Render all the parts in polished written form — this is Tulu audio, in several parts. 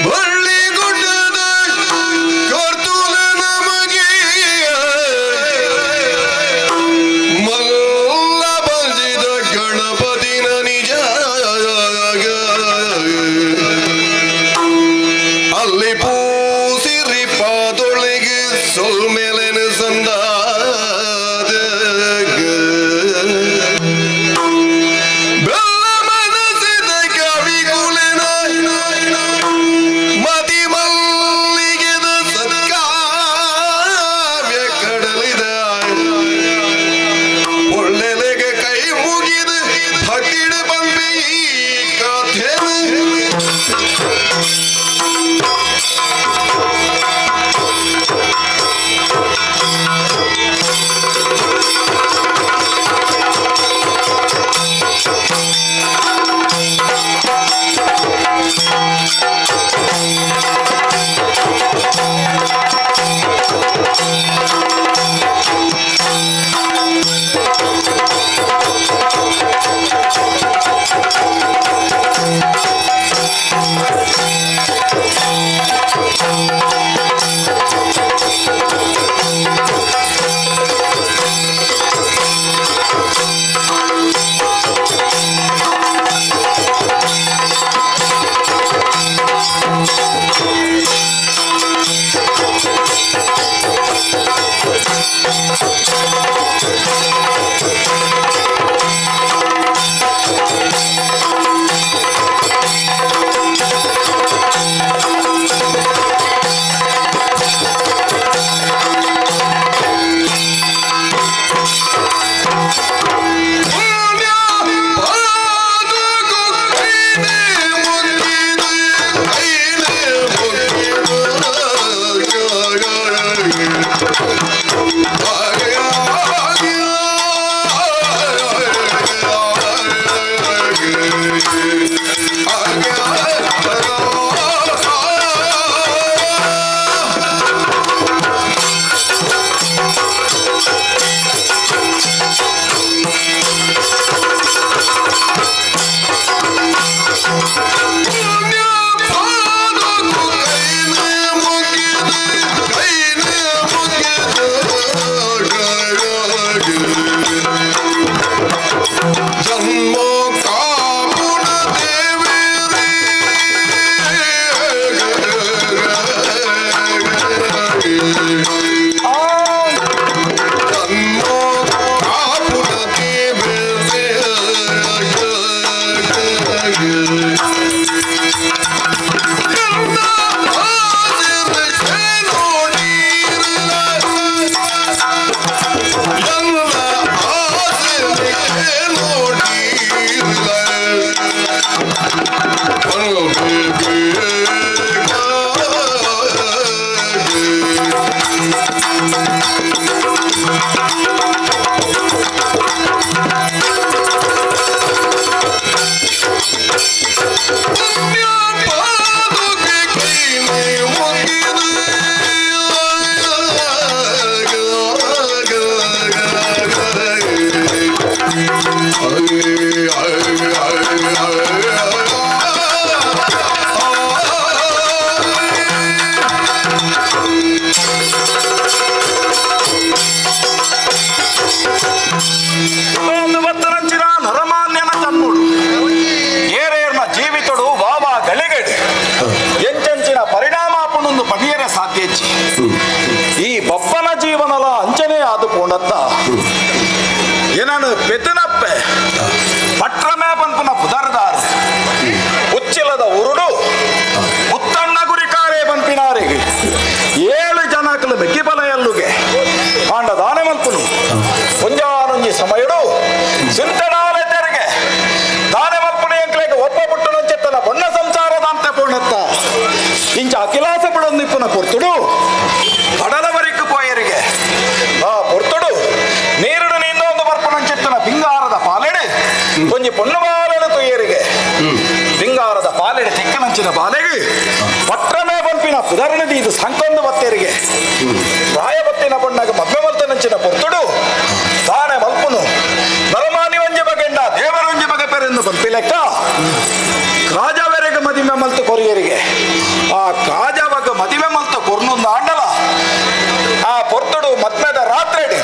ಬಳ್ಳಿಗುಡ್ಡದ ಕರ್ತುಲ ನಮಗೆ ಮಲ್ಲ ಬಂಜಿದ ಗಣಪತಿನ ನಿಜ ಅಲ್ಲಿ ಪೂಸಿರಿ ಪಾದೊಳಿಗೆ ಸೊಲ್ಮೆಲೆನ ಸಂದಾದ ಬೆಲ್ಲ ಮನಸ್ಸಿದ ಕವಿಗುಲೆನ ಮತಿ ಮಲ್ಲಿಗೆದ ಸತ್ಕಾವ್ಯ ಕಡಲಿದ ಒಳ್ಳೆಲೆಗೆ ಕೈ ಮುಗಿದ ಭಕ್ತಿಡ ಬಂದಿ ಈ ಕಥೆ. ಪುಣ್ಯ ಪಾದಕ್ಕೂ ಕೈನೇ ಮುಗಿದು, ಕೈನೇ ಮುಗಿದು. ಪುಣ್ಯ ಪಾದಕ್ಕೂ ಕೈನೇ ಮುಗಿದು, ಕೈನೇ ಮುಗಿದು. ಜನ್ಮ ಕಾಪುನ. ಪುಟ್ಟಿನಂಚಿನ ಬಾಲೆಗೆ ಪಟ್ರಮೇ ಪನ್ಪಿನ ಪುದರಣದಿ ಇದು ಸಂಕೊಂದು ಬತ್ತೇರಿಗೆ ಪ್ರಾಯ ಬತ್ತಿನ ಪೊಣ್ಣಗ ಮದ್ವೆ ಮಲ್ತನಂಚಿನ ಪೊರ್ತುಡು ತಾನೆ ಮಲ್ಪುನು ನರಮಾನಿ ಒಂಜಿ ಬಗೆಂಡ ದೇವರೊಂಜಿ ಬಗೆ ಪೆರೆಂದು ಪನ್ಪಿ ಲೆಕ್ಕ ಕಾಜಾವೆರೆಗೆ ಮದಿಮೆ ಮಲ್ತು ಕೊರಿಯರಿಗೆ ಆ ಕಾಜಾವಗ ಮದಿಮೆ ಮಲ್ತು ಕೊರ್ನೊಂದು ಆಂಡಲ ಆ ಪೊರ್ತುಡು ಮದ್ಮೆದ ರಾತ್ರಿಡಿ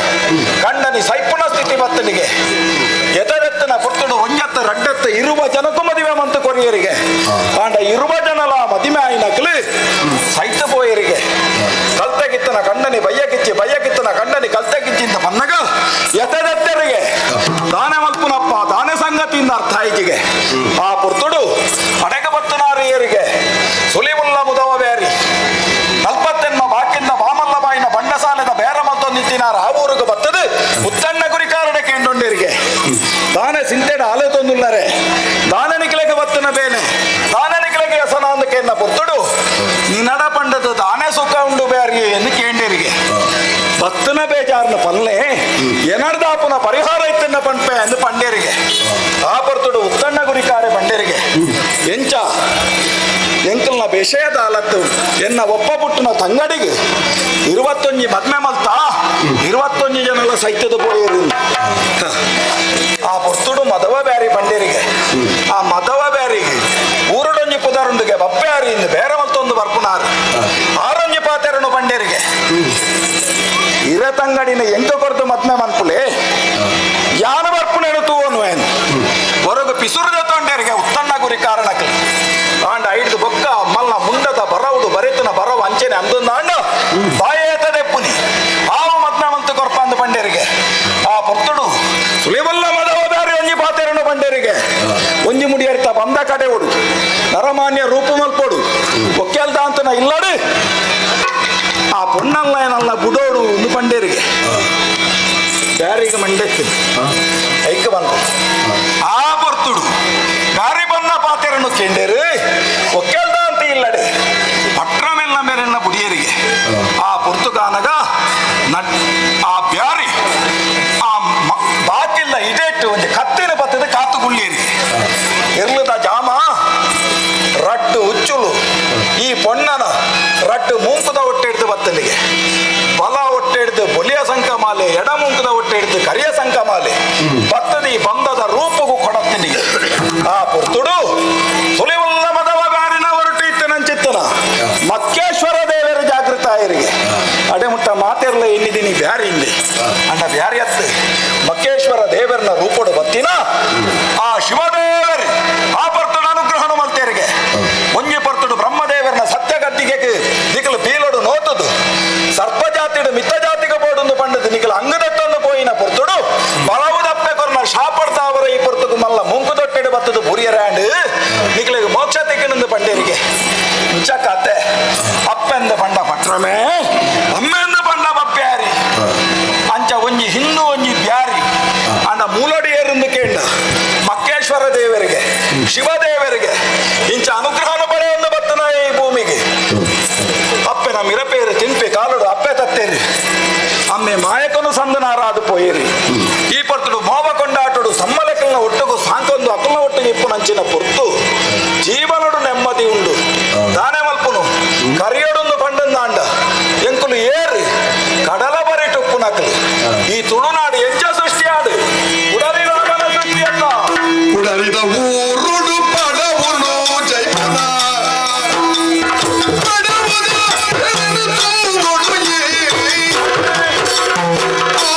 ಕಂಡನಿ ಸೈಪುಣ ಸ್ಥಿತಿ ಬತ್ತನಿಗೆ ಎದರೆತ್ತನ ಪೊರ್ತುಡು ಒಂಜತ್ತ ರಡ್ಡತ್ತ ಇರುವ ಜನಕ್ಕೂ ಮದುವೆ ಮಂತು ಕೊರಿಯರಿಗೆ ಆಂಡ ಇರುವ ಜನಲ ಮದಿಮೆ ಆಯಿನಕ್ಲು ಸೈತ ಪೋಯರಿಗೆ ಕಲ್ತಗಿತ್ತನ ಕಂಡನಿ ಬಯ್ಯಕಿಚ್ಚಿ ಬಯ್ಯಕಿತ್ತನ ಕಂಡನಿ ಕಲ್ತಗಿಚ್ಚಿಂದ ಬನ್ನಗ ಎತೆದೆತ್ತರಿಗೆ ದಾನೆ ಮಲ್ಪುನಪ್ಪ ದಾನೆ ಸಂಗತಿಯಿಂದ ಅರ್ಥ ಆಯ್ತಿಗೆ ಆ ಪೊರ್ತುಡು ಅಡಗ ಬತ್ತನಾರಿಯರಿಗೆ ಸುಲಿವುಲ್ಲ ಮುದವ ಬೇರಿ ನಲ್ಪತ್ತೆನ್ಮ ಬಾಕಿಂದ ಬಾಮಲ್ಲ ಬಾಯಿನ ಬಂಡಸಾಲದ ಬೇರ ಮಲ್ತೊಂದಿತ್ತಿನಾರ ಆ ಊರುಗು ಬತ್ತದು ಉತ್ತಣ್ಣ ಗುರಿಕಾರಡ ಕೇಂಡೊಂಡಿರಿಗೆ ದಾನೆ ಸಿಂತೆಡ ಆಲೆ ತೊಂದುಲ್ಲರೆ ದಾನನಿಕ್ಲೆಗೆ ಬತ್ತನ ಬೇನೆ ದಾನನಿಕ್ಲೆಗೆ ಯಸನ ಅಂದ ಕೇಂದ್ರ ಪೊರ್ತುಡು ನಿನಡ ಪಂಡದ ದಾನೆ ಸುಖ ಉಂಡು ಬೇರಿ ಎಂದು ಕೇಂಡಿರಿಗೆ ಬತ್ತನ ಬೇಜಾರ್ನ ಪಲ್ಲೆ ಎನರ್ದಾಪುನ ಪರಿಹಾರ ಇತ್ತನ್ನ ಪಂಪೆ ಎಂದು ಪಂಡೇರಿಗೆ ಆ ಪೊರ್ತುಡು ಉತ್ತಣ್ಣ ಗುರಿಕಾರೆ ಪಂಡೇರಿಗೆ ಎಂಚ ಎಂಕಲ್ನ ವಿಷಯದ ಅಲತ್ತು ಎನ್ನ ಒಪ್ಪ ಪುಟ್ಟನ ತಂಗಡಿಗೆ ಇರುವತ್ತೊಂಜಿ ಮದ್ಮೆ ಮಲ್ತ ಇರುವತ್ತೊಂಜಿ ಜನಲ ಸೈತ್ಯದ ಪೋಯರು. ಆ ಪೊರ್ತುಡು ಮದವ ಬ್ಯಾರಿ ಬಂಡೇರಿಗೆ ಆ ಮದವ ಬ್ಯಾರಿಗೆ ಊರುಡೊಂಜಿ ಪುದರುಂಡುಗೆ ಬಪ್ಪೆ ಇಂದು ಬೇರೆ ಮಲ್ತೊಂದು ಬರ್ಪುನಾರು ಆರೊಂಜಿ ಪಾತೆರನು ಬಂಡೇರಿಗೆ ಇರ ತಂಗಡಿನ ಎಂಕ ಕೊರ್ದು ಮದ್ಮೆ ಮನ್ಪುಲೆ ಯಾನ ಬರ್ಪುನೇನು ತೂವನು ಏನು ಹೊರಗು ಪಿಸುರದ ತೊಂಡೇರಿಗೆ ಉತ್ತಣ್ಣ ಗುರಿ ಕಾರಣಕ್ಕೆ ಆಂಡ ಐದು ಬೊಕ್ಕ ಮಲ್ಲ ಮುಂಡದ ಬರವುಡು ಬರೆತನ ಬರವು ಅಂಚೆನೆ ಅಂದೊಂದು ಆಂಡ ಬಾಯೇತದೆಪ್ಪುನಿ ಆವು ಮದ್ಮೆ ಮಂತು ಕೊರ್ಪ ಅಂದ ಬಂಡೇರಿಗೆ ಆ ಪೊರ್ತುಡು ಸುಲಿವಲ್ಲ ಮದವ ಬ್ಯಾರಿ ಒಂಜಿ ಪಾತೆರನು ಬಂಡೇರಿಗೆ ಒಂಜಿ ಮುಡಿಯರ್ತ ಬಂದ ಕಡೆ ಓಡು ನರಮಾನ್ಯ ರೂಪು ಮಲ್ಪೋಡು ಒಕ್ಕೆಲ್ದ ಅಂತನ ಇಲ್ಲಡು ಆ ಪೊಣ್ಣಲ್ಲ ಏನಲ್ಲ ಬುಡೋಡು ಒಂದು ಬಂಡೇರಿಗೆ ಬ್ಯಾರಿಗೆ ಮಂಡೆತ್ತು ಐಕ ಬಂತು ಆ ಪೊರ್ತುಡು ಬ್ಯಾರಿ ಬನ್ನ ಪಾತೆರನು ಕೆಂಡೇರು ಒಕ್ಕೆಲ್ದ ಅಂತ ಇಲ್ಲಡೆ ಪಟ್ರ ಮೆಲ್ಲ ಮೇರೆನ್ನ ಬುಡಿಯರಿಗೆ ಆ ಪೊರ್ತುಗಾನಗ ನಟ್ ಆ ಬ್ಯಾರಿ ಆ ಬಾಕಿಲ್ಲ ಇಡೇಟ್ಟು ಒಂಜಿ ಕತ್ತಿನ ಬತ್ತದ ಕಾತು ಗುಳ್ಳಿಯರಿಗೆ ಇರ್ಲದ ಜಾಮ ರಟ್ಟು ಉಚ್ಚುಲು ಈ ಪೊಣ್ಣನ ರಟ್ಟು ಮೂಂಕುದ ಹೊಟ್ಟೆ ಹಿಡ್ದು ಬತ್ತಲಿಗೆ ಬಲ ಹೊಟ್ಟೆ ಹಿಡ್ದು ಬೊಲಿಯ ಸಂಕಮಾಲೆ ಎಡ ಮೂಂಕುದ ಹೊಟ್ಟೆ ಹಿಡ್ದು ಕರಿಯ ಸಂಕಮಾಲೆ ಬತ್ತದಿ ಬಂದದ ರೂಪಗೂ ಕೊಡತ್ತನಿಗೆ ಆ ಪೊರ್ತುಡು ಸುಲಿವುಲ್ಲ ಮದವ ಬ್ಯಾರಿನ ಹೊರಟು ಇತ್ತನಂಚಿತ್ತನ ಮಕ್ಕೇಶ್ವರ ದೇವರ ಜಾಗೃತ ಆಯರಿಗೆ ಅಡೆಮುಟ್ಟ ಮಾತೆರ್ಲ ಎನ್ನಿದ್ದೀನಿ ಬ್ಯಾರಿ ಹಿಂದೆ ಅಂಡ ಬ್ಯಾರಿ ಅತ್ತೆ ಮಕ್ಕೇಶ್ವರ ದೇವರನ ರೂಪಡು ಬತ್ತಿನ ಆ ಶಿವದೇವರು ಆ ಪರ್ತುಡು ಅನುಗ್ರಹಣ ಮಲ್ತೇರಿಗೆ ಒಂಜಿ ಪರ್ತುಡು ಬ್ರಹ್ಮದೇವರನ ಸತ್ಯಗದ್ದಿಗೆ ನಿಕಲು ಪೀಲಡು ನೋತದು ಸರ್ಪಜಾತಿಡು ಮಿತ್ತ ಜಾತಿಗೆ ಬೋಡುಂದು ಪಂಡದು ನಿಕಲು ಅಂಗದಟ್ಟೊಂದು ಪೋಯಿನ ಪೊರ್ತುಡು ಬಲವುದಪ್ಪೆ ಕೊರ್ನ ಶಾಪಡ್ತಾವರ ಈ ಪೊರ್ತುಗು ಮಲ್ಲ ಮುಂಕು ದೊಟ್ಟೆಡು ಬತ್ತದು ಬುರಿಯರಾಂಡು ನಿಕಲಿಗೆ ಮೋಕ್ಷ ತಿಕ್ಕನಂದು ಪಂಡೇರಿಗೆ ಇಂಚ ಕತೆ ಅಪ್ಪೆಂದ ಪಂಡ ಪಟ್ರಮೇ ಅಮ್ಮೆಂದ ಪಂಡ ಬಪ್ಪ್ಯಾರಿ ಅಂಚ ಒಂಜಿ ಹಿಂದೂ ಒಂಜಿ ಬ್ಯಾರಿ ಅಂಡ ಮೂಲಡಿ ಏರಿಂದು ಕೇಂಡ ಮಕ್ಕೇಶ್ವರ ದೇವರಿಗೆ ಶಿವದೇವರಿಗೆ ಇಂಚ ಅನುಗ್ರಹನ ಪಡೆಯೊಂದು ಬತ್ತನ ಈ ಭೂಮಿಗೆ ಅಪ್ಪೆನ ಮಿರಪೇರು ತಿನ್ಪಿ ಕಾಲುಡು ಅಪ್ಪೆ ತತ್ತೇರಿ ಅಮ್ಮೆ ಮಾಯಕನು ಸಂದನಾರಾದು ಪೋಯಿರಿ ಈ ಪೊರ್ತುಡು ಮೋವ ಕೊಂಡಾಟುಡು ಸಮ್ಮಲಕಲ್ನ ಒಟ್ಟುಗು ಸಾಂಕೊಂದು ಅಕಲ್ನ ಒಟ್ಟಿಗೆ ಇಪ್ಪು ನಂಚಿನ ಪೊರ್ತು ಜೀವನಡು ನೆಮ್ಮದಿ ಉಂಡು ದಾನೆ ಮಲ್ಪುನು ಕರಿಯೊಡೊಂದು ಪಂಡಂದಾಂಡ ಎಂಕುಲು ಏರು ಕಡಲ ಬರಿ ಟುಪ್ಪು ನಕಲು ಈ ತುಳುನಾಡು ಎಂಚ ಸೃಷ್ಟಿಯಾಡು ಉಡರಿ ರಾಮನ ಸೃಷ್ಟಿಯಲ್ಲ ಕುಡರಿದ ಊರುಡು ಪಡವುನು ಜೈಪುನ ಪಡವುದ ಬೆರಳು ತಂಗೊಡುಯೆ. ಆ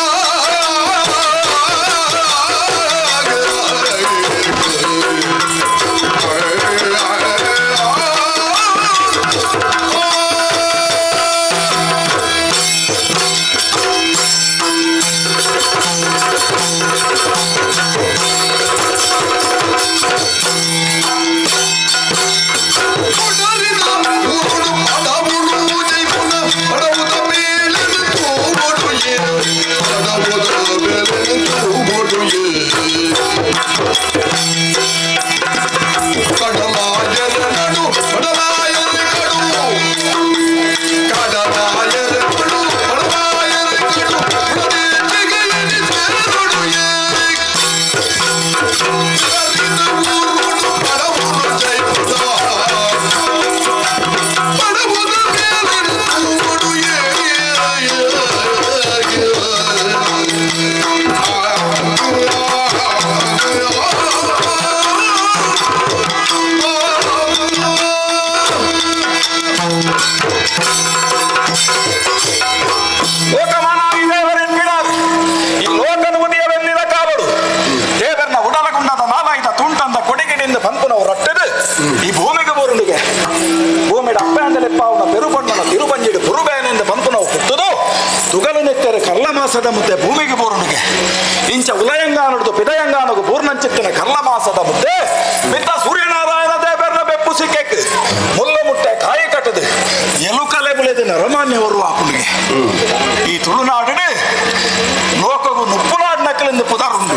ಈ ಭೂಮಿಗೆ ಬೋರುಂಡಿಗೆ ಭೂಮಿಡ ಅಪ್ಪೆ ಅಂದಲೆಪ್ಪಾವನ ಪೆರುಬಣ್ಣನ ತಿರುಬಂಜಿಡು ಪುರುಬೇನೆಂದು ಬಂತು ನಾವು ಪುಟ್ಟುದು ತುಗಲು ನೆತ್ತೆರೆ ಕರ್ಲಮಾಸದ ಮುದ್ದೆ ಭೂಮಿಗೆ ಬೋರುಂಡಿಗೆ ಇಂಚ ಉಲಯಂಗಾನುಡ್ದು ಪಿದಯಂಗಾನುಗು ಪೂರ್ಣಂಚಿತ್ತಿನ ಕರ್ಲಮಾಸದ ಮುದ್ದೆ ಮಿತ್ತ ಸೂರ್ಯನಾರಾಯಣ ದೇವರನ ಬೆಪ್ಪು ಸಿಕ್ಕೆಕ್ ಮುಲ್ಲ ಮುಟ್ಟೆ ಕಾಯಿ ಕಟ್ಟದು ಎಲುಕಲೆ ಬುಳೆದು ನರಮಾನ್ಯವರು ಆಪುಂಡಿಗೆ ಈ ತುಳುನಾಡು ಲೋಕಗು ನುಪ್ಪುನಾಡು ನಕಲಿಂದ ಪುದಾರುಂಡು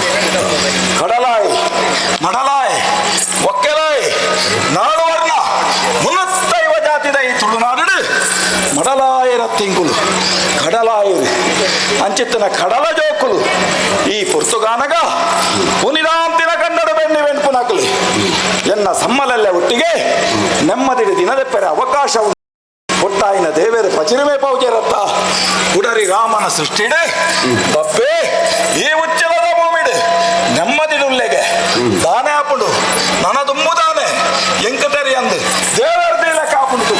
ಕಡಲಾಯ್ ಮಡಲಾಯ್ ಒಕ್ಕೆಲಾಯ್ ನಾಡು ವರ್ಣ ಮುನ್ನತ್ತೈವ ಜಾತಿದ ಈ ತುಳುನಾಡು ಮಡಲಾಯರ ತಿಂಗುಲು ಕಡಲಾಯರು ಅಂಚಿತ್ತನ ಕಡಲ ಜೋಕುಲು ಈ ಪುರ್ತುಗಾನಗ ಪುನಿದಾಂತಿನ ಕನ್ನಡ ಬೆನ್ನಿ ವೆನ್ಪುನಕಲು ಎನ್ನ ಸಮ್ಮಲಲ್ಲ ಒಟ್ಟಿಗೆ ನೆಮ್ಮದಿಡಿ ದಿನದೆಪ್ಪರೆ ಅವಕಾಶ ಉಂಟು. ಪುಟ್ಟಾಯಿನ ದೇವೇರು ಪಚಿರಿಮೆ ಪೌಜರತ್ತ ಕುಡರಿ ರಾಮನ ಸೃಷ್ಟಿಡೆ ಬಪ್ಪೆ ಈ ಉಚ್ಚಲದ ಭೂಮಿಡು ನೆಮ್ಮದಿಡುಲ್ಲೆಗೆ ದಾನೆ ಆಪುಂಡು ನನ ದುಮ್ಮುದಾನೆ ಎಂಕ ತೆರಿ ಅಂದು ದೇವರ ದೀಲ ಕಾಪುಂಡು.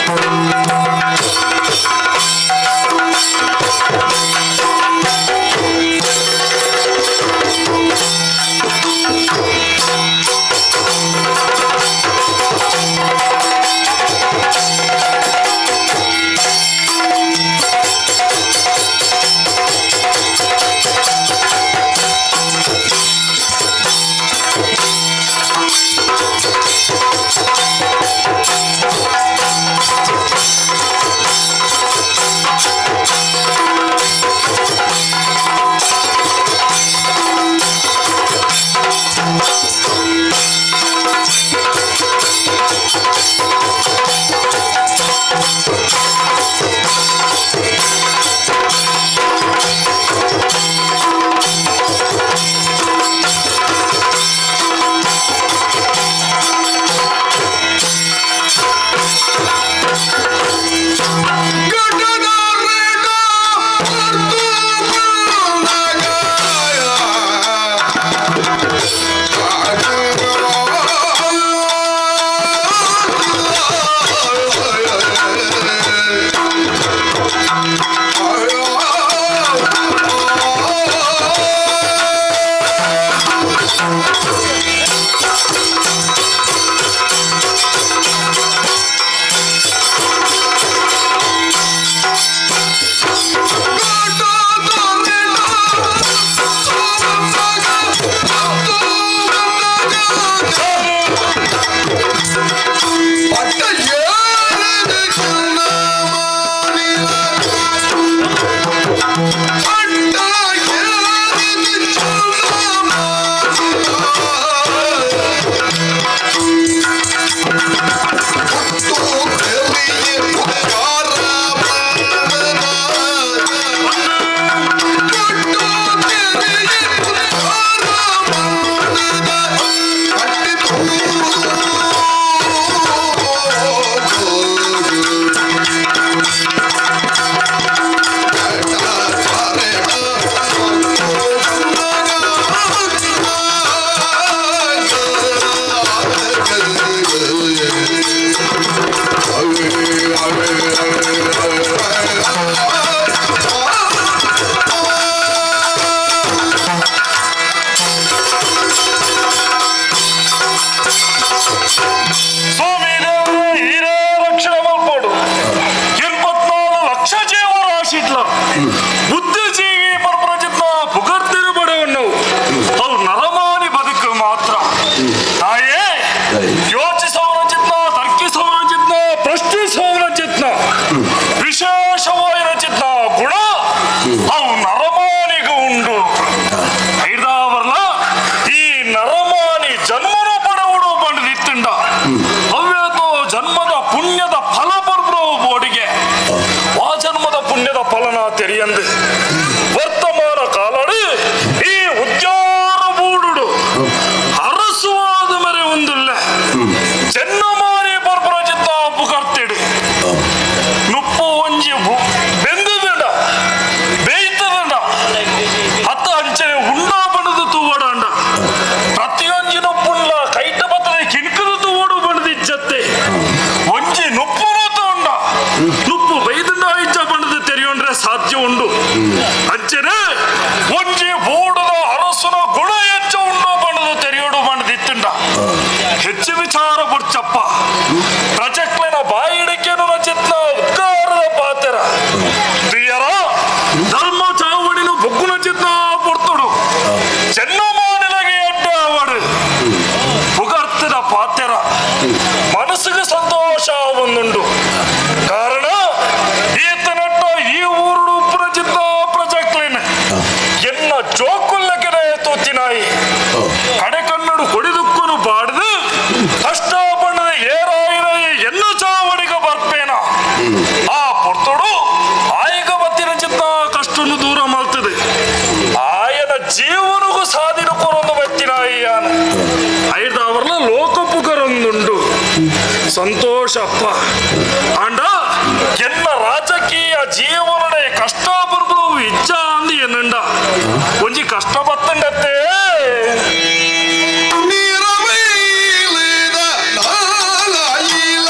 ಸ್ವಾಮಿ ದೇವರೇ, ಹಿರೇ ರಕ್ಷಣೆ ಮಲ್ಪೋಡು. 84 ಲಕ್ಷ ಜೀವರಾಶಿಟ್ಲ ಬುದ್ಧಿಜೀವಿ ಪರಪ್ರಜಿತ್ನ ಪುಗರ್ತಿರು ಬಡವನ್ನು ಅವು ನರಮಾನಿ ಬದುಕು ಮಾತ್ರ. ತಾಯೇ ಯೋಚಿಸೋರ ಚಿತ್ನ, ತರ್ಕಿಸೋರ ಚಿತ್ನ, ಪ್ರಶ್ನಿಸೋರ ಚಿತ್ನ, ವಿಶೇಷವಾಗಿರೋ ಚಿತ್ನ ಗುಣ ಅವು ನರಮಾನಿಗೂ ಉಂಡು. ಐದಾವರ್ಲ ಈ ನರಮಾನಿ ಜನ್ಮನು ಪಡವುಡು ಬಂದಿತ್ತುಂಡ ಅವ್ಯತೋ ಜನ್ಮದ ಪುಣ್ಯದ ಫಲ ಪರ್ಬ್ರವು ಬೋಡಿಗೆ ಆ ಜನ್ಮದ ಪುಣ್ಯದ ಫಲನ ತೆರಿಯಂದು ವರ್ತಮಾನ ಕಾಲಡು ಈ ಉದ್ಯಾರ ಬೂಡುಡು ಅರಸುವಾದ ಮೇರೆ ಒಂದಿಲ್ಲ ಚೆನ್ನಮಾನಿ ಪರ್ಪರ ಚಿತ್ತ ಪುಕರ್ತಿಡು ನುಪ್ಪು ಒಂಜಿ ಬೆಂದುದುಂಡ ಬೇಯ್ತದುಂಡ ಅತ್ತ ಅಂಚನೆ ಉಂಡ ಬಣದು ತೂವಡಂಡ ಪ್ರತಿಯೊಂಜಿ ನುಪ್ಪುಂಡ್ಲ ಕೈಟ ಬತ್ತನೆ ಕಿಣ್ಕದ ತೂವಡು ಬಣದು ಇಜ್ಜತ್ತೆ ಒಂಜಿ ನುಪ್ಪುನು ತೋಂಡ ನುಪ್ಪು ಬೈದುಂಡ ಇಜ್ಜ ಬಣದು ತೆರಿಯೊಂಡ್ರೆ ಸಾಧ್ಯ ಉಂಡು. ಸಂತೋಷಪ್ಪ. ಅಂಡ ಎನ್ನ ರಾಜಕೀಯ ಜೀವನದ ಕಷ್ಟ ಬರ್ಬೋದು ಇಜ್ಜ ಅಂದು ಎನ್ನುಂಡ ಒಂಜಿ ಕಷ್ಟ ಬತ್ತಂಡತ್ತೆ. ನೀರವೈಲಿದ ನಾಲಾಯಿಲಾಯಿನಿ.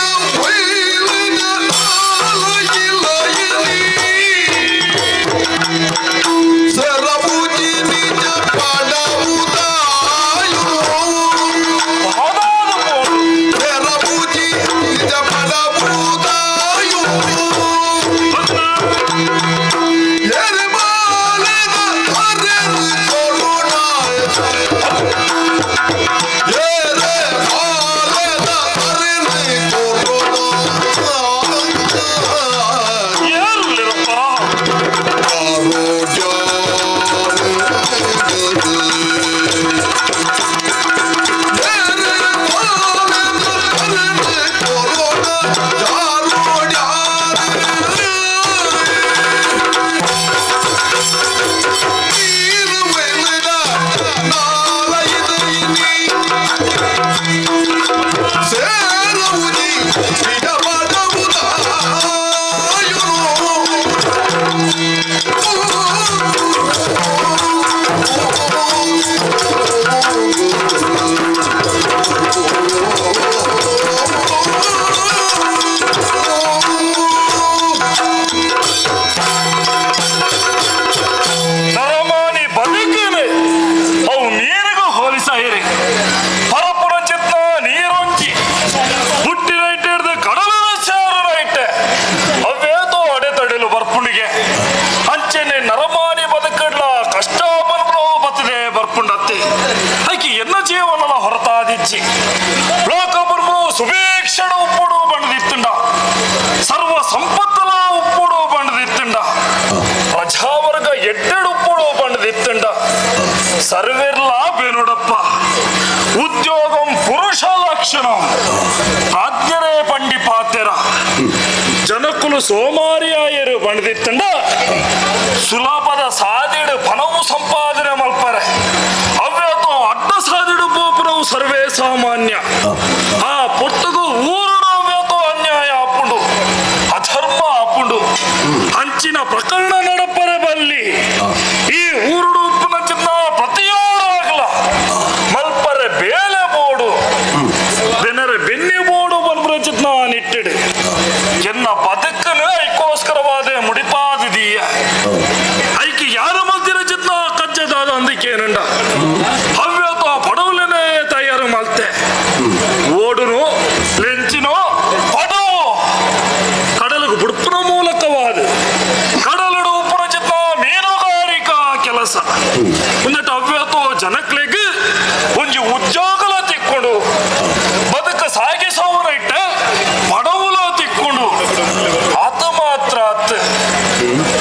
ನೀರವೈಲಿದ ನಾಲಾಯಿಲಾಯಿನಿ. ಸರಬುಜಿ ನಿಜ ಪಡವುದಾಯು. ಆದಾದ ಪೋಡು. ಸರಬುಜಿ ನಿಜ ಪಡವುದಾಯು. ಎರೆಬಾಲದ ಹರೆದು ಕೊರುಣ. ಎರೆಬಾಲದ ಹರೆದು ಕೊರುಣ. ಏರುಲ್ಲಿರಪ್ಪ. ನರಮಾನಿ ಬದುಕಿದೆ ಅವು ನೀರಿಗೂ ಹೋಲಿಸಾಯಿರಿ. ಪರಪುರಂಚಿತ್ನ ನೀರೊಂಜಿ ಬುಟ್ಟಿನ ಇಟ್ಟಿಡ್ದು ಕಡಲಿನ ಸೇರನ ಇಟ್ಟೆ ಅವೇತೋ ಅಡೆತಡೆಲು ಬರ್ಪುಂಡಿಗೆ. ಅಂಚೆನೆ ನರಮಾನಿ ಬದುಕಡ್ಲ ಕಷ್ಟ ಬಲ್ಪು ಬತ್ತದೆ ಬರ್ಪುಂಡತ್ತೆ. ಆಕೆ ಎನ್ನ ಜೀವನದ ಹೊರತಾದಿಚ್ಚಿ ಲೋಕ ಬರ್ಮು ಸುಭೀಕ್ಷಣ ಉಪ್ಪುಡು ಬಂಡದಿತ್ತುಂಡ, ಸರ್ವ ಸಂಪತ್ತಲ ಉಪ್ಪುಡು ಬಂಡದಿತ್ತುಂಡ, ಪ್ರಜಾವರ್ಗ ಎಡ್ಡೆಡುಪ್ಪುಡು ಬಂಡದಿತ್ತುಂಡ. ಸರ್ವೆರ್ಲಾ ಬೇನುಡಪ್ಪ ಉದ್ಯೋಗಂ ಪುರುಷ ಲಕ್ಷಣಂ ಪ್ರಾಜ್ಞರೇ ಪಂಡಿ ಪಾತೆರ. ಜನಕುಲು ಸೋಮಾರಿಯಾಯರು ಬಂಡದಿತ್ತಂಡ ಸುಲಭದ ಸಾದಿಡು ಪಣವು ಸಂಪಾದನೆ ಮಲ್ಪರೆ. ಅವ್ಯಾತೋ ಅಡ್ಡ ಸಾದಿಡು ಪೋಪುನವು ಸರ್ವೇ ಸಾಮಾನ್ಯ. ಆ ಪೊರ್ತುಗು ಊರುಡು ಅವ್ಯಾತೋ ಅನ್ಯಾಯ ಆಪುಂಡು, ಅಧರ್ಮ ಆಪುಂಡು. ಅಂಚಿನ ಪ್ರಕರಣ ನಡಪರೆ ಬಲ್ಲಿ. ಈ ಊರುಡು ಉಪ್ಪುನ ಚಿನ್ನ ಪ್ರತಿಯೋಳು ಆಗಲ ಮಲ್ಪರೆ ಬೇಲೆ ಬೋಡು, ಬೆನರೆ ಬೆನ್ನಿ ಬೋಡು ಬನ್ಪುರ ಚಿನ್ನ ನಿಟ್ಟಿಡು. ಎನ್ನ ಬದುಕನ್ನು ಐಕೋಸ್ಕರವಾದ ಮುಡಿಪಾದಿದೀಯ. ಐಕಿ ಯಾರ ಮಲ್ತಿರ ಚಿನ್ನ ಕಜ್ಜದಾದ ಅಂದಿಕೇನಂಡ ಅವ್ಯಾತ ಪಡವುಲನೆ ತಯಾರು ಮಲ್ತೆ. ಓಡುನು ಲೆಂಚಿನೋ ಪಡವು ಕಡಲಿಗೆ ಬುಡ್ಪುನ ಮೂಲಕವಾದ ಕಡಲುಡು ಉಪ್ಪುನ ಚಿತ್ತ ಮೀನುಗಾರಿಕಾ ಕೆಲಸ ಒಂದಟ್ಟು ಅವ್ಯಾತೋ ಜನಕ್ಲೆಗ್ ಒಂಜಿ ಉದ್ಯೋಗಲ ತಿಕ್ಕೊಂಡು ಬದುಕ ಸಾಗಿಸೋವರ ಇಟ್ಟ ಪಡವುಲ ತಿಕ್ಕೊಂಡು. ಆತ ಮಾತ್ರ ಆತ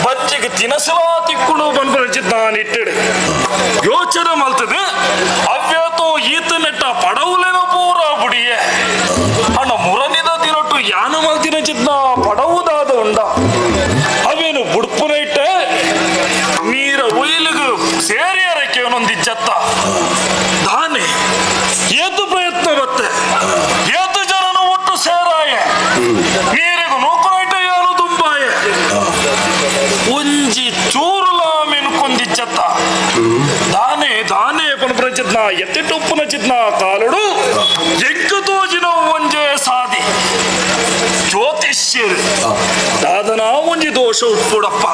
ಬಜ್ಜಿಗೆ ತಿನಸಲ ತಿಕ್ಕೊಂಡು ಬಂದ್ಬಿಡ ನಾನು ಇಟ್ಟಿಡು ಯೋಚನೆ ಮಲ್ತದೆ. ಅವ್ಯಾತೋ ಈತನೆಟ್ಟ ಪಡವುಲೇನೋ ಪೂರ ಬುಡಿಯೆ. ಅಣ್ಣ ಮುರನಿದ ದಿನೊಟ್ಟು ಯಾನು ಮಲ್ತಿನ ಚಿತ್ನ ಪಡವುದಾದ ಉಂಡ ಅವೇನು ಬುಡ್ಪುನ ಇಟ್ಟೆ ನೀರ ಒಯ್ಲಿಗು ಸೇರಿಯರಕ್ಕೆ ಒಂದೊಂದಿಜ್ಜತ್ತ ದಾನೆ. ಏತು ಪ್ರಯತ್ನ ಬತ್ತೆ, ಏತು ಜನನ ಒಟ್ಟು ಸೇರಾಯೆ, ನೀರಿಗೂ ನೂಕುನ ಇಟ್ಟ ಏನು ತುಂಬಾಯೆ. ಒಂಜಿ ಚೂರುಲ ಮೆನುಕೊಂದಿಜ್ಜತ್ತ ದಾನೆ ದಾನೆ ಪಣಪ್ರಚಿತ್ನ ಎತ್ತಿಟ್ಟುಪ್ಪುನ ಚಿತ್ನ ಕಾಲುಡು ಎಂಕು ತೋಜಿನ ಒಂಜೆ ಸಾದಿ ಜ್ಯೋತಿಷ್ಯರು ದಾದನ ಒಂಜಿ ದೋಷ ಉಪ್ಪುಡಪ್ಪ.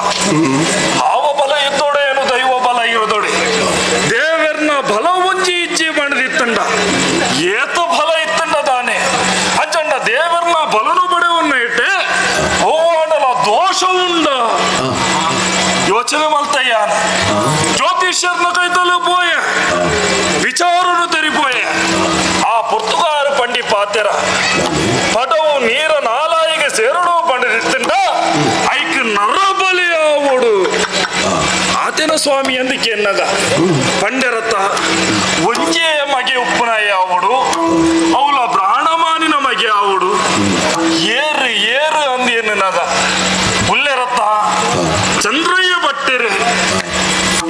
ಆವ ಬಲ ಇದ್ದೋಡೆ ಏನು ದೈವ ಬಲ ಇರೋದೋಡೆ. ದೇವರ್ನ ಬಲ ಒಂಜಿ ಇಜ್ಜಿ ಬಣದಿತ್ತಂಡ ಏತ ಬಲ ಇತ್ತಂಡ ದಾನೆ. ಅಂಚಂಡ ದೇವರ್ನ ಬಲನು ಬಡವನ್ನ ಇಟ್ಟೆ ಹೋವಾಡಲ ದೋಷ ಉಂಡ ಯೋಚನೆ ಮಲ್ತಯ್ಯ. ಜ್ಯೋತಿಷ್ಯರ್ನ ಕೈತಲ್ಲೂ ಪೋಯ ವಿಚಾರನು ತೆರಿಪೋಯ. ಆ ಪುರ್ತುಗಾರ ಪಂಡಿ ಪಾತೆರ ಪಡವು ನೀರ ನಾಲಾಯಿಗೆ ಸೇರಡು ಪಂಡಿತ್ತಿಂಡ ಐಕ್ ನರಬಲಿ ಆವೋಡು ಆತೇನ ಸ್ವಾಮಿ ಎಂದಕ್ಕೆ ಎನ್ನಗ ಪಂಡೆರತ್ತ ಒಂಜೇ ಮಗೆ ಉಪ್ಪುನಾಯ ಆವೋಡು ಅವಳ ಪ್ರಾಣಮಾನಿನ ಮಗೆ ಆವೋಡು ಏರು ಏರು ಅಂದು ಎನ್ನಗ ಉಲ್ಲೆರತ್ತ ಚಂದ್ರಯ್ಯ ಭಟ್ಟರು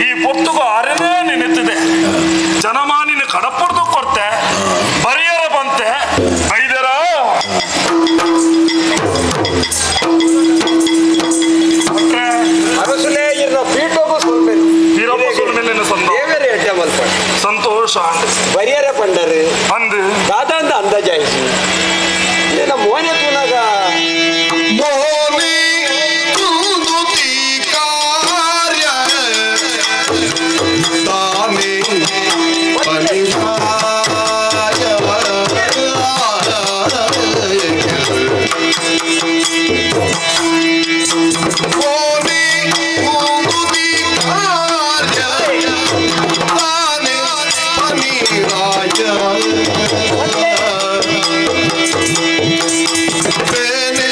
ಈ ಪೊತ್ತುಗು ಅರನೇ ನೆನೆತಿದೆ ಜನಮಾನಿನ ಕಡಪುರ್ದು ಕೊರ್ತೆ ಬರಿಯರ ಬಂತೆ ಐದರ ಅರಸುಲೇ ಇರ್ನ ಪೀಠಗೂ ಸೊಲ್ಮೆನು. ವೀರಪ್ಪ ಸೊಲ್ಮೆಲಿನ ಸಂತ ದೇವರೇ ಎಡ್ಡೆ ಮಲ್ಪಡು. ಸಂತೋಷ ಅಂಡ್ ಬರಿಯರ ಪಂಡರು ಅಂದು ದಾದ ಅಂತ ಅಂದಾಜಾಯಿಸಿ ನಮ್ಮ ಮೋನೆ ತೂನಾಗ ಮೋನಿ ಕುಂದುತಿ ಕಾರ್ಯ ತಾನೇ ಪನಿರಾಯ. ಮೋನಿ ಕುಂದುತಿ ಕಾರ್ಯ ತಾನೇ ಪನಿರಾಯ. ಬೇನೆ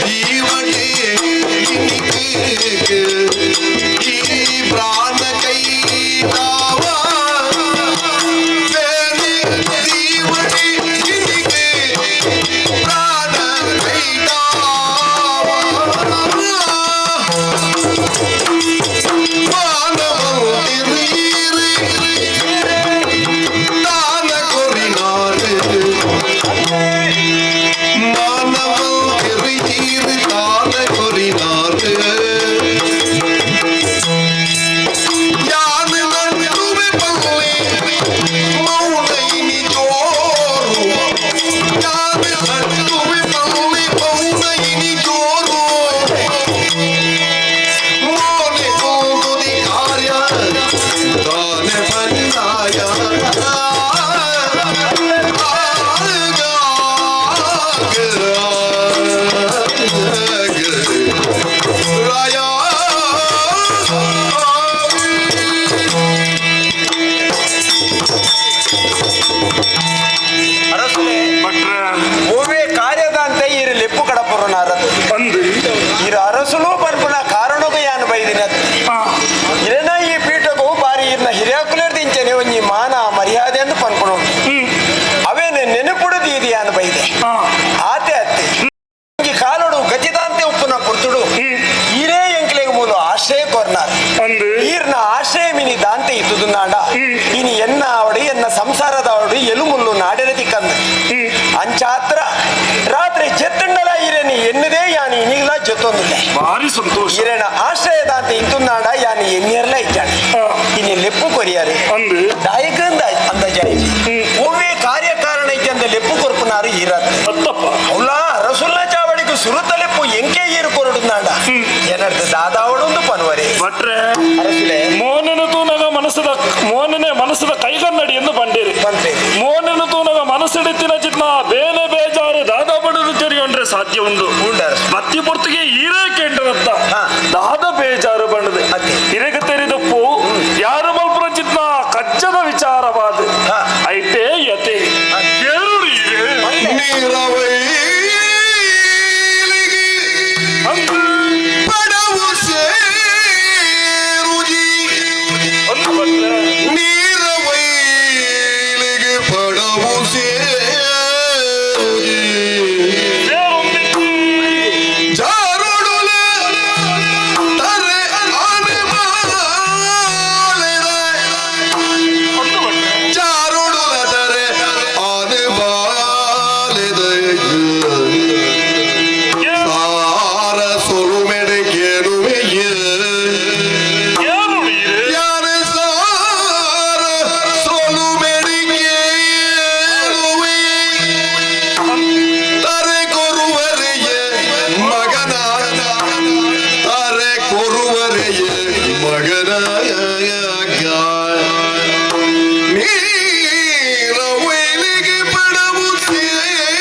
ಜೀವನೇ ನಿನಗೆ ಈ ಪ್ರಾಣ ಕೈದಾವ. ಬೇನೆ ಜೀವನೇ ನಿನಗೆ ಪ್ರಾಣ ಕೈದಾವ. ಮಾನವಂತಿರೀರಿ ದಾನ ಕೊರಿನಾರು ಮಾನವಲ್ ತಿರುಗೀರು ತಾನ ಕೊರಿನಾರು. ಯಾನು ನಟ್ಟುವೆ ಪಲ್ಲೆ ಮೌನ ಇನಿ ಜೋರು. ಯಾನು ನಟ್ಟುವೆ ಪಲ್ಲೆ ಮೌನ ಇನಿ ಜೋರು. ಮೋನೆ ಕೋದುದಿ ಕಾರ್ಯ ತಾನೆ ಪನ್ನಾಯ. ಅರಸುಲೇ ಭಟ್ರ ಓವೇ ಕಾರ್ಯದ ಅಂತ ಇರು ಲೆಪ್ಪು ಕಡಪುರನಾರದು. ಅಂದು ಇರು ಅರಸುಲು ಪರ್ಪುನ ಕಾರಣಗೂ ಯಾನು ಬೈದಿನ. ಇರನ ಈ ಪೀಠಗೂ ಬಾರಿ ಇರ್ನ ಹಿರಿಯಾಕುಲರ್ದಿಂಚನೆ ಒಂಜಿ ಮಾನ ಮರ್ಯಾದೆ ಎಂದು ಪನ್ಪುಣು. ಅವೇನೆ ನೆನಪುಡು ದೀದಿ ಯಾನು ಬೈದೆ. ಆತೆ ಅತ್ತೆ ಒಂಜಿ ಕಾಲೋಡು ಗತಿದಾಂತೆ ಉಪ್ಪುನ ಪುರ್ತುಡು ಈರೇ ಎಂಕ್ಲೆಗ್ ಮೂಲು ಆಶ್ರಯ ಕೊರ್ನಾರ್. ಅಂದು ಈರ್ನ ಆಶ್ರಯ ಮಿನಿ ದಾಂತೆ ಇತ್ತುದುನಾಡ ಇನಿ ಎನ್ನ ಆವಡು ಎನ್ನ ಸಂಸಾರದ ಆವಡು ಎಲುಮುಲ್ಲು ನಾಡೆರ ತಿಕ್ಕಂದು. ಅಂಚಾತ್ರ ರಾತ್ರಿ ಜೆತ್ತಂಡಲ ಈರೇನಿ ಎನ್ನದೇ ಯಾನಿ ಇನಿಗ್ಲ ಜೊತ್ತೊಂದಿಲ್ಲ. ಭಾರಿ ಸಂತೋಷ. ಈರೇನ ಆಶ್ರಯದಾಂತೆ ಇತ್ತುನಾಡ ಯಾನಿ ಎನ್ನಿಯರ್ಲ ಇಚ್ಚಾಣೆ. ಇನಿ ಲೆಪ್ಪು ಕೊರಿಯಾರೆ ಅಂದು ದಾಯಕಂದ ಅಂದಾಜಾಯಿಜಿ. ಒವ್ವೇ ಕಾರ್ಯಕಾರಣ ಇದ್ದಂದ ಲೆಪ್ಪು ಕೊರ್ಪುನಾರು ಈರತ್ತೆ. ಅತ್ತಪ್ಪ. ಅವಲ ರಸುಲ್ನ ಚಾವಡಿಗೆ ಸುರುತ ಲೆಪ್ಪು ಎಂಕೆ ಈರು ಕೊರಡುನಾಡ ಏನರ್ಥ ದಾದಾವಡೊಂದು ಪನ್ವರೆ. ಭಟ್ರೆ ಅರಸುಲೆ ಮೋನನ ತೂನಗ ಮನಸ್ಸದ ಮೋನನೆ ಮನಸ್ಸದ ಕೈಗನ್ನಡಿ ಎಂದು ಬಂಡೇರಿ. ಬಂತೆ. ಮೋನನ ತೂನಗ ಮನಸ್ಸಿಡಿತ್ತಿನ ಚಿತ್ನ ಬೇನೆ ಬೇಜಾರು ದಾದಾ ಬಡದು ತೆರಿಯೊಂಡ್ರೆ ಸಾಧ್ಯ ಉಂಡು. ಉಂಡು ಅರಸು. ಬತ್ತಿ ಪೊರ್ತುಗೆ ಈರೇ ಕೇಂದ್ರತ್ತ ಹಾ. ದಾದ ಬೇಜಾರು ಬಂಡದೆ. ಅತ್ತೆ. ಇರಗ ತೆರಿದಪ್ಪು ಯಾರು ಮಲ್ಪುರ ಚಿತ್ನ ಕಜ್ಜದ ವಿಚಾರವಾದ ಹಾ. ಐಟೇ ಯತೆ ಕೇರುಡು ಈರೇ. ನೀರವೈಲಿಗೆ ಅಂದು ಪಡವು ಸೇರುಜಿ. ಅಂದು ಭಟ್ರೆ. ನೀರವೈಲಿಗೆ ಪಡವು ಸೇರುಜಿ. ಸೇರೊಂದಿತ್ತು. ಜಾರುಡುಲ ತರೆ ಆನೆ ಬಾಲೆದ. ಅಂದು ಭಟ್ರೆ. ಜಾರುಡುಲ ತರೆ ಆನೆ ಬಾಲೆದ. ಸಾರ ಸೊಲುಮೆಡೆ ಕೇಳುವೆಯ. ಕೇರುಡು ಈರೇ. ಯಾರ ಸಾರ ಸೊಲುಮೆಡೆ ಕೇಳುವೆ. ತರೆ ಕೊರುವರೆಯ ಮಗನ ತರೆ ಕೊರುವರೆಯ ಮಗನ ನೀರವೈಲಿಗೆ ಪಡವು ಸೇರುಜಿ.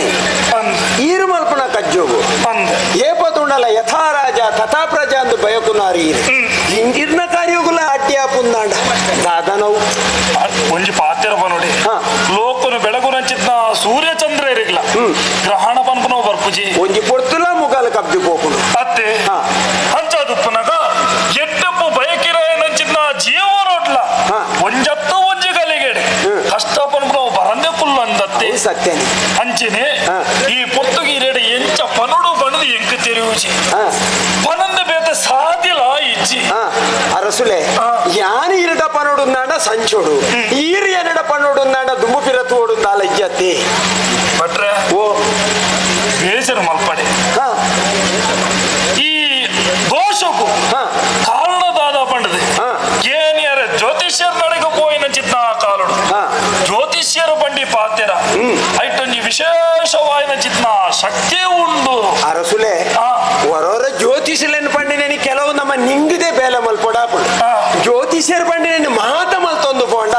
ಕಜ್ಜೊಗು ಅಂದ್. ಈರು ಮಲ್ಪುನ ಕಜ್ಜೊಗು ಅಂದ್. ಏಪ ತುಂಡಲ ಯಥಾ ರಾಜ ತಥಾ ಪ್ರಜಾ ಅಂದು ಬಯಕುನಾರಿ ಹಿಂಗಿರ್ನ ಕಾರ್ಯಗುಲ ಅಡ್ಡಿ ಆಪುಂದಾಂಡ ದಾದನವು. ಒಂಜಿ ಪಾತೆರ ನೋಡಿ. ಹಾ. ಲೋಕನು ಬೆಳಗು ನಂಚಿತ್ನ ಸೂರ್ಯ ಚಂದ್ರ ಇರಿಗ್ಲ ಗ್ರಹಣ ಪನ್ಪುನವು ಬರ್ಪುಜಿ. ಒಂಜಿ ಪೊರ್ತುಲ ಮುಗಾಲ ಕಬ್ಜು ಪೋಪುಂಡು. ಅತ್ತೆ. ಹಾ. ಅಂಚಾದುಪ್ಪುನಗ ಎಡ್ಡಪ್ಪು ಬಯಕಿರ ನಂಚಿತ್ನ ಜೀವನೋಟ್ಲ ಹಾ. ಒಂಜತ್ತು ಒಂಜಿ ಗಲಿಗೆಡೆ ಕಷ್ಟ ಪನ್ಪುನವು ಬರಂದೆ ಕುಲ್ಲು ಅಂದತ್ತೆ. ಅವು ಸತ್ಯನೇ. ಅಂಚೆನೆ ಹಾ. ಈ ಪೊರ್ತುಗೀರೆಡೆ ಎಂಚ ಪನುಡು ಬಣದು ಎಂಕ್ ತೆರಿಯುಜಿ. ಹಾ. ಪನಂದ ಬೇತೆ ಸಾದಿಲ ಇಜ್ಜಿ. ಆ, ಅರಸುಲೆ. ಆ. ಯಾನ್ ಈರಡ ಪನೋಡುಂದಾಂಡ ಸಂಚೋಡು, ಈರು ಎನ್ನಡ ಪನೋಡುಂದಾಂಡ ದುಂಬು ಪಿರ ತೋಡುಂದಾಲ ಇಜ್ಜತ್ತಿ. ಭಟ್ರೆ. ಓ. ಬೇಜಾರು ಮಲ್ಪಡೆ. ಹಾ. ಈ ದೋಷಕ್ಕೂ ಹಾ. ಕಾರಣದಾದ ಪಂಡದೆ. ಹಾ. ಏನಿಯರ ಜ್ಯೋತಿಷ್ಯರ ನಡೆಗೆ ಪೋಯಿನ ಚಿತ್ತ ಕಾಲುಡು. ಹಾ. ಜ್ಯೋತಿಷ್ಯರ ಬಂಡಿ ಪಾತೆರ ಐಟೊಂಜಿ ವಿಶೇಷವಾಯಿನ ಚಿತ್ನ ಶಕ್ತಿ ಉಂಡು. ಅರಸುಲೆ. ಆ. ಹೊರೊರ ಜ್ಯೋತಿಷಿಲೆನ್ ಪಂಡಿನೇನಿ ಕೆಲವು ನಮ್ಮ ನಿಂಗದೆ ಬೇಲೆ ಮಲ್ಪೊಡಾಪುಂಡು. ಆ. ಜ್ಯೋತಿಷ್ಯರ ಪಂಡಿನೇನಿ ಮಾತ ಮಲ್ತೊಂದು ಪೋಂಡ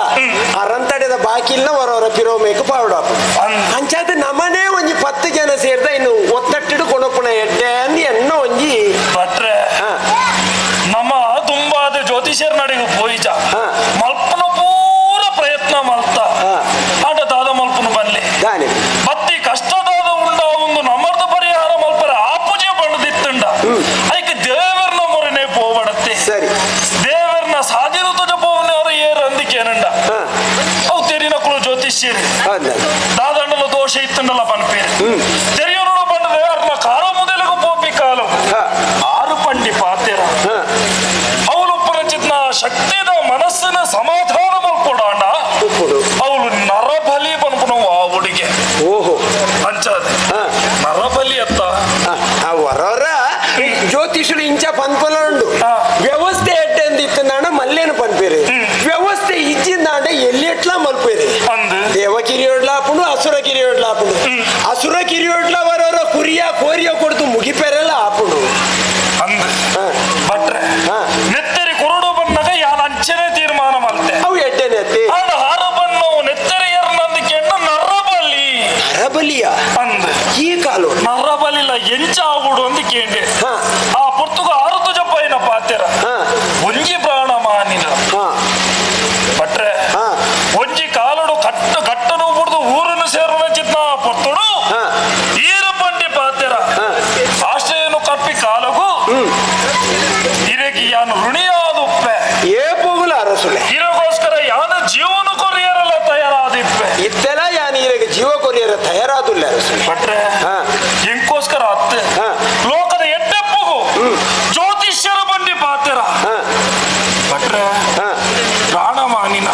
ಅರಂತಡೆದ ಬಾಕಿಲ್ಲ ಹೊರೊರ ಪಿರೋ ಮೇಕು ಪಾವಡಾಪುಂಡು. ಅಂದ್. ಅಂಚಾದ ನಮನೇ ಒಂಜಿ 10 ಜನ ಸೇರ್ದ ಇನ್ನು ಒತ್ತಟ್ಟಿಡು ಕೊನೊಪ್ಪುನ ಎಡ್ಡೆ ಅಂದ್ ಎನ್ನ ಒಂಜಿ. ಭಟ್ರೆ. ಹಾ. ನಮ್ಮ ತುಂಬಾದ ಜ್ಯೋತಿಷ್ಯರ ನಡೆಗೆ ಪೋಯಿಜ. ಹಾ. ಮಲ್ಪನ ಪೂರ ಪ್ರಯತ್ನ ಮಲ್ತ. ಹಾ. ಆಂಡ ದಾದ ಮಲ್ಪನು ಬನ್ನಿ. ದಾನೆ? ಬತ್ತಿ ಕಷ್ಟದಾದ ಉಂಡ ಒಂದು ನಮರ್ದ ಪರಿಹಾರ ಮಲ್ಪರ ಆ ಪೂಜೆ ಬಣ್ಣದಿತ್ತುಂಡ ಐಕ್ ದೇವರ್ನ ಮೊರೆನೆ ಪೋವಡತ್ತೆ. ಸರಿ. ದೇವರ್ನ ಸಾಧಿನ ತುಜ ಪೋವನೆ ಅವರು ಏರು ಅಂದಿಕೇನಂಡ. ಹಾ. ಅವು ತೆರಿನಕುಲು ಜ್ಯೋತಿಷ್ಯರು. ಹೌದ. ದಾದಂಡಲ ದೋಷ ಇತ್ತುಂಡಲ ಪನ್ಪೇರು ತೆರಿಯೋನೋಡು ಪಂಡದೆ ಅರ್ನ ಕಾಲ ಮೊದಲಿಗೂ ಪೋಪಿ ಕಾಲು. ಹಾ. ಆರು ಪಂಡಿ ಪಾತೆರ. ಹಾ. ಅವಳು ಚಿತ್ನ ಶಕ್ತಿದ ಮನಸ್ಸಿನ ಸಮಾಧಾನ ಮಲ್ಪೊಡಾಂಡ. ಉಪ್ಪುಡು. ಅವಳು ನರಬಲಿ ಪನ್ಪುನವು ಆ ಹುಡುಗೆ. ಓಹೋ. ಅಂಚಾದೆ. ಹಾ. ನರಬಲಿ ಅತ್ತ. ಆ, ಆ ಹೊರೊರ ಜ್ಯೋತಿಷುಡು ಇಂಚ ಪನ್ಪಲ ಉಂಡು. ಆ. ವ್ಯವಸ್ಥೆ ಎಡ್ಡೆ ಇತ್ತಂದಾಂಡ ಮಲ್ಲೇನು ಪನ್ಪೇರು, ವ್ಯವಸ್ಥೆ ಇಜ್ಜಿಂದಾಂಡ ಎಲ್ಲಿ ಎಟ್ಲಾ ಮಲ್ಪೇರು. ಅಂದ್. ದೇವ ಕಿರಿಯೋಡ್ಲಾಪುಂಡು, ಅಸುರ ಕಿರಿಯೋಡ್ಲಾಪುಂಡು. ಅಸುರ ಕಿರಿಯೋಡ್ಲ ವರವರ ಕುರಿಯ ಕೋರಿಯ ಕೊಡ್ತು ಮುಗಿಪೆರೆಲ್ಲ ಆಪುಂಡು. ಅಂದ್. ಹಾ. ಭಟ್ರೆ. ಹಾ. ನೆತ್ತರಿ ಕುರುಡು ಬಂದಾಗ ಯಾನ್ ಅಂಚನೆ ತೀರ್ಮಾನ ಮಲ್ತೆ. ಅವು ಎಡ್ಡೆನೆ ಅತ್ತೆ. ಆಂಡ ಹಾರು ಬಣ್ಣವು ನೆತ್ತರಿ ಎರ್ನಂದಿಕೆಣ್ಣ ನರಬಲಿ. ನರಬಲಿಯ? ಅಂದ್. ಈ ಕಾಲು. ನರಬಲಿಲ ಎಂಚ ಆಗುಡು ಅಂದ್ ಕೇಂಡೆ. ಹಾ. ಆ ಪೊರ್ತುಗು ಆರು ತುಜಪ್ಪ ಪಾತೆರ. ಹಾ. ಒಂಜಿ ಪ್ರಾಣ ಮಾನಿನ. ಹಾ. ಭಟ್ರೆ. ಹಾ. ಒಂಜಿ ಕಾಲುಡು ಕಟ್ಟು ಕಟ್ಟನು ಬುಡ್ದು ಊರನ್ನು ಸೇರುವ ಚಿತ್ನ ಪೊರ್ತುಡು. ಹಾ. ಈರು ಬಂಡಿ ಪಾತೆರ. ಹಾ. ಆಶ್ರಯನು ಕಪ್ಪಿ ಕಾಲಗು ಇರೆಗೆ ಯಾನು ಋಣಿಯಾದುಪ್ಪೆ. ಏ ಪೋಗುಲ ಅರಸುಲೆ. ಇರಗೋಸ್ಕರ ಯಾನ ಜೀವನ ಕೊರಿಯರಲ್ಲ ತಯಾರಾದಿಪ್ಪೆ. ಇತ್ತೆಲ್ಲ ಯಾನ್ ಈರೆಗೆ ಜೀವ ಕೊರಿಯರ ತಯಾರಾದುಲ್ಲ ಅರಸುಲೆ. ಭಟ್ರೆ. ಹಾ. ಇಂಕೋಸ್ಕರ ಅತ್ತೆ. ಹಾ. ಲೋಕದ ಎಡ್ಡೆಪ್ಪಗು ಜ್ಯೋತಿಷ್ಯರ ಬಂಡಿ ಪಾತೆರ. ಹಾ. ಭಟ್ರೆ. ಹಾ. ಪ್ರಾಣಮಾನಿನ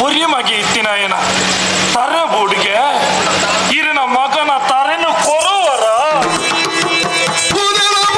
ಉರಿ ಮಗಿ ಇತ್ತಿನ ಏನ ತರೆ ಬೂಡಿಗೆ ಇರಿನ ಮಗನ ತರೆನು ಕೊರುವರ. ಪುನರವ.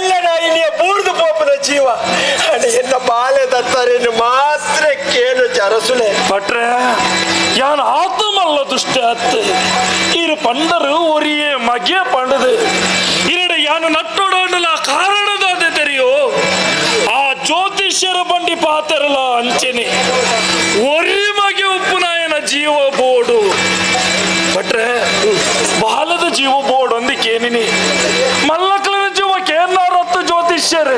ಎಲ್ಲನ ಇನಿಯ ಬೂರ್ದು ಪೋಪುನ ಜೀವ ಅಡ ಎನ್ನ ಬಾಲೆ ದತ್ತರೇನು ಮಾತ್ರ ಕೇಳು ಅರಸುಲೆ. ಭಟ್ರೆ, ಯಾನ್ ಆತಮಲ್ಲ ದುಷ್ಟ ಅತ್ತು. ಇರು ಪಂಡರು ಒರಿಯೇ ಮಗೆ ಪಂಡದು ಇರಡು ಯಾನು ನಟ್ಟೊಡೋಣಲ ಕಾರಣದಾದೆ ತೆರಿಯೋ. ಆ ಜ್ಯೋತಿಷ್ಯರ ಬಂಡಿ ಪಾತೆರಲ ಅಂಚೆನೆ ಒರಿ ಮಗೆ ಉಪ್ಪುನಾಯನ ಜೀವ ಬೋಡು. ಭಟ್ರೆ, ಬಾಲದ ಜೀವ ಬೋಡು ಅಂದಿಕೇನಿನಿ. ಮಲ್ಲಕ್ಕಲಿನ ಜೀವ ಕೇನಾರತ್ತು ಜ್ಯೋತಿಷ್ಯರು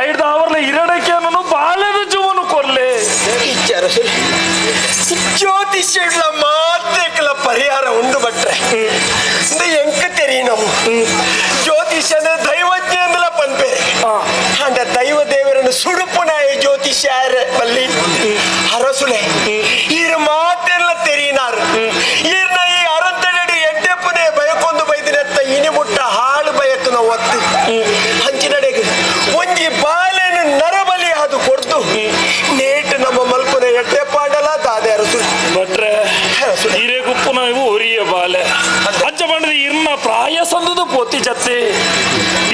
ಐದು ಅವರ್ಲ ಇರಡಕೇನನು ಬಾಲದ ಜೀವನು ಕೊರ್ಲೆ. ಅರಸುಲೆ, ಜ್ಯೋತಿಷ್ಯಗಳ ಮಾತ್ರಕ್ಲ ಪರಿಹಾರ ಉಂಡು ಭಟ್ರೆ. ಇಂದು ಎಂಕ್ ತೆರಿನವು ಜ್ಯೋತಿಷ್ಯನ ದೈವಜ್ಞ ಪನ್ಪೆ. ಅಂಡ ದೈವ ದೇವರನ್ನು ಸುಡುಪುನಾಯ ಜ್ಯೋತಿಷ್ಯ ಬಲ್ಲಿ. ಅರಸುಲೆ, ಈರು ಮಾತೆಲ್ಲ ತೆರಿನಾರು. ಈರ್ನ ಈ ಅರಂತಡಿ ಎಡ್ಡೆಪ್ಪನೆ ಬಯಕೊಂದು ಬೈದಿನತ್ತ ಇನಿ ಮುಟ್ಟ ಹಾಳು ಬಯಕುನ ಒತ್ತು ಹಂಚಿನಡೆಗೆ ಒಂಜಿ ಬಾಲೆನು ನರಬಲಿ ಅದು ಕೊಡ್ತು ನೇಟ್ ನಮ್ಮ ಮಲ್ಪುನ ಎಡ್ಡೆಪ್ಪಾಂಡಲ ದಾದೆ ಅರಸು. ಭಟ್ರೆ, ಹಿರೇಗುಪ್ಪುನ ಇವು ಒರಿಯ ಬಾಲೆ. ಅಜ್ಜ ಬಂಡದ ಇರ್ನ ಪ್ರಾಯ ಸಂದದು ಪೋತಿ ಜತ್ತೆ.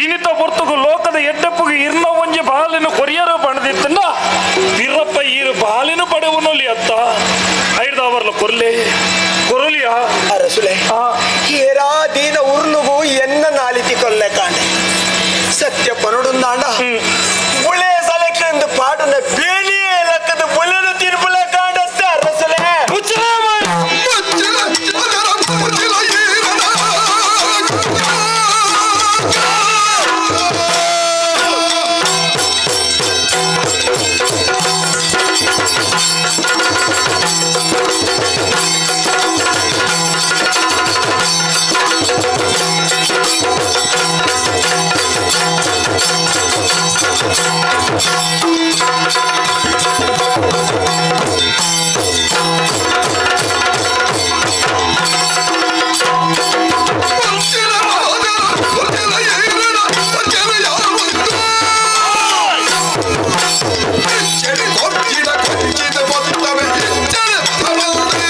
ಇನಿತ ಪೊರ್ತುಗು ಲೋಕದ ಎಡ್ಡಪ್ಪಗೆ ಇರ್ನ ಒಂಜಿ ಬಾಲಿನ ಕೊರಿಯರ ಬಣದಿತ್ತನ್ನ ಬಿರಪ್ಪ ಈರು ಬಾಲಿನ ಪಡೆವನೊಲಿ ಅತ್ತ ಐದಾವರ್ಲ ಕೊರ್ಲೆ ಕೊರಲಿಯ. ಅರಸುಲೆ, ಏರಾ ದೀನ ಉರ್ಲುಗು ಎನ್ನ ನಾಲಿತಿ ಕೊಲ್ಲೆ ಕಾಂಡೆ. ಸತ್ಯ ಪನಡುಂದಾಂಡ ಬುಳೆ ಸಲಕೆಂದು ಪಾಡುನ ಬೇಲಿಯೇ ಲಕ್ಕದ ಬುಲೆನು ತಿರುಪುಲೆ ಕಾಂಡತ್ತೆ ಅರಸುಲೆ. ಮುಚ್ಚಿಲ ಅದರ ಮುಚ್ಚಿಲ ಈರನ. ಮುಚ್ಚಿಲ ಅದರ ಮುಚ್ಚಿಲ ಈರನ ಮುಚ್ಚಿಲ ಯಾವೊಂದು. ಇಚ್ಚಡಿ ಕೊಚ್ಚಿದ ಕೊಚ್ಚಿದ ಮೊತ್ತವೇ ಇಚ್ಚಡಿ ಬಲವಂತೆ.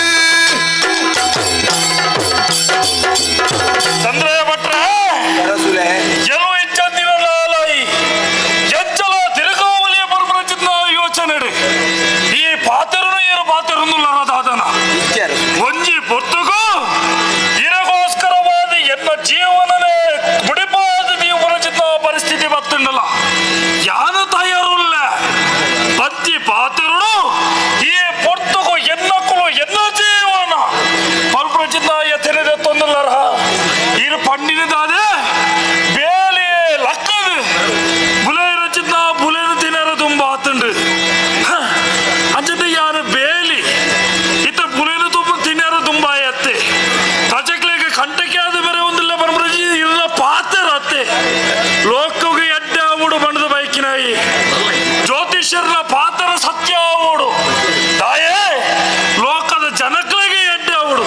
ಚಂದ್ರಯ್ಯ ಭಟ್ರೆ, ಅರಸುಲೆ, ಎಲ್ಲೋ ಇಚ್ಚಂದಿನ ಲಾಲಾಯಿ ಎಂಚಲ ತಿರುಗಾವಲಿಯ ಪರಪರಚಿತ್ನ ಯೋಚನೆ. ಈ ಪಾತ್ರನು ಏರು ಪಾತ್ರನು ದಾದನ ಒಂಜಿ ಪೊರ್ತುಗು ಇರಗೋಸ್ಕರವಾದ ಎನ್ನ ಜೀವನನೇ ಮುಡಿಪಾದ ನೀವು ಪರಚಿತ್ನ ಪರಿಸ್ಥಿತಿ ಬತ್ತುಂಡಲ್ಲ. ಯಾನು ತಯಾರುಲ್ಲ ಪತ್ತಿ ಪಾತ್ರನು ಈ ಪೊರ್ತುಗು ಎನ್ನ ಕುಲು ಎನ್ನ ಜೀವನ ಪರಪರಚಿತ್ನ ಎತ್ತರಿದೆ ತೊಂದಲ್ಲರ. ಇರು ಪಂಡಿನದಾದೆ ಬೇಲೆ ಲಕ್ಕದು ಬುಲೆ ರಚಿತ್ನ ಬುಲೆನ ತಿನ್ನರ ತುಂಬ ಆತಂಡು ಅಂಚತೆ ಯಾರು ಬೇಲಿ ಇತ್ತ ಬುಲೆನ ತುಂಬ ತಿನ್ನರ ತುಂಬ ಆಯತ್ತೆ. ಪ್ರಜೆಗಳಿಗೆ ಕಂಟಕ್ಕೆ ಆದ ಬೇರೆ ಒಂದಿಲ್ಲ ಪರಮರಜಿ ಇಲ್ಲ ಪಾತ್ರ ಅತ್ತೆ. ಲೋಕಗೆ ಎಡ್ಡೆ ಆವುಡು ಬಣ್ಣದ ಬೈಕಿನಾಯಿ. ಜ್ಯೋತಿಷ್ಯರ ಪಾತ್ರ ಸತ್ಯ ಆವುಡು ತಾಯೇ ಲೋಕದ ಜನಗಳಿಗೆ ಎಡ್ಡೆ ಆವುಡು.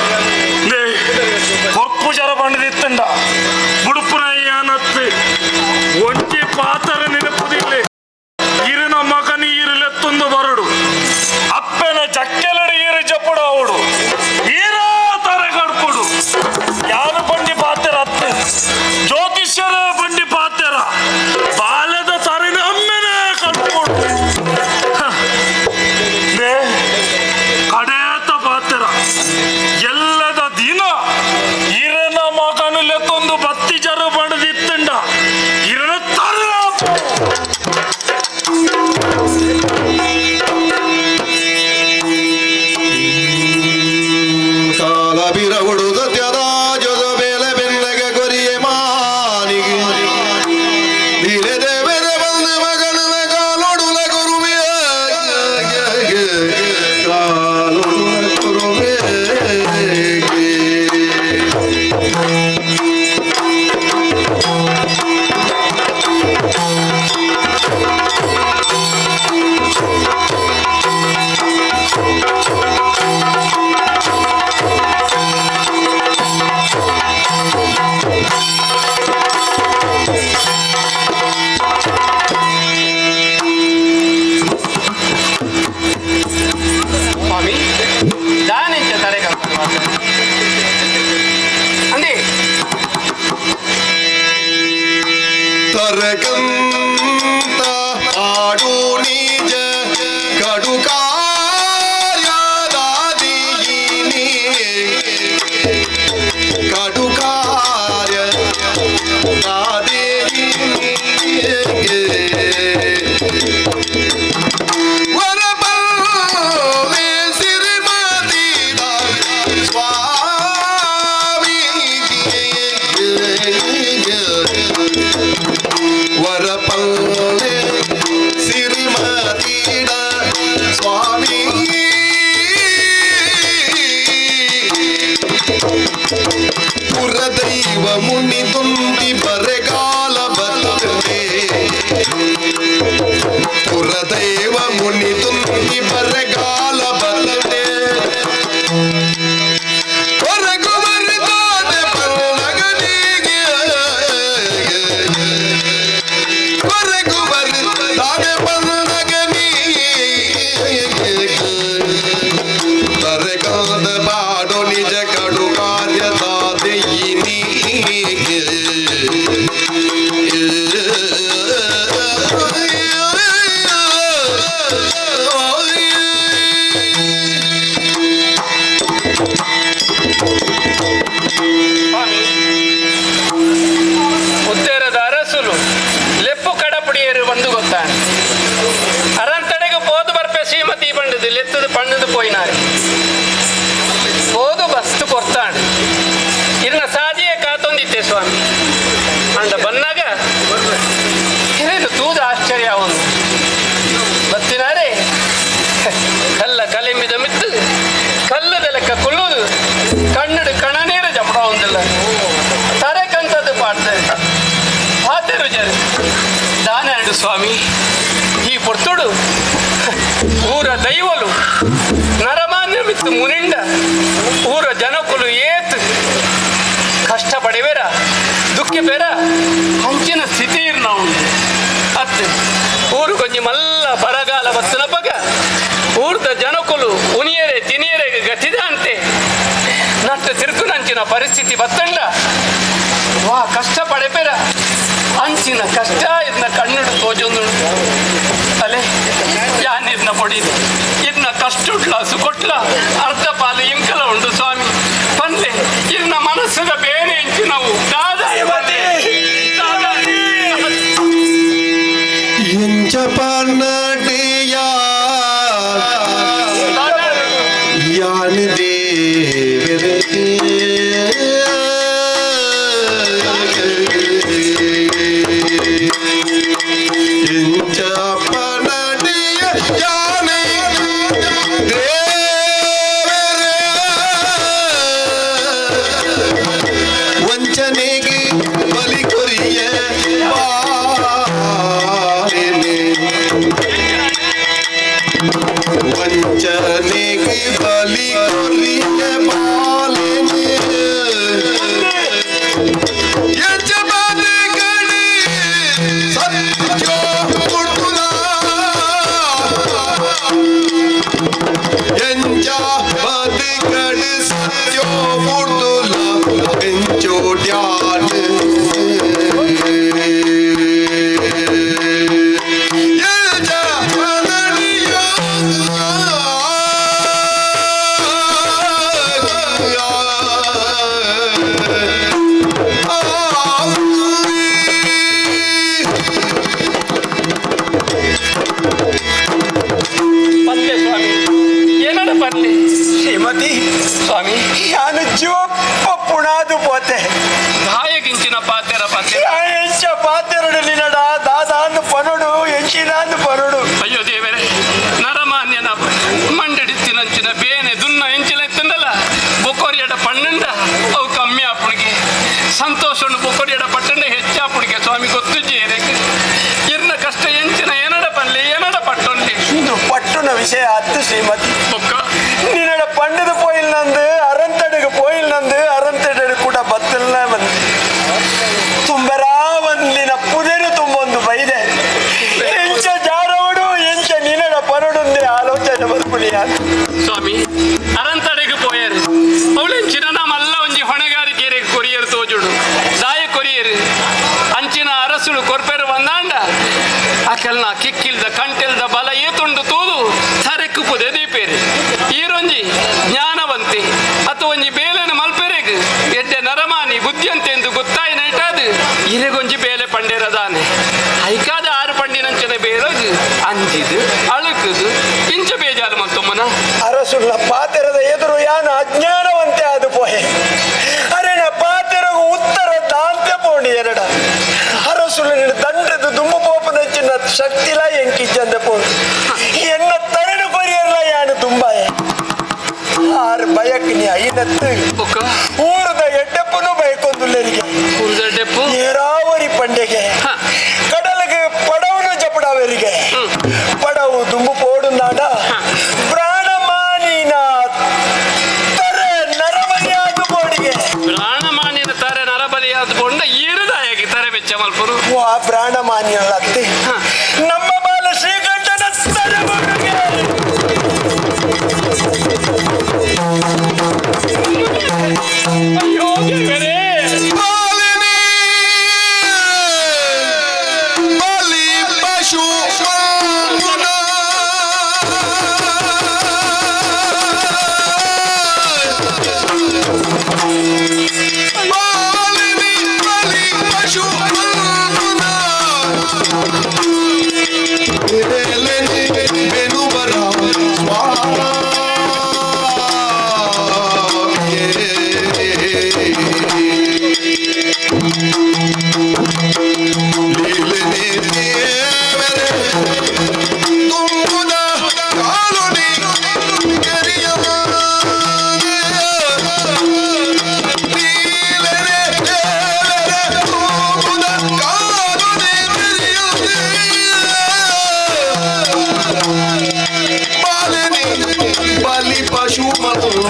ಕೊಪ್ಪು ಜರ ಬಣ್ಣದಿತ್ತಂಡ ಬುಡುಪುನಯ್ಯನತ್ತೆ ಒಂಜಿ ಪಾತ್ರ ನೆನಪುದಿಲ್ಲ. ಇರಿನ ಮಗನ ಈರಲೆತ್ತೊಂದು ಬರಡು ಅಪ್ಪನ ಜಕ್ಕೆಲಡಿ ಈರು ಜಪ್ಪುಡು ಅವಡು ಈರಾ ತರೆಗಡ್ಪುಡು. ಯಾರು ಬಂಡಿ ಪಾತ್ರ ಅತ್ತೆ, ಜ್ಯೋತಿಷ್ಯರ ಬಂಡಿ ಪಾತ್ರ ಬಾಲ್ಯದ ತರಿನ ಅಮ್ಮೆನೆ ಕಡ್ಪುಡು. ಕಡೇತ ಪಾತ್ರ ಎಲ್ಲದ ದಿನ ಇರನ ಮಗನ ಲೆತ್ತೊಂದು ಬತ್ತಿ ಜರು ಬಣದಿತ್ತಂಡ ಇರನ ತರ. ಕಾಲ ಬಿರವುಡು ಸತ್ಯರಾಜದ ಬೇಲೆ ಬೆನ್ನಗೆ ಕೊರಿಯೆ ಮಾನಿಗೆ ಧೀರೆ ದೇವರ ಬಂದು ಮಗನುವೆ ಕಾಲೊಡುಲ ಗುರುವೆ ಕಾಲೊಡುಲ ಗುರುವೆ. ಬರೆಗಂತ ಆಡು ನಿಜ ಕಡು ಕಾರ್ಯದಾದಿಯಿನಿ ಕಡು ಕಾರ್ಯ ದಾದಿಯಿನಿ ವರಬಲ್ಲೆ ಸಿರಿಮತಿದ ಸ್ವಾಮಿ ವರಪಲ್ಲೆ ಸಿರಿಮತಿಡ ಸ್ವಾಮಿ ಪುರದೈವ ಮುನಿ ತುಂತಿ ಬರೆಗಾಲ ಬತ್ತನೆ ಪುರದೈವ ಮುನಿ ತುಂತಿ ಬರೆಗಾಲ ಬತ್ತನೆ ಹೊರಗುಮರಿದಾದೆ ಪಲ್ಲಗನಿಗೆ ಹೊರಗುಮರಿದಾದೆ ಪಲ್ಲಗನಿಗೆ ಬರೆಗಾದ ಬಾಡೋ ನಿಜ ಕಡು ಕಾರ್ಯದಾದೆಯಿನಿ ಸ್ವಾಮಿ ಉತ್ತರದ ಅರಸುಲು ಲೆಪ್ಪು ಕಡಪುಡಿಯರು ಬಂದು ಗೊತ್ತಾನೆ ಅರಂತಡೆಗೆ ಪೋದು ಬರ್ಪೆ ಶ್ರೀಮತಿ ಬಂಡದು ಲೆತ್ತದು ಪಣ್ಣದು ಪೋಯಿನಾರೆ ಪೋದು ಬಸ್ತು ಕೊರ್ತಾಣೆ ಇರ್ನ ಸಾಜಿಯೇ ಕಾತೊಂದಿತ್ತೆ ಸ್ವಾಮಿ ಅಂಡ ಬನ್ನಾಗ ಏನು ತೂದ ಆಶ್ಚರ್ಯ ಒಂದು ಬತ್ತಿನಾರೆ ಕಲ್ಲ ಕಲಿಂಬಿದ ಮಿತ್ತು ಕಲ್ಲದ ಲೆಕ್ಕ ಕುಲ್ಲುದು ಕಣ್ಣಡು ಕಣನೀರು ಜಪಡ ಒಂದಿಲ್ಲ ತರೆಕಂತದ್ದು ಪಾಡ್ತಾರೆ ಪಾತೆರು ಜರು ದಾನಾಂಡು ಸ್ವಾಮಿ ಈ ಪೊರ್ತುಡು ಊರ ದೈವಲು ನರಮಾನ್ಯ ಮಿತ್ತು ಮುನಿಂಡ ಊರ ಜನಕುಲು ಏತ್ ಕಷ್ಟ ಪಡೆವೇರ ದುಃಖ ಬೇರ ಹಂಚಿನ ಸ್ಥಿತಿ ನಾವು ಅತ್ತೆ ಊರು ಕೊಂಚ ಮಲ್ಲ ಬರಗಾಲ ಬತ್ತಿನ ಬಗ ಊರ್ದ ಜನಕುಲು ಉನಿಯರೆ ತಿನಿಯರೆ ಗತಿದ ಅಂತೆ ನಟ್ಟು ತಿರುಕುನಂಚಿನ ಪರಿಸ್ಥಿತಿ ಬತ್ತಂಡ ವಾ ಕಷ್ಟ ಪಡೆಪೆರ ಅಂಚಿನ ಕಷ್ಟ ಇದನ್ನ ಕಣ್ಣುಡು ತೋಜೊಂದು ಅಲೆ ಯಾನ್ ಇದನ್ನ ಪೊಡಿದು ಇದನ್ನ ಕಷ್ಟುಡ್ಲ ಸುಕೊಟ್ಲ ಅರ್ಧ ಪಾಲು ಇಂಕಲ ಉಂಟು ಸ್ವಾಮಿ ಪನ್ಲೆ ಇದನ್ನ ಮನಸ್ಸದ ಬೇರೆ ಇಂಚಿನವು ದಾದಾ ದಾದಾ ಎಂಚ ಪನ್ನಡಿಯ ದಾದಾ ಯಾನ್ ದೇವರೇ ಎಂಚ ಪನ್ನಡಿಯ ಯಾನೆ ದೇವರೇ ವಂಚನೆಗೆ ಬಲಿ ಕೊರಿಯ ಬಾರೆನೆ ವಂಚನೆಗೆ ಬಲಿ ಕೊರಿಯ ಬಾಲೆನೆ ಯಜಮಾನಗಣೆ ಸತ್ಯ ಹುಟ್ಟುದ ಎಂಜ ಬದುಕಡು ಸತ್ಯೋ ಮುರ್ದುಲ ಎಂಚೋಡ್ಯಾನ್ ಎಂಜ ಅನಡಿಯ ಪಲ್ಲೆ ಸ್ವಾಮಿ ಏನಡ ಪಲ್ಲೆ ಶ್ರೀಮತಿ ಸ್ವಾಮಿ ಯಾನು ಜೀವಪ್ಪ ಪುಣಾದು ಪೋತೆ ದಾಯಗಿಂಚಿನ ಪಾತೆರ ಪಾತೆ ಎಂಚ ಪಾತೆರಡು ನಿನ್ನಡ ದಾದಾಂದು ಪನುಡು ಎಂಚಿನಾಂದು ಪನುಡು ಅಯ್ಯೋ ದೇವರೇ ನರಮಾನ್ಯನ ಮಂಡಡಿತ್ತಿನಂಚಿನ ಬೇನೆ ದುನ್ನ ಎಂಚಿನ ಎತ್ತಂಡಲ್ಲ ಬೊಕ್ಕೋರಿಯಡ ಪಣ್ಣಂಡ ಅವು ಕಮ್ಮಿ ಆಪುಣಿಗೆ ಸಂತೋಷನು ಬೊಕ್ಕೋರಿಯಡ ಪಟ್ಟಂಡ ಹೆಚ್ಚಾಪುಣಿಗೆ ಸ್ವಾಮಿ ಗೊತ್ತು ಜೇರೆ ಇರ್ನ ಕಷ್ಟ ಎಂಚಿನ ಏನಡ ಪಲ್ಲೆ ಏನಡ ಪಟ್ಟೊಂಡಿ ಇದು ಪಟ್ಟುನ ವಿಷಯ ಅತ್ತು ಶ್ರೀಮತಿ ಬೊಕ್ಕ ನಿನ್ನಡ ಪಂಡದ ಪೋಯಿಲ್ ನಂದು ಅರಂತಡಿಗೆ ಪೋಯಿಲ್ ನಂದು ಅರಂತಡಿ ಕೂಡ ಬತ್ತಲ್ಲ ಬಂದು ತುಂಬರಾ ಒಂದಿನ ಪುದೆರು ತುಂಬೊಂದು ಬೈದೆ ಎಂಚ ಜಾರವಡು ಎಂಚ ನಿನ್ನಡ ಪನುಡುಂದೆ ಆಲೋಚನೆ ಬರ್ಪುಣಿಯ ಸ್ವಾಮಿ ಅರಂತಡೆಗೆ ಪೋಯರು ಅವಳೆಂಚಿನ ನಮ್ಮಲ್ಲ ಒಂಜಿ ಹೊಣೆಗಾರಿಕೆಯರಿಗೆ ಕೊರಿಯರು ತೋಜುಡು ದಾಯ ಕೊರಿಯರು ಅಂಚಿನ ಅರಸುಳು ಕೊರ್ಪೆರು ಬಂದಾಂಡ ಕಿಕ್ಕಿಲ್ದ ಕಂಟೆಲ್ದ ಬಲ ಏತುಂಡು ತೂದು ತರೆಕ್ಕು ಪುದೆ ದೀಪೇರು. ಈರೊಂಜಿ ಜ್ಞಾನವಂತೆ ಅಥವಾ ಒಂಜಿ ಬೇಲೆನ ಮಲ್ಪೆರೆಗ್ ಎಡ್ಡೆ ನರಮಾನಿ ಬುದ್ಧಿಯಂತೆ ಎಂದು ಗೊತ್ತಾಯಿ ನೈಟಾದು ಇರೆಗೊಂಜಿ ಬೇಲೆ ಪಂಡೇರದಾನೆ. ಐಕಾದ ಆರು ಪಂಡಿನಂಚನೆ ಬೇಲಗ್ ಅಂಜಿದು ಅಳುಕುದು ಇಂಚ ಬೇಜಾರು ಮತ್ತೊಮ್ಮನ. ಅರಸುಲ್ಲ ಪಾತೆರದ ಎದುರು ಯಾನ ಅಜ್ಞಾನವಂತೆ ಆದು ಪೋಹೆ. ಅರೆನ ಪಾತೆರಗು ಉತ್ತರ ದಾಂತೆ ಪೋಣಿ ಎರಡ. ಅರಸುಲ್ಲ ದಂಡದ ದುಮ್ಮು ಪೋಪನಂಚಿನ ಶಕ್ತಿಲ ಎಂಕಿಜ್ಜಂದ ಪೋಣಿ. ಎನ್ನ ತರಡು ಪರಿಯರ್ಲ ಯಾನು ತುಂಬಾಯ. ಆರು ಬಯಕ್ ನೀ ಐನತ್ತು. ಬೊಕ್ಕ ಊರದ ಎಡ್ಡೆಪ್ಪನು ಬಯಕೊಂದುಲ್ಲೆರಿಗೆ. ಊರದ ಎಡ್ಡೆಪ್ಪು? ನೀರಾವರಿ ಪಂಡೆಗೆ. ಕಡಲಿಗೆ ಪಡವನು ಜಪಡವರಿಗೆ. ಪಡವು ದುಂಬು ಪೋಡುಂದಾಡ ಪ್ರಾಣಮಾನಿನ ತರ ನರಬಲಿಯಾದ ಬೋಡಿಗೆ. ಪ್ರಾಣಮಾನಿನ ತರ ನರಬಲಿಯಾದ ಕೊಂಡ ಈರುದಾಯಗೆ ತರೆ ಬೆಚ್ಚ ಮಲ್ಪರು. ವಾ ಪ್ರಾಣಮಾನಿಯಲ್ಲತ್ತೆ, ನಮ್ಮ ಬಾಲ ಶ್ರೀಕಂಠನ ತರ ಬೋಡಿಗೆ. ಅಯ್ಯೋ ದೇವರೇ! ಬಾಲಿನಿ ಬಲಿ ಪಶು ಮಂದುನ. ಬಾಲಿನಿ ಬಲಿ ಪಶು ಮಂದುನ. ಲೇಲಿನಿ ಬೆನುಬರ ಸ್ವಾಮಿಯೇ. ಲೀಲನೆ ದೇವರೇ ತುಂಬುದ ಕಾಲುನಿ ಕೆರಿಯಮಾನೆ. ಲೀಲನೆ ದೇವರೇ ತುಂಬುದ ಕಾಲುನಿ ಕೆರಿಯಮಾನೆ. ಬಾಲಿನಿ ಬಲಿ ಪಶು ಮಗುಲ.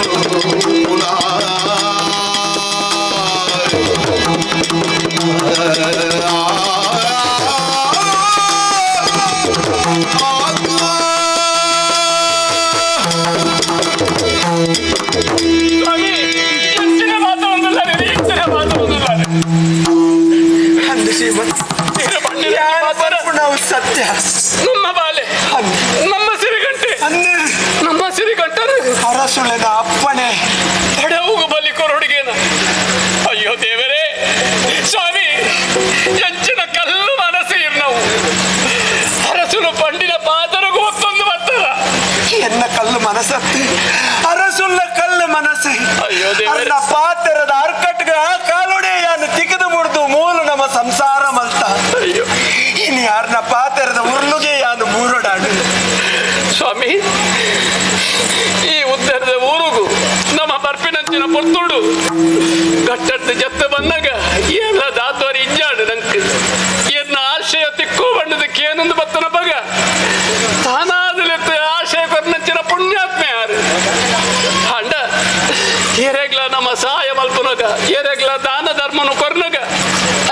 ಸ್ವಾಮಿ, ಎಂಚಿನ ಮಾತು ಒಂದುಲ್ಲಾರೆ, ಎಂಚಿನ ಮಾತು ಒಂದುಲ್ಲಾರೆ. ಅಂದು ಶ್ರೀಮಂತ ನೀರು ಪಂಡಿನ ಯಾರು ಮಾತರ. ನಾವು ಸತ್ಯ. ನಮ್ಮ ಬಾಲೆ, ನಮ್ಮ ಸಿರಿಗಂಟೆ, ಅಂದು ನಮ್ಮ ಸಿರಿಗಂಟರು ಅರಸುಳನ ಅಪ್ಪಣೆ. ಪಡೆವು ಬಲಿ ಕೊರೊಡುಗೇನ. ಅಯ್ಯೋ ದೇವರೇ, ಸ್ವಾಮಿ, ಎಂಚಿನ ಕಲ್ಲು ಮನಸ್ಸು ಇರ್ನವು. ಅರಸುನು ಪಂಡಿನ ಪಾತರಗೂ ಒತ್ತೊಂದು ಬರ್ತಾರ. ಎನ್ನ ಕಲ್ಲು ಮನಸ್ಸತ್ತಿ, ಅರಸುಲ್ಲ ಕಲ್ಲು ಮನಸ್ಸು. ಅಯ್ಯೋ ದೇವರೇ. ಅರ್ನ ಪಾತೆರದ ಅರ್ಕಟ್ಗ ಕಾಲುಡೆಯನ್ನು ತಿಕ್ಕದು ಮುಡ್ದು ಮೂಲು ನಮ್ಮ ಸಂಸಾರ ಮಲ್ತ. ಅಯ್ಯೋ! ಇನಿ ಅರ್ನ ಪಾತೆರದ ಉರ್ಲುಗೆ ಯಾನು ಬೂರೊಡಾಡು. ಸ್ವಾಮಿ, ಈ ಉದ್ದರದ ಊರುಗು ನಮ್ಮ ಬರ್ಪಿನಂಚಿನ ಪೊರ್ತುಡು ಗಟ್ಟದ್ದು ಜತ್ತ ಬಂದಾಗ ಎಲ್ಲ ದಾತೋರಿ ಇಜ್ಜಾಡು. ನಂಕ್ ಎನ್ನ ಆಶಯ ತಿಕ್ಕು ಬಣ್ಣದಕ್ಕೆ ಏನೊಂದು ಬತ್ತನ ಬಗ ತಾನಾದಲೆತ್ತು ಆಶಯ ಕೊರ್ನಂಚಿನ ಪುಣ್ಯಾತ್ಮೆ ಯಾರು ಅಂಡ ಏರೆಗ್ಲ ನಮ್ಮ ಸಹಾಯ ಮಲ್ಪುನಗ, ಏರೆಗ್ಲ ದಾನ ಧರ್ಮನು ಕೊರ್ನಗ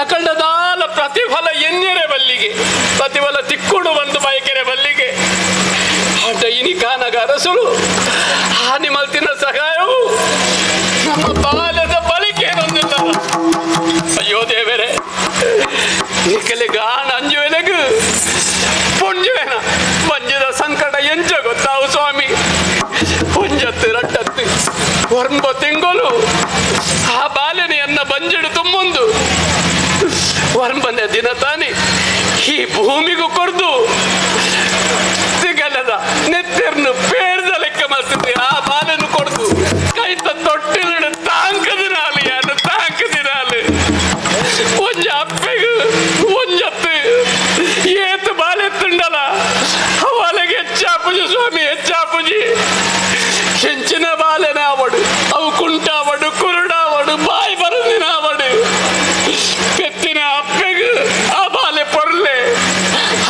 ಅಖಂಡ ದಾನ ಪ್ರತಿಫಲ ಎನ್ನೆರೆ ಬಲ್ಲಿಗೆ ಪ್ರತಿಫಲ ತಿಕ್ಕುಡು ಬಂದು ಬಯಕೆರೆ ಬಲ್ಲಿಗೆ. ಆಟ ಇನಿ ಕಾನಗ ಅರಸುಳು ಹಾನಿ ಮಲ್ತಿನ ಸಹಾಯವು ನಮ್ಮ ಬಾಲ್ಯದ ಬಲಿಕೆ ಬಂದಿಲ್ಲ. ಅಯ್ಯೋ ದೇವರೇ, ನಿಕಲೆ ಗಾಣ ಅಂಜುವೆನಗು ಪುಂಜುವೆನ ಮಂಜದ ಸಂಕಟ ಎಂಚ ಗೊತ್ತಾವು ಸ್ವಾಮಿ. ಪುಂಜತ್ತು ರಟ್ಟತ್ತು ಒರ್ಂಬ ತಿಂಗಳು ಆ ಬಾಲ್ಯನೆಯನ್ನ ಬಂಜಿಡು ತುಂಬುಂದು ಒರ್ಂಬನೆ ದಿನ ತಾನೆ ಈ ಭೂಮಿಗೂ ಕೊರ್ದು ತಿಗಲದ ನೆತ್ತೆರ್ನು ಪೇರ್ದ ಲೆಕ್ಕ ಮಲ್ತಿದ್ದೆ. ಆ ಬಾಲನು ಕೊಡ್ದು ಕೈತ ತೊಟ್ಟಿಲಿಡು ತಾಂಕದಿನಾಲು ಯಾನು ತಾಂಕದಿನಾಲು. ಒಂಜ ಅಪ್ಪೆಗು ಒಂಜತ್ತು ಏತು ಬಾಲೆತ್ತುಂಡಲ ಅವಳಿಗೆ ಹೆಚ್ಚಾಪುಜಿ ಸ್ವಾಮಿ, ಹೆಚ್ಚಾಪುಜಿ. ಹೆಂಚಿನ ಬಾಲೆನಾವಡು, ಅವು ಕುಂಟಾವಡು, ಕುರುಡಾವಡು, ಬಾಯಿ ಬರಂದಿನಾವಡು, ಪೆತ್ತಿನ ಅಪ್ಪೆಗು ಆ ಬಾಲೆ ಪೊರ್ಲೆ.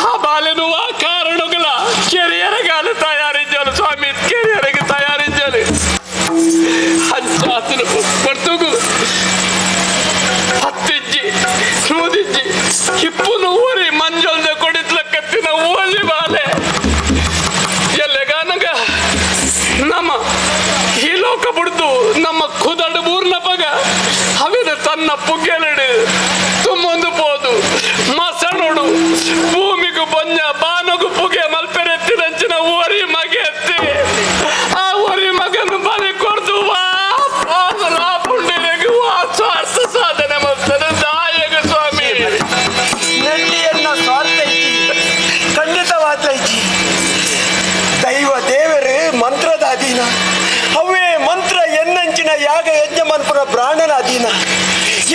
ಆ ಬಾಲೆನು ಆ ಕಾರಣಗಳ ಕೆರಿಯರಗಾಲ ತಯಾರಿಂచాలి ಸ್ವಾಮಿ, ಕೆರಿಯರಿಗೆ ತಯಾರಿಂచాలి. ಅಂಚಾತನು ಪರ್ತುಗು ಹತ್ತಿಜ್ಜಿ ನೂದಿಜ್ಜಿ ಹಿಪ್ಪುನು ಊರಿ ಮಂಜೊಲ್ದ ಕೊಡಿತ್ಲ ಕತ್ತಿನ ಓಲಿ ಬಾಲೆ ಎಲ್ಲೆಗಾನಗ ನಮ್ಮ ಈ ಲೋಕ ಬುಡ್ದು ನಮ್ಮ ಕುದಡು ಬೂರ್ನ ಪಗ ಅವಿನ ತನ್ನ ಪುಗ್ಗೆಲಡು ತುಂಬೊಂದು ಪೋದು ಮಸಣುಡು ಭೂಮಿಗೂ ಬೊಂಜ. ದಾದಲೈಜಿ ದೈವ ದೇವರು ಮಂತ್ರದ ಅಧೀನ ಅವೇ ಮಂತ್ರ ಎನ್ನಂಚಿನ ಯಾಗ ಯಜ್ಞ ಮನ್ಪುನ ಬ್ರಾಹ್ಮಣನ ಅಧೀನ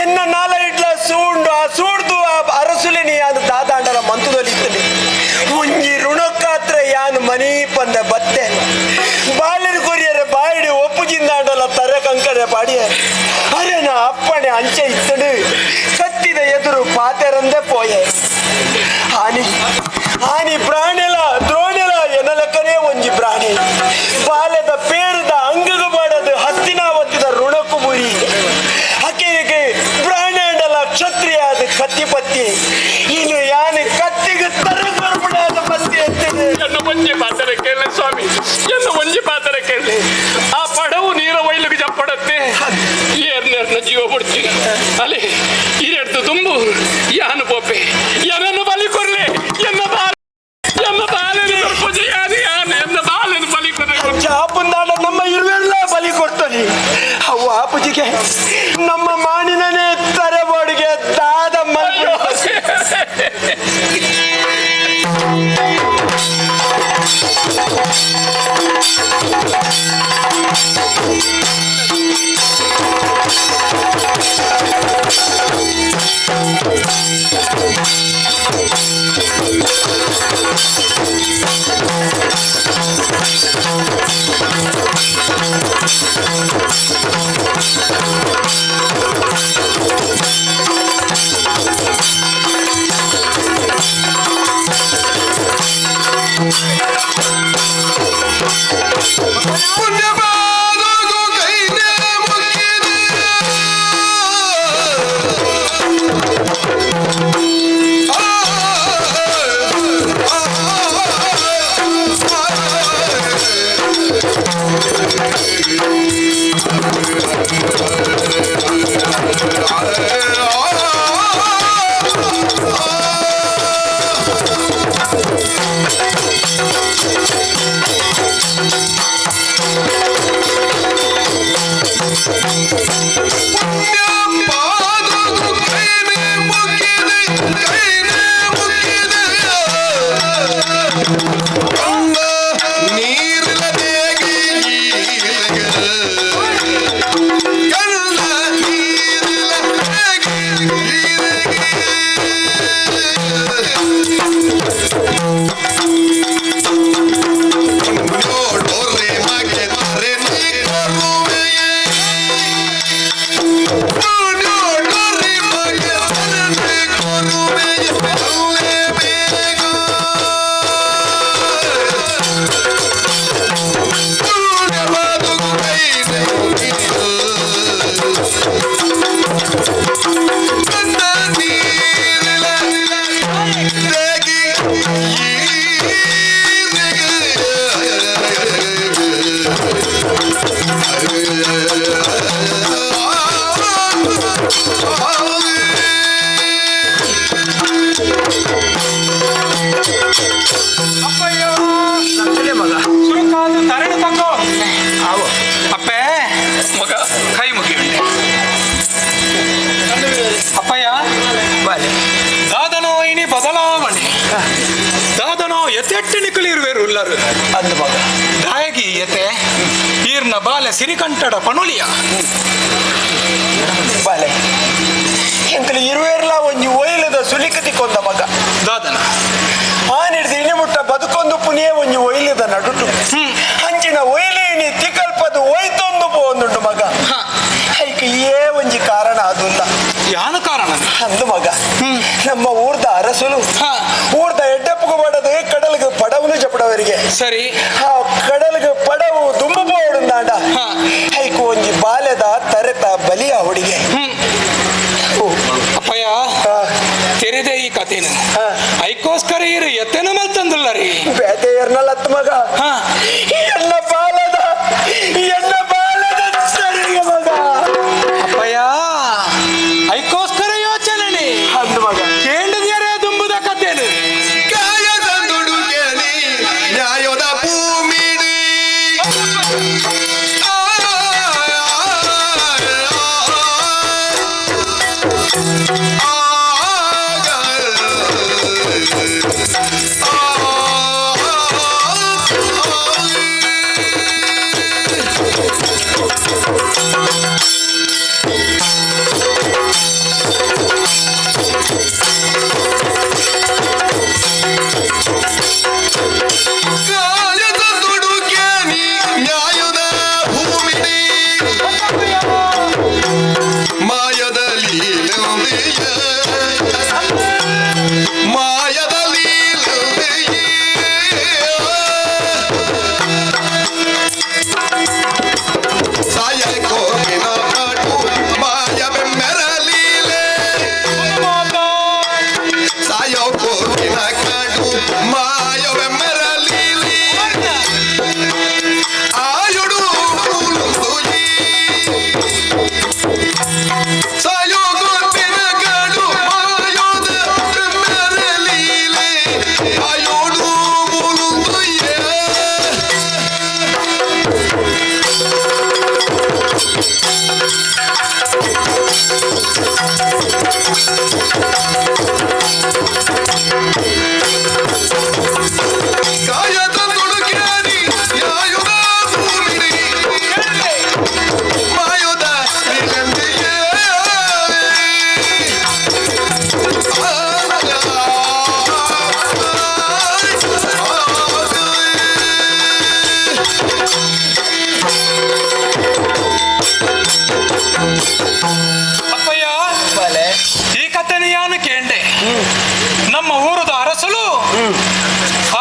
ಎನ್ನ ನಾಲ ಇಡ್ಲ ಸೂಂಡು ಆ ಸೂಡ್ದು ಆ ಅರಸುಲೆನಿ ಯಾನು ದಾದಾಂಡಲ ಮಂತದಲ್ಲಿ ಇತ್ತನೆ ಒಂಜಿ ಋಣಕ್ಕಾತ್ರ ಯಾನು ಮನಿ ಪಂದ ಬತ್ತೆ ಬಾಳಿನ ಕೊರಿಯರೆ ಬಾಯಿಡಿ ಒಪ್ಪು ಜಿಂದಾಂಡಲ ತರೆ ಕಂಕಣೆ ಪಾಡಿಯ ಅರೆ ನಾ ಅಪ್ಪಣೆ ಅಂಚೆ ಇತ್ತಡು ಕತ್ತಿದ ಎದುರು ಪಾತೆರಂದೆ ಪೋಯೆ ಆನಿ ಆನಿ ಪ್ರಾಣಿಲ ದ್ರೋಣಿಲ ಎನಲಕ್ಕನೇ ಒಂಜಿ ಪ್ರಾಣಿ ಬಾಲ್ಯದ ಪೇರದ ಅಂಗಗ ಮಾಡದು ಹಸ್ತಿನಾವತ್ತಿದ ಋಣಕ್ಕು ಮುರಿ ಅಕೆಗೆ ಪ್ರಾಣಂಡಲ ಕ್ಷತ್ರಿಯಾದ ಕತ್ತಿ ಪತ್ತಿ ಇನ್ನು ಯಾನು ಕತ್ತಿಗೆ ತರಗರ್ಬಡಾದ ಪತ್ತಿ ಎತ್ತಿದೆ. ಎನ್ನ ಒಂಜಿ ಪಾತ್ರ ಕೇಳಲೆ ಸ್ವಾಮಿ, ಎನ್ನ ಒಂಜಿ ಪಾತ್ರ ಕೇಳಲೆ. ಆ ಪಡವು ನೀರ ಒಯ್ಲಿಗೆ ಜಪ್ಪಡತ್ತೆ ಏರ್ನೇರ್ನ ಜೀವ ಬಿಡ್ತಿ ಅಲ್ಲಿ ಈರೆಡ್ತು ತುಂಬು ಯಾನು ಪೋಪೆ ಏನನ್ನು ಬಲಿ ಕೊರ್ಲೆ ಎನ್ನ ಬಾಲ ಎನ್ನ ಬಾಲನು ಪೂಜೆ ಯಾನು ಯಾನು ಎನ್ನ ಬಾಲನು ಬಲಿ ಕೊರ್ಲೆ. ಚಾಪುಂದಾಡ ನಮ್ಮ ಇರುವೆಲ್ಲ ಬಲಿ ಕೊಡ್ತಾನೆ ಅವ್ವ ಆಪುಜಿಗೆ ನಮ್ಮ ಮಾಣಿನನೇ ತರೆಬೋಡಿಗೆ ದಾದ ಮಲ್ಪು. ಪುಣ್ಯಪಾದಗು ಕೈನೆ ಮುಕ್ಕಿದೆ. ಆ, ಆ, ಆ, ಪುಣ್ಯಪಾದಗು ಕೈನೆ ಮುಕ್ಕಿದೆ, ಕೈನೆ ಮುಕ್ಕಿದೆ. ಕಣ್ಣ ನೀರಿಲ್ಲದೇಗಿ ಈರೆಗೆ. ಕಣ್ಣ ನೀರಿಲ್ಲದೇಗಿ ಈರೆಗೆ. ನೋಡೋರೆ ಮಗೆ ತಾರೆ ನೀ ಕರುವೆಯೇ. ನೋಡೋರೆ ಮಗೆ ತಾರೆ ನೀ ಕರುವೆಯೇ. ಅಲ್ಲೇ ಬೇಗ. ಪುಣ್ಯವಾದುಗು ಕೈನೆ ಮುಗಿದು. ಕಣ್ಣ ನೀರಿಲ ದೇಗಿ ಸುರುಕಾದ ತರಣ ತಗೋ ಅಪ್ಪೆ ಮಗ ಕೈ ಮುಗಿಯುಂಡೆ ಅಪ್ಪಯ್ಯ ದಾದನೋ ಇನಿ ಬದಲಾವಣೆ ದಾದನೋ ಎತ್ತೆಟ್ಟು ನಿಕಲಿರುವೆರು ಉಲ್ಲರು ಅಂದು ಮಗ ದಾಯಗಿ ಎತೆ ಈರ್ನ ಬಾಲೆ ಸಿರಿಕಂಠಡ ಪಣುಲಿಯ ಬಾಲೆ ಎಂಕಲು ಇರುವೆರ್ಲ ಒಂಜಿ ಒಯ್ಲದ ಸುಲಿಕತಿ ಕೊಂದ ಮಗ ದಾದನ ಆನಿಡ್ದು ಇನಿಮುಟ್ಟ ಬದುಕೊಂದು ಪುನಿಯೇ ಒಂಜಿ ಒಯ್ಲದ ನಡುಟು ಅಂಚಿನ ಒಯ್ಲೇನಿ ತಿಕಲ್ಪದು ಒಯ್ತೊಂದು ಪೋಂದುಂಡು ಮಗ ಐಕ್ ಏ ಒಂಜಿ ಕಾರಣ ಅದುಲ್ಲ ಯಾನ ಕಾರಣ ಅಂದು ಮಗ ನಮ್ಮ ಊರ್ದ ಅರಸುಲು ಹಾ. ಊರ್ದ ಎಡ್ಡಪ್ಪಗೂ ಬಡದು ಕಡಲ್ಗೆ ಪಡವನು ಜಪಡವರಿಗೆ ಸರಿ ಆ ಕಡಲ್ಗೆ ಪಡವು ದುಂಬು ಪೋಡುಂದಾಂಡ ಹಾ. ಐಕ್ ಒಂಜಿ ಬಾಲ್ಯದ ತರೆತ ಬಲಿಯ ಹುಡುಗೆ ಅಪ್ಪಯ್ಯ ಹಾ. ತೆರೆದೆ ಈ ಕಥೆನ ಹಾ. ಐಕೋಸ್ಕರ ಇರು ಎತ್ತೆನ ಮಲ್ತಂದುಲ್ಲ ರೀ ಬೇತೆ ಎರ್ನಲತ್ ಮಗ ಹಾ. ಎನ್ನ ಬಾಲದ ಎನ್ನ ಬಾಲದ ಸರಿಗೆ ಮಗ ಅಪ್ಪಯ್ಯ ಐಕೋಸ್ಕರ ಯೋಚನೆ ಅಂದು ಮಗ ಕೇಂದ್ರದ್ಯಾರೇ ದುಂಬುದ ಕಥೆನು ಕಾಯದ ದುಡುಗೆಲಿ ನ್ಯಾಯದ ಭೂಮಿಡಿ. ಆ, ಆ, ಆ, ಆ, ಆ.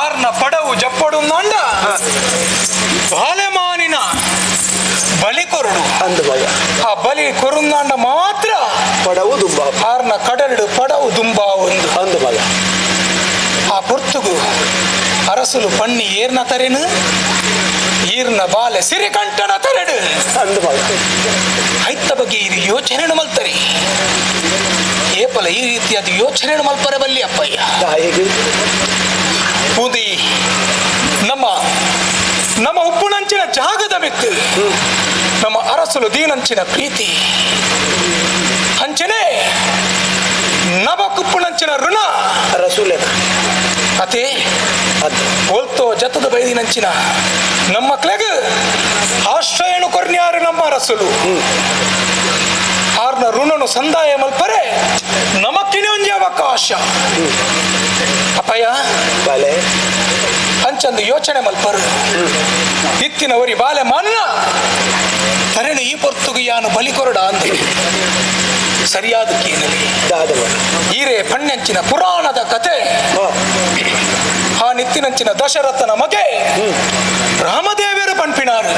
ಆರ್ನ ಪಡವು ಜಪ್ಪಡು ಅಂಡ ಬಾಲೆಮಾನಿನ ಬಲಿ ಕೊರಡು. ಅಂದು ಮಗ. ಆ ಬಲಿ ಕೊರುಂದಾಂಡ ಮಾತ್ರ ಪಡವು ದುಂಬ. ಆರ್ನ ಕಡಲಿಡು ಪಡವು ದುಂಬಾ ಒಂದು. ಅಂದು ಮಗ. ಆ ಪೊರ್ತುಗು ಅರಸುಲು ಪಣ್ಣಿ ಏರ್ನ ತರೆನು ಈರ್ನ ಬಾಲೆ ಸಿರಿಕಂಠನ ತರೆಡು. ಅಂದು ಮಗ. ಐತ ಬಗ್ಗೆ ಇದು ಯೋಚನೆ ಮಲ್ತರಿ ಏಪಲ ಈ ರೀತಿಯಾದ ಯೋಚನೆ ಮಲ್ಪರೆ ಬಲ್ಲಿ ಅಪ್ಪಯ್ಯ. ದಾಯಿಗೆ ಬೂದಿ ನಮ್ಮ ನಮ್ಮ ಉಪ್ಪುನಂಚಿನ ಜಾಗದ ಮಿತ್ತು ನಮ್ಮ ಅರಸುಲು ದೀನಂಚಿನ ಪ್ರೀತಿ ಅಂಚನೆ ನವ ಕುಪ್ಪುನಂಚಿನ ಋಣ ರಸೂಲೇನ ಅತೆ ಅದು ಒಲ್ತೋ ಜತದ ಬೈದಿನಂಚಿನ ನಮ್ಮ ಕ್ಲೆಗ್ ಆಶ್ರಯನು ಕೊರ್ನ್ಯಾರು ನಮ್ಮ ಅರಸುಲು ಆರ್ನ ಋಣನು ಸಂದಾಯ ಮಲ್ಪರೆ ನಮಕ್ಕಿನ ಒಂಜಿ ಅವಕಾಶ ಅಪ್ಪಯ್ಯ. ಬಾಲೆ. ಅಂಚಂದು ಯೋಚನೆ ಮಲ್ಪರು ಇತ್ತಿನವರಿ ಬಾಲೆ ಮಾನ್ನ ತರೆನು ಈ ಪೊರ್ತುಗು ಯಾನು ಬಲಿ ಕೊರಡ ಅಂದೆ ಸರಿಯಾದ ಕೀನಲಿ. ದಾದ ಮಗ. ಈರೆ ಪಣ್ಣಂಚಿನ ಪುರಾಣದ ಕತೆ. ಆ ನಿತ್ತಿನಂಚಿನ ದಶರಥನ ಮಗೆ ರಾಮದೇವರು ಪಣ್ಪಿನಾರು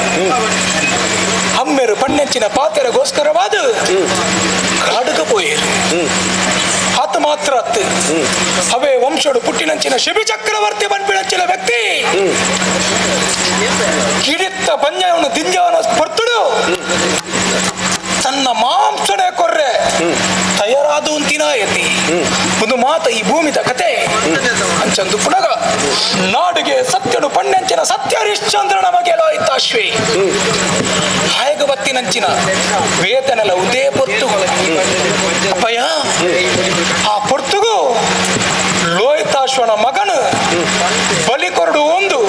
ಅಮ್ಮೆರು ಪಣ್ಣಂಚಿನ ಪಾತೆರಗೋಸ್ಕರವಾದ ಕಾಡುಗ ಪೋಯರು. ಆತ ಮಾತ್ರ ಅತ್ತು ಅವೇ ವಂಶಡು ಪುಟ್ಟಿನಂಚಿನ ಶಿಬಿ ಚಕ್ರವರ್ತಿ ಪನ್ಪಿನಂಚಿನ ವ್ಯಕ್ತಿ ಕಿಡಿತ್ತ ಪಂಜವನು ದಿಂಜವನ ಪರ್ತುಡು ತನ್ನ ಮಾಂಸನೆ ಕೊರ್ರೆ ತಯಾರಾದು ಅಂತಿನ ಎತ್ತಿ ಒಂದು ಮಾತ ಈ ಭೂಮಿದ ಕತೆ ಅಂಚಂದು ಪುನಗ ನಾಡಿಗೆ ಸತ್ಯನು ಪಣ್ಣಂಚಿನ ಸತ್ಯ ಹರಿಶ್ಚಂದ್ರನ ಬಗೆಲೋಯ್ತಾಶ್ವಿ ಹಾಯಗ ಬತ್ತಿನಂಚಿನ ವೇತನೆಲ್ಲ ಉದೇ ಪೊರ್ತು ಅಪ್ಪಯ್ಯ. ಆ ಪೊರ್ತುಗು ಲೋಹಿತಾಶ್ವನ ಮಗನು ಬಲಿ ಕೊರಡು ಒಂದು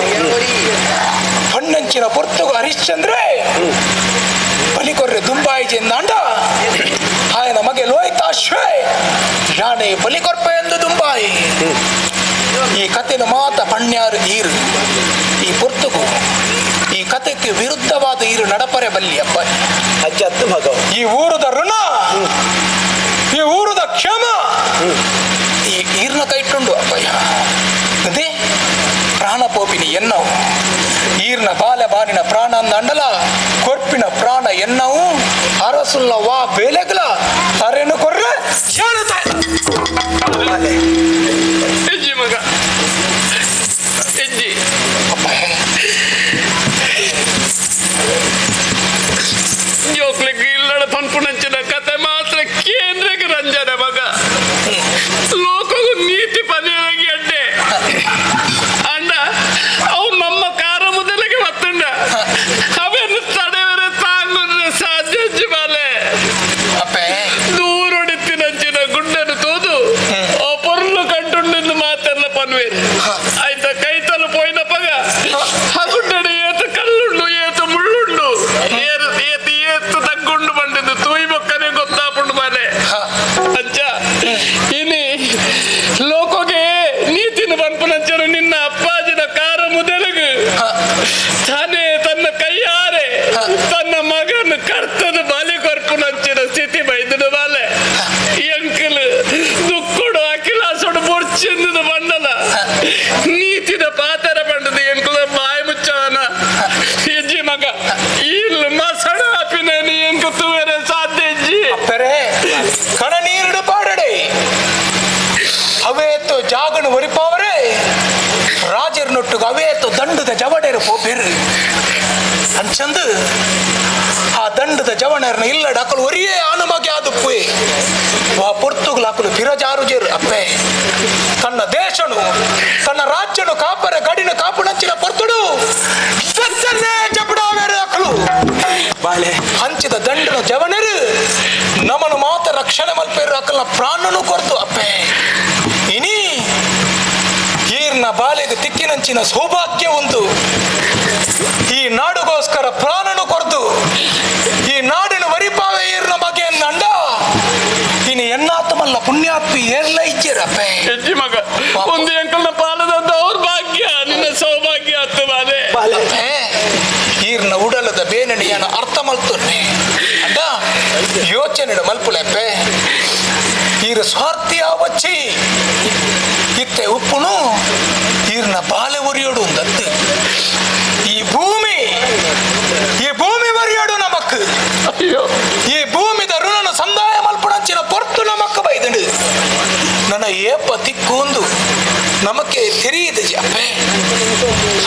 ಪಣ್ಣಂಚಿನ ಪೊರ್ತುಗು ಹರಿಶ್ಚಂದ್ರೆ ಬಲಿ ಕೊರ್ರೆ ದುಂಬಾಯಿಜೆ ಎಂದಾಂಡ ಆಯನ ಮಗೆ ಲೋಹಿತಾಶ್ವೇ ಯಾಣೆ ಬಲಿ ಕೊರ್ಪೆ ಎಂದು ದುಂಬಾಯಿ. ಈ ಕಥೆನ ಮಾತ ಪಣ್ಯಾರು ಈರು ಈ ಪೊರ್ತುಗು ಈ ಕಥೆಗೆ ವಿರುದ್ಧವಾದ ಈರು ನಡಪರೆ ಬಲ್ಲಿ ಅಪ್ಪ. ಅಜ್ಜ ಅತ್ತು ಮಗ. ಈ ಊರದ ಋಣ ಈ ಊರದ ಕ್ಷಮ ಈ ಈರ್ನ ಕೈಟುಂಡು ಅಪ್ಪಯ್ಯ. ಅದೇ ಪ್ರಾಣ ಪೋಪಿನಿ ಎನ್ನವು ಈರ್ನ ಬಾಲ ಬಾನಿನ ಪ್ರಾಣ ಅಂದಲ ಕೊರ್ಪಿನ ಪ್ರಾಣ ಎನ್ನವು ಅರಸುಲ್ಲ ವಾ ಬೇಲೆಗ್ಲ ತರೆನು ಕೊರ್ರೆ ಹೆಜ್ಜಿ ಮಗ ಹೆಜ್ಜಿ. ಜೋಕ್ಲಿಗೆ ಇಲ್ಲಡ ಪನ್ಪುನಂಚಿನ ಕತೆ ಮಾತ್ರ ಕೇಂದ್ರಕ್ಕೆ ರಂಜನೆ ಮಗ. ಲೋಕಗೂ ನೀತಿ ಪನಿಯಾಗಿ ಅಡ್ಡೆ ಅಂಡ ಅವು ನಮ್ಮ ಕಾರ ಮೊದಲಿಗೆ ಮತ್ತುಂಡ ಅವೆನ್ನು ತಡೆವರೆ ತಾಂಗುದ್ರೆ ಸಾಧ್ಯ ಬಾಲೆ. ಅಪ್ಪೆ. ದೂರೊಡಿತ್ತಿನಂಚಿನ ಗುಂಡನ್ನು ತೋದು ಆ ಪೊರ್ಲು ಕಂಟುಂಡಿಂದು ಮಾತೆಲ್ಲ ಪನ್ವೇರು ಆಯ್ತ ಕೈತಲು ಪೋಯಿನ ಪಗ ಆ ಗುಡ್ಡಡೆ ಏತು ಕಲ್ಲುಂಡು ಏತು ಮುಳ್ಳುಂಡು ಏರು ಏತು ಏತು ತಗ್ಗುಂಡು ಬಂಡಿದ್ದು ತೂಯಿ ಬೊಕ್ಕನೆ ಗೊತ್ತಾಪುಂಡು ಮನೆ. ಅಂಚ ಇನಿ ಲೋಕೋಗೆ ನೀತಿನ ಪನ್ಪುನಂಚನು ನಿನ್ನ ಅಪ್ಪಾಜಿನ ಕಾರ ಮುದೆಲಗು ತಾನೇ ತನ್ನ ಕೈಯಾರೆ ತನ್ನ ಮಗನ ಕರ್ತದ ಬಲಿ ಕೊರ್ಪುನಂಚಿನ ಸ್ಥಿತಿ ಬೈದನು ಬಾಲೆ. ಎಂಕಲ್ ದುಕ್ಕೊಡು ಅಖಿಲಾಸೊಡು ಬೊರ್ಚೆಂದದ ಬಂಡಲ ನೀತಿದ ಪಾತರ ಬಂಡದ ಎಂಕುಲ ಬಾಯಿ ಮುಚ್ಚಾನ ಹೆಜ್ಜಿ ಮಗ. ಇಲ್ಲ ಮಸಣ ಆಪಿನ ಎಂಕು ತುವೆರೆ ಸಾಧ್ಯ ಹೆಜ್ಜಿ. ಅಪ್ಪರೆ ಕಣ ನೀರುಡು ಪಾಡಡೆ ಅವೇತು ಜಾಗನು ಒರಿಪಾವರೆ ರಾಜರ್ನೊಟ್ಟುಗ ಅವೇತು ದಂಡದ ಜವಡೇರು ಪೋಪಿರು ಅಂಚಂದು ಆ ದಂಡದ ಜವಣರ್ನ ಇಲ್ಲಡ ಅಕಲು ಒರಿಯೇ ಆನುಮಗೆ ಆದುಪ್ಪು ವಾ ಪೊರ್ತುಗ್ಲ ಅಕಲು ಫಿರಜಾರು ಜೇರು ಅಪ್ಪೆ. ತನ್ನ ದೇಶನು ತನ್ನ ರಾಜ್ಯನು ಕಾಪರ ಗಡಿನ ಕಾಪುಣಂಚಿನ ಪೊರ್ತುಡು ಜಪಡಾವೇರು ಅಕಲು ಬಾಲೆ. ಹಂಚಿದ ದಂಡನ ಜವಣರು ನಮನು ಮಾತ ರಕ್ಷಣೆ ಮಲ್ಪೇರು ಅಕಲ್ನ ಪ್ರಾಣನು ಕೊರ್ತು ಅಪ್ಪೆ. ಇನಿ ಈರ್ನ ಬಾಲೆಗೆ ತಿಕ್ಕಿನಂಚಿನ ಸೌಭಾಗ್ಯ ಉಂಟು ಈ ನಾಡುಗೋಸ್ಕರ ಪ್ರಾಣನು ಕೊರ್ದು ಈ ನಾಡಿನ ವರಿಪಾವೆ ಈರ್ನ ಬಗ್ಗೆ ಅಂಡ ಇನಿ ಎನ್ನಾತಮಲ್ಲ ಪುಣ್ಯಾತ್ಮಿ ಏರ್ಲ ಇಜ್ಜಿರಪ್ಪೆ. ಹೆಜ್ಜಿ ಮಗ ಒಂದು ಎಂಕಲ್ನ ಪಾಲದ ದೌರ್ಭಾಗ್ಯ ನಿನ್ನ ಸೌಭಾಗ್ಯ ಅತ್ತು ಬಾಲೆ. ಬಾಲೆ. ಅಪ್ಪೆ ಈರ್ನ ಉಡಲದ ಬೇನಣಿಯನ ಅರ್ಥ ಮಲ್ತುನ್ನೆ ಅಂಡ ಯೋಚನೆ ಮಲ್ಪುಲೆಪ್ಪೆ. ಈರು ಸ್ವಾರ್ಥಿಯ ವಚ್ಚಿ ಇತ್ತೆ ಉಪ್ಪುನು ತೆರೆಯದಜಿ ಅಪ್ಪೆ.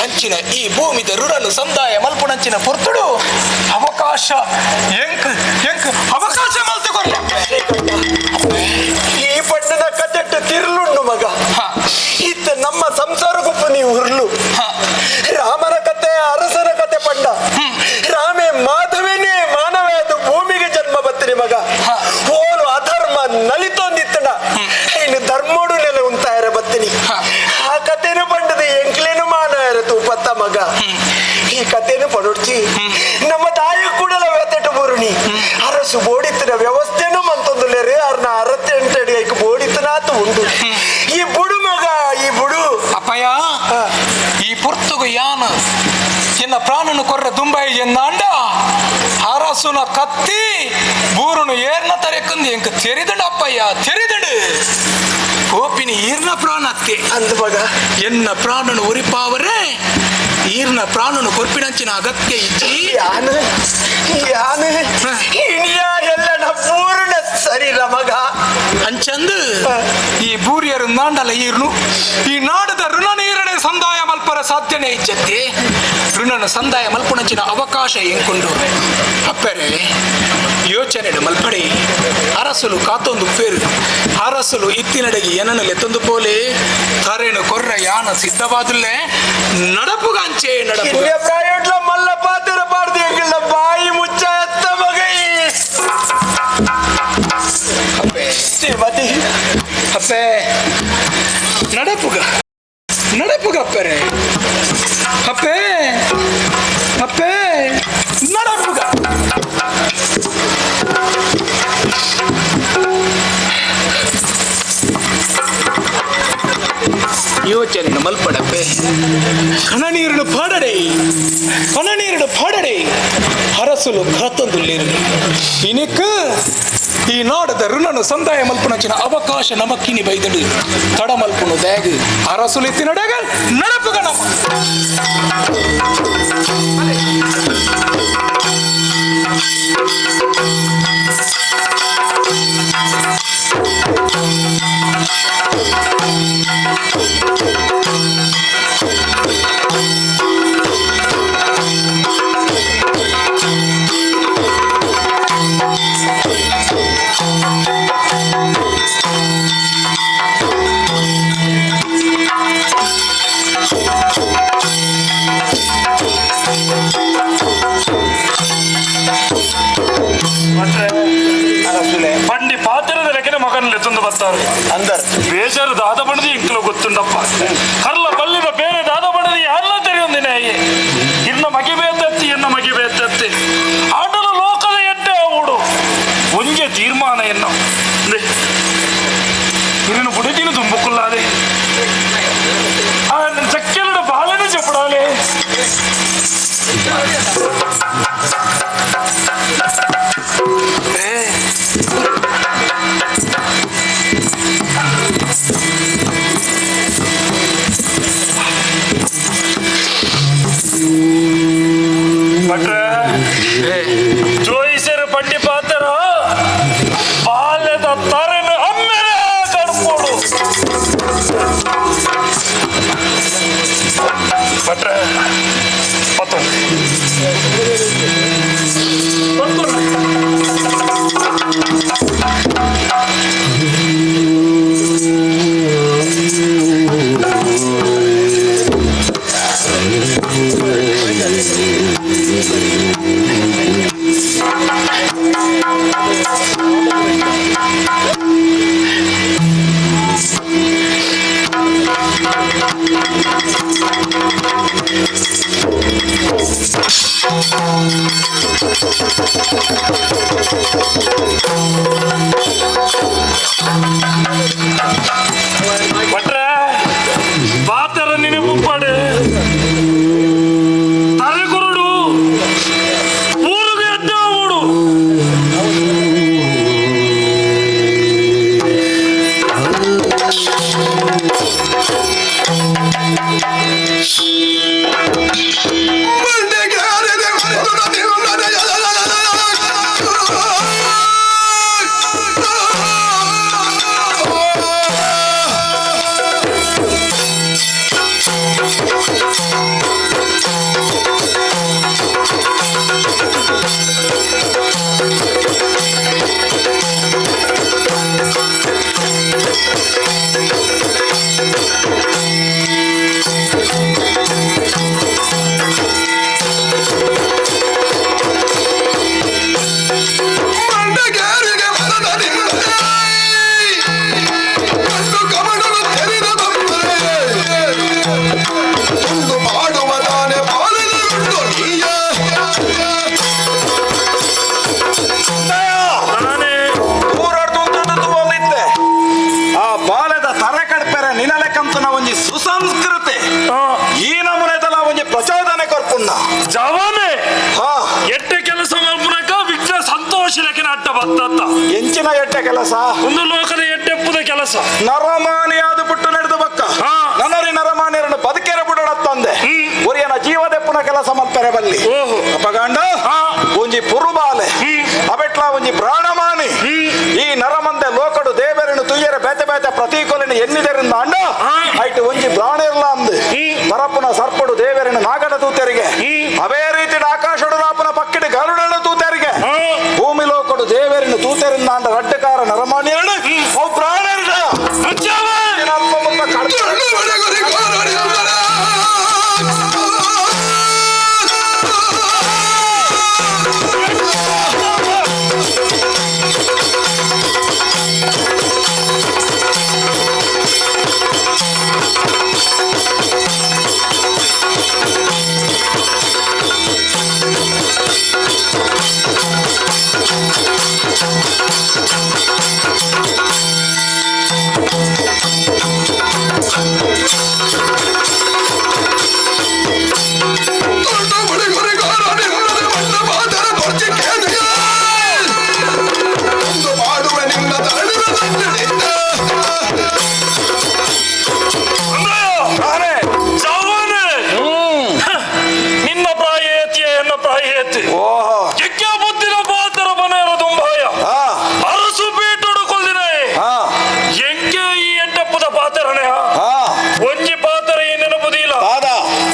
ಅಂಚಿನ ಈ ಭೂಮಿದ ಋಣನು ಸಂದಾಯ ಮಲ್ಪುಣಂಚಿನ ಪೊರ್ತುಡು ಅವಕಾಶ ಎಂಕ್ ಎಂಕ್ ಅವಕಾಶ ಮಲ್ತು ಕೊರ್ಲೆ ಅಪ್ಪೆ. ಈ ಪಟ್ಟಣ ಕತೆಟ್ಟು ತಿರ್ಲುಂಡು ಮಗ. ಇತ್ತ ನಮ್ಮ ಸಂಸಾರ ಗುಪ್ಪು ನೀವು ಉರ್ಲು. ರಾಮನ ಕತೆ ಅರಸನ ಕತೆ ಪಂಡ ರಾಮೇ ಮಾಧವೇನೇ ಮಾನವೇ ಅದು ಭೂಮಿಗೆ ಜನ್ಮ ಬತ್ತಿನಿ ಮಗ. ಓಲು ಅಧರ್ಮ ನಲಿತೊಂದಿತ್ತಣ ಇನ್ನು ಧರ್ಮೋಡು ನೆಲೆ ಉಂತಾಯರ ಬತ್ತಿನಿ. ಆ ಕತೆನು ಪಂಡದ ಎಂಕ್ಲೇನು ಮಾನವರ ತೂಪತ್ತ ಮಗ. ಈ ಕತೆನು ಪಡೊಡ್ಚಿ ನಮ್ಮ ತಾಯಿ ಕೂಡಲ ವ್ಯತೆಟು ಬೂರುಣಿ ಅರಸು ಬೋಡಿತ್ತಿನ ವ್ಯವಸ್ಥೆನು ಮಂತೊಂದುಲೇರು ಅರ್ನ ಅರತ್ತೆ ಎಂಟಡಿ ಐಕ್ ಬೋಡಿತ್ತನಾತು ಉಂಡು ಈ ಬುಡು ಮಗ ಈ ಬುಡು. ಅಪ್ಪಯ್ಯ, ಈ ಪುರ್ತುಗು ಯಾನ ಎನ್ನ ಪ್ರಾಣನು ಕೊರ್ರ ದುಂಬಾಯಿ ಎನ್ನಾಂಡ ಅರಸುನ ಕತ್ತಿ ಬೂರುನು ಏರ್ನ ತರೆಕಂದು ಎಂಕ ತೆರಿದಂಡು ಅಪ್ಪಯ್ಯ ತೆರಿದಂಡು. ಕೋಪಿನಿ ಈರ್ನ ಪ್ರಾಣ ಅತ್ತೆ ಅಂದ ಮಗ. ಎನ್ನ ಪ್ರಾಣನು ಉರಿಪಾವರೆ ಈರ್ನ ಪ್ರಾಣನು ಕೊರ್ಪಿನಂಚಿನ ಅಗತ್ಯ ಇಜ್ಜಿ. ಯಾನು ಯಾನು ಇಣಿಯ ಎಲ್ಲ ಪೂರ್ಣ ಸರಿರ ಮಗ. ಅಂಚಂದು ಈ ಬೂರಿಯರು ನಾಂಡಲ ಈರ್ನು ಈ ನಾಡದ ಋಣ ನೀರನೆ ಸಂದಾಯ ಮಲ್ಪರ ಸಾಧ್ಯನೇ ಇಚ್ಚತ್ತೆ. ಋಣನ ಸಂದಾಯ ಮಲ್ಪುಣಂಚಿನ ಅವಕಾಶ ಎಂಕೊಂಡು ಅಪ್ಪರೆ ಯೋಚನೆ ಮಲ್ಪಡೆ. ಅರಸುಲು ಕಾತೊಂದು ಪೇರು ಅರಸುಲು ಇತ್ತಿನಡೆಗೆ ಏನನ್ನು ಎತ್ತೊಂದು ಪೋಲೆ ತರೇನು ಕೊರ್ರ ಯಾನ ಸಿದ್ಧವಾದುಲ್ಲೆ ನಡಪುಗಾಂಚೆ ನಡಪು. ಕಿನ್ಯ ಪ್ರಾಯೋಟ್ಲ ಮಲ್ಲ ಪಾತ್ರ ಪಾಡ್ದು ಎಂಗಿಲ್ಲ ಬಾಯಿ ಮುಚ್ಚ ಎತ್ತ ಮಗ ಈ. ಅಪ್ಪೆ. ಶ್ರೀಮತಿ. ಅಪ್ಪೆ, ನಡಪುಗ ನಡಪುಗ ಅಪ್ಪರೆ ಅಪ್ಪೆ ಅಪ್ಪೆ ನಡಪುಗ. ಯೋಚನೆ ಮಲ್ಪಡಪ್ಪೆ. ಕಣನೀರನ್ನು ಪಾಡಡೆ ಕಣನೀರನ್ನು ಪಾಡಡೆ. ಅರಸುಲು ಕಾತೊಂದುಲ್ಲೇರು ಇನಿಕ್ ಈ ನಾಡದ ಋಣನು ಸಂದಾಯ ಮಲ್ಪುನಂಚಿನ ಅವಕಾಶ ನಮಕ್ಕಿನಿ ಬೈದಡು. ತಡ ಮಲ್ಪುನು ದ್ಯಾಗ್ ಅರಸುಲು ಇತ್ತಿನಡೆಗ ನಡಪುಗ ನಮ್ಮ. ಅರಸುಲೆ. పండి పాత్ర లెక్కన మగన్ లెత్తుంది బత్తారు. ಅಂದರ್. ಬೇಜಾರು ದಾದ ಬಣದಿ ಇಂಕ್ಲ ಗೊತ್ತುಂಡಪ್ಪ. ಕರ್ಲ ಬಲ್ಲಿದ ಬೇರೆ ದಾದ ಬಣದಿ ಎಲ್ಲ ತೆರೆಯೊಂದಿನ ಇನ್ನ ಮಗಿಬೇತತ್ತಿ ಎನ್ನ ಮಗಿಬೇತತ್ತಿ ಆಟಲ ಲೋಕದ ಎಡ್ಡೆ ಅವಡು ಒಂಜೆ ತೀರ್ಮಾನ ಎನ್ನ ಇನ್ನು ಬುಡದಿನ ತುಂಬುಕುಲ್ಲಾದೆ ಆ ಚಕ್ಕೆಲಡ ಬಾಲನೆ చెప్పడాలి. ಭಟ್ರೆ, ಜೋಯಿಸರು ಪಂಡಿ ಪಾತ್ರ ಬಾಲ್ಯದ ತರನು ಅಮ್ಮೆರೆ ಕಡ್ಪೋಡು. ಭಟ್ರೆ, ಪತ್ತೊಂದು ಪತ್ತೊಂದು. ಭಟ್ರೆ, ಪಾತ್ರ ನಿನಗುಪ್ಪಾಡು ತಲೆಗುರುಡು ಊರಿಗೆ ಎದ್ದ ಊಡು. ಮಂಡಗೇರಿಗೆ ಮನದ ನಿಂದೆ ಕಂಡು ಕಮಲನು ತೆರೆದ ಬಂದರೆ ತುಂಡು ಮಾಡುವ ನಾನೇ ಪಾಲಿನ ನೀಯ. ನಾನೇ ಊರಾಡ್ದು ಆ ಬಾಲದ ತರೆ ಕಡ್ಪೆರೆ ನಿನಲೆಕ್ಕಂತನ ಒಂಜಿ ಸುಸಂಸ್ಕೃತಿ ಈ ನಮೂನೆದಲ ಒಂಜಿ ಪ್ರಚೋದನೆ ಕೊರ್ಪುನ್ನ. ಜವನೆ ಹಾ. ಎಟ್ಟೆ ಕೆಲಸ ಮಲ್ಪುನಕ ವಿಘ್ನ ಸಂತೋಷ ಲೆಕ್ಕನ ಅಡ್ಡ ಬತ್ತತ್ತ. ಎಂಚಿನ ಎಟ್ಟೆ ಕೆಲಸ? ಒಂದು ಲೋಕದ ಎಟ್ಟೆಪ್ಪುದ ಕೆಲಸ. ನರಮಾನಿಯಾದ ಪುಟ್ಟು ನಡೆದು ಬಕ್ಕ ನನರಿ ನರಮಾನಿಯರನ್ನು ಬದುಕೆರ ಬಿಡೋಡತ್ತಂದೆ ಒರಿಯನ ಜೀವದೆಪ್ಪುನ ಕೆಲಸ ಮಲ್ಪೆರೆ ಬಲ್ಲಿ. ಅಪಗಾಂಡ ಒಂಜಿ ಪುರುಬಾಲೆ ಅಬೆಟ್ಲ ಒಂಜಿ ಪ್ರಾಣಮಾನಿ ಈ ನರಮಂದೆ ಲೋಕಡು ದೇವರನ್ನು ತುಯ್ಯರ ಬೇತೆ ಬೇತೆ ಪ್ರತೀಕೊಲಿನ ಎನ್ನಿದರಿಂದ ಅಂಡ ಐಟ್ ಒಂಜಿ ಪ್ರಾಣ ಇರ್ಲ ಅಂದು ಪರಪ್ಪುನ ಸರ್ಪಡು ದೇವರನ್ನು ನಾಗಡ ತೂತೆರಿಗೆ, ಅವೇ ರೀತಿ ಆಕಾಶಡು ರಾಪುನ ಪಕ್ಕಿಡು ಗರುಡನ ತೂತೆರಿಗೆ, ಭೂಮಿ ಲೋಕಡು ದೇವರನ್ನು ತೂತೆರಿಂದ ಅಂಡ ರಡ್ಡಕಾರ ನರಮಾನಿಯರನ್ನು ಅವು ಪ್ರಾಣ ನಿನ್ನ ಪ್ರಾಯ ಏತಿಯ ಎನ್ನ ಪ್ರಾಯ ಏತಿ. ಓಹೋ. ಯಜ್ಞ ಬುದ್ಧಿನ ಪಾತ್ರ ಬನೇರ ದುಂಬಾಯ ಅರಸು ಪೀಟುಡು ಕೊಲ್ದಿನ ಎಂಕೆ ಈ ಎಂಟಪ್ಪದ ಪಾತ್ರನೇ ಒಂಜಿ ಪಾತ್ರ ಈ ನೆನಪುದಿಲ್ಲ.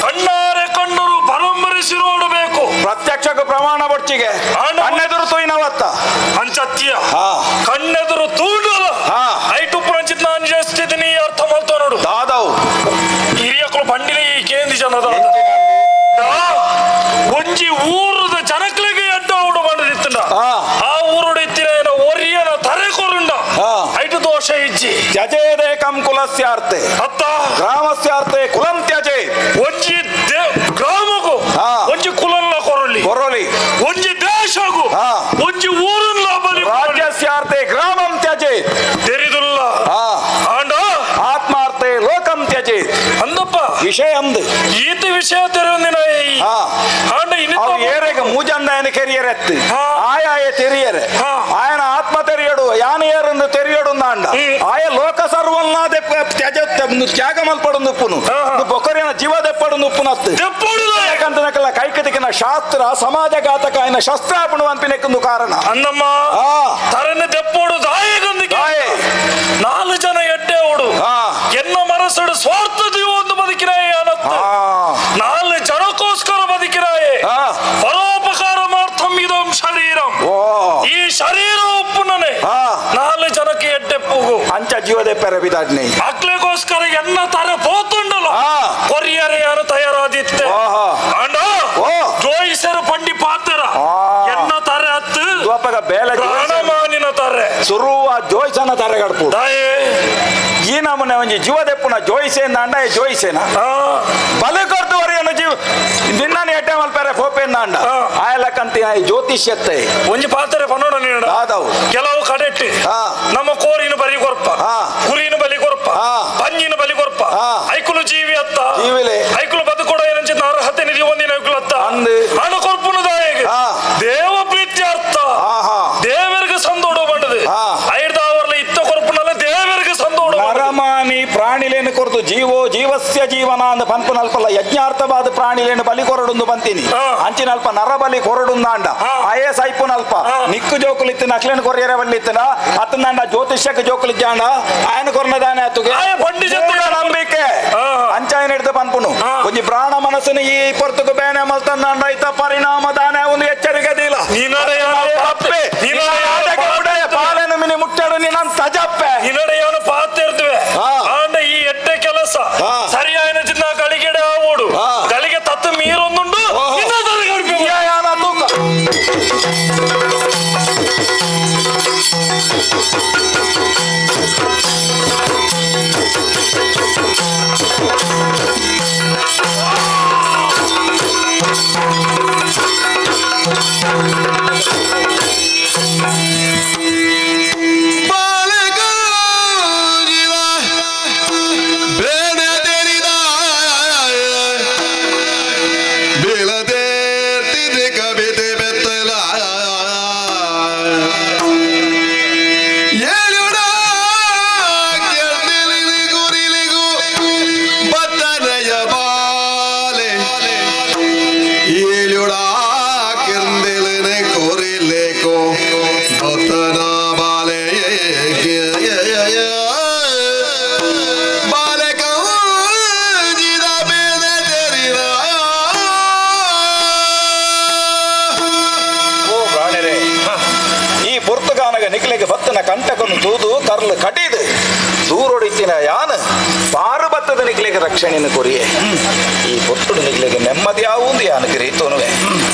ಕಣ್ಣಾರೆ ಕಣ್ಣರು ಪರಂಪರಿಸಿ ನೋಡಬೇಕು. ಪ್ರತ್ಯಕ್ಷಕ್ಕೆ ಪ್ರಮಾಣ ಬಡ್ಚಿಗೆ ಕಣ್ಣೆದುರು ತೋಯ್ನವತ್ತ ಅಂಚತ್ಯ ಕಣ್ಣೆದುರು ತೂಡಲ ಐಟು ಪುರಂಚಿತ್ ನಾನು చేಸ್ತಿದ್ದೀನಿ ಅರ್ಥ ಮಾಡ್ತಾ ನೋಡು. ದಾದವು ಹಿರಿಯಕರು ಬಂಡಿನ ಈ ಕೇಂದ್ರ ಜನದ ಒಂಜಿ ಊರದ ಜನಕ್ಲಿಗೆ ಅಡ್ಡ ಉಡು ಮಾಡಿದಿತ್ತಂಡ ಆ ಊರುಡು ಇತ್ತಿನ ಏನೋ ಒರಿಯನ ತರೆ ಕೊರುಂಡ ಐಟು ದೋಷ ಇಜ್ಜಿ. ತ್ಯಜೇದೇಕಂ ಕುಲಸ್ಯಾರ್ತೆ ಅತ್ತ ಗ್ರಾಮಸ್ಯಾರ್ತೆ ಕುಲಂ ತ್ಯಜೇ. ಒಂಜಿ ಗ್ರಾಮಗೂ ಒಂಜಿ ಕುಲನ್ನ ಕೊರಲಿ ಕೊರಲಿ, ಒಂಜಿ ದೇಶಗೂ ಒಂಜಿ ಊರನ್ನ ಬಲಿ ರಾಜ್ಯಸ್ಯಾರ್ತೆ ಗ್ರಾಮಂ ತ್ಯಜೇ ತೆರಿದುಲ್ಲ ಆಂಡ ಆತ್ಮಾರ್ತೆ ಲೋಕಂ ತ್ಯಜೇ. ಅಂದಪ್ಪ ವಿಷಯ ಅಂದು ಈತ ವಿಷಯ ತೆರೆಯೊಂದಿನ ಆಂಡ ಇನ್ನಿತ ಅವು ಏರೆಗ ಮೂಜಂದಾಯನ ಕೆರಿಯರೆತ್ತು ಆಯಾಯ ತೆರಿಯರೆ ಆಯನ ಆತ್ಮ ತೆರಿಯಡು ಯಾನ ಏರೆಂದು ತೆರಿಯಡು ಅಂಡ ಆಯ ಲೋಕ ಸರ್ವನ್ನ ತ್ಯಜ ತ್ಯಾಗ ಮಲ್ಪಡು ಉಪ್ಪುನು ಬೊಕ್ಕರಿನ ಜೀವ ದೆಪ್ಪಡು ಉಪ್ಪುನತ್ತು ಯಾಕಂತನಕಲ್ಲ ಕೈಕತಿಕಿನ ಶಾಸ್ತ್ರ ಸಮಾಜಘಾತಕ ఆయన ಶಸ್ತ್ರಾಪಣು ಅನ್ಪಿನೆಕ್ಕೊಂದು ಕಾರಣ. ಅಂದಮ್ಮ ತರನೆ ದೆಪ್ಪೋಡು ದಾಯಗೊಂದಿಗೆ ನಾಲು ಜನ ಎಡ್ಡೆ ಓಡು ಎನ್ನ ಮನಸ್ಸುಡು ಸ್ವಾರ್ಥದ ಒಂದು ಬದುಕಿನಾಯೆ ಅನತ್ತು ನಾಲು ಜನಕ್ಕೋಸ್ಕರ ಬದುಕಿನಾಯೆ ಪರೋಪಕಾರ ಮಾರ್ಥಂ ಇದಂ ಶರೀರಂ ಈ ಶರೀರ ಒಪ್ಪುನನೆ ನಾಲು ಜನಕ್ಕೆ ಎಡ್ಡೆ ಪೋಗು ಅಂಚ ಜೀವದೆ ಪೆರಬಿದಾಡ್ನೆ ಅಕ್ಲೆಗೋಸ್ಕರ ಎನ್ನ ತರ ಪೋತುಂಡಲ ಕೊರಿಯರೆ ಯಾರು ತಯಾರಾದಿತ್ತೆ ಅಂಡ ಜೋಯಿಸರು ಪಂಡಿ ಪಾತ್ರ ಎನ್ನ ತಾರೆ ಹತ್ತು ದ್ವಾಪಗ ಬೇಲೆ ಪ್ರಾಣಮಾನಿನ ತಾರೆ ಸುರುವ ಜೋಯ್ಸನ ತರೆಗಡ್ಪು ದಾಯೆ ಈ ನಮೂನೆ ಒಂಜಿ ಜೀವದೆಪ್ಪುನ ಜೋಯಿಸೇನ ಅಂಡ ಜೋಯಿಸೇನ ಬಲಿ ಕೊರ್ದು ವರಿಯನ ಜೀವ ನಿನ್ನನೆ ಎಟ್ಟೆ ಮಲ್ಪೆರೆ ಫೋಪೇನ ಅಂಡ ಆಯಲಕ್ಕಂತ ಜ್ಯೋತಿಷ್ಯತ್ತೆ ಒಂಜಿ ಪಾತ್ರೆ ಪನ್ನೋಡ ನೀಡ ದಾದವು ಕೆಲವು ಕಡೆಟ್ಟಿ ನಮ್ಮ ಕೋರಿನ ಬಲಿ ಕೊರ್ಪ ಕುರಿನ ಬಲಿ ಕೊರ್ಪ ಪಂಜಿನ ಬಲಿ ಕೊರ್ಪ ಐಕುಲು ಜೀವಿ ಅತ್ತ ಜೀವಿಲೆ ಐಕುಲು ಬದುಕೊಡ ಏನಂಚಿ ಅರ್ಹತೆ ನಿಧಿ ಒಂದಿನ ಐಕುಲು ಅತ್ತ ಅಂದು ಹಣ ಕೊರ್ಪುನ ದಾಯೆಗೆ ದೇವ ಪ್ರೀತ್ಯಾರ್ಥ ದೇವರಿಗೆ ಸಂದೋಡ ಬಂಡದು ಐದಾವರ್ಲ ಇತ್ತ ಕೊರ್ಪುನಲ್ಲ ದೇವರಿಗೆ ಸಂದೋಡ. ನರಮಾನಿ ಪ್ರಾಣಿಲೇನು ಕೊರತು ಜೀವೋ ಜೀವಸ್ಯ ಜೀವನ ಅಂದ ಪನ್ಪುನಲ್ಪಲ್ಲ ಯಜ್ಞಾರ್ಥವಾದ ಪ್ರಾಣಿಲೇನು ಬಲಿ ಕೊರಡುಂದು ಬಂತೀನಿ ಅಂಚಿನಲ್ಪ ನರ ಬಲಿ ಕೊರಡುಂದಾಂಡ ಆಯೇ ಸೈಪುನಲ್ಪ ನಿಕ್ಕು ಜೋಕುಲಿತ್ತಿನ ಅಕ್ಲೇನು ಕೊರಿಯರೆ ಬಲ್ಲಿತ್ತಿನ ಅತ್ತಂದಾಂಡ ಜ್ಯೋತಿಷ್ಯಕ್ಕೆ ಜೋಕುಲಿದ್ದಾಂಡ ಆಯನ ಕೊರ್ನದಾನೆ ಅತ್ತುಗೆ ಆಯ ಪಂಡಿತ ಮೂಢ ನಂಬಿಕೆ ಅಂಚಾಯನ ಹಿಡಿದು ಪನ್ಪುನು ಒಂಜಿ ಪ್ರಾಣಮಾನಿ ಮನಸ್ಸಿನ ಈ ಪೊರ್ತುಗು ಬೇನೆ ಮಲ್ತಂದಾಂಡ ಐತ ಪರಿಣಾಮ ದಾನೆ ಒಂದು ಎಚ್ಚರಿಕೆ ದಿಲ್ಲ. ತಪ್ಪೆ ಪಾಲನ ಮಿನಿ ಮುಟ್ಟಾಡು ನೀನು ತಜಪ್ಪೆ. ನಿನ್ನಡೆಯವನು ಪಾತಿರ್ತವೆ. ಆಂಡ ಈ ಎಡ್ಡೆ ಕೆಲಸ ಸರಿಯಾಯಿನ ಚಿನ್ನ ಗಳಿಗೆಡೆ ಆವೋಡು ಗಳಿಗೆ ತತ್ತು ಮೀರೊಂದುಂಡು. ತೂಕ. ಕಂಟಕನು ತೂದು ತರ್ಲು ಕಟೀದು ದೂರೊಡಿತಿನ ಯಾನ್ ಪಾರು ಬತ್ತದ ನಿಕ್ಲೆಗೆ ರಕ್ಷಣೆಯನ್ನು ಕೊರಿಯೆ. ಈ ಪೊತ್ತುಡು ನಿಕ್ಲೆಗೆ ನೆಮ್ಮದಿ ಯಾವುದು ಯಾನ್ ಗಿರೀತೋನುವೆ.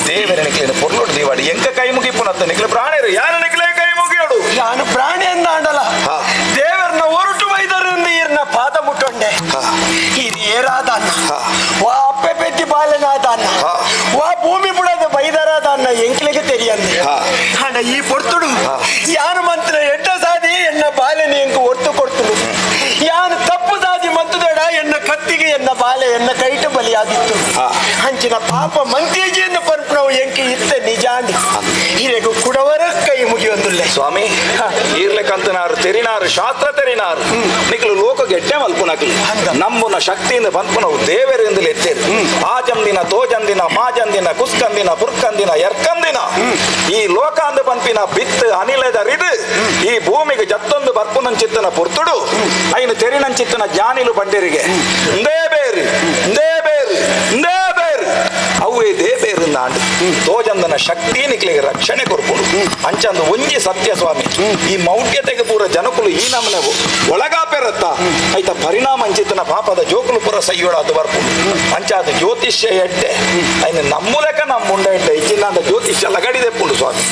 ದೇವರ ನಿಕ್ಲೇನ ಪೊರ್ಲುಡು ದೀವಾಡಿ ಎಂಕ ಕೈ ಮುಗಿಪುನತ್ತ ನಿಕ್ಲೆ ಪ್ರಾಣಿರು ಯಾನ ನಿಕ್ಲೆ ಕೈ ಮುಗಿಯೋಡು. ನಾನು ಪ್ರಾಣಿ ಅಂದಾಂಡಲ ದೇವರನ್ನ ಒರಟು ಬೈದರಿಂದ ಈರ್ನ ಪಾದ ಮುಟ್ಟೊಂಡೆ. ಇದು ಏರಾದನ್ನ ವಾ ಅಪ್ಪೆ ಪೆತ್ತಿ ಬಾಲನಾದನ್ನ ವಾ ಭೂಮಿ ಬುಡದ ಬೈದರಾದನ್ನ ಎಂಕ್ಲೆಗೆ ತೆರಿಯಂದೆ. ಅಂಡ ಈ ಪೊರ್ತುಡು ಯಾನು ಮಂತ್ರ ಎಡ್ಡ ಸಾದಿ ಎನ್ನ ಬಾಲೆನ ಎಂಕು ಒತ್ತು ಕೊಡ್ತುಡು. ಯಾನು ತಪ್ಪು ಸಾದಿ ಮಂತುದಡ ಎನ್ನ ಕತ್ತಿಗೆ ಎನ್ನ ಬಾಲೆ ಎನ್ನ ಕೈಟ ಬಲಿಯಾದಿತ್ತು. ಅಂಚಿನ ಪಾಪ ಮಂತೇಜಿಯನ್ನು ಪರ್ಪಣವು ಎಂಕಿ ಇತ್ತ ನಿಜಾಂಡಿ ಹಿರೆಗು ಕುಡವರ ಕೈ ಮುಗಿಯೊಂದುಲ್ಲೆ. ಸ್ವಾಮಿ, ಈರ್ಲೆಕಂತನಾರು ತೆರಿನಾರು ಶಾಸ್ತ್ರ ತೆರಿನಾರು ನಿಕ್ಲು ಲೋಕ ಗೆಡ್ಡೆ ಮಲ್ಪುನಕ್ಲು ನಮ್ಮುನ ಶಕ್ತಿಯಿಂದ ಬಂದ್ಪುನವು ದೇವರಿಂದಲೇ ಎತ್ತೇರು. ಆ ಜಂದಿನ ತೋಜಂದಿನ ಮಾಜಂದಿನ ಕುಸ್ಕಂದಿನ ಪುರ್ಕಂದಿನ ಎರ್ಕಂದಿನ ಈ ಲೋಕ ಅಂದ ಪಂಪಿನ ಬಿತ್ತು ಅನಿಲದರಿದು ಈ ಭೂಮಿಗೆ ಜತ್ತೊಂದು ಬರ್ಪುನಂಚಿತ್ತನ ಪೊರ್ತುಡು ಐನು ತೆರಿನಂಚಿತ್ತನ ಜ್ಞಾನಿಲು ಬಂಡಿರಿಗೆ ಇಂದೇ ಬೇರು ಇಂದೇ ಬೇರು ಇಂದೇ ಬೇರು ಅವೇ ದೇಬೇರು ನಾಡು ತೋಜಂದನ ಶಕ್ತಿ ನಿಕ್ಲಿಗೆ ರಕ್ಷಣೆ ಕೊರ್ಪುಡು. ಅಂಚಂದು ಒಂಜಿ ಸತ್ಯ ಸ್ವಾಮಿ, ಈ ಮೌಢ್ಯತೆಗೆ ಪೂರ ಜನಕುಲು ಈ ನಮನೆ ಒಳಗಾಪೆರತ್ತ ಐತ ಪರಿಣಾಮ ಅಂಚಿತನ ಪಾಪದ ಜೋಕುಲು ಪೂರ ಸೈಯೋಡ ಅದು ಬರ್ಪುಡು. ಅಂಚಾದ ಜ್ಯೋತಿಷ್ಯ ಎಡ್ಡೆ ಐನು ನಮ್ಮೂಲಕ ನಮ್ಮ ಉಂಡ ಎಡ್ಡೆ ಇಚ್ಚಿನ ಜ್ಯೋತಿಷ್ಯ ಲಗಡಿದೆ ಪುಂಡು ಸ್ವಾಮಿ.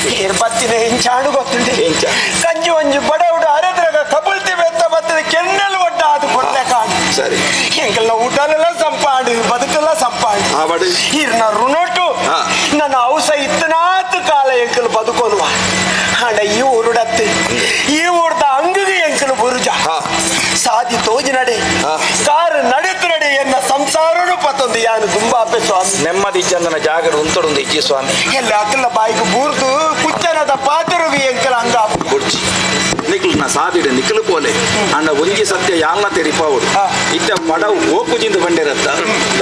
ಬತ್ತಿನ ಎಂಚಾಡು ಗೊತ್ತುಂಡೆ. ಎಂಚ? ಕಂಜಿ ಒಂಜಿ ಬಡವುಡು ಅರೆದ್ರಗ ಕಬುಲ್ತಿ ಬೆತ್ತ ಬತ್ತಿನ ಕೆನ್ನೆಲ್ ಒಡ್ಡ ಅದು ಕೊಡ್ಲೆ ಕಾಡು. ಸರಿ. ಎಂಕಲ್ನ ಊಟಲೆಲ್ಲ ಸಂಪಾಡು ಬದುಕೆಲ್ಲ ಸಂಪಾಡು. ಆವಡು. ಇರ್ನ ಋಣೊಟ್ಟು ನನ್ನ ಔಸ ಇತ್ತನಾತ್ ಕಾಲ ಎಂಕಲ್ ಬದುಕೋಲ್ವ. ಹಣ ಈ ಊರುಡತ್ತೆ ಈ ಊರ್ದ ಅಂಗಿಗೆ ಎಂಕಲ್ ಬುರುಜ ಸಾದಿ ತೋಜಿ ನಡೆ ಕಾರು ನಡೆತು ನಡೆ ಎನ್ನ ಸಂಸಾರನು ಪತ್ತೊಂದು ಯಾನು ದುಂಬಾಪೆ ಸ್ವಾಮಿ. ನೆಮ್ಮದಿ ಚಂದನ ಜಾಗರ ಉಂತೊಡೊಂದು ಇಜ್ಜಿ ಸ್ವಾಮಿ. ಎಲ್ಲ ಅಕ್ಕಲ ಬಾಯಿಗೆ ಬೂರ್ದು ಕುಚ್ಚನದ ಪಾತಿರುಗಿ ಎಂಕಲ್ ಅಂಗ ಬುಡ್ಚಿ ನಿಕ್ಲು ಸಾದಿಡೆ ನಿಕ್ಲು ಪೋಲೆ ಅಣ್ಣ ಒಂಜಿ ಸತ್ಯ ಯಾಲ್ನ ತೆರಿಪಾವುಡು. ಇತ್ತ ಪಡವು ಓಪುಜಿಂದ ಬಂಡಿರತ್ತ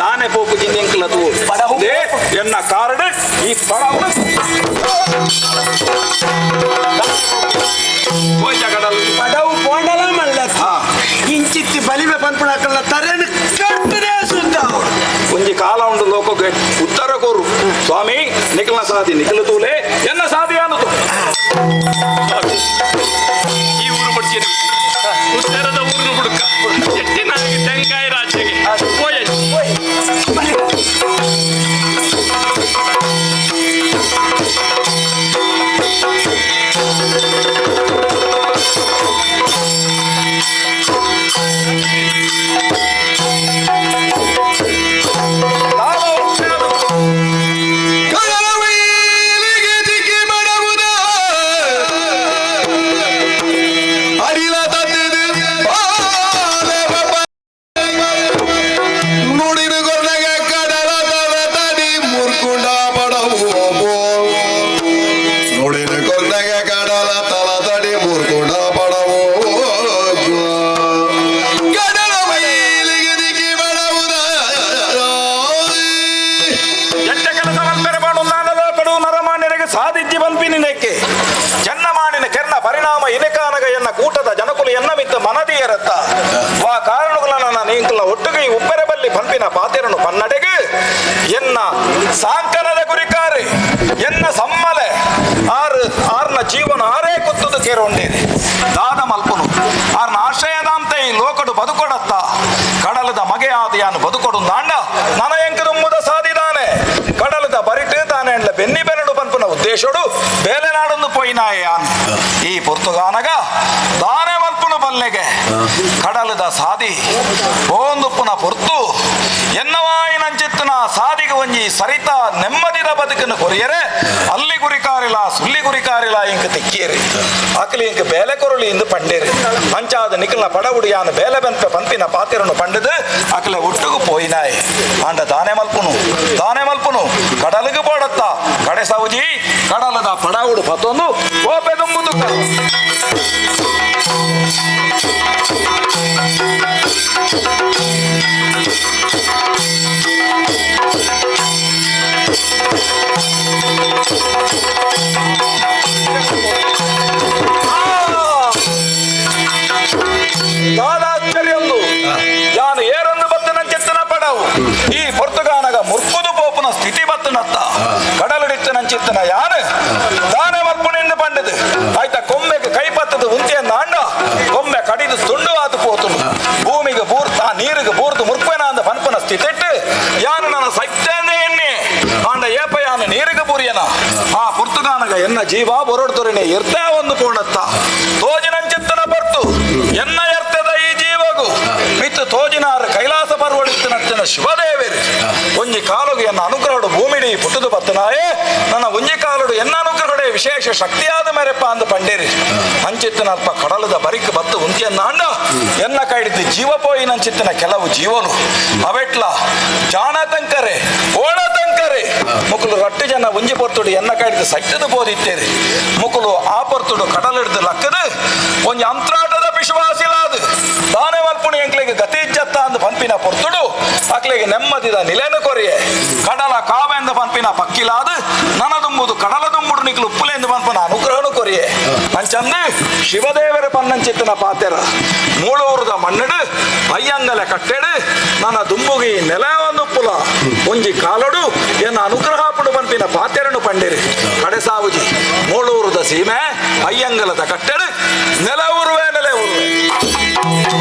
ದಾನೆ ಪೋಪುಜಿಂದ ಎಂಕಲ್ ಅದು ಪಡವು ಎನ್ನ ಕಾರಣ ಈ ಪಡವು ಪಡವು ಪೋಂಡಲ ಮಲ್ಲ ಇಂಚಿತ್ತಿ ಬಲಿಮೆ ಪನ್ಪುಣಕಲ್ಲ ತರೆನು ಕಟ್ಟದೆ ಸುದ್ದ. ಒಂಜಿ ಕಾಲ ಉಂಡು ಲೋಕಕ್ಕೆ ಉತ್ತರ ಕೋರು ಸ್ವಾಮಿ. ನಿಖಲ್ನ ಸಾದಿ ನಿಖಲು ತೂಲೆ ಎನ್ನ ಸಾದಿ ಅನ್ನದು. ಈ ಊರು ಬಡ್ತೀನಿ ಉತ್ತರದ ಊರಿನ ಹುಡುಕ ಎಟ್ಟಿನಾಗಿ ತೆಂಕಾಯಿ ರಾಜ್ಯಗೆ ಹೋಯ್. ಸಾಧಿಜ್ಜಿ ಬಂಪಿನಿನೆಕ್ಕೆ ಜನ್ನ ಮಾಡಿನ ಕೆರ್ನ ಪರಿಣಾಮ ಇನೆಕಾನಗ ಎನ್ನ ಕೂಟದ ಜನಕುಲು ಎನ್ನ ಮಿತ್ತ ಮನದಿಯರತ್ತ ವಾ ಕಾರಣಗಳ ನನ್ನ ನೀಂಕಲ ಒಟ್ಟುಗೆ ಉಪ್ಪೆರೆ ಬಲ್ಲಿ ಪಂಪಿನ ಪಾತೆರನು ಪನ್ನಡೆಗೆ ಎನ್ನ ಸಾಂಕನದ ಗುರಿಕಾರೆ ಎನ್ನ ಸಮ್ಮಲೆ ಆರು ಆರ್ನ ಜೀವನ ಆರೇ ಕುತ್ತದು ಕೇರೊಂಡೇರಿ ದಾದ ಮಲ್ಪನು ಆರ್ನ ಆಶ್ರಯದಾಂತ ಈ ಲೋಕಡು ಬದುಕೊಡತ್ತ ಕಡಲದ ಮಗೆಯಾದ ಯಾನು ಬದುಕೊಡು ನಾಂಡ ನನ ಎಂಕದುಂಬುದ ಸಾದಿದಾನೆ ಕಡಲದ ಬರಿಟು ತಾನೆ ಅಂಡ್ಲ ಬೆನ್ನಿ ಬೆರಡು ಪನ್ಪುನ ಉದ್ದೇಶಡು ಬೇಲೆನಾಡೊಂದು ಪೋಯಿನಾಯ ಯಾನ್ ಈ ಪೊರ್ತುಗಾನಗ ದಾನೆ ಮಲ್ಪುನ ಬಲ್ಲೆಗೆ ಕಡಲದ ಸಾದಿ ಓಂದುಪ್ಪುನ ಪೊರ್ತು ಎನ್ನವಾಯಿನಂಚಿತ್ತನ ಸಾದಿಗೆ ಒಂಜಿ ಸರಿತ ನೆಮ್ಮದಿದ ಬದುಕನ್ನು ಕೊರಿಯರೆ ಅಲ್ಲಿ ಗುರಿಕಾರಿಲ್ಲ ಸುಲ್ಲಿ ಗುರಿಕಾರಿಲ್ಲ ಇಂಕ ತಿಕ್ಕಿಯರಿ ಅಕಲಿ ಇಂಕ ಬೇಲೆ ಕೊರಳಿ ಇಂದು ಪಂಡೇರಿ ಅಂಚಾದ ನಿಖಲ್ನ ಪಡವುಡು ಯಾನು ಬೇಲೆ ಬೆನ್ಪೆ ಪಂಪಿನ ಪಾತಿರನು ಪಂಡದು ಅಕಲೆ ಒಟ್ಟುಗು ಪೋಯಿನಾಯ್ ಆಂಡ ದಾನೆ ಮಲ್ಪುನು ದಾನೆ ಮಲ್ಪುನು ಕಡಲಿಗೆ ಪೋಡತ್ತ ಕಡೆ ಸೌಜಿ ಕಡಲದ ಪಡವುಡು ಪತ್ತೊಂದು ಕೋಪೆ ದುಂಬುದು ದಾದಾಶ್ಚರ್ಯಂದು ಯಾನು ಏರೊಂದು ಬತ್ತನ ಚೆತ್ತನ ಪಡವು ಈ ಪೊರ್ತುಗಾನಗ ಮುರ್ಕುದು ಪೋಪುನ ಸ್ಥಿತಿ ಬತ್ತನತ್ತ ಕಡಲಡಿತ್ತನ ಚಿತ್ತನ ಯಾನು ದಾನೆ ಮಲ್ಪುನಿಂದ ಪಂಡದು ಆಯ್ತ ಕೊಂಬೆಗೆ ಕೈ ಪತ್ತದ ಉಂತಿಯನ್ನ ಅಂಡ ಕೊಂಬೆ ಕಡಿದು ತುಂಡು ಆತು ಪೋತುನು ಭೂಮಿಗೆ ಬೂರ್ತ ನೀರಿಗೆ ಬೂರ್ದು ಮುರ್ಪೆನ ಅಂದ ಪನ್ಪನ ಸ್ಥಿತಿಟ್ಟು ಯಾನು ನನ್ನ ಸತ್ಯನೇ ಎನ್ನಿ ಆಂಡ ಏಪ ಯಾನು ನೀರಿಗೆ ಬೂರಿಯನ ಆ ಪೊರ್ತುಗಾನಗ ಎನ್ನ ಜೀವ ಬೊರಡ್ದೊರಿನೆ ಎರ್ತಾ ಒಂದು ಪೋಣತ್ತ ತೋಜಿನಂಚಿತ್ತನ ಬರ್ತು ಎನ್ನ ಎರ್ತದ ಈ ಜೀವಗು ಮಿತ್ತು ತೋಜಿನಾರು ಕೈಲಾಸ ಪರ್ವಳಿತ್ತಿನತ್ತಿನ ಶಿವದೇವರು ಒಂಜಿ ಕಾಲುಗು ಎನ್ನ ಅನುಗ್ರಹಡು ಭೂಮಿಡಿ ಪುಟ್ಟುದು ಬತ್ತನಾಯೇ ನನ್ನ ಒಂಜಿ ಕಾಲುಡು ಎನ್ನ ಅನುಗ್ರಹಡೆ ವಿಶೇಷ ಶಕ್ತಿಯಾದ ಮೇರೆಪ್ಪ ಅಂದ ಪಂಡೇರಿ ಅಂಚಿತ್ತಿನ ಅಲ್ಪ ಕಡಲದ ಬರಿಕ್ ಬತ್ತು ಉಂತಿಯನ್ನ ಅಂಡ ಎನ್ನ ಕೈಡಿದ್ದು ಜೀವ ಪೋಯಿನಂಚಿತ್ತಿನ ಕೆಲವು ಜೀವನು ಅವೆಟ್ಲ ಜಾಣ ತಂಕರೆ ಓಣ ತಂಕರೆ ಮುಕುಲು ರಟ್ಟು ಜನ ಒಂಜಿ ಪೊರ್ತುಡು ಎನ್ನ ಕೈಡಿದ್ದು ಸೈತದ ಬೋದಿತ್ತೇರಿ ಮುಕುಲು ಆ ಪೊರ್ತುಡು ಕಡಲಿಡ್ದು ಲಕ್ಕದು ಒಂಜಿ ಅಂತ್ರಾಟದ ವಿಶ್ವಾಸಿಲಾದು ತಾನೇ ಮಲ್ಪುಣಿ ಎಂಕ್ಲೆಗೆ ಗತಿ ಇಜ್ಜತ್ತ ಅಂದ್ ಪನ್ಪಿನ ಪೊರ್ತುಡು ಅಕ್ಲೆಗೆ ನೆಮ್ಮದಿದ ನಿಲೆನು ಕೊರಿಯೆ ಕಡಲ ಕಾವೆಂದ ಪನ್ಪಿನ ಪಕ್ಕಿಲಾದು ನನದುಂಬುದು ಕಡಲ ದುಂಬುಡು ನಿಕ್ಲು ಉಪ್ಪುಲೆಂದು ಪನ್ಪನ ಅನುಗ್ರಹನು ಕೊರಿಯೆ ಅಂಚಂದು ಶಿವದೇವರ ಪನ್ನಂಚಿತ್ತನ ಪಾತೆರ ಮೂಳೂರುದ ಮಣ್ಣಡು ಅಯ್ಯಂಗಲೆ ಕಟ್ಟೆಡು ನನ್ನ ದುಂಬುಗಿ ನೆಲ ಒಂದು ಉಪ್ಪುಲ ಒಂಜಿ ಕಾಲಡು ಎನ್ನ ಅನುಗ್ರಹ ಪುಡು ಪನ್ಪಿನ ಪಾತೆರನು ಪಂಡಿರಿ ಕಡೆಸಾವುಜಿ ಮೂಳೂರುದ ಸೀಮೆ ಅಯ್ಯಂಗಲದ ಕಟ್ಟೆಡು ನೆಲ ಊರುವೆ ನೆಲೆ ಊರುವೆ.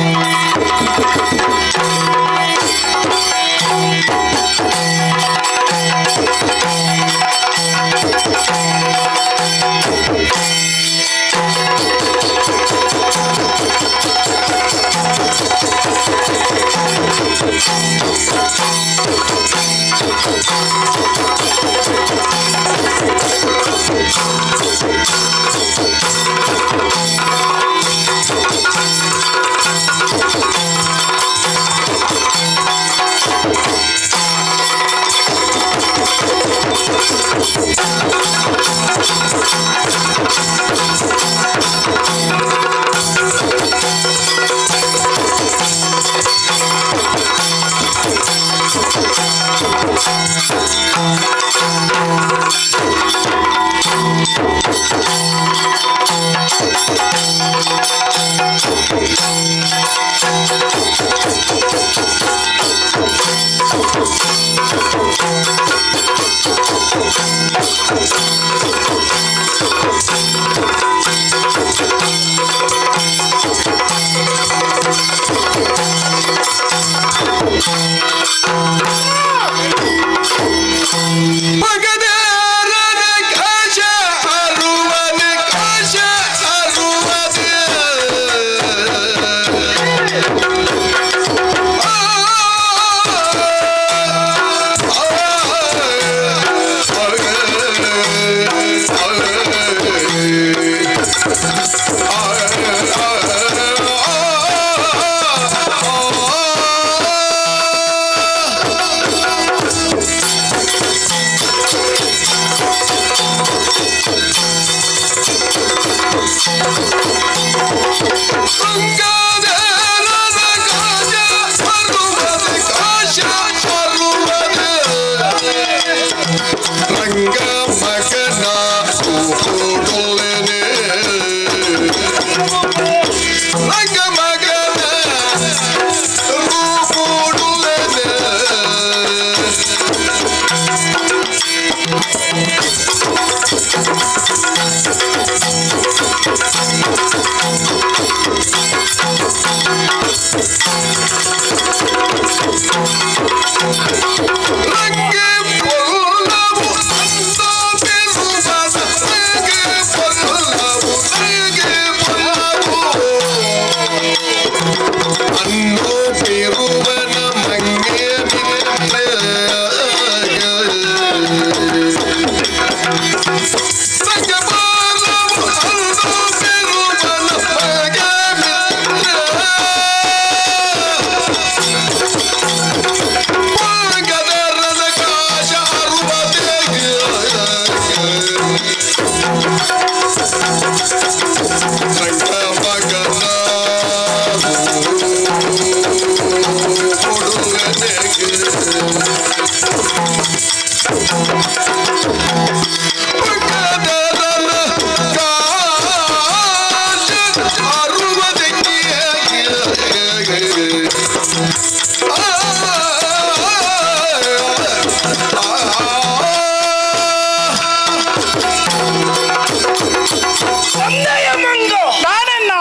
ಅಂದಯ ಮಂಗ ನಾನನ್ನ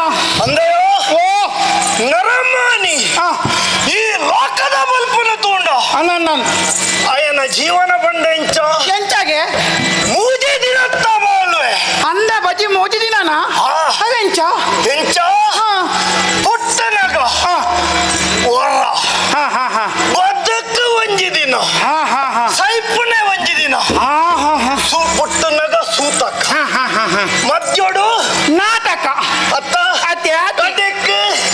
ಅಂದಯೋ ಓ ನರಮಾನಿ ಆ, ಈ ಲೋಕದ ಬಲ್ಪನ ತೂಂಡ ಅನ್ನ ನಾನು ಅಯನ ಜೀವನ ಬಂಡೆಂಚ ಎಂಚಾಗೆ ಮೂಜಿ ದಿನತ್ತ ಬಾಳ್ವೆ ಅಂದ ಬಜಿ ಮೋಜಿ ದಿನನ ಆ. ಅದೆಂಚ ಎಂಚ ಹಾ ಪುಟ್ಟನಗ ಹಾ ಒರ ಹಾ ಹಾ ಹಾ ಬದುಕು ಒಂಜಿ ದಿನ ಹಾ ಹಾ ಹಾ ಸೈಪುನೆ ಒಂಜಿ ದಿನ ಹಾ ಹಾ ಹಾ ಸು ಪುಟ್ಟನಗ ಸೂತಕ ಹಾ ಹಾ ಹಾ ಹಾ ಮದ್ಯೋಡು ನಾಟಕ ಅತ್ತ ಅತ್ತೆ ಆತಿ ಕಡೆಕ್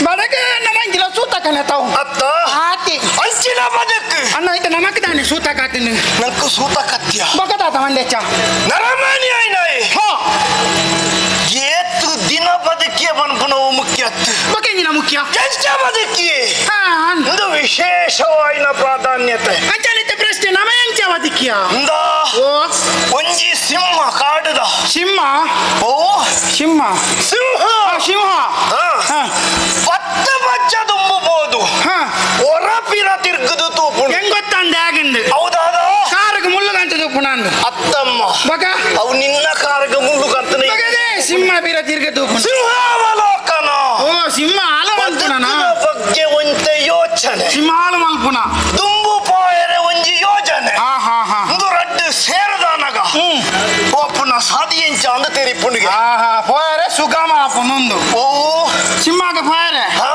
ಬಡಗ ನಮಂಜಿಲ ಸೂತಕನ ತಾವು ಅತ್ತ ಆತಿ ಅಂಚಿನ ಬದುಕು ಅಣ್ಣ ಇತ್ತ ನಮಕ್ ತಾನೆ ಸೂತಕ ಆತಿನ ನಂಕು ಸೂತಕತ್ಯ ಬಕತಾತ ಮಂದೆಚ್ಚ ನರಮಾನಿ ಆಯ್ನಾಯಿ ಹಾ ಏತು ದಿನ ಬದುಕಿಯ ಬನ್ಪುನವು ಮುಖ್ಯತ್ತು ಬಕೆಂಜಿನ ಮುಖ್ಯ ಎಂಚ ಬದುಕಿಯೇ ಹಾ ಅನ್ ಒಂದು ವಿಶೇಷವಾಯಿನ ಪ್ರಾಧಾನ್ಯತೆ ಅಂಚಲಿತ ಪ್ರಶ್ನೆ ನಮ ಎಂಚ ಬದುಕಿಯ ಇಂದ ಓ ಒಂಜಿ ಸಿಂಹ ಕಾಡುದ ಸಿಂಹ ಓ ಸಿಂಹ ಸಿಂಹ ಆ, ಸಿಂಹ ಹಾ. ಹಾ ಪತ್ತು ಬಜ್ಜ ತುಂಬಬಹುದು ಹಾ ಹೊರಪಿರ ತಿರ್ಗದು ತೂಪುಂಡು ಹೆಂಗ್ ಗೊತ್ತಂದೆ ಆಗಿಂದು ಹೌದಾದ ಕಾರಿಗೆ ಮುಳ್ಳು ಗಂಟೆ ತೂಪುಣಂದು ಅತ್ತಮ್ಮ ಬಕ ಅವು ನಿನ್ನ ಕಾರಗ ಮುಳ್ಳು ಕಂತನೆ ಬಗದೆ ಸಿಂಹ ಬೀರ ತಿರ್ಗ ತೂಪುಣ ಸಿಂಹಾವಲೋಕನ ಓ ಸಿಂಹ ಆಲ ಮಲ್ಪುಣ ಬದುಕಿನ ಬಗ್ಗೆ ಒಂತೆ ಯೋಚನೆ ಸಿಂಹ ಆಲು ಮಲ್ಪುಣ ದುಂಬು ಪಾಯರೆ ಒಂಜಿ ಯೋಜನೆ ಹಾ ಹಾ ಹಾ ಒಂದು ರಡ್ಡು ಸೇರದಾನಗ ಒಪ್ಪುನ ಸಾದಿಯಂಚ ಅಂದ ತೆರಿಪುಣಿಗೆ ಹಾ ಹಾ ಪೋಯರೆ ಸುಗಮ ಆಪುನೊಂದು ಓ ಸಿಂಹಗ ಪೋಯರೆ ಹಾ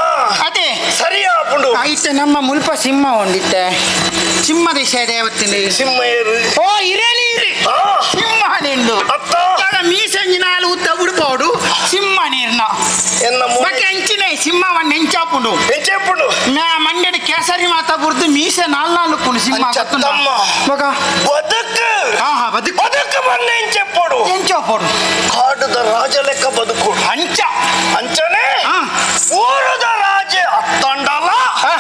ಅದೇ ಸರಿ ಆಪುಂಡು ಇತ್ತೆ ನಮ್ಮ ಮುಲ್ಪ ಸಿಂಹ ಉಂಡಿತ್ತೆ ಸಿಂಹ ದೇಶ ದೇವತ್ತಿನ ಸಿಂಹ ಏರು ಓ ಇರೇ ನೀರು ಹಾ ಸಿಂಹ ನಿಂಡು ಅತ್ತ ಮೀಸಂಜಿ ನಾಲು ಉದ್ದ ಉಡುಪೋಡು ಸಿಂಹ ನೀರ್ನ ಎನ್ನ ಬಟ್ ಎಂಚಿನ ಸಿಂಹವನ್ನ ಎಂಚಾಪುಂಡು ಎಂಚೆಪ್ಪುಂಡು ನಾ ಮಂಡ್ಯದ ಕೇಸರಿ ಮಾತಾ ಬುರ್ದು ಮೀಸೆ ನಾಲ್ ನಾಲ್ಕು ಸಿಂಹ ಅಂಚತ್ತಮ್ಮ. ಮಗ ಬದುಕು ಹಾ ಹಾ ಬದುಕು ಬದುಕು ಬಣ್ಣ ಎಂಚೆಪ್ಪುಡು ಎಂಚಾಪೋಡು ಕಾಡುದ ರಾಜ ಲೆಕ್ಕ ಬದುಕು ಅಂಚ ಅಂಚನೆ ಹಾ. ಊರದ ರಾಜೆ ಅತ್ತಂಡಲ ಹಾ.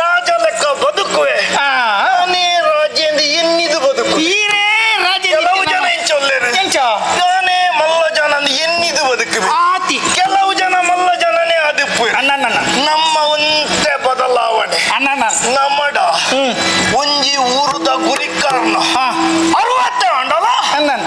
ರಾಜ ಲೆಕ್ಕ ಬದುಕುವೆ ಆ, ನಾನೇ ರಾಜ ಎಂದು ಎನ್ನಿದು ಬದುಕು ಈರೇ ರಾಜ ಕೆಲವು ಜನ ಎಂಚೊಲ್ಲೇರು ಎಂಚ ನಾನೇ ಮಲ್ಲ ಜನ ಅಂದು ಎನ್ನಿದು ಬದುಕುವೆ ಆತಿ ಕೆಲವು ಜನ ಮಲ್ಲ ಜನನೇ ಅದುಪ್ಪು ಅಣ್ಣಣ್ಣ ನಮ್ಮ ಒಂತೆ ಬದಲಾವಣೆ ಅಣ್ಣಣ್ಣ ನಮ್ಮಡ ಒಂಜಿ ಊರುದ ಗುರಿಕಾರನ ಹಾ. ಅರವತ್ತ ಅಂಡಲ ಅಣ್ಣನ್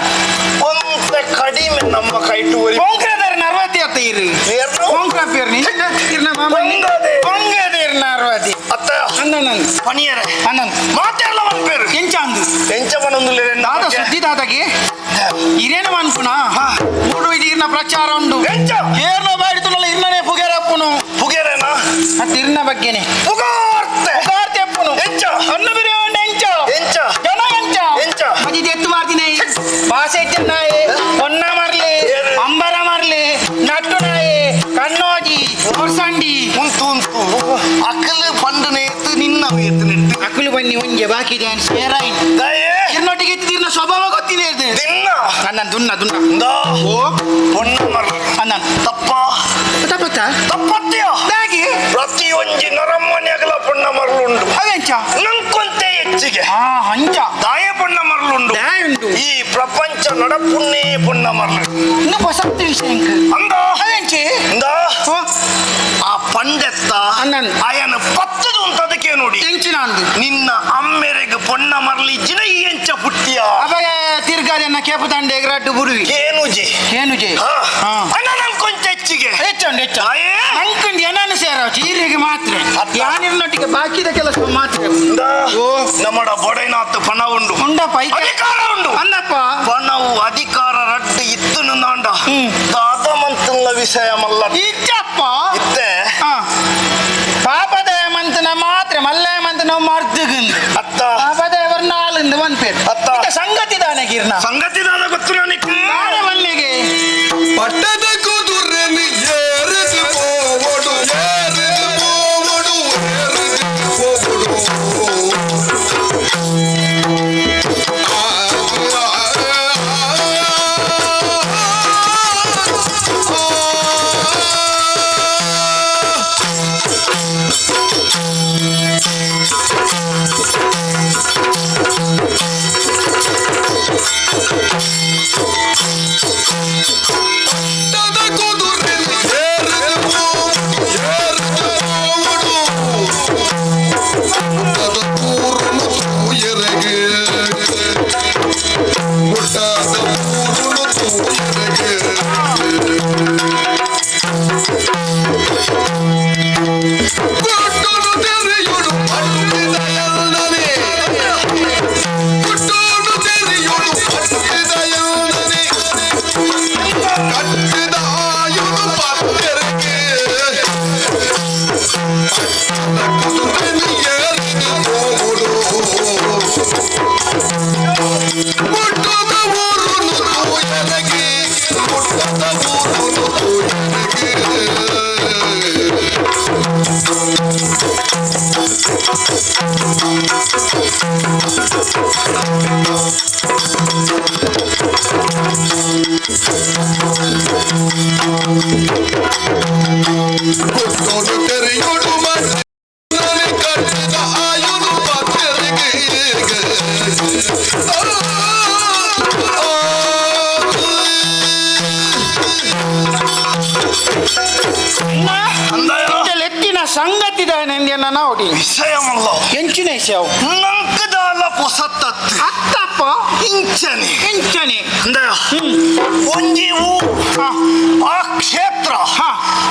ಒಂತೆ ಕಡಿಮೆ ನಮ್ಮ ಕೈಟು ಒರಿ ಪೊಂಕ್ರದರ್ ನರ್ವತಿ ಅತ್ತ ಇರು ಏರ್ನು? ಪೊಂಕ್ರ ಪೇರ್ ನಿನ್ನ ಇರ್ನ ಮಾಮ ಪೊಂಗದೆ. ಪೊಂಗದೇರ್ ನರ್ವತಿ ಅತ್ತ ಅಣ್ಣನನ್ ಪಣಿಯರೆ ಅಣ್ಣನ್ ಮಾತೆಲ್ಲ ಪನ್ಪೇರು ಎಂಚ ಅಂದು ಎಂಚ ಪನೊಂದುಲ್ಲೆರ್ ದಾದ ಸುದ್ದಿ ದಾದಗೆ ಇರೇನು ಅನ್ಪುನ ಮೂಡು ಇರ್ನ ಪ್ರಚಾರ ಉಂಡು ಎಂಚ ಏರ್ನ ಬಾಡಿತುನಲ್ಲ ಇರ್ನನೇ ಪುಗೆರಪ್ಪುನು ಪುಗೆರೆನಾ ಅತ್ತ ಇರ್ನ ಬಗ್ಗೆನೆ ಪುಗಾರ್ತೆ ಪುಗಾರ್ತೆ ಅಪ್ಪುನು ಎಂಚ ಅನ್ನ ಬಿರಿಯೋಂಡ ಎಂಚ ಎಂಚ ಜನ ಎಂಚ ಎಂಚ? ಮಜಿ ಎತ್ತು ಮಾರ್ದಿನ ಭಾಷೆ ನಾಯಿ ಹೊನ್ನ ಮರ್ಲಿ ಏರು? ಅಂಬರ ಮರ್ಲಿ ನಟ್ಟು ನಾಯಿ ಕಣ್ಣೋಜಿ ಹೊರ್ಸಂಡಿ ಉಂತು ಉಂತು ಅಕಲ್ ಪಂಡನೆ ಎತ್ತು ನಿನ್ನ ಎತ್ತು ನೆಟ್ಟು ಅಕುಲು ಬನ್ನಿ ಒಂಜೆ ಬಾಕಿ ಡ್ಯಾನ್ಸ್ ಏರಾಯಿನ್ ದಯೆ ಇರ್ನೊಟ್ಟಿಗೆ ಇತ್ತಿನ ಸ್ವಭಾವ ಗೊತ್ತಿದೆ ಇದು ದಿನ್ನ ನನ್ನ ದುನ್ನ ದುನ್ನ ಇಂದಾ ಓ ಪೊನ್ನ ಮರ್ಲ ಅಣ್ಣ ತಪ್ಪ ತಪ್ಪತ್ತ ತಪ್ಪತ್ತೆಯ ದಾಗಿ ಪ್ರತಿಯೊಂಜಿ ನರಮನೆಗಲ ಪೊಣ್ಣ ಮರಳುಂಡು ಅವೆಂಚ ನಂಕೊಂತೆ ಹೆಚ್ಚಿಗೆ ಆ ಹಂಚ ದಾಯ ಪೊಣ್ಣ ಮರಳುಂಡು ದಾಯ ಉಂಡು ಈ ಪ್ರಪಂಚ ನಡಪುಣ್ಣೇ ಪೊಣ್ಣ ಮರಳು ಇನ್ನು ಹೊಸತ್ತು ವಿಷಯ ಇಂಕ್ ಅಂದ ಅವೆಂಚಿ ಇಂದ ಓ ಆ ಪಂಡೆತ್ತ ಅಣ್ಣನ್. ಅಯನ ಪತ್ತದು ಅಂತದಕ್ಕೆ ನೋಡಿ ಎಂಚಿನ ಅಂದು ನಿನ್ನ ಅಮ್ಮೆರೆಗ್ ಪೊಣ್ಣ ಮರಳಿ ಜಿನ ಈ ಎಂಚ ಪುಟ್ಟಿಯ ಅವಾಗ ತಿರ್ಗಾದನ್ನ ಕೇಪು ತಂಡೆ ಎಗರಾಟು ಬುರುವಿ ಕೇನುಜಿ ಏನು ಜೆ ಹಾ ಹಾ ಅಣ್ಣ ನಂಕೊಂಚ ಹೆಚ್ಚಿಗೆ ಹೆಚ್ಚುಂಡು ಹೆಚ್ಚು ತಾಯೇ. ಅಂಕಂಡು ಏನನ್ನು ಸೇರ ಚೀರಿಗೆ ಮಾತ್ರ ಅತ್ತ. ಯಾನಿರ್ನೊಟ್ಟಿಗೆ ಬಾಕಿದ ಕೆಲಸ ಮಾತ್ರ ಇಂದ ಓ. ನಮ್ಮಡ ಬೊಡೈನಾಥ್ ಪಣ ಉಂಡು ಉಂಡಪ್ಪ ಐಕೆ. ಅಧಿಕಾರ ಉಂಡು ಅಂದಪ್ಪ ಪಣವು ಅಧಿಕಾರ ರಡ್ಡು ಇತ್ತು ನಂದಾಂಡ ಹ್ಮ್. ದಾದಮಂತಲ್ಲ ವಿಷಯ ಮಲ್ಲ ಇಚ್ಚಪ್ಪ ಇತ್ತೆ ಹಾ. ಪಾಪದ ಮಂತನ ಮಾತ್ರ ಮಲ್ಲ ಮಂತ ನಾವು ಮರ್ದುಗುಂದು ಅತ್ತ ಪಾಪದೇವರ್ ನಾಲಿಂದ ಒಂದ್ ಪೇರು ಅತ್ತ. ಇತ್ತ ಸಂಗತಿ ದಾನೆ ಗಿರ್ನ ಸಂಗತಿ ದಾದ ಗೊತ್ತು ನನಗೆ ದಾನೆ ಮಲ್ಲಿಗೆ ಪಟ್ಟದ ಕುದುರೆನು ಏರಿದು ಪೋವಡು ಏರಿದು ಪೋವಡು ಏರಿದು ಪೋವಡು ಆ, ಆ, ಆ, ಆ. ಎಂದೇನ ಒಡಿ ವಿಷಯ ಮಲ್ಲ ಎಂಚಿನ ವಿಷಯ ನಂಕದಾಲ ಪೊಸತ್ತತ್ ಅತ್ತಪ್ಪ ಇಂಚನೆ ಎಂಚನೆ ಅಂದ ಒಂಜಿ ಊರು ಆ ಕ್ಷೇತ್ರ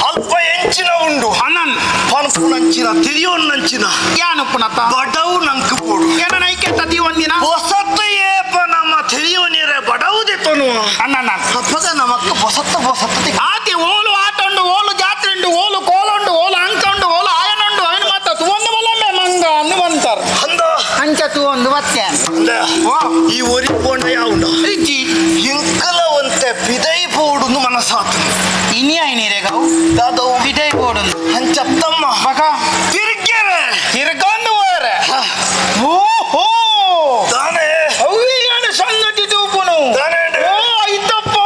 ಅಲ್ಪ ಎಂಚಿನ ಉಂಡು ಅನನ್ ಪನ್ಪುನಂಚಿನ ತಿರಿಯೋನ್ನಂಚಿನ ಯಾನು ಪುನತ ಬಡವು ನಂಕು ಬೋಡು ಏನ ಐಕೆ ತದಿ ಒಂದಿನ ಪೊಸತ್ತು ಏಪ ನಮ್ಮ ತಿಳಿಯೋನಿರೆ ಬಡವು ದೆತ್ತನು ಅಣ್ಣನ ಅಪ್ಪಗ ನಮಕ್ಕ ಪೊಸತ್ತ ಪೊಸತ್ತ ಆತಿ ಓಲು ಆಟ ಉಂಡು ಓಲು ಜಾತ್ರೆ ಉಂಡು ಓಲು ಕೋಲ ಉಂಡು ಓಲು ಅಂಕ ಉಂಡು ಓಲು ಆಯನ ಉಂಡು ಆಯನ ಮಾತ ತುವಂದು ಬಲ್ಲಮ್ಮೆ ಮಂಗ ಅನ್ನು ಬಂತಾರ ಅಂದ ಅಂಚ ತುವಂದು ಬತ್ತೆ ಅಂದ ಈ ಒರಿ ಪೋಂಡ ಯಾವುಂಡ ಇಜ್ಜಿ ಇಂಕಲ ಒಂತೆ ಪಿದೈ ಪೋಡುಂದು ಮನಸಾತು ಇನಿ ಐನಿರೆಗವು ದಾದವು ಪಿದೈ ಬೋಡುಂದು ಅಂಚತ್ತಮ್ಮ ಬಕ ತಿರ್ಗೆರೆ ತಿರ್ಗೊಂದು ಹೋರೆ ಓಹೋ ದಾನೆ ಅವ್ವಿಯಾನ ಸಂಗತಿ ತೂಪುನು ದಾನೆ ಓ ಐತಪ್ಪ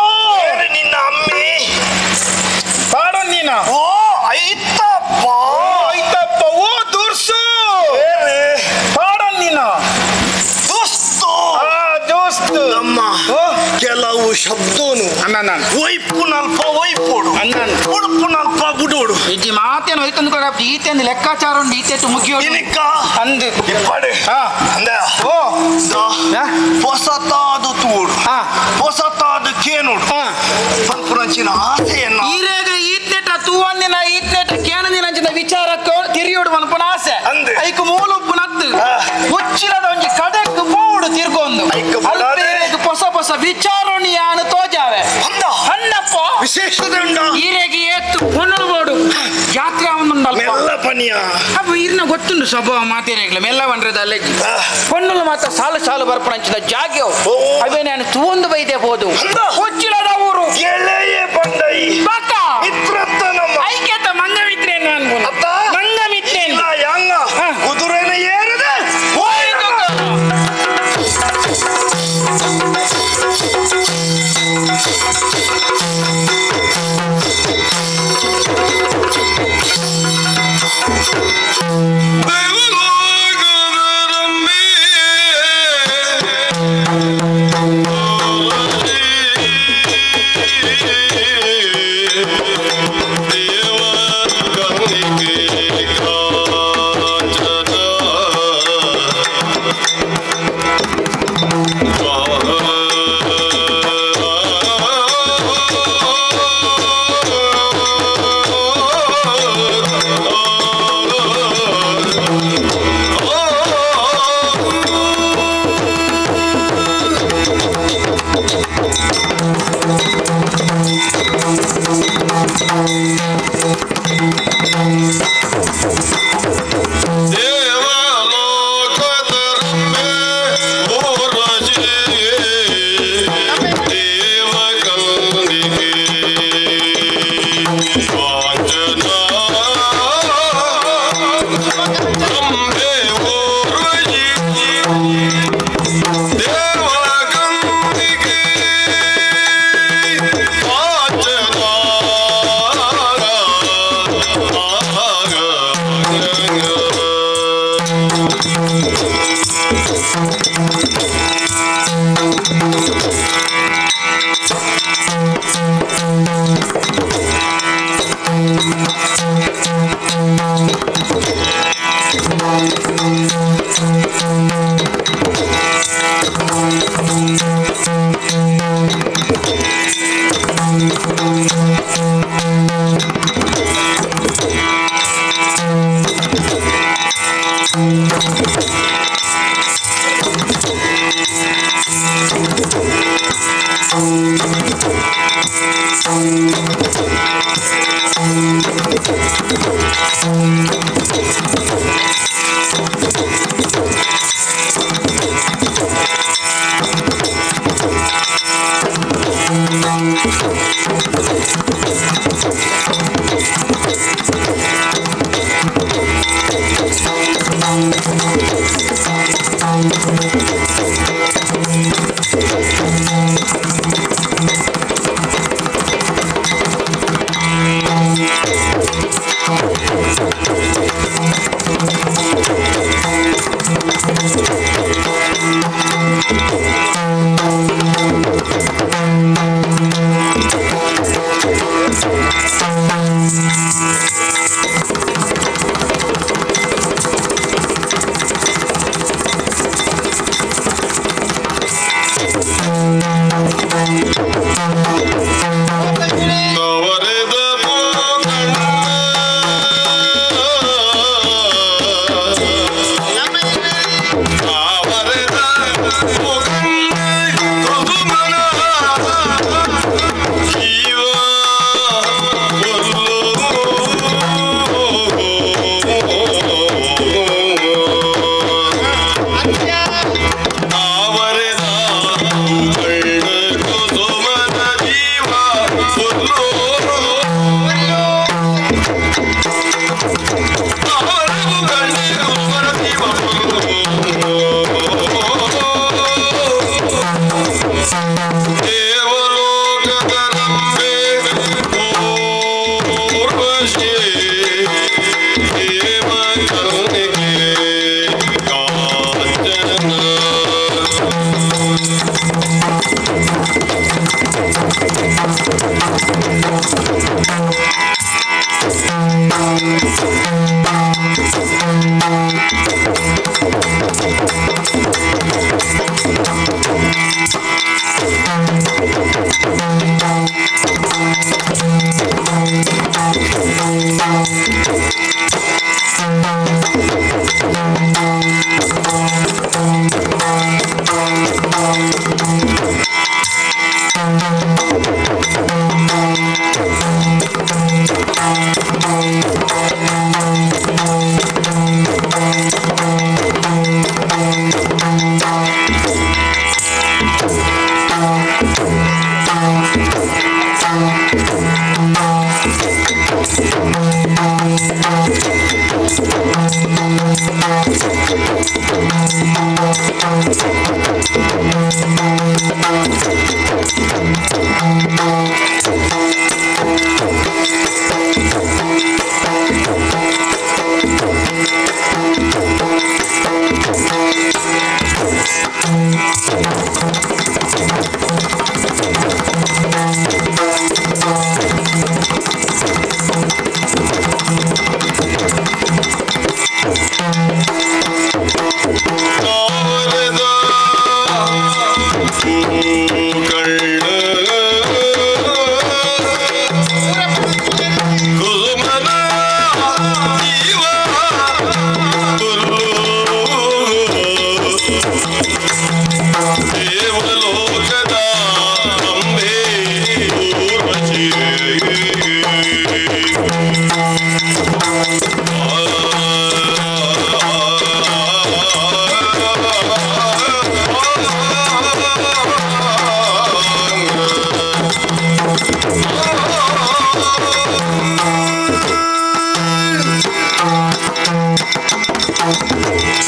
ಏರು ನಿನ್ನ ಅಮ್ಮಿ ಪಾಡೊಂದಿನ ಓ ಐತಪ್ಪ ಐತಪ್ಪ ಓ ದುರ್ಸು ಏರು ಪಾಡೊಂದಿನ ದೋಸ್ತು ಆ ದೋಸ್ತು ನಮ್ಮ ಕೆಲವು ಶಬ್ದನು ಅಣ್ಣ ಒಯ್ಪುನಲ್ಪ ಒಯ್ಪೋಡು ಅಣ್ಣನ್. ಉಡುಪುನಲ್ಪ ಬುಡೋಡು ಇಜ್ಜಿ ಮಾತೇನು ಹೋಯ್ತಂದು ಕೂಡ ಈತೆಂದು ಲೆಕ್ಕಾಚಾರ ಉಂಡು ಈತೆಟ್ಟು ಮುಗಿಯೋಡು ಇನಿಕ್ಕ ಅಂದು ಇಪ್ಪಡೆ ಹಾ. ಅಂದ ಓ the ಪೊಸತಾದು ತೂಡು ಹಾ. ಪೊಸತಾದು ಕೇನುಡು ಹಾ. ಪನ್ಪುನಂಚಿನ ಆಸೆಯನ್ನ ಈರೇಗ ಈತ್ನೆಟ ತೂವಂದಿನ ಈತ್ನೆಟ ಕೇನದಿನ ಅಂಚಿನ ವಿಚಾರಕ್ಕೆ ತಿರಿಯೋಡು ಮನ್ಪುನ ಆಸೆ ಅಂದೆ. ಐಕ್ ಮೂಲ ಉಪ್ಪುನದ್ದು ಹಾ. ಉಚ್ಚಿಲದ ಒಂಜಿ ಕಡೆಕ್ ಪೋವುಡು ತಿರ್ಗೊಂದು ಐಕ್ ಬುಡಾದೆ. ಅಲ್ಪೇರೆಗ್ ಹೊಸ ಹೊಸ ವಿಚಾರನಿ ಯಾನು ತೋಜಾವೆ ಅಂದ ಅಣ್ಣಪ್ಪ ವಿಶೇಷತೆ ಉಂಡ ಈರೆಗೆ ಏತ್ತು ಪೊಣ್ಣು ಬೋಡು ಜಾತ್ರೆ ಅವನುಂಡಲ್ಪ ಮೆಲ್ಲ ಪನಿಯ ಅಪ್ಪ ಇರ್ನ ಗೊತ್ತುಂಡು ಸ್ವಭಾವ ಮಾತೇರೇಗ್ಲ ಮೆಲ್ಲ ಬಂಡ್ರದ ಅಲ್ಲೆಜ್ಜಿ ಪೊಣ್ಣುಲು ಮಾತ್ರ ಸಾಲು ಸಾಲು ಬರ್ಪಣಂಚಿದ ಜಾಗ್ಯವು ಓ. ಅವೇ ನಾನು ತೂಂದು ಬೈದೆ ಬೋದು ಅಂದ. ಉಚ್ಚಿಲದ ಊರು ಗೆಳೆಯ ಬಂಡೈ ಬಕ ಮಿತ್ರತ್ವ ನಮ್ಮ ಐಕ್ಯತ ಮಂಗಮಿತ್ರೇನು ಅನ್ಬೋದು ಅತ್ತ? ಮಂಗಮಿತ್ರೇನು ಇಲ್ಲ ಯಾಂಗ ಹಾ. ಕುದುರೆನ ಏರದೆ ಹೋಯ್ತು.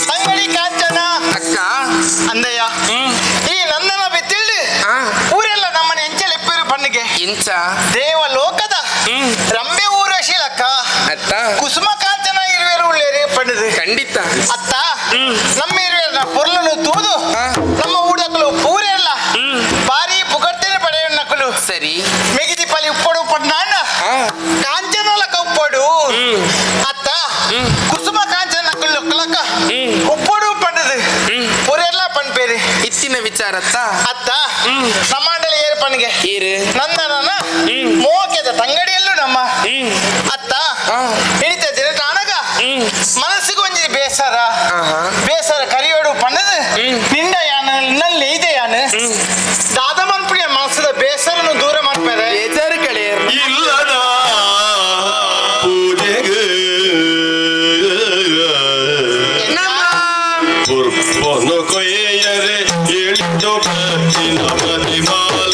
ತಂಗಡಿ ಕಾಂಚನ. ಅಕ್ಕ. ಅಂದಯ್ಯ, ಈ ನಂದನ ಬಿತ್ತಿಲ್ಡು ಊರೆಲ್ಲ ನಮ್ಮನೆ ಎಂಚಲೆಪ್ಪಿರು ಪಣ್ಣಿಗೆ. ಇಂಚ? ದೇವಲೋಕದ ರಂಬೆ ಊರಶೀಲಕ್ಕ ಅತ್ತ. ಕುಸುಮ ಕಾಂಚನ ಇರುವೆರು ಉಳ್ಳೇರಿ ಪಂಡದು. ಖಂಡಿತ. ಅತ್ತ, ನಮ್ಮ ಇರುವೆರ್ನ ಪೊರ್ಲನು ತೂದು ನಮ್ಮ ಊಡಕಲು ಪೂರೆಲ್ಲ ಬಾರಿ ಪುಗರ್ತಿನ ಪಡೆಯನ್ನಕಲು. ಸರಿ. ಮಿಗಿದಿ ಪಲಿ ಉಪ್ಪಡು ಪಡ್ನಾಂಡ ಕಾಂಚನಲಕ ಉಪ್ಪಡು ಅತ್ತ, ಕುಸುಮ ಕಾಂಚನ ಲಕ್ಕ ಉಪ್ಪಡು ಪಂಡದು ಪೂರೆಲ್ಲ ಪಣ್ಪೇರಿ. ಇತ್ತಿನ ವಿಚಾರತ್ತ? ಅತ್ತ, ನಮ್ಮಂಡಲಿ ಏರು ಪಣ್ಗೆ. ಏರು? ನಂದನನ ಮೋಕೆದ ತಂಗಡಿಯಲ್ಲೂ ನಮ್ಮ ಅತ್ತ, ಹಿಡಿತ ದಿನಟಾನಗ ಮನಸ್ಸಿಗೆ ಒಂಜಿ ಬೇಸರ ಬೇಸರ ಕರಿಯೋಡು ಪಂಡದು ನಿಂಡ ಯಾನ ನಿನ್ನಲ್ಲಿ ಇದೆ ಯಾನು ದಾದ ಮನ್ಪುಣಿಯ ಮನಸ್ಸದ ಬೇಸರನು ದೂರ ಮಾಡ್ತಾರೆ. ಬೇಜಾರು ಕಳೆಯರ್. ಇಲ್ಲದ ಪೂಜೆಗೆ ನಮ್ಮ ಪುರ್ಪನು ಕೊಯ್ಯರೆ ಎಳಿದು ಬರ್ತಿನ ಮದಿಮಾಲ.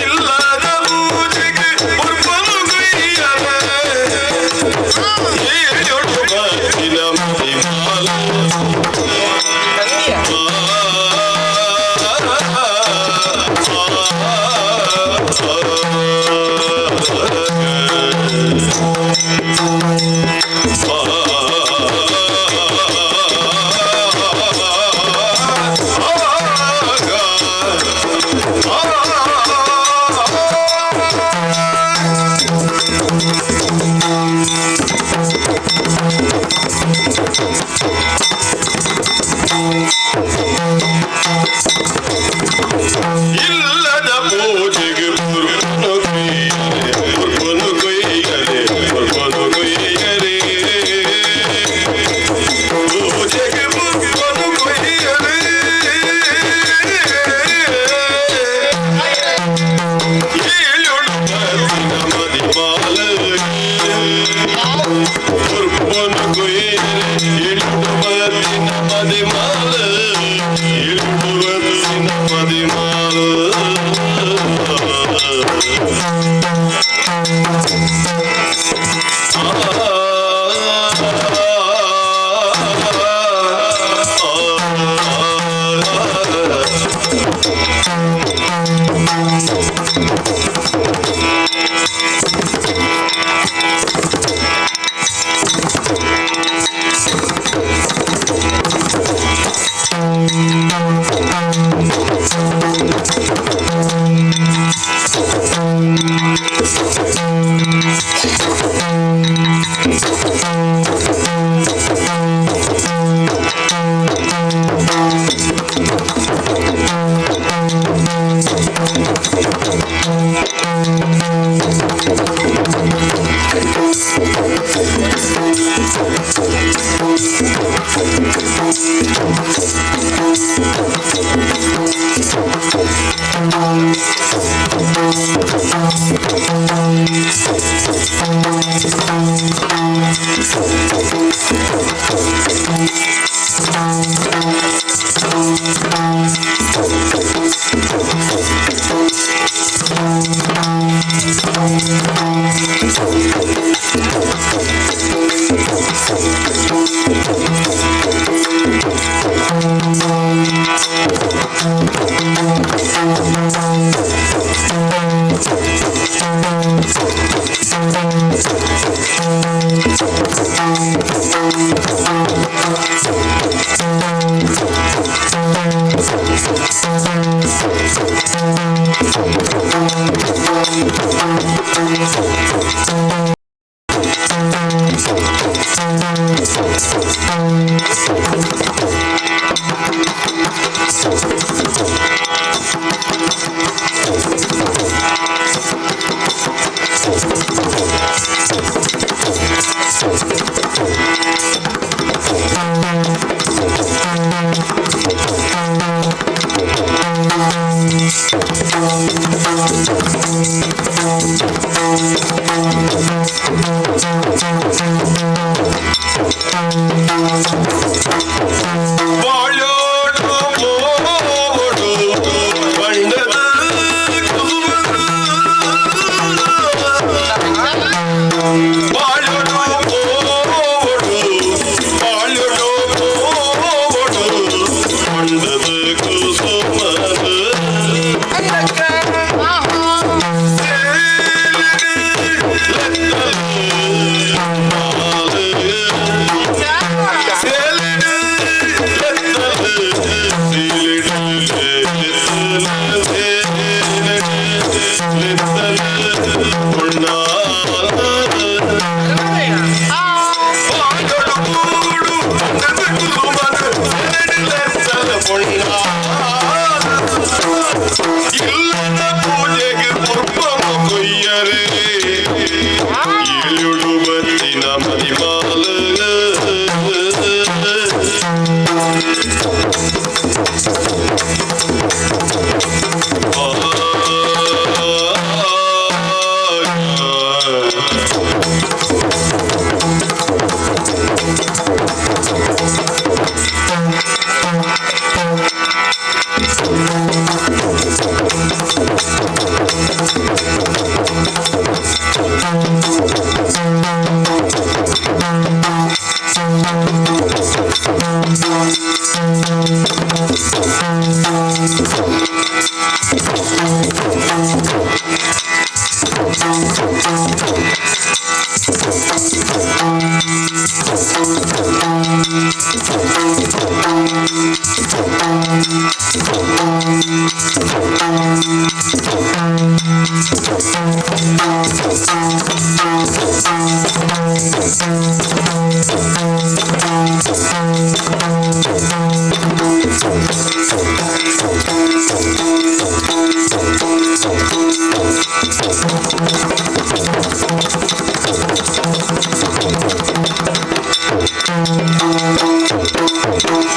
ಇಲ್ಲದ ಪೂಜೆಗೆ ಪುರ್ಪನು ಕೊಯ್ಯರೆ ಎಳಿದು ಬರ್ತಿನ ಮದಿಮಾಲ. ತಂಗಿಯ. ಇಲ್ಲದ ಪೂಜೆಗೆ ಪುರ್ಪನು ಕೊಯ್ಯರೆ ಪುರ್ಪನು ಕೊಯ್ಯರೆ ಪುರ್ಪನು ಕೊಯ್ಯರೆ ಪೂಜೆಗೆ ಪುರ್ಪನು ಬಾಳೋಡು ಮೋಡು ಬಣ್ಣದ ಬಾಳೋಡು ಮೋಡು ಬಾಳೋಡು ಮೋಡು ಬಣ್ಣದ ಕುಸುಮದ ಇಲ್ಲದ ಪೂಜೆಗೆ ಪುರ್ಪಮ ಕೊಯ್ಯರೇ ಏಳುಡು ಬತ್ತಿನ ಮದಿಮಾಲ.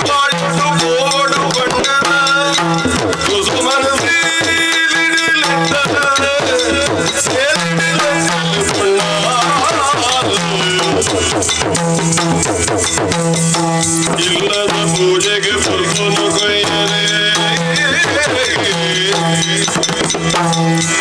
ಬಾಳು ಬೋಡು ಬಣ್ಣದ ಕುಸುಮನ ಇಲ್ಲದ ಪೂಜೆಗೆ ಪುರ್ಪನು ಕೊಯ್ಯಲೇ. ಆ.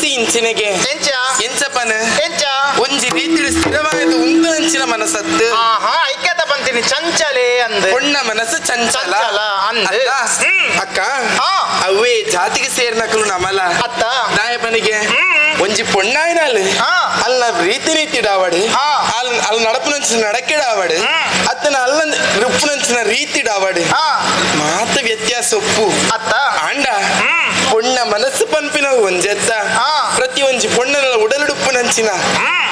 ಮನಸ್ಸು ಇಂಚಿನೆಗೆ. ಎಂಚ? ಎಂಚಪನ? ಎಂಚ? ಒಂಜಿ ರೀತಿಡು ಸ್ಥಿರವಾದ ಉಂದು ಅಂಚಿನ ಮನಸ್ಸತ್ತು. ಆಹಾ, ಐಕ್ಯತ ಪಂತೀನಿ ಚಂಚಲೆ ಅಂದ್. ಪೊಣ್ಣ ಮನಸ್ಸು ಚಂಚಲ. ಚಂಚಲ ಅಂದ್. ಅತ್ತ? ಅಕ್ಕ, ಆ. ಅವೇ ಜಾತಿಗೆ ಸೇರಿನಕಲು ನಮಲ. ಅತ್ತ. ದಾಯಪನಿಗೆ ಒಂಜಿ ಪೊಣ್ಣಾಯ್ನಾಲ್ ಆ. ಅಲ್ಲ ರೀತಿ ರೀತಿ ಡಾವಡು, ಆ. ಅಲ್ ಅಲ್ಲಿ ನಡಪುನಂಚಿನ ನಡಕೆ ಡಾವಡು, ಅತ್ತನ ಅಲ್ಲ ರುಪ್ಪುನಂಚಿನ ರೀತಿ ಡಾವಡು, ಆ. ಮಾತ ವ್ಯತ್ಯಾಸ ಒಪ್ಪು. ಅತ್ತ. ಆಂಡ ಪೊಣ್ಣ ಮನಸ್ಸು ಪನ್ಪಿನ ಒಂಜೆತ್ತ. ಆ. ಪ್ರತಿ ಒಂಜಿ ಪೊಣ್ಣನ ಉಡಲುಡುಪ್ಪುನಂಚಿನ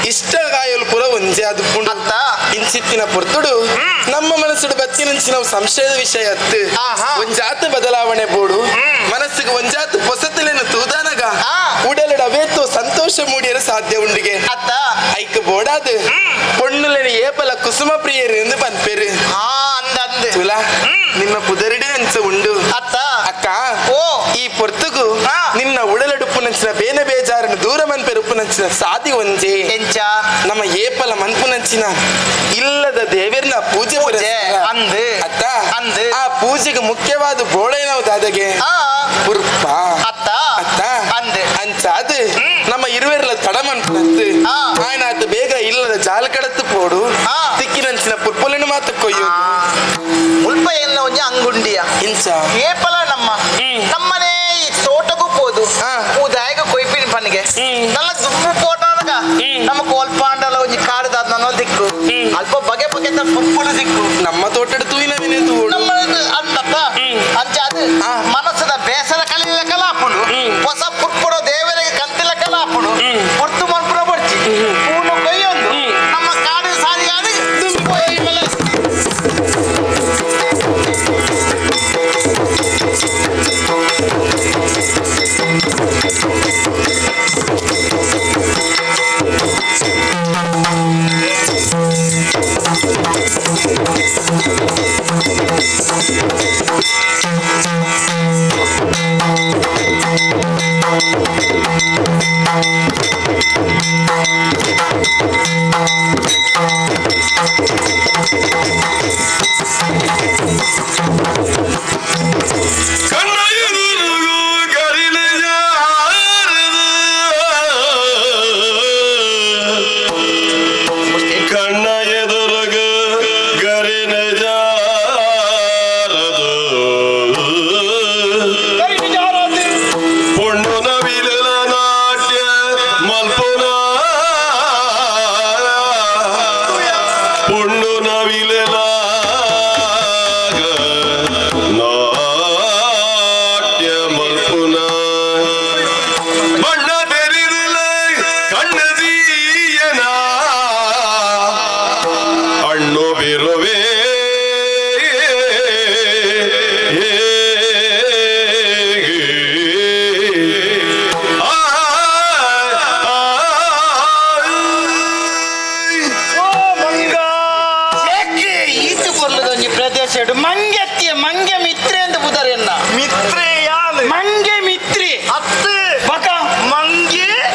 ಇಷ್ಟ ಗಾಯಲು ಪುರ ಒಂಜೆ ಅದು. ಅತ್ತ. ಇಂಚಿತ್ತಿನ ಪೊರ್ತುಡು ನಮ್ಮ ಮನಸ್ಸುಡು ಬತ್ತಿನಂಚಿನ ಸಂಶಯದ ವಿಷಯ ಅತ್ತು. ಆಹಾ. ಒಂಜಾತ ಬದಲಾವಣೆ ಬೋಡು, ಮನಸ್ಸಿಗೆ ಒಂಜಾತ ಪೊಸತಲೇನು ತೂದಾನಗ ಆ. ಉಡಲುಡು ಅವೇತೋ ಸಂತೋಷ ಮೂಡಿಯಲು ಸಾಧ್ಯ ಉಂಡಿಗೆ. ಅತ್ತ. ಐಕ್ ಬೋಡಾದು ಪೊಣ್ಣುಲೆನ ಏಪಲ ಕುಸುಮ ಪ್ರಿಯರು ಎಂದು ಪನ್ಪೆರು. ಆ, ಅಂದ್ ಅಂದ್. ತುಲಾ, ನಿನ್ನ ಪುದರಿಡೆ ಅಂಚ ಉಂಡು. ಅತ್ತ. ಅಕ್ಕ, ಓ. ಈ ಪೊರ್ತುಗು ಆ. ನಿನ್ನ ಉಡಲಡುಪ್ಪುನಂಚಿನ ಬೇನೆ ಬೇಜಾರನ್ನು ದೂರ ಮನ್ಪೆರುಪ್ಪುನಂಚಿನ ಸಾದಿ ಒಂಜೆ. ಎಂಚ? ನಮ್ಮ ಏಪಲ ಮನ್ಪುನಂಚಿನ ಇಲ್ಲದ ದೇವೆರ್ನ ಪೂಜೆ ಪೂಜೆ ಪುರಸ್ಕಾರ. ಅಂದ್. ಅತ್ತ. ಅಂದ್. ಆ ಪೂಜೆಗೆ ಮುಖ್ಯವಾದ ಬೋಳೆನವು ದಾದಗೆ ಆ. ಪುರ್ಪ. ಅತ್ತ. ಅತ್ತ. ಅಂದ್. ಅಂಚಾದ ನಮ್ಮ ಇರುವೆರ್ಲ ತಡ ಮನ್ಪುನಂತು. ಆ. ಆಯ್ನಾತ ಬೇಗ ಇಲ್ಲದ ಜಾಲ ಕಡತ್ತು ಪೋಡು, ಆ. ತಿಕ್ಕಿನಂಚಿನ ಪುರ್ಪೊಲೆನು ಮಾತ ಕೊಯ್ಯು. ಮುಲ್ಪ ಎನ್ನ ಒಂಜಿ ಅಂಗುಂಡಿಯ. ಇಂಚ? ಏಪಲ ನಮ್ಮ ನಮ್ಮನೆ ಈ ತೋಟಕ್ಕೂ ಪೋದು ಆ. ಉದಾಯಗ ಕೊಯ್ಪಿನ ಪನ್ನಿಗೆ ನನ್ನ ದುಂಬು ಪೋಟಾನಗ ನಮ್ಮ ಕೋಲ್ಪಾಂಡಲ ಒಂಜಿ ಕಾಡುದ ನನ್ನ ದಿಕ್ಕು ಅಲ್ಪ ಬಗೆ ಬಗೆತ ಪುಪ್ಪುಲು ದಿಕ್ಕು. ನಮ್ಮ ತೋಟದ ತೂಯಿನವಿನೇ ತೂಡು. ನಮ್ಮ ಅಂತತ್ತ ಅಂಚ ಅದು ಆ. ಮನಸ್ಸದ ಬೇಸರ ಕಲಿಲ ಕಲಾಪುಂಡು, ಹೊಸ ಪುರ್ಪುಡ ದೇವರಿಗೆ ಕಂತಿಲ ಕಲಾಪುಂಡು, ಪೊರ್ತು ಮನ್ಪುರ ಬಡ್ಚಿ ಪೂನು ಕೊಯ್ಯೊಂದು ನಮ್ಮ ಕಾಡು ಸಾರಿಯಾದ ದುಂಬು ಕೊಯ್ಯಮಲ. ಕಣ್ಣ ಎದುರುಗೂ ಕರಿಲಿಜ ಹಾರದು. ಕಣ್ಣ ಎದುರುಗು ಗರಿನ ಜಾರದು. ಪೊಣ್ಣು ನವಿಲನ ನಾಟ್ಯ ಮಲ್ಪುನ, ಪೊಣ್ಣು ನವಿಲನ ನಾಟ್ಯ ಮಲ್ಪುನ, ಬಣ್ಣ ತೆರಿದಿಲ್ಲ ಕಣ್ಣದೀಯನ ಅಣ್ಣು ಬಿರುವೆ. ಆ, ಆ, ಆ. ಏಕೆ ಈತು ಕೊರ್ಲದೊಂಜಿ ಪ್ರದೇಶ ಮಂಗೆತ್ತಿಯ ಮಂಗೆ ಮಿತ್ರೆ ಅಂತ ಬುದರೆನ್ನ. ಮಿತ್ರೆ ಯಾನ್. ಮಂಗೆ ಮಿತ್ರಿ. ಅತ್ತು. ಬಕ. ಮಂಗೆ.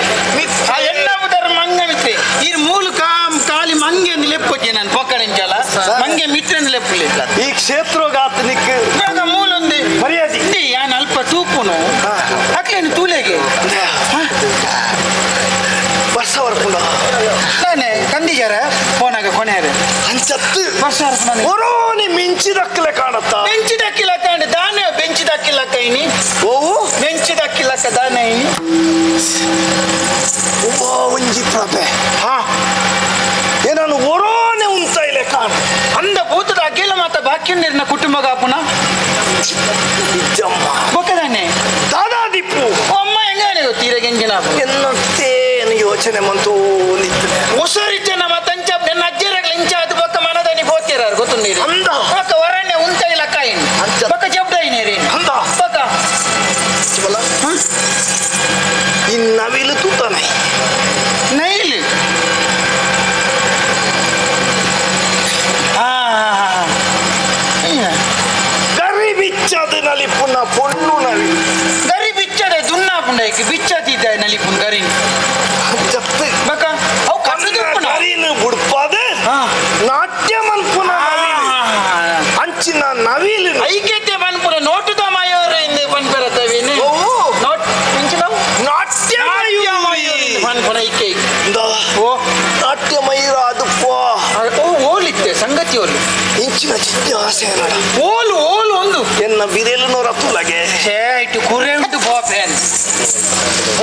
ಆ ಎನ್ನ ಬುದರ್ ಮಂಗೆ ಮಿತ್ರಿ. ಈ ಮೂಲು ಕಾಮ್ ಖಾಲಿ ಮಂಗೆ ಅಂದ್ ಲೆಪ್ಪೊಚ್ಚೆ ನಾನು ಪೊಕ್ಕಡೆಂಚಲ ಮಂಗೆ ಮಿತ್ರೆ ಅಂದ್ ಲೆಪ್ಪುಲೆ. ಈ ಕ್ಷೇತ್ರಗಾತ ನಿಕ್ ಇವಾಗ ಮೂಲೊಂದು ಮರ್ಯಾದೆ. ಇಂದೆ ಯಾನ್ ಅಲ್ಪ ತೂಪುನು ಅಕ್ಲೇನು ತೂಲೆಗೆ. ವರ್ಷ ವರ್ಪುಂಡ. ನಾನೇ ಕಂದಿಜಾರ ಪೋನಾಗ ಕೊನೆಯರೆ. ಅಂಚತ್ತು. ವರ್ಷ ವರ್ಪುಣ. ಒರೋನಿ ಮಿಂಚಿದಕ್ಕಲೆ ಕಾಣತ್ತ. ಬೆಂಚಿದಕ್ಕಿಲ್ಲ ಕಾಂಡ ದಾನೆ ಬೆಂಚಿದಕ್ಕಿಲ್ಲ ಕೈನಿ. ಓವು. ಬೆಂಚಿದಕ್ಕಿಲ್ಲಕ್ಕ ದಾನೆ ಐನಿ. ಒಬ್ಬ ಒಂಜಿ ಪ್ರಭೆ ಹಾ ಏನನ್ನು ಒರೋನೆ ಉಂತ ಇಲೆ ಕಾಣ. ಅಂದ ಭೂತದ ಅಖಿಲ ಮಾತ ಬಾಕಿ ನೀರಿನ ಕುಟುಂಬ ಕಾಪುನ. ಜಮ್ಮ. ಬೊಕ್ಕದಾನೆ. ದಾದಾ ದಿಪ್ಪು. ಅಮ್ಮ ಹೆಂಗಾನೆ ತೀರಗೆಂಜಿನ. ಎನ್ನತ್ತೇನು ಯೋಚನೆ ಮಂತೂ ನಿತ್ತನೆ. ಉಸುರಿಚ ನಮ್ಮ ತಂಚ ನನ್ನ ಅಜ್ಜರಗಳ ಇಂಚ ಅದು ಬೊಕ್ಕ ಮನದನಿ ಬೋತಿರಾರು ಗೊತ್ತುಂಡಿರಿ. ಅಂದ. ಬೊಕ್ಕ ವರಣ್ಯ ಉಂತ ಇಲ್ಲ ಕಾಯಿನ್. ಅಂಚ. ಬೊಕ್ಕ ಜಬ್ದಾಯಿನೇರಿ. ಅಂದ. ಬೊಕ್ಕ. ಈ ನವಿಲು ತೂತಾನೆ. ನೈಲ್ ಆ ಗರಿ ಬಿಚ್ಚದ ನಲಿಪುನ ಪೊಣ್ಣು ನವಿಲು. ಗರಿ ಬಿಚ್ಚಡೆ ದುನ್ನ ಪುಂಡೈಕ್ ಬಿಚ್ಚತಿದ್ದ ನಲಿಪುನ್ ಗರಿ. ಜತ್ತು. ಬೊಕ್ಕ ಅವು ಕಣ್ಣು. ಗರಿನ ಬುಡ್ಪಾದ ನಾಟ್ಯ ಮನ್ಪುನ ನವಿಲು. ಅಂಚಿನ ನವಿಲು. ಐಕ್ಯತೆ ಮನ್ಪುನ ನೋಟುದ ಮಾಯೋರ ಇಂದು ಪನ್ಪೆರತವೇನು. ಓ. ನೋಟ್ ಇಂಚಿನ ನಾಟ್ಯ. ನಾಟ್ಯ. ಸೇರಡ. ಓಲು ಓಲು ಒಂದು. ಎನ್ನ ಬಿರೆಲು ನೂರ ತುಲಗೆ. ಛೇ, ಇಟ್ಟು ಕುರೆ ಉಂಟು ಬಾಪೆ.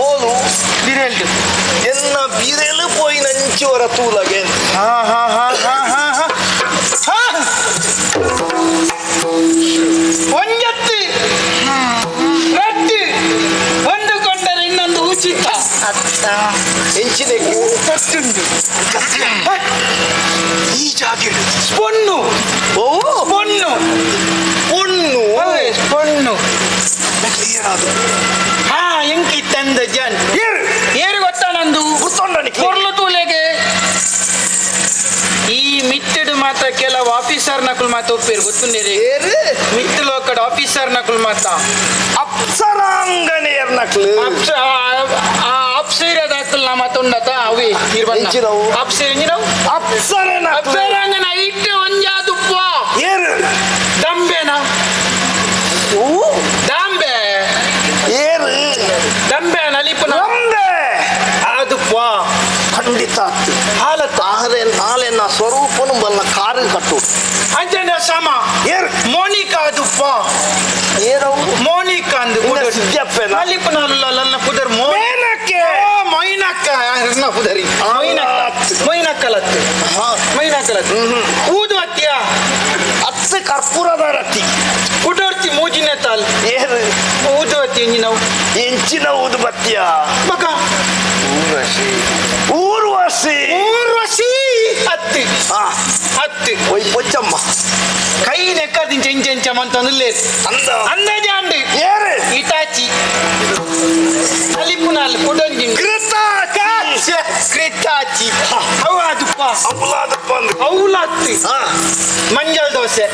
ಓಲು. ಬಿರೆಲ್ಡು. ಎನ್ನ ಬಿರೆಲು ಪೋಯಿ ನಂಚೋರ ತೂಲಗೆ. ಹಾ ಹಾ ಹಾ ಹಾ ಹಾ ಹಾ ಹಾ. ಒಂಜತ್ತಿ ರಟ್ಟು ಒಂದು ಕೊಂಡರೆ ಇನ್ನೊಂದು ಉಚಿತ. ಎಂಚಿನ? ಕಟ್ಟುಂಡು. ಈ ಜಾಗೆಡು? ಸ್ಪೊನ್ನು. ಓ. ಸ್ಪೊನ್ನು. ಪೊಣ್ಣು. ಅವೇ ಸ್ಪೊನ್ನು. ಏನಾದು? ಹಾ, ಎಂಕಿ ತಂದ ಜನ್. ಏರು? ಏರು ಗೊತ್ತಾ ನಂದು? ಗೊತ್ತುಂಡ. ಕೊರ್ಲು ತೂಲೆಗೆ ಈ ಮಿತ್ತಡು ಮಾತ್ರ ಕೆಲವು ಆಫೀಸರ್ ನಕುಲ್ ಮಾತ ಒಪ್ಪೇರು, ಗೊತ್ತುಂಡೇರಿ? ಏರು? ಮಿತ್ತು ಲೋಕಡ್ ಆಫೀಸರ್ ನಕುಲ್ ಮಾತ. ಅಪ್ಸರಾಂಗಣೆಯರ್ ನಕ್ಲು. ಅಪ್ಸೈರದ ಅಕ್ಕಲ್ ನಾ ಮಾತುಂಡತ ಅವಿ ಇರ್ಬನ್ನ. ಎಂಚಿನವು? ಅಪ್ಸೈರ್ ಎಂಜಿನವು? ಅಪ್ಸರೆ ನಕ್ಲು. ಅಪ್ಸೈರಂಗನ ಇಟ್ಟು ಒಂಜಾದುಪ್ಪ. ಏರು? ದಂಬೆನ. ಓ. ದಾಂಬೆ. ಏರು? ದಂಬೆ ನಲಿಪುನ. ರಂಬೆ. ಆದುಪ್ಪ. ಖಂಡಿತ ಆತು. ಹಾಲತ್ತ. ಆರೆ ನಾಳೆನ ಸ್ವರೂಪನು ಬಲ್ಲ ಕಾರು ಕಟ್ಟು. ಅಂಚನ ಸಮ. ಏರು? ಮೋನಿಕಾ ಆದುಪ್ಪ. ಏರವು? ಮೋನಿಕಾ ಅಂದು. ಇನ್ನ ಸಿದ್ಯಪ್ಪೆನ? ನಲಿಪುನ ಅಲ್ಲ, ಪುದರ್ ಮೋ ಮೇನಕ್ಕೆ. ಓ, ಮೈನಕ್ಕ ಅರ್ನ ಪುದರಿ ಮೈನಕ್ಕ, ಮೈನಕ್ಕಲತ್ತು. ಹಾ. ಮೈನಕ್ಕಲತ್ತು ಊದು ಅತ್ತಿಯ. ಅತ್ತು ಕರ್ಪೂರದ ರತಿ. ಕುಟೋರ್ತಿ ಮೂಜಿನ ತಾಲ್. ಏರು? ಊದು ಅತ್ತಿ ಎಂಜಿನವು? ಎಂಚಿನ ಊದು ಬತ್ತಿಯ? ಮಗ. ಊರ್ವಶಿ, ಊರ್ವಶಿ. ಊರ್ವಶಿ ಅತ್ತಿ. ಹಾ. ಅತ್ತಿ. ಒಯ್ ಪೊಚ್ಚಮ್ಮ. ಕೈ ನೆಕ್ಕದಿಂಚ ಇಂಚ ಇಂಚ ಮಂತೊಂದು. ಅಂದ. ಅಂದಾಜೆ ಅಂಡು. ಏರು? ಇಟಾಚಿ ಅಲಿಪುನಾಲ್ ಕುಡೊಂಜಿ. ಕೃತಾಚಿ. ಕೃತಾಚಿ ಅವು ಅದಪ್ಪ. ಅವುಲಾದಪ್ಪ ಅಂದು. ಅವುಲಾತ್ತಿ. ಹಾ. ಮಂಜಲ್ ದೋಸೆ,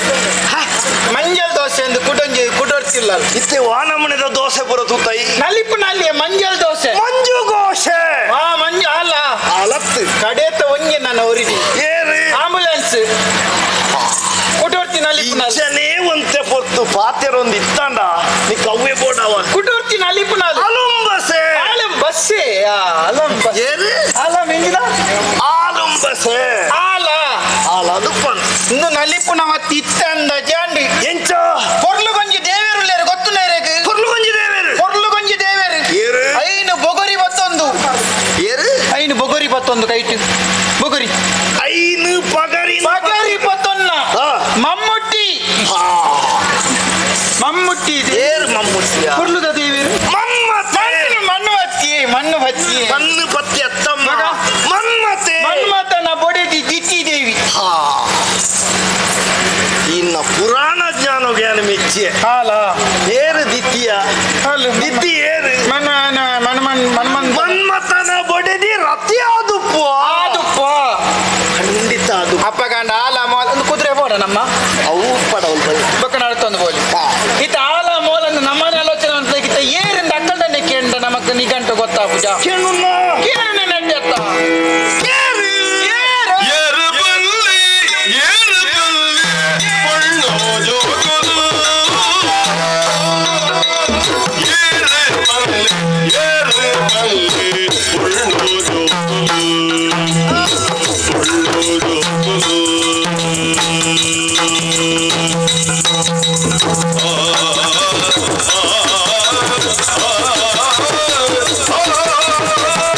ಮಂಜಲ್ ದೋಸೆ ಅಂದು ಕುಡೊಂಜಿ ಕುಡೊರ್ತಿಲ್ಲ. ಇತ್ತೆ ವಾನಮನೆದ ದೋಸೆ ಪೂರ ತೂತೈ. ನಲಿಪುನಲ್ಲಿ ಮಂಜಲ್ ದೋಸೆ. ಮಂಜು ಘೋಷೆ. ಆ ಮಂಜು ಅಲ್ಲ. ಅಲತ್ತು. ಕಡೇತ ಒಂಜಿ ನನ್ನ ಒರಿದಿ. ಏರು? ಆಂಬುಲೆನ್ಸ್ ಕುಟೋರ್ತಿ ನಲಿಪುನಲ್ಲಿ. ಇಂಚನೇ ಒಂತೆ ಪೊರ್ತು ಪಾತೆರೊಂದು ಇತ್ತಂಡ ನೀ ಕವ್ವೆ ಬೋಡವ. ಕುಟೋರ್ತಿ ನಲಿಪುನಲ್ಲಿ. ಅಲುಂಬಸೆ. ಆಲಂ ಬಸ್ಸೆ, ಆಲಂ ಬಸ್. ಏರು? ಆಲಂ ಎಂಜಿನ? ಆಲುಂಬಸೆ. ಆಲ. ಆಲದು ಪಂದ್. ಇನ್ನು ನಲಿಪುನ ಮತ್ತಿ ಇತ್ತಂದ ಜಾಂಡಿ. ಎಂಚ? ಪೊರ್ಲುಗೊಂಜಿ ದೇವೇರುಲ್ಲೇರು, ಗೊತ್ತು ನೇರೆಗ್? ಕೊರ್ಲುಗೊಂಜಿ ದೇವೇರು. ಪೊರ್ಲುಗೊಂಜಿ ದೇವೇರು. ಏರು? ಐನು ಬೊಗೊರಿ ಬತ್ತೊಂದು. ಏರು? ಐನು ಬೊಗೊರಿ ಬತ್ತೊಂದು, ಕೈಟ್ ಬೊಗೊರಿ. ಐನು ಪಗರಿ. ಬಗರಿ ಬತ್ತೊನ್ನ. ಹಾ. ಮಮ್ಮುಟ್ಟಿ. ಹಾ. ಮಮ್ಮುಟ್ಟಿ ಇದೆ. ಏರು ಮಮ್ಮುಟ್ಟಿಯ? ಪೊರ್ಲುದ ದೇವೇರು. ಮನ್ಮತೆ. ಮಣ್ಣು ಹತ್ತಿ, ಮಣ್ಣು ಹತ್ತಿ. ಮಣ್ಣು ಪತ್ತಿ ಅತ್ತಮ್ಮ. ಮಗ. ಮನ್ಮತೆ. ಮನ್ಮಥನ ಬೊಡೆದಿ ದಿತಿ ದೇವಿ. ಹಾ, ಇನ್ನ ಪುರಾಣ ಜ್ಞಾನ ಜ್ಞಾನ ಮೆಚ್ಚಿಯ. ಹಾಲ. ಏರು ದಿತ್ತಿಯ? ಹಾಲು. ದಿತ್ತಿ ಏರು? ಮನ ಮನ ಮನ್ ಮನ್ಮನ್. ಮನ್ಮಥನ ಬೊಡೆದಿ ರತಿ ಆದುಪ್ಪು. ಆದುಪ್ಪ. ಖಂಡಿತ ಅದು. ಅಪ್ಪಗಂಡ ಆಲ ಮೋಲ ಒಂದು ಕುದುರೆ ಬೋಡ ನಮ್ಮ. ಅವು ಪಡವಲ್ ಬಲ್ಲಿ. ಬೊಕ್ಕ ನಡತೊಂದು ಬೋಲಿ. ಇತ್ತ ಆಲ ಮೋಲಂದು ನಮ್ಮನೆ ಆಲೋಚನೆ ಅಂತ ಇತ್ತ ಏರಿಂದ ಅಕ್ಕಲ್ದನ್ನೇ ಕೇಂದ್ರ ನಮಕ್ ನಿಗಂಟು ಗೊತ್ತಾಪುಜ. ಕೇಳುನ್ನ. ಕೇರಣ ನಡ್ಯತ್ತ. ಏರು? ಏರು? ಏರು ಬಲ್ಲಿ, ಏರು ಬಲ್ಲಿ, ಪೊಣ್ಣು ಜೋಗುಲು. ಏರು ಬಲ್ಲಿ, ಏರು ಬಲ್ಲಿ, ಪೊಣ್ಣು ಜೋಗುಲು. ಪೊಣ್ಣು ಜೋಗುಲು. ಆ, ಆ, ಆ, ಆ, ಆ.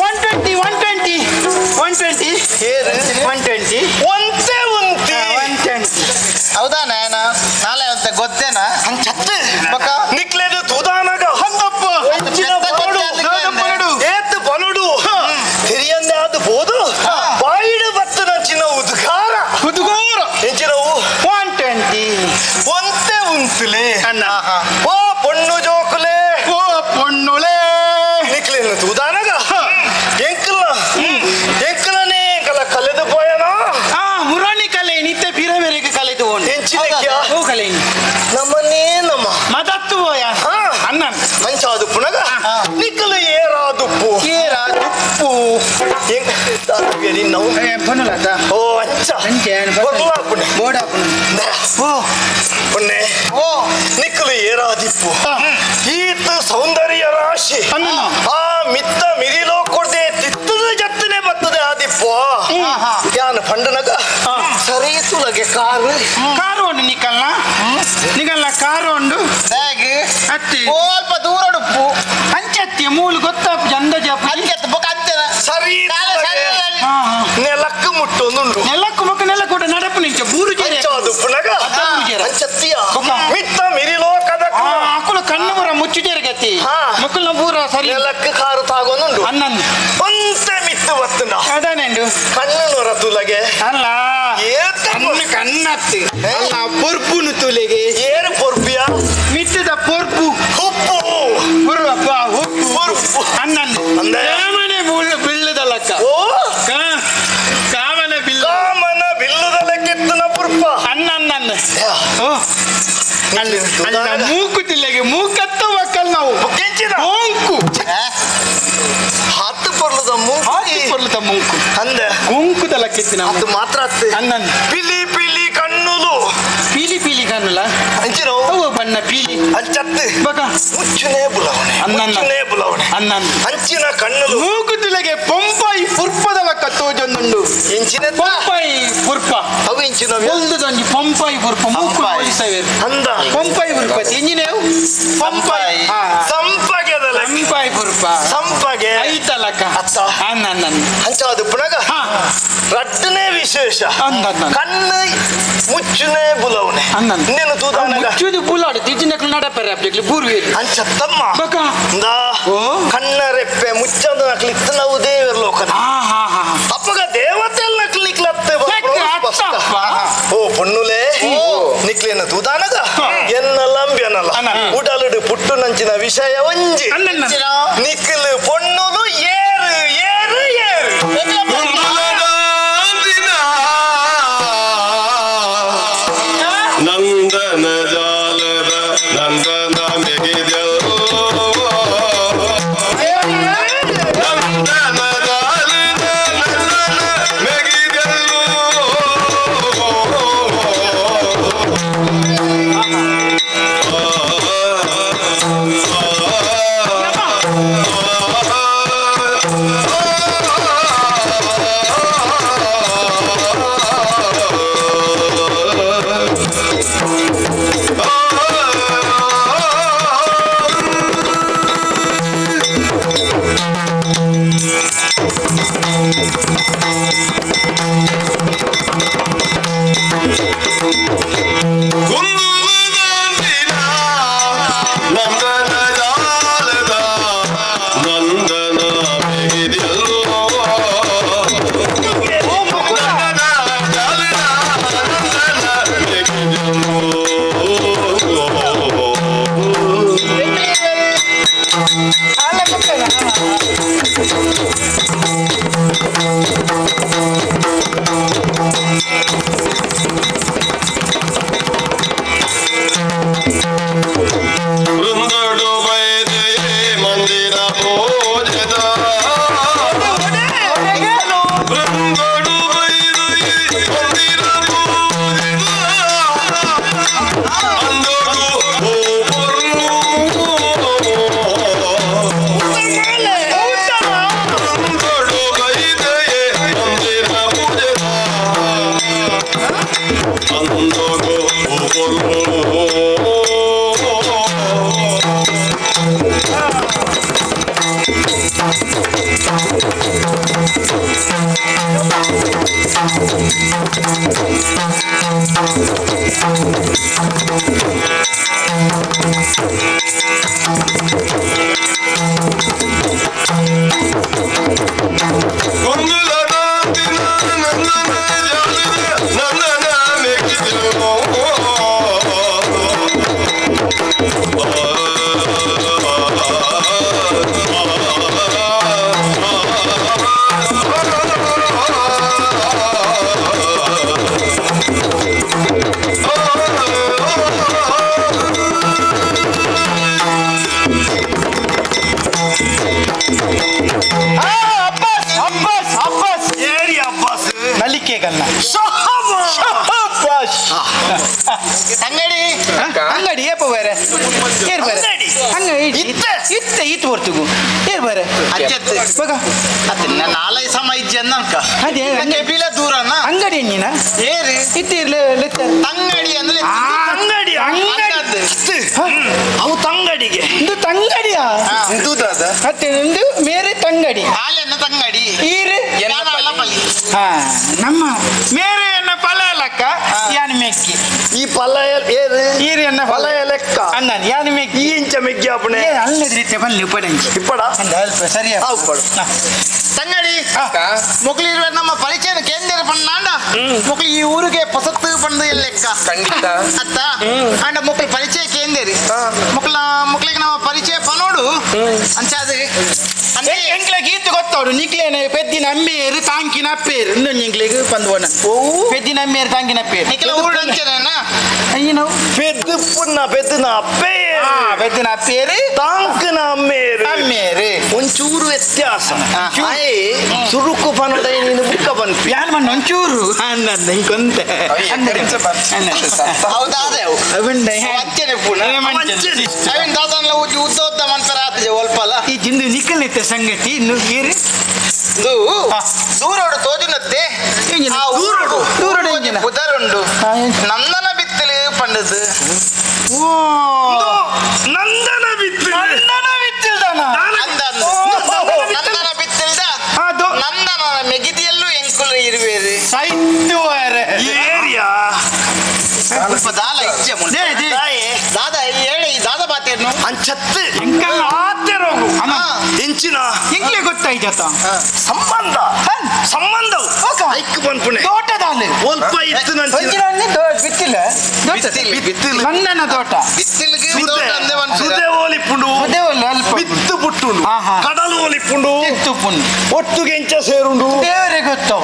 One twenty 120 120 120 ಒಂತೆ ಉಂತಿ 120. ಹೌದಾ ನಾಯನ ನಾಳೆ ಅಂತ ಗೊತ್ತೇನಾ? ಅಂಚತ್ತು ಬೊಕ? ನಿಕ್ಲೆದು ತುದಾನಗ ಹಂಗಪ್ಪ ಎಂಚಿನ ಬಲಡು. ಏತ್ ಬಲಡು ತೆರಿಯಂದೆ ಅದು ಬೋದು ಬಾಯಿಡು ಬತ್ತದ ಚಿನ್ನ ಉದ್ಗಾರ. ಉದ್ಗಾರ. ಎಂಚಿನವು? 120. ಒಂತೆ ಉಂತುಲೆ. ಅಣ್ಣ. ಓ ಪೊಣ್ಣು ಜೋಕುಲೆ. ಓ ಪೊಣ್ಣುಲೆ. ನಿಕ್ಲೆನು ತುದಾನಗ ಎಂಕಲ ಎಂಕಲನೇ ಎಂಕಲ ಕಲೆದು ಪೋಯನಾ? ಆ ಮುರಾಣಿ ಕಲೆ ನಿತ್ಯ ಪಿರವೆರೆಗೆ ಕಲೆದು ಉಂಟು. ಎಂಚಿನಕ್ಯ? ಓ ಕಲೆ ನಮ್ಮನೇ ನಮ್ಮ ಮದತ್ತು ಹೋಯ. ಅಣ್ಣ. ಅಂಚಾದು ಪುನಗ ನಿಕ್ಕಲು ಏರಾದುಪ್ಪು. ಏರಾ ಉಪ್ಪು. ನಾವು ಪೊಣ್ಣುಲತ್ತ. ಓ ಅಂಚ. ಅಂಚೆ. ಬೊರ್ಲಾಪುಣೆ. ಬೋಡಾಪುಣೆ. ಓ. ಪುಣ್ಣೆ. ಓ. ನಿಕ್ಕಲು ಏರಾದಿಪ್ಪು ಈತ ಸೌಂದರ್ಯ ರಾಶಿ. ಅಣ್ಣ. ಆ ಮಿತ್ತ ಮಿರಿಲೋ ಕೊಡದೆ ತಿತ್ತದ ಜತ್ತನೆ ಬರ್ತದೆ ಆದಿಪ್ಪು. ಯಾನ್ ಪಂಡನಗ ಸರಿ ತುಲಗೆ ಕಾರು. ಕಾರು ಉಂಡು ನಿಕಲ್ನ ನಿಕಲ್ನ ಕಾರು ಉಂಡು. ಅತ್ತಿ. ಸ್ವಲ್ಪ ದೂರ ಉಡುಪು. ಅಂಚತ್ತಿ ಮೂಲು ಗೊತ್ತಾಪು ಜಂದ ಜಾಪು. ಅಂಚೆ ಬೊಕ ಅಂಚೆನ. ಸರಿ ತುಲಗೆ ನೆಲಕ್ಕು ಮುಟ್ಟೊಂದುಂಡು. ನೆಲಕ್ಕು ಮುಕ್ಕ ನೆಲ ಕೂಡ ನಡಪು ನಿಂಚ ಬೂರು ಜೇರೆ. ಅಂಚಾದು ಪುನಗ ಅತ್ತ ಬೂರು ಜೇರೆ. ಅಂಚತ್ತಿಯ ಬೊಕ. ಮಿತ್ತ ಮಿರಿಲೋ ಕದಕ. ಅಕುಲು ಕಣ್ಣು ಬರ ಮುಚ್ಚು ಜೇರೆ ಗತಿ. ಮಕ್ಕಳ ಬೂರ ಸರಿ. ನೆಲಕ್ಕು ಕಾರು ತಾಗೊಂದುಂಡು. ಅನ್ನನ್. ಒಂತೆ ಮಿತ್ತು ಬತ್ತುಂಡ. ಅದಾನೆಂಡು. ಕಣ್ಣು ನೊರ ತುಲಗೆ. ಅಲ್ಲ. ಏತ. ಕಣ್ಣು ಕಣ್ಣತ್ತಿ ಅಲ್ಲ ಪೊರ್ಪುನು ತುಲೆಗೆ. ಏರು ಪೊರ್ಪಿಯ? ಮಿತ್ತದ ಪೊರ್ಪು. ಉಪ್ಪು. ಪುರ್ವಪ್ಪ ಉಪ್ಪು. ಪೊರ್ಪು. ಅನ್ನನ್. ಅಂದೆ. ಕಾಮನೆ ಬಿಲ್ಲದ ಲಕ್ಕ. ಓ. ಕಾಮನ ಬಿಲ್ಲ. ಕಾಮನ ಬಿಲ್ಲದ ಲೆಕ್ಕೆತ್ತನ ಪುರ್ಪ. ಅನ್ನನ್ನ. ಓ ಅಲ್ಲ ಅಲ್ಲ ಮೂಕು ತಿಲ್ಲಗೆ ಮೂಕತ್ತ ಒಕ್ಕಲ್ ನಾವು. ಕೆಂಚಿನ ಮೂಂಕು. ಹತ್ತು ಪೊರ್ಲದ ಮೂಂಕು. ಹಾಕಿ ಪೊರ್ಲದ ಮೂಂಕು. ಅಂದೆ. ಮೂಂಕುದ ಲಕ್ಕಿತ್ತು ನಾವು. ಅದು ಮಾತ್ರ ಅತ್ತೆ. ಅನ್ನನ್. ಪಿಲಿ ಪಿಲಿ ಕಣ್ಣುಲು. ಪೀಲಿ ಪೀಲಿ ಕಣ್ಣುಲ. ಅಂಚಿನ ಅವು ಬಣ್ಣ ಪೀಲಿ. ಅಂಚತ್ತು. ಬಕ. ಮುಚ್ಚುನೇ ಬುಲವಣೆ. ಅನ್ನನ್ನ. ಮುಚ್ಚುನೇ ಬುಲವಣೆ. ಅನ್ನನ್. ಅಂಚಿನ ಕಣ್ಣುಲು. ಮೂಕು ತಿಲಗೆ ಪೊಂಪಾಯಿ ಪುರ್ಪದ ಲಕ್ಕ ತೋಜೊಂದುಂಡು. ಎಂಚಿನ ಪೊಂಪಾಯಿ ಪುರ್ಪ. ಅವು ಎಂಚಿನ? ಒಲ್ದುದೊಂಜಿ ಪೊಂಪಾಯಿ ಪುರ್ಪ ಮೂಕು ಹೋಲಿಸವೇರು. ಅಂದ. ಪೊಂಪಾಯಿ ಪುರ್ಪ ಎಂಜಿನೇವು ಪೊಂಪಾಯಿ. ಸಂಪಗೆದ ಲೆಕ್ಕ. ಪಂಪಾಯಿ ಪುರ್ಪ. ಸಂಪಗೆ. ಐತಲಕ್ಕ. ಅತ್ತ. ಅನ್ನನ್ನ. ಅಂಚಾದು ಪುನಗ ರಡ್ಡನೇ ವಿಶೇಷ. ಅಂದನ್ನ. ಕಣ್ಣು ಮುಚ್ಚುನೇ ಬುಲವಣೆ. ಅನ್ನನ್. ಇನ್ನೇನು ತೂದಾನಗ? ಮುಚ್ಚುದು ಬುಲಾಡು ತಿಜ್ಜಿನಕ್ಲು ನಡಪರೆ ಅಪ್ಲಿಕ್ಲು ಬೂರ್ವೇರು. ಅಂಚತ್ತಮ್ಮ. ಬಕ. ಇಂದಾ. ಓ. ಕಣ್ಣ ರೆಪ್ಪೆ ಮುಚ್ಚಂದ ನಕ್ಲಿತ್ತು ನಾವು ದೇವರ ಲೋಕದ. ಹಾ ಹಾ ಹಾ. ಅಪ್ಪಗ ದೇವತೆ ನಕ್ಲಿಕ್ಲತ್ತೆ. ಅತ್ತಪ್ಪ. ಓ ಪೊಣ್ಣುಲೆ ನಿಕ್ಲೇನ ತೂದಾನಗ ಎನ್ನ ಲಂಬ್ಯನಲ್ಲ ಉಡಲುಡು ಪುಟ್ಟು ನಂಚಿನ ವಿಷಯ ಒಂಜಿ. ಅನ್ನನ್ನ. ನಿಕ್ಲು ಪೊಣ್ಣುಲು ಏರು ಏರು ಏರು. ನಂದನ ಜಾಲದ ನಂದನ ಮೆಗಿದೆಲ್ಲೋ ನಂದನ ಜಾಲದ ನಂದನ ಮೆಗಿದೆಲ್ಲೋ ಆ Abbas Abbas Abbas ಏರಿ ಅಬ್ಬಾಸ್ ನಲಿಕೆಗಲ್ಲ. ತಂಗಡಿ. ಅಂಗಡಿ ಏಪ ಬೇರೆ ಏರ್ ಬೇರೆ. ಅಂಗಡಿ? ಅಂಗಡಿ. ಇತ್ತೆ? ಇತ್ತೆ ಇತ್ತು ಹೊರ್ತಿಗು ಏರ್ ಬೇರೆ. ಅಜ್ಜತ್ತು. ಬಗ. ಅತ್ತೆ ನಾಲೈ ಸಮ ಇಜ್ಜಿ ಅಂಕ. ಅದೇ. ಕೆಪಿಲ ದೂರನ. ಅಂಗಡಿ ನೀನ. ಏರಿ. ಇತ್ತು ಇರ್ಲೆ ಲೆತ್ತ. ತಂಗಡಿ ಅಂದ್ರೆ ತಂಗಡಿ ಅಂಗಡಿ. ಅವು ತಂಗಡಿಗೆ. ಇದು ತಂಗಡಿಯಾ? ಇಂದುದಾದ. ಅತ್ತೆ ನಿಂದು ಮೇರೆ ತಂಗಡಿ. ಆಲೆನ್ನ ತಂಗಡಿ. ಈರು. ನಾನು ಅಲ್ಲ ಪಲಿ. ಹಾ ನಮ್ಮ ಮೇರೆ ಎನ್ನ ಫಲ ಲಕ್ಕ ಯಾನ್ ಮೆಕ್ಕಿ. ಈ ಪಲ್ಲ ಏರು. ಈರು ಎನ್ನ ಫಲ ಲೆಕ್ಕ. ಅಂದಾನೆ ಯಾನ್ ಮೆಕ್ಕಿ. ಈ ಇಂಚ ಮೆಗ್ಗಿ ಅಪ್ಪಣೆ. ಏ ಅಲ್ಲದ್ರೀತೆ ಬನ್ನಿ ಉಪಡಂಚಿ. ಇಪ್ಪಡ. ಅಂದ ಅಲ್ಪ ಸರಿಯಾ. ಉಪ್ಪಡು. ತಂಗಡಿ ಮೊಕ್ಲಿರುವ ನಮ್ಮ ಪರಿಚಯ ಕೇಂದ್ರ ಪಣ್ಣಾಂಡ ಮೊಕ್ಲಿ ಈ ಊರಿಗೆ ಪೊಸತ್ತು ಪಂದು ಲೆಕ್ಕ. ಖಂಡಿತ. ಅತ್ತ ಅಂಡ ಮೊಕ್ಲಿ ಪರಿಚಯ ಕೇಂದೇರಿ ಮೊಕ್ಲ ಮೊಕ್ಲಿಗೆ ನಮ್ಮ ಪರಿಚಯ ಪನೋಡು ಅಂಚಾದ ಅಂದ್ರೆ ಎಂಕ್ಲೆ ಗೀತು ಗೊತ್ತವಡು ನಿಕ್ಲೇನೆ ಪೆದ್ದಿನ ಅಮ್ಮೇರು ತಾಂಕಿನ ಅಪ್ಪೇರು ಇನ್ನೊಂದು ಎಂಕ್ಲೆಗ್ ಪಂದ್ವನ ಪೆದ್ದಿನ ಅಮ್ಮೇರು ತಾಂಕಿನ ಅಪ್ಪೇರು. ನಿಖಿಲ ಊರು ಅಂಚನೇನ. ಅಯ್ಯನವು. ಪೆದ್ದು ಪುನ್ನ ಪೆದ್ದಿನ ಅಪ್ಪೇ. ಹಾ ಪೆದ್ದಿನ ಅಪ್ಪೇರು. ತಾಂಕಿನ ಅಮ್ಮೇರು. ಅಮ್ಮೇರು. ಒಂಚೂರು ವ್ಯತ್ಯಾಸ ಆಯ್ ಸುರುಕು ಪನೋಡ ನೀನು ಬುಕ್ಕ ಬಂತು. ಯಾನ್ ಮಣ್ಣ ಒಂಚೂರು ಅಂದ ಇಂಕೊಂತೆ. ಹೌದಾ ಅದೇ ಅವು ಅಂಚನೆ ಪುನ ಅವಿನ ದಾದನ್ಲ ಉಜ್ಜಿ ಉದ್ದ ಉದ್ದ ಮನ್ಪರ ಆತಜೆ ಒಲ್ಪಲ. ಈ ಜಿಂದು ನಿಕ್ಕಲಿತ್ತ ಸಂಗತಿ ಇನ್ನು ಏರು. ಇದು ದೂರೋಡು ತೋಜುನತ್ತೆ. ಎಂಜಿನ? ಆ ಊರುಡು. ದೂರೋಡು ಎಂಜಿನ? ಪುದರುಂಡು. ಹಾ, ಎಂಜಿನ? ನಂದನ ಬಿತ್ತಲು ಪಂಡದು. ಓ ನಂದನ ಬಿತ್ತು. ನಂದನ ಬಿತ್ತಿಲ್ದಾನ. ಅಂದ ಅಂದ. ನಂದನ ಬಿತ್ತಲ್ದ. ಅದು. ನಂದನ ಮೆಗಿದಿಯಲ್ಲೂ ಎಂಕುಲು ಇರುವೇರು. ಸೈತುವರೆ. ಏರಿಯಾ. ಸ್ವಲ್ಪ ದಾಲ ಇಚ್ಛೆ ಮುಲ್ಪ. They, they. ದಾದ ಹೇಳಿ ದಾದ ಬಾತೇನು. ಅಂಚತ್ತು. ಎಂಕಲ್ಲ ಆತೆರೋಗು. ಅಮ್ಮ ಎಂಚಿನ ಎಂಕ್ಲೆ ಗೊತ್ತಾಯ್ತತ. ಸಂಬಂಧ ಸಂಬಂಧವು ಐಕ್ ಪನ್ಪುಣೆ. ತೋಟದಾಲು. ಒಲ್ಪ ಇತ್ತು ನಂಚಿನ. ಒಂಜಿನ ಬಿತ್ತಿಲ್ಲ. ಬಿತ್ತಿಲ್ ಬಿತ್ತಿಲ್. ನಂದನ ತೋಟ. ಬಿತ್ತಿಲ್ಗೆ ತೋಟ ಅಂದೆ ಮನ್ಪುರ. ಸುದೆ ಓಲಿಪುಂಡು. ಅದೇ ಒಲ್ಲ ಅಲ್ಪ. ಬಿತ್ತು ಪುಟ್ಟುಂಡು. ಆಹಾ. ಕಡಲು ಓಲಿಪುಂಡು. ತಿತ್ತು ಪುಂಡು. ಒಟ್ಟುಗೆ ಎಂಚ ಸೇರುಂಡು. ದೇವರೇ ಗೊತ್ತು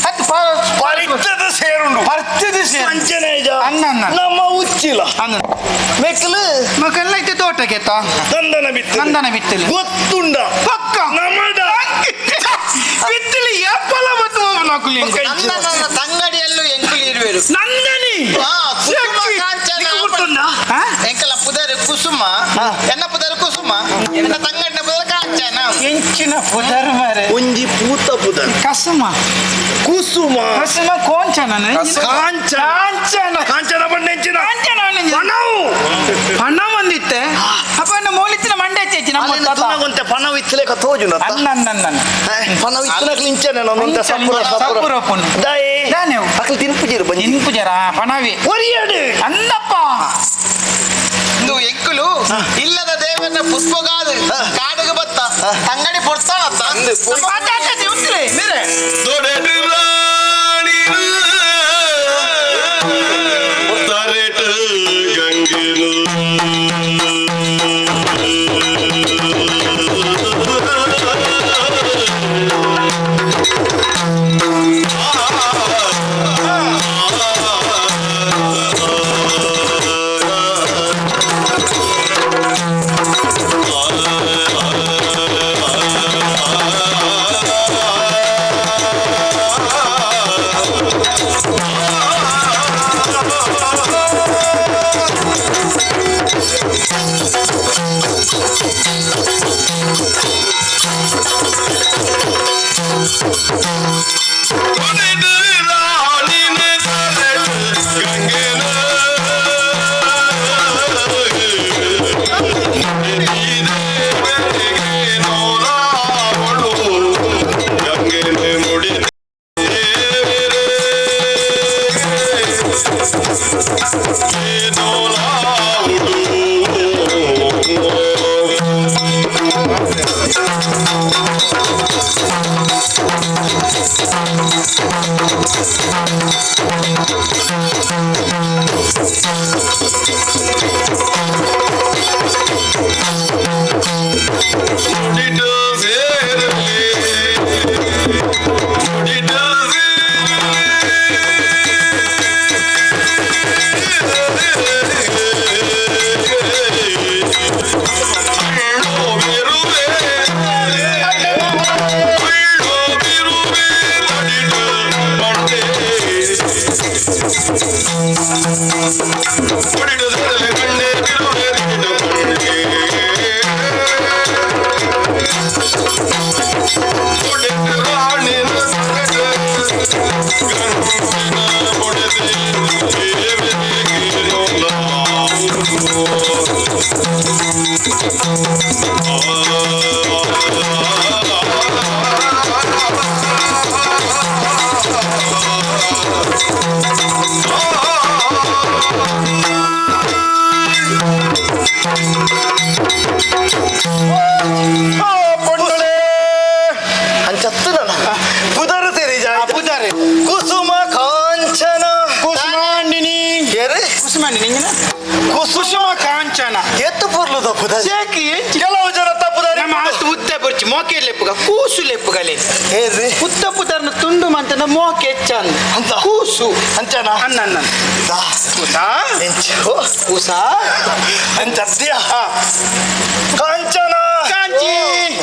ಹತ್ತು ಪರಿತ್ತದ ಸೇರುಂಡು. ಪರ್ತದ ಸೇರು. ಅಂಚನೆ ಇಜ. ಅನ್ನ ಅನ್ನ. ನಮ್ಮ ಉಚ್ಚಿಲ. ಅನ್ನ. ಮೆಕ್ಲು. ಮಕ್ಕಳೆಲ್ಲ ಇತ್ತು ತೋಟಕ್ಕೆ ತಾ. ನಂದನ ಬಿತ್ತು. ನಂದನ ಬಿತ್ತಲು. ಗೊತ್ತುಂಡ. ಪಕ್ಕ. ನಮಡ. ಬಿತ್ತಲು ಏಪಲ ಮತ್ತು ನಕುಲಿ. ನಂದನನ ತಂಗಡಿಯಲ್ಲೂ ಎಂಕುಲು ಇರುವೇರು. ನಂದನಿ. ಆ, ಕುಸುಮ ಕಾಂಚನ. ಗೊತ್ತುಂಡ. ಹಾ? ಎಂಕಲ ಪುದರ್ ಕುಸುಮ ಎನ್ನ ಪುದರ್ ಕುಸುಮ ಎನ್ನ ತಂಗಡಿನ ಪುದರ್ ಕಾಂಚನ. ಎಂಚಿನ ಪುದರ್ ಮಾರೆ. ಒಂಜಿ ಪೂತ ಪುದರ್. ಕಸುಮ. ಕುಸುಮ. ಕಸುಮ ಕೋಂಚನ. ಕಾಂಚನ. ಕಾಂಚನ. ಕಾಂಚನ ಬಣ್ಣ ಎಂಚಿನ. ಕಾಂಚನ ಪಣವು. ಪಣ ಬಂದಿತ್ತೆ ಅಪ್ಪ ಮೋಲಿತ್ತಿನ ಮಂಡೆ ಹೆಚ್ಚಿ ನಮ್ಮ ಅಲ್ಲಿನ ತಾತ. ತುನಗೊಂತೆ ಪಣವು ಇತ್ತಲೆ ಕಥೋಜುನ. ಅನ್ನ ಅನ್ನ ಅನ್ನ ಅನ್ನ. ಪಣವು ಇತ್ತಲಕ್ಲು ಇಂಚನೆ ನನ್ನೊಂತೆ ಸಪುರ ಸಪುರ ಸಪುರ. ಪುಣ್ಣು. ದಾಯೆ. ದಾನೆವು. ಅಕ್ಲು ತಿನ್ಪುಜಿರು ಬಂಜಿ. ತಿನ್ಪುಜರ ಪಣವಿ. ಒರಿಯಡು. ಅಂದಪ್ಪ. ಇಂದು ಎಂಕುಲು ಇಲ್ಲದ ದೇವನ ಪುಷ್ಪಗಾದು ಕಾಡಿಗೆ ಬತ್ತ ತಂಗಡಿ ಪೊಡ್ತಾನತ್ತ. ಮೇರೆ. ತೊಡೆದು ರಾಣಿರು ತರೆಟು ಗಂಗೆನು ಕುಸುಮ ಕಾಂಚನ ಕುಸುಮಾಂಡಿನಿ ಕುಸುಮಾಂಡಿನಿ ಕುಸುಮ ಕಾಂಚನ ಎತ್ತು ಪೊರ್ಲು ತಪ್ಪುದ ಕೆಲವು ಜನ ತಪ್ಪುದಾರೆ. ನಮ್ಮ ಆತು ಉತ್ತ ಬುರ್ಚಿ ಮೋಕೆ ಲೆಪ್ಪುಗ ಕೂಸು ಲೆಪ್ಪುಗಲೆ. ಏರಿ ಉತ್ತ ಪುದರ್ನ ತುಂಡು ಮಂತನ ಮೋಕೆ ಚಂದ ಅಂತ? ಕೂಸು. ಅಂಚನ? ಅನ್ನ ಅನ್ನ. ದಾ. ಕೂಸಾ. ಎಂಚು? ಕೂಸಾ. ಅಂಚತ್ಯ ಕಾಂಚನ. ಕಾಂಚಿ.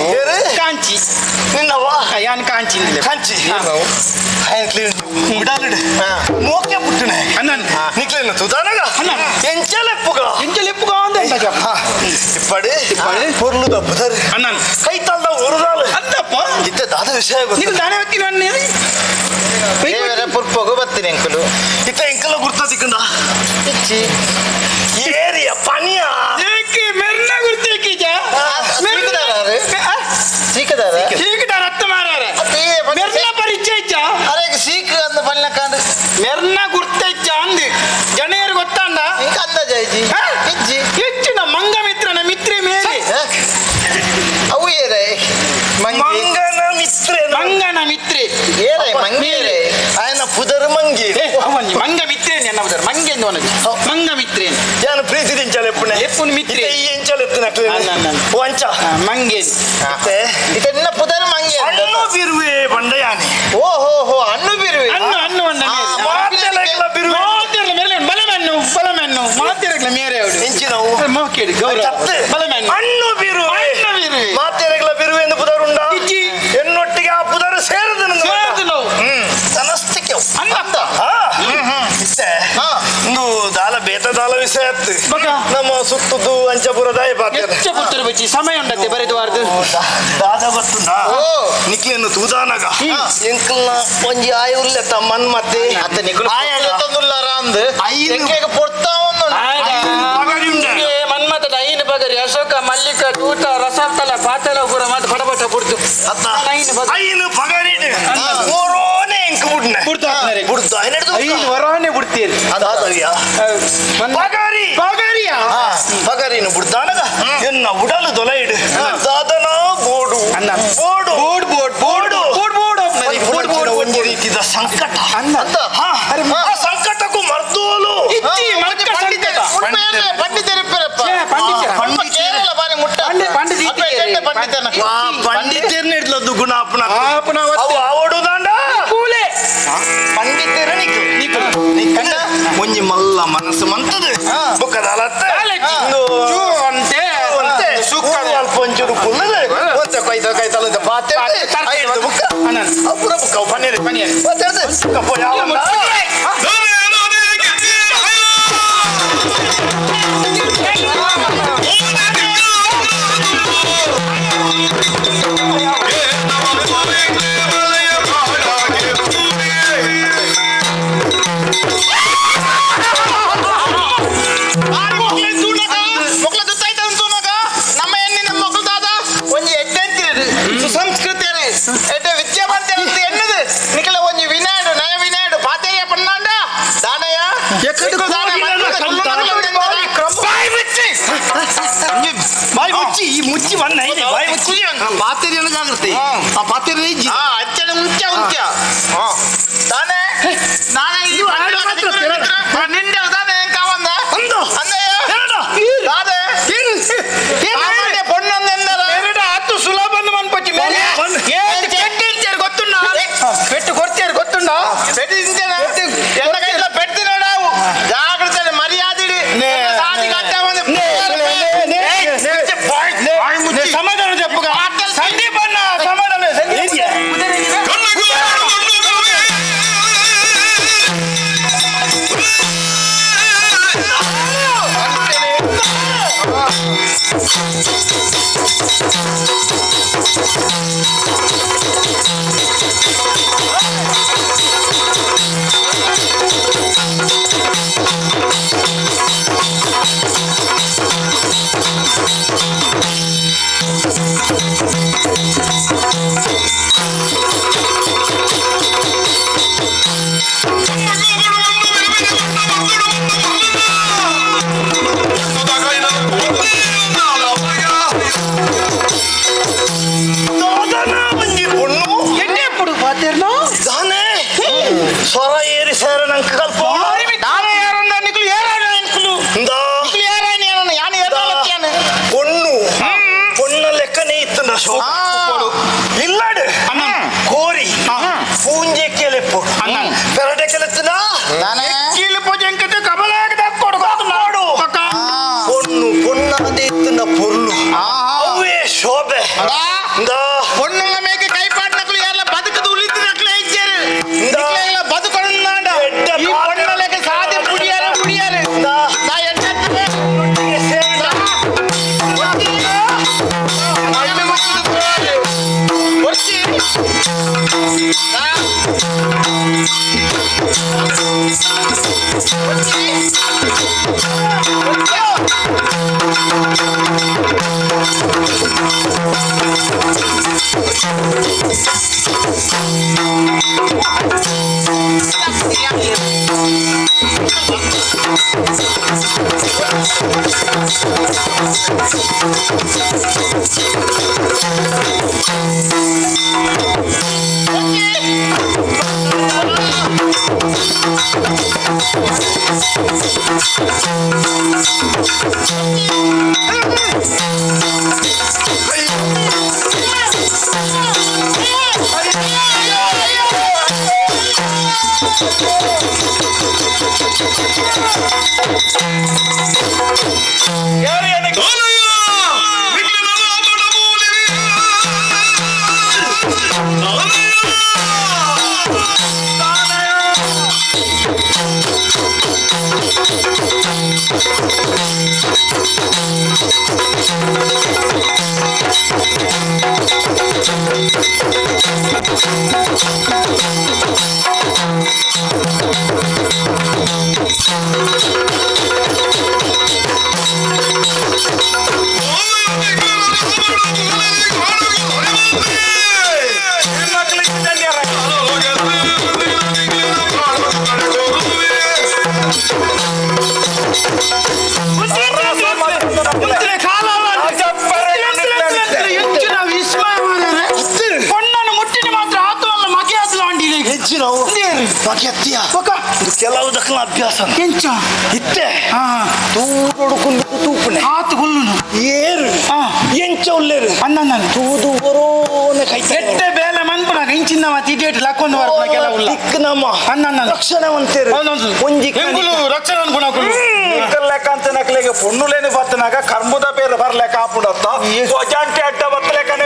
ಏರಿ? ಕಾಂಚಿ. ನಿನ್ನವ್ವ? ಯಾನ್ ಕಾಂಚಿ ಇಂದಿಲ್ಲ. ಕಾಂಚಿ ಉಡಾಲಿಡು ಮೋಕೆ ಪುಟ್ಟಣೆ. ಅನ್ನ. ನಿಕ್ಲೇನು ತುದಾನಗ? ಅನ್ನ. ಎಂಚಲೆಪ್ಪುಗ? ಎಂಚ ಲೆಪ್ಪುಗ ಅಂದ. ಇಪ್ಪಡಿ ಪೊರ್ಲು ತಪ್ಪುದಾರೆ. ಅನ್ನ. ಕೈತಲ್ದ ಉರುದಾಲು. ಅಂದಪ್ಪ. ಇತ್ತೆ ದಾದ ವಿಷಯ ಗೊತ್ತು. ನಿಕ್ಲು ದಾನೆ ಹೊತ್ತಿನ ಅನ್ನ. ದೇವರ ಪುರ್ಪಗು ಬತ್ತೀನಿ ಅಂಕಲು. ಇತ್ತೆ ಎಂಕಲ ಗುರ್ತ ತಿಕ್ಕಂದ? ಇಚ್ಚಿ. ಏರಿಯ ಪನಿಯ. ಏಕೆ ಮೆರ್ನ ಗುರ್ತಿಕ್ಕಿಜ? ಸೀಕದಾರ ಸೀಕದಾರ. ಸೀಕದಾರ ಅತ್ತ ಮಾರಾರೆ. ಮೆರ್ನ ಪರಿಚಯ ಇಜ್ಜ? ಅರೆ ಸೀಕ್ ಅಂದ ಪಲ್ನ ಕಾಂಡು. ಮೆರ್ನ ಗುರ್ತ ಇಜ್ಜ ಅಂದ್ ಜನರು ಗೊತ್ತಾಂಡ. ಇಂಕ ಅಂದಾಜ ಇಜ್ಜಿ. ಹಾ? ಇಜ್ಜಿ. ಹೆಚ್ಚಿನ ಮಂಗ ಮಿತ್ರನ ಮಿತ್ರೆ ಮೇರೆ. ಅವು ಏರೈ ಮಂಗಿ? ಮಂಗನ ಮಿತ್ರೆ. ಮಂಗನ ಮಿತ್ರೆ. ಏರೈ ಮಂಗೇರೆ? ఆయన ಪುದರ್ ಮಂಗಿ. ಏ ಅವನಿ ಮಂಗ ಮಿತ್ರೆ ಎನ್ನವದರ್ ಮಂಗೆ ಎಂದು ಅವನದು ಮಂಗ ಮಿತ್ರೆ. ಯಾನು ಪ್ರೀತಿ ದಿಂಚಾಲೆ ಎಪ್ಪುನೆ. ಎಪ್ಪುನು ಮಿತ್ರೆ. ಇತ್ತೆ ಈ ಎಂಚಾಲೆ ಎತ್ತುನ. ಅಲ್ಲ, ಅಲ್ಲ, ಅಲ್ಲ. ವಂಚ. ಮಂಗೆ. ಇತ್ತೆ ಇತ್ತೆ ನಿನ್ನ ಪುದರ್ ಮಂಗೆ ಅಂತ. ಅಣ್ಣು ಬಿರುವೆ ಬಂಡಯಾನೆ. ಓ ಹೋ ಹೋ, ಅಣ್ಣು ಬಿರುವೆ. ಅನ್ನು ಅನ್ನು ಅಂದ ಆ, ಮೇರೆ. ಮಾತೆಲಗ್ಲ ಬಿರುವೆ. ಮಾತಿರಲ ಮೇರೆ ಬಲಮೆನ್ನು ಬಲಮೆನ್ನು ಮಾತಿರಗ್ಲ ಮೇರೆ ಅವಳು. ಎಂಚಿನವು? ಮೋಕೇಡಿ ಗೌರವ. ಚತ್ತು. ಬಲಮೆನ್ನು. ಅಣ್ಣು ಬಿರುವೆ. ಅಣ್ಣು ಬಿರುವೆ. ಮಾತೆಲಗ್ಲ ಬಿರುವೆ ಎಂದು ಪುದರ್ ಉಂಡ? ಇಜ್ಜಿ. ಎನ್ನೊಟ್ಟಿಗೆ ಆ ಪುದರ್ ಸೇರದು ನಂದು. ಸೇರದು ನಾವು. ತನಸ್ತಿಕೆ ಅಂದ. ಇತ್ತೆ ಹಾ. ಇಂದು ದಾಲ ಬೇತ ದಾಲ ವಿಷಯ ಅತ್ತು. ಬಕ. ನಮ್ಮ ಸುತ್ತದ್ದು ಅಂಚಪುರ ದಾಯ ಪಾತ್ರೆ. ಹೆಚ್ಚ ಪುತ್ತರು ಬಚ್ಚಿ ಸಮಯ ಉಂಡತ್ತೆ ಬರೆದು ವಾರ್ದು. ದಾದ ಗೊತ್ತುಂಡ? ಓ. ನಿಕ್ಲೆನ್ನು ತೂದಾನಗ ಎಂಕಲ್ನ ಒಂಜಿ ಆಯ ಉಲ್ಲೆ ತಮ್ಮನ್ ಮತ್ತೆ. ಅತ್ತ ನಿಕುಲು ಆಯಗ. ತಂದುಲ್ಲಾರ ಅಂದ್. ಐನು. ಎಂಕೆಗೆ ಪೊರ್ತಾ ಒಂದು. ಪಗರಿ ಉಂಡ. ಮನ್ಮಥದ ಐನು ಬಗರಿ ಅಶೋಕ ಮಲ್ಲಿಕ ದೂತ ರಸತಲ ಪಾತಲ ಪೂರ ಮತ್ತೆ ಪಡಪಟ ಪುಡ್ತು. ಅತ್ತ. ಐನು ಬಗರಿ. ಐನು ಪಗರಿಡ್ ಓರೋನೆ ಎಂಕ್ ಬುಡ್ನೆ. ಬುಡ್ದು ಹಾಕ್ತಾರೆ. ಬುಡ್ದು ಐನೆಡ್ದು. ಐನು ವರಾನೆ ಬಿಡ್ತೀರಿ. ದಾದವ್ಯ ಪಗರಿ. ಪಗರಿಯ. ಪಗರಿನ ಬುಡ್ದಾನಗ ಎನ್ನ ಉಡಲು ದೊಲೈಡ್ ದಾದನ ಬೋಡು. ಅನ್ನ. ಬೋಡು. Board board board board board board board. ಒಂಜಿ ರೀತಿದ ಸಂಕಟ. ಅನ್ನ. ಅಂತ. ಹಾ, ಆ ಸಂಕಟಕ್ಕೂ ಮರ್ದೋಲು. ಇಚ್ಚಿ ಮರ್ಕ ಸಂಕಟ. ಪಂಡಿತರಿಪ್ಪರಪ್ಪ. ಛೇ, ಪಂಡಿತರ. ಕೇರಳ ಬಾರಿ ಮುಟ್ಟ. ಪಂಡಿತ ಅಪ್ಪ, ಎಡ್ಡೆ ಪಂಡಿತನ. ಪಂಡಿತರ್ನ ಇಡ್ಲದ್ದು ಗುಣ ಅಪ್ಪನ. ಆಪನ ಒತ್ತೆ. ಅವು ಆವಡು ದಾಂಡ. ಕೂಲೆ. ಪಂಡಿತರ ನಿಕ್ಲು ನಿಕ್ಕಂಡ ಒಂಜಿ ಮಲ್ಲ ಮನಸ್ಸು ಮಂತದು ಬುಕ್ಕದಾಲತ್ತೆ. ದಾಲಚ್ಚಿ. ಇಂದು ಚೂ ಅಂತೆ. ಒಂತೆ ಸುಕ್ಕ. ಅಲ್ಪ ಒಂಚೂರು ಕುಲ್ಲದು ಒಂತೆ ಕೊಯ್ತ ಕೈತಲಂತ ಪಾತೆ. ಪಾತೆ, ತರ್ಕೆ. ಐದು ಬುಕ್ಕ. ಅನ್ನ. ಅಪುರ ಬುಕ್ಕ ಅವು ಪನ್ನೀರು. ಪನ್ನೀರು. ಪಾತೆರ್ದು. ಕಪ್ಪು ಯಾವ ಮೊಕ್ಲ ದುತ್ತಾಯ್ತ ಅಂತೂನಗ ನಮ್ಮ ಎಣ್ಣಿನ ಮೊಕ್ಲು ದಾದ ಒಂಜಿ ಎಡ್ಡೆ ಅಂತಿರು ಸುಸಂಸ್ಕೃತರು ಎಡ್ಡೆ ವಿದ್ಯಾವಂತರು ಅಂತ ಎಣ್ಣದು ನಿಖಲ ಒಂಜಿ ವಿನಾಡು ನಯ ವಿನಾಡು ಪಾತೇರಿಯ ಪಣ್ಣಾಂಡ ದಾನಯ. ಎಕ್ಕಡು ನಿಕ್ಲು ದಾನ ಕೋಗಿಲನ ಮಕ್ಕಳು ಕಂತ. ಕುಲ್ಲುನಕುಲು ಎಂದರ? ಬಾಯಿ ಮುಚ್ಚಿ ಬಾಯಿ ಮುಚ್ಚಿ ಈ ಮುಚ್ಚಿ ಬಂದ ಐದೆ ಬಾಯಿ ಮುಚ್ಚಿ ಪಾತೆರಿಯನ್ನು ಜಾಗ್ರತೆ ಆ ಪಾತೆರಿ. ಆ, ಅಚ್ಚನೆ ಮುಂಚೆ ಉಂಚ ತಾನೇ ನಾನೇ ಈ ಆಡು ಮಾತ್ರ ತೆರಡು. ನಿಂಡೆ ದಾನೆ ಎಂಕ ಅವಂದ ಒಂದು. ಅಂದಯ್ಯ. ಎರಡು. ದಾದೆ ಸಾಮಾನ್ಯ ಪೊಣ್ಣೊಂದೆಂದರ? ಎರಡು ಹತ್ತು ಸುಲಭ ಮನ್ಪಚ್ಚಿ ಮೇಲೆ. ಒಂದು. ಏನ್ ಪೆಟ್ಟು ಗೊತ್ತುಂಡ? ಪೆಟ್ಟು ಕೊಡ್ತೀರಿ ಗೊತ್ತುಂಡ? ಪೆಟ್ಟು ತಿಂತೇನೆ. ಎನ್ನ ಕೈಲ ಪೆಟ್ಟು ತಿನ್ನೋಡಾವು. ಜಾಗ್ರತೆ ಮರ್ಯಾದಿಡಿ. ಸಾದಿ ಕಟ್ಟ ಒಂದು. ಸಮಾಧಾನ చెప్పుగా ಸಂದೀಪ್ ಅಣ್ಣ ಸಮಾಧಾನ ಸಂದೀಪ್. ಿ. ಇಲ್ಲಡು ಕೋರಿ ಪೂಂಜೆ ಕೆಲೆಪ್ಪು ಪೆರಡೆ ಕೆಲತ್ತನ ಪೊಣ್ಣು ಪೊಣ್ಣಾದ ಇತ್ತಿನ ಪೊರ್ಲು ಅವೇ ಶೋಭೆ. ಪೊಣ್ಣುల ಮೇಕೆ ಕೈಪಾಡಿನಕ್ಲು ಯಾರ್ಲ ಬದುಕದು ಉಳಿದಿನಕ್ಲು ಇಜ್ಜೇರು. ನಿಕ್ಲೆಗ್ಲ ಬದುಕೊಂಡಾಂಡ ಈ ಪೊಣ್ಣಲೆಗೆ ಸಾದಿ ಪುಡಿಯಾರೆ ಪುಡಿಯಾರೆ. ನಾ ಎಣ್ಣೆ ಕೆಲವು ದಕ್ಕಲ ಅಭ್ಯಾಸ ಇತ್ತೆ ತೂಡೊಡು ಕುಂದು ತೂಪುನೆ ಆತು ಗುಲ್ಲುನು ಏರು ಎಂಚ ಉಲ್ಲೇರು ಅನ್ನ ತೂದು ಬರೋನೆ ಕೈ ಎಟ್ಟೆ ಬೇಲೆ ಮನ್ಪುನಾಗ ಇಂಚಿನ ತಿಟೇಟ್ ಲಕ್ಕೊಂದು ಬರ್ಪುನ ಕೆಲವುಲ್ಲ ತಿಕ್ಕನಮ್ಮ ಅನ್ನ ರಕ್ಷಣೆ ಅಂತೇರು ಒಂಜಿ ಎಂಕುಲು ರಕ್ಷಣೆ ಅನ್ಪುನಕುಲು ಲೆಕ್ಕ ಪೊಣ್ಣುಲೇನು ಬತ್ತನಾಗ ಕರ್ಮದ ಬೇರೆ ಬರ್ಲೆಕ್ಕ ಆಪುಡತ್ತ ಜಂಟಿ ಅಡ್ಡ ಬತ್ತಲೆಕ್ಕನೆ.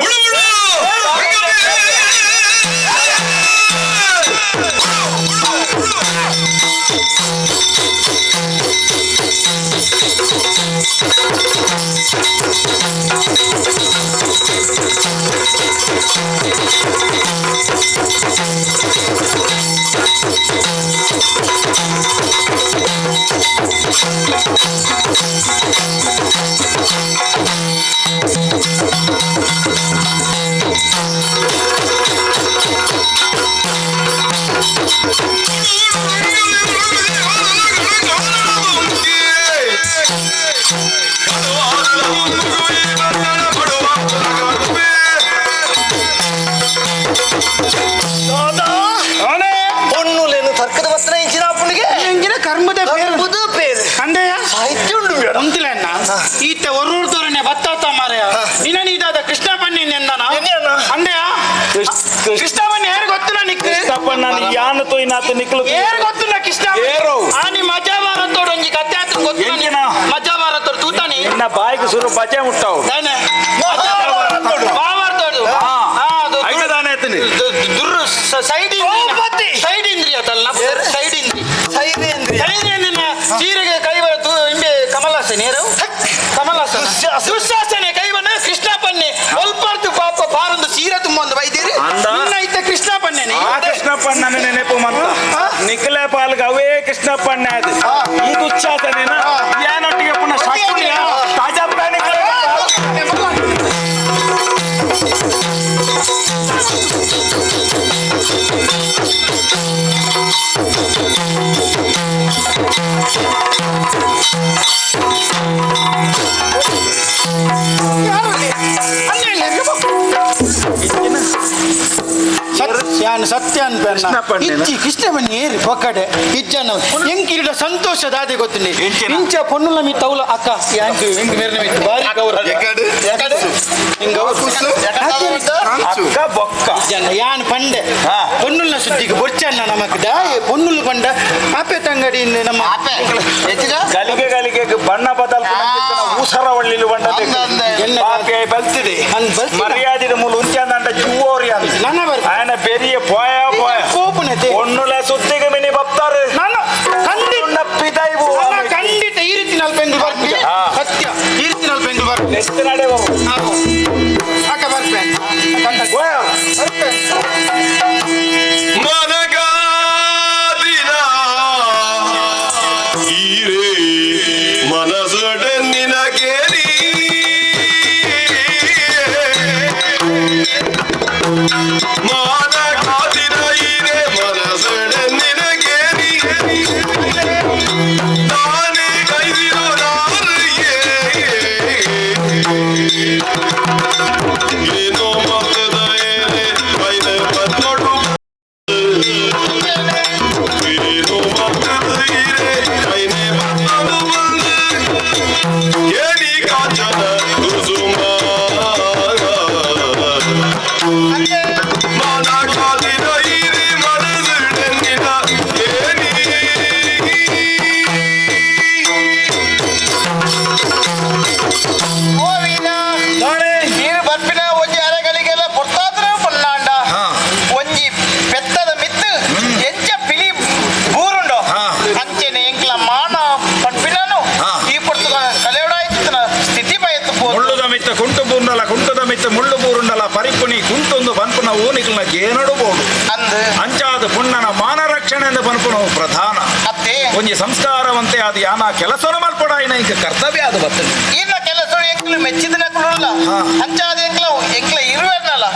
ಪೊಣ್ಣುಲೇನು ತರ್ಕದ ವಸ್ತ್ರ ಇಂಚಿನ ಅಪ್ಪನಿಗೆ ಎಂಜಿನ ಕರ್ಮದ ಪೇರು ಕರ್ಮದ ಪೇರು ಅಂದೆಯ ಸಾಹಿತ್ಯ ಉಂಟು ಮೇಡಮ್. ಒಂತಿಲ್ಲ ಅಣ್ಣ ಈತ ಒರೂರು ತೋರನೆ ಬತ್ತಾತ ಮಾರಾಯ ನಿನ್ನ ನೀದಾದ ಕೃಷ್ಣ ಬನ್ನಿ ನೆಂದನ ಎನ್ನೆಯನ್ನ? ಅಂದೆಯ ಕೃಷ್ಣ ಬನ್ನಿ ಯಾರು ಗೊತ್ತಿಲ್ಲ ನಿಕ್ ಕೃಷ್ಣಪ್ಪಣ್ಣ ಯಾನ ತೋಯ್ನಾತ ನಿಕ್ಲು ಏರು ಗೊತ್ತಿಲ್ಲ ಕೃಷ್ಣ ಏರು. ಆನಿ ಮಜಾ ಭಾರತೋಡು ಒಂಜಿ ಕತೆ ಆತು ಗೊತ್ತಿಲ್ಲ ಎಂಜಿನ? ಮಜಾ ಭಾರತೋಡು ತೂತಾನಿ ನಿನ್ನ ಬಾಯಿಗೆ ಸುರು ಬಜೆ ಮುಟ್ಟಾವು ದಾನೆ ಮಹಾಭಾರತೋಡು ಐತದಾನೆ ಐತನಿ ದುರ್ರು ಸೈಡ್ ದ್ರೌಪದಿ. ಸೈಡ್ ಇಂದ್ರಿ ಅದಲ್ಲ ಸೈಡ್ ಇಂದ್ರಿ ಸೈರೇಂದ್ರಿಯ ಸೈಡ್ ಇಂದ್ರಿನ ಸೀರೆಗೆ ಕೈ ಬರತು ಇಂಬೆ ಕಮಲಾಸನ ಏರು ಕಮಲಾಸನ ದುಶ್ಯಾಸನೆ ಕೈ ಬನ್ನ ಕೃಷ್ಣಪ್ಪನ್ನೇ ಒಲ್ಪರ್ದು ಪಾಪ ಪಾರೊಂದು ಸೀರೆ ತುಂಬೊಂದು ಬೈದಿರಿ ಅಂದ. ನಿನ್ನ ಇದ್ದ ಕೃಷ್ಣಪ್ಪನ್ನೇ ಆ ಕೃಷ್ಣಪ್ಪಣ್ಣನ ನೆನಪು ಮಂತ ನಿಖಲೆ ಪಾಲ್ಗ ಅವೇ ಕೃಷ್ಣಪ್ಪಣ್ಣ ಅದು ಈ ದುಶ್ಯಾಸನೇನ ಯಾನೊಟ್ಟಿಗೆ ಪುನಃ ಶಕುನಿಯ ತಾಜಾ ಪ್ರಾಣಿಗಳ ಯಾನ್ ಸತ್ಯ ಅನ್ಪೆನ್ನ ಕೃಷ್ಣಪ್ಪಣ್ಣೇನ? ಇಜ್ಜಿ ಕೃಷ್ಣ ಬನ್ನಿ ಏರಿ ಪೊಕ್ಕಡೆ ಇಜ್ಜನ ಎಂಕ್ ಇರಿಡ ಸಂತೋಷ ದಾದೆ ಗೊತ್ತಿಲ್ಲ ಎಂಚಿನ? ಇಂಚ ಪೊನ್ನುಲ ಮಿ ತೌಲ ಅಕ್ಕ ಯಾಂಕ್ ಎಂಕ್ ಮೇರ್ನ ಮಿತ್ತು ಬಾರಿ ಗೌರವ ಹಿಂಗ್ ಗೌರವ. ಅಕ್ಕ ಬೊಕ್ಕ ಜನ ಯಾನ್ ಪಂಡೆ. ಹಾ. ಪೊನ್ನುಲ್ನ ಸುದ್ದಿಗೆ ಬೊರ್ಚಣ್ಣ ನಮಕ್ ದಾಯೆ ಪೊನ್ನುಲ್ ಪಂಡ ಆಪೆ ತಂಗಡಿ ನಮ್ಮ ಗಲಿಗೆ ಗಲಿಗೆ ಬಣ್ಣ ಬದಲ್ ಊಸರ ಒಳ್ಳಿಲು ಬಣ್ಣ ಎನ್ನ ಪಾಪೆ ಬಲ್ತಿದೆ. ಅಂದ್ ಬಲ್ತಿನ. ಮರ್ಯಾದಿದ ಮೂಲ ಉಂಚಂದಂಡ ಜುವೋರಿ ಅಂತ ನನ ಬರ್ಪ. ఆయన పెరియ పోయా పోయా. ಕೋಪುನತೆ. ಒಣ್ಣುಲ ಸುತ್ತಿಗೆ ಮಿನಿ ಬಪ್ತಾರೆ. ನಾನು ಖಂಡಿತ ಪಿದಾಯ್ವು. ನನ್ನ ಖಂಡಿತ ಈ ರೀತಿ ನಲ್ಪ ಎಂಗ್ಲು ಬರ್ಪೆ. ಹಾ. ಸತ್ಯ, ಈ ರೀತಿ ನಲ್ಪ ಎಂಗ್ಲು ಬರ್ಪೆ. ನೆಕ್ಸ್ಟ್ ನಡೆ ಬಾಬು. ಅಕ್ಕ ಬರ್ಪೆ. ಹೋಯ. ಬರ್ಪೆ. ಮನಗಾದಿನ ಈರೇ ಮನಸೊಡನ್ನಿನ ಕೇರಿ ಮಾನಗಾದಿನ ಈರೇ ಮನಸೊಡನ್ನಿನ ಕೇರಿ ನಾನೇ ಕೈದಿರೋ ಏನೋ ಮತದ ಏನೇ ಕೈನ ಬನ್ನೊಡು ಏನೋ ಮತದ ಕೈನೆ ಬನ್ನೊಡು ಬಂದು ಕೇಳಿ ಕಾಂಚನ ಕುಸುಮ ಮಾನಗಾದಿನ ಈರೇ ಮನಸ್ಸಿನ ಏನಿ. ನೀರು ಬರ್ಪಿನ ಒಂಜಿ ಅರೆಗಳಿಗೆಲ್ಲ ಪೊರ್ತಾದ್ರ ಪನ್ನಾಂಡ ಒಂಜಿ ಪೆತ್ತದ ಮಿತ್ತು ಎಂಚ ಪಿಲಿ ಬೂರುಂಡೋ ಅಂಚೆನೆ ಎಂಕ್ಲ ಮಾನ ಪನ್ಪಿನನು ಈ ಪೊರ್ತು ಕಲೆಯೊಡಾಯ್ತು ಸ್ಥಿತಿ ಬಯತು ಪೋ. ಮುಳ್ಳುದ ಮಿತ್ತ ಕುಂಟು ಬೂರ್ನಲ, ಕುಂಟದ ಮಿತ್ತ ಮುಳ್ಳು ಬೂರುಂಡಲ ಪರಿಪುಣಿ ಕುಂಟೊಂದು ಪನ್ಪುನ ಊನಿಕಲ್ನ ಗೇನಡು ಬೋಡು. ಅಂದ್. ಅಂಚಾದ ಪುಣ್ಣನ ಮಾನ ರಕ್ಷಣೆ ಎಂದು ಪನ್ಪುನವು ಪ್ರಧಾನ. ಅತ್ತೆ. ಒಂಜಿ ಸಂಸ್ಕಾರವಂತೆ ಅದು ಯಾನ ಕೆಲಸನ ಮಲ್ಪಡಾಯಿನ ಇಂಕ ಕರ್ತವ್ಯ ಅದು ಬರ್ತದೆ. ಇನ್ನ ಕೆಲಸ ಎಂಕ್ಲು ಮೆಚ್ಚಿದ ನಕುಲುಲ್ಲ. ಅಂಚಾದ ಎಂಕ್ಲ ಎಂಕ್ಲ ಇರುವೆರ್ನಲ್ಲ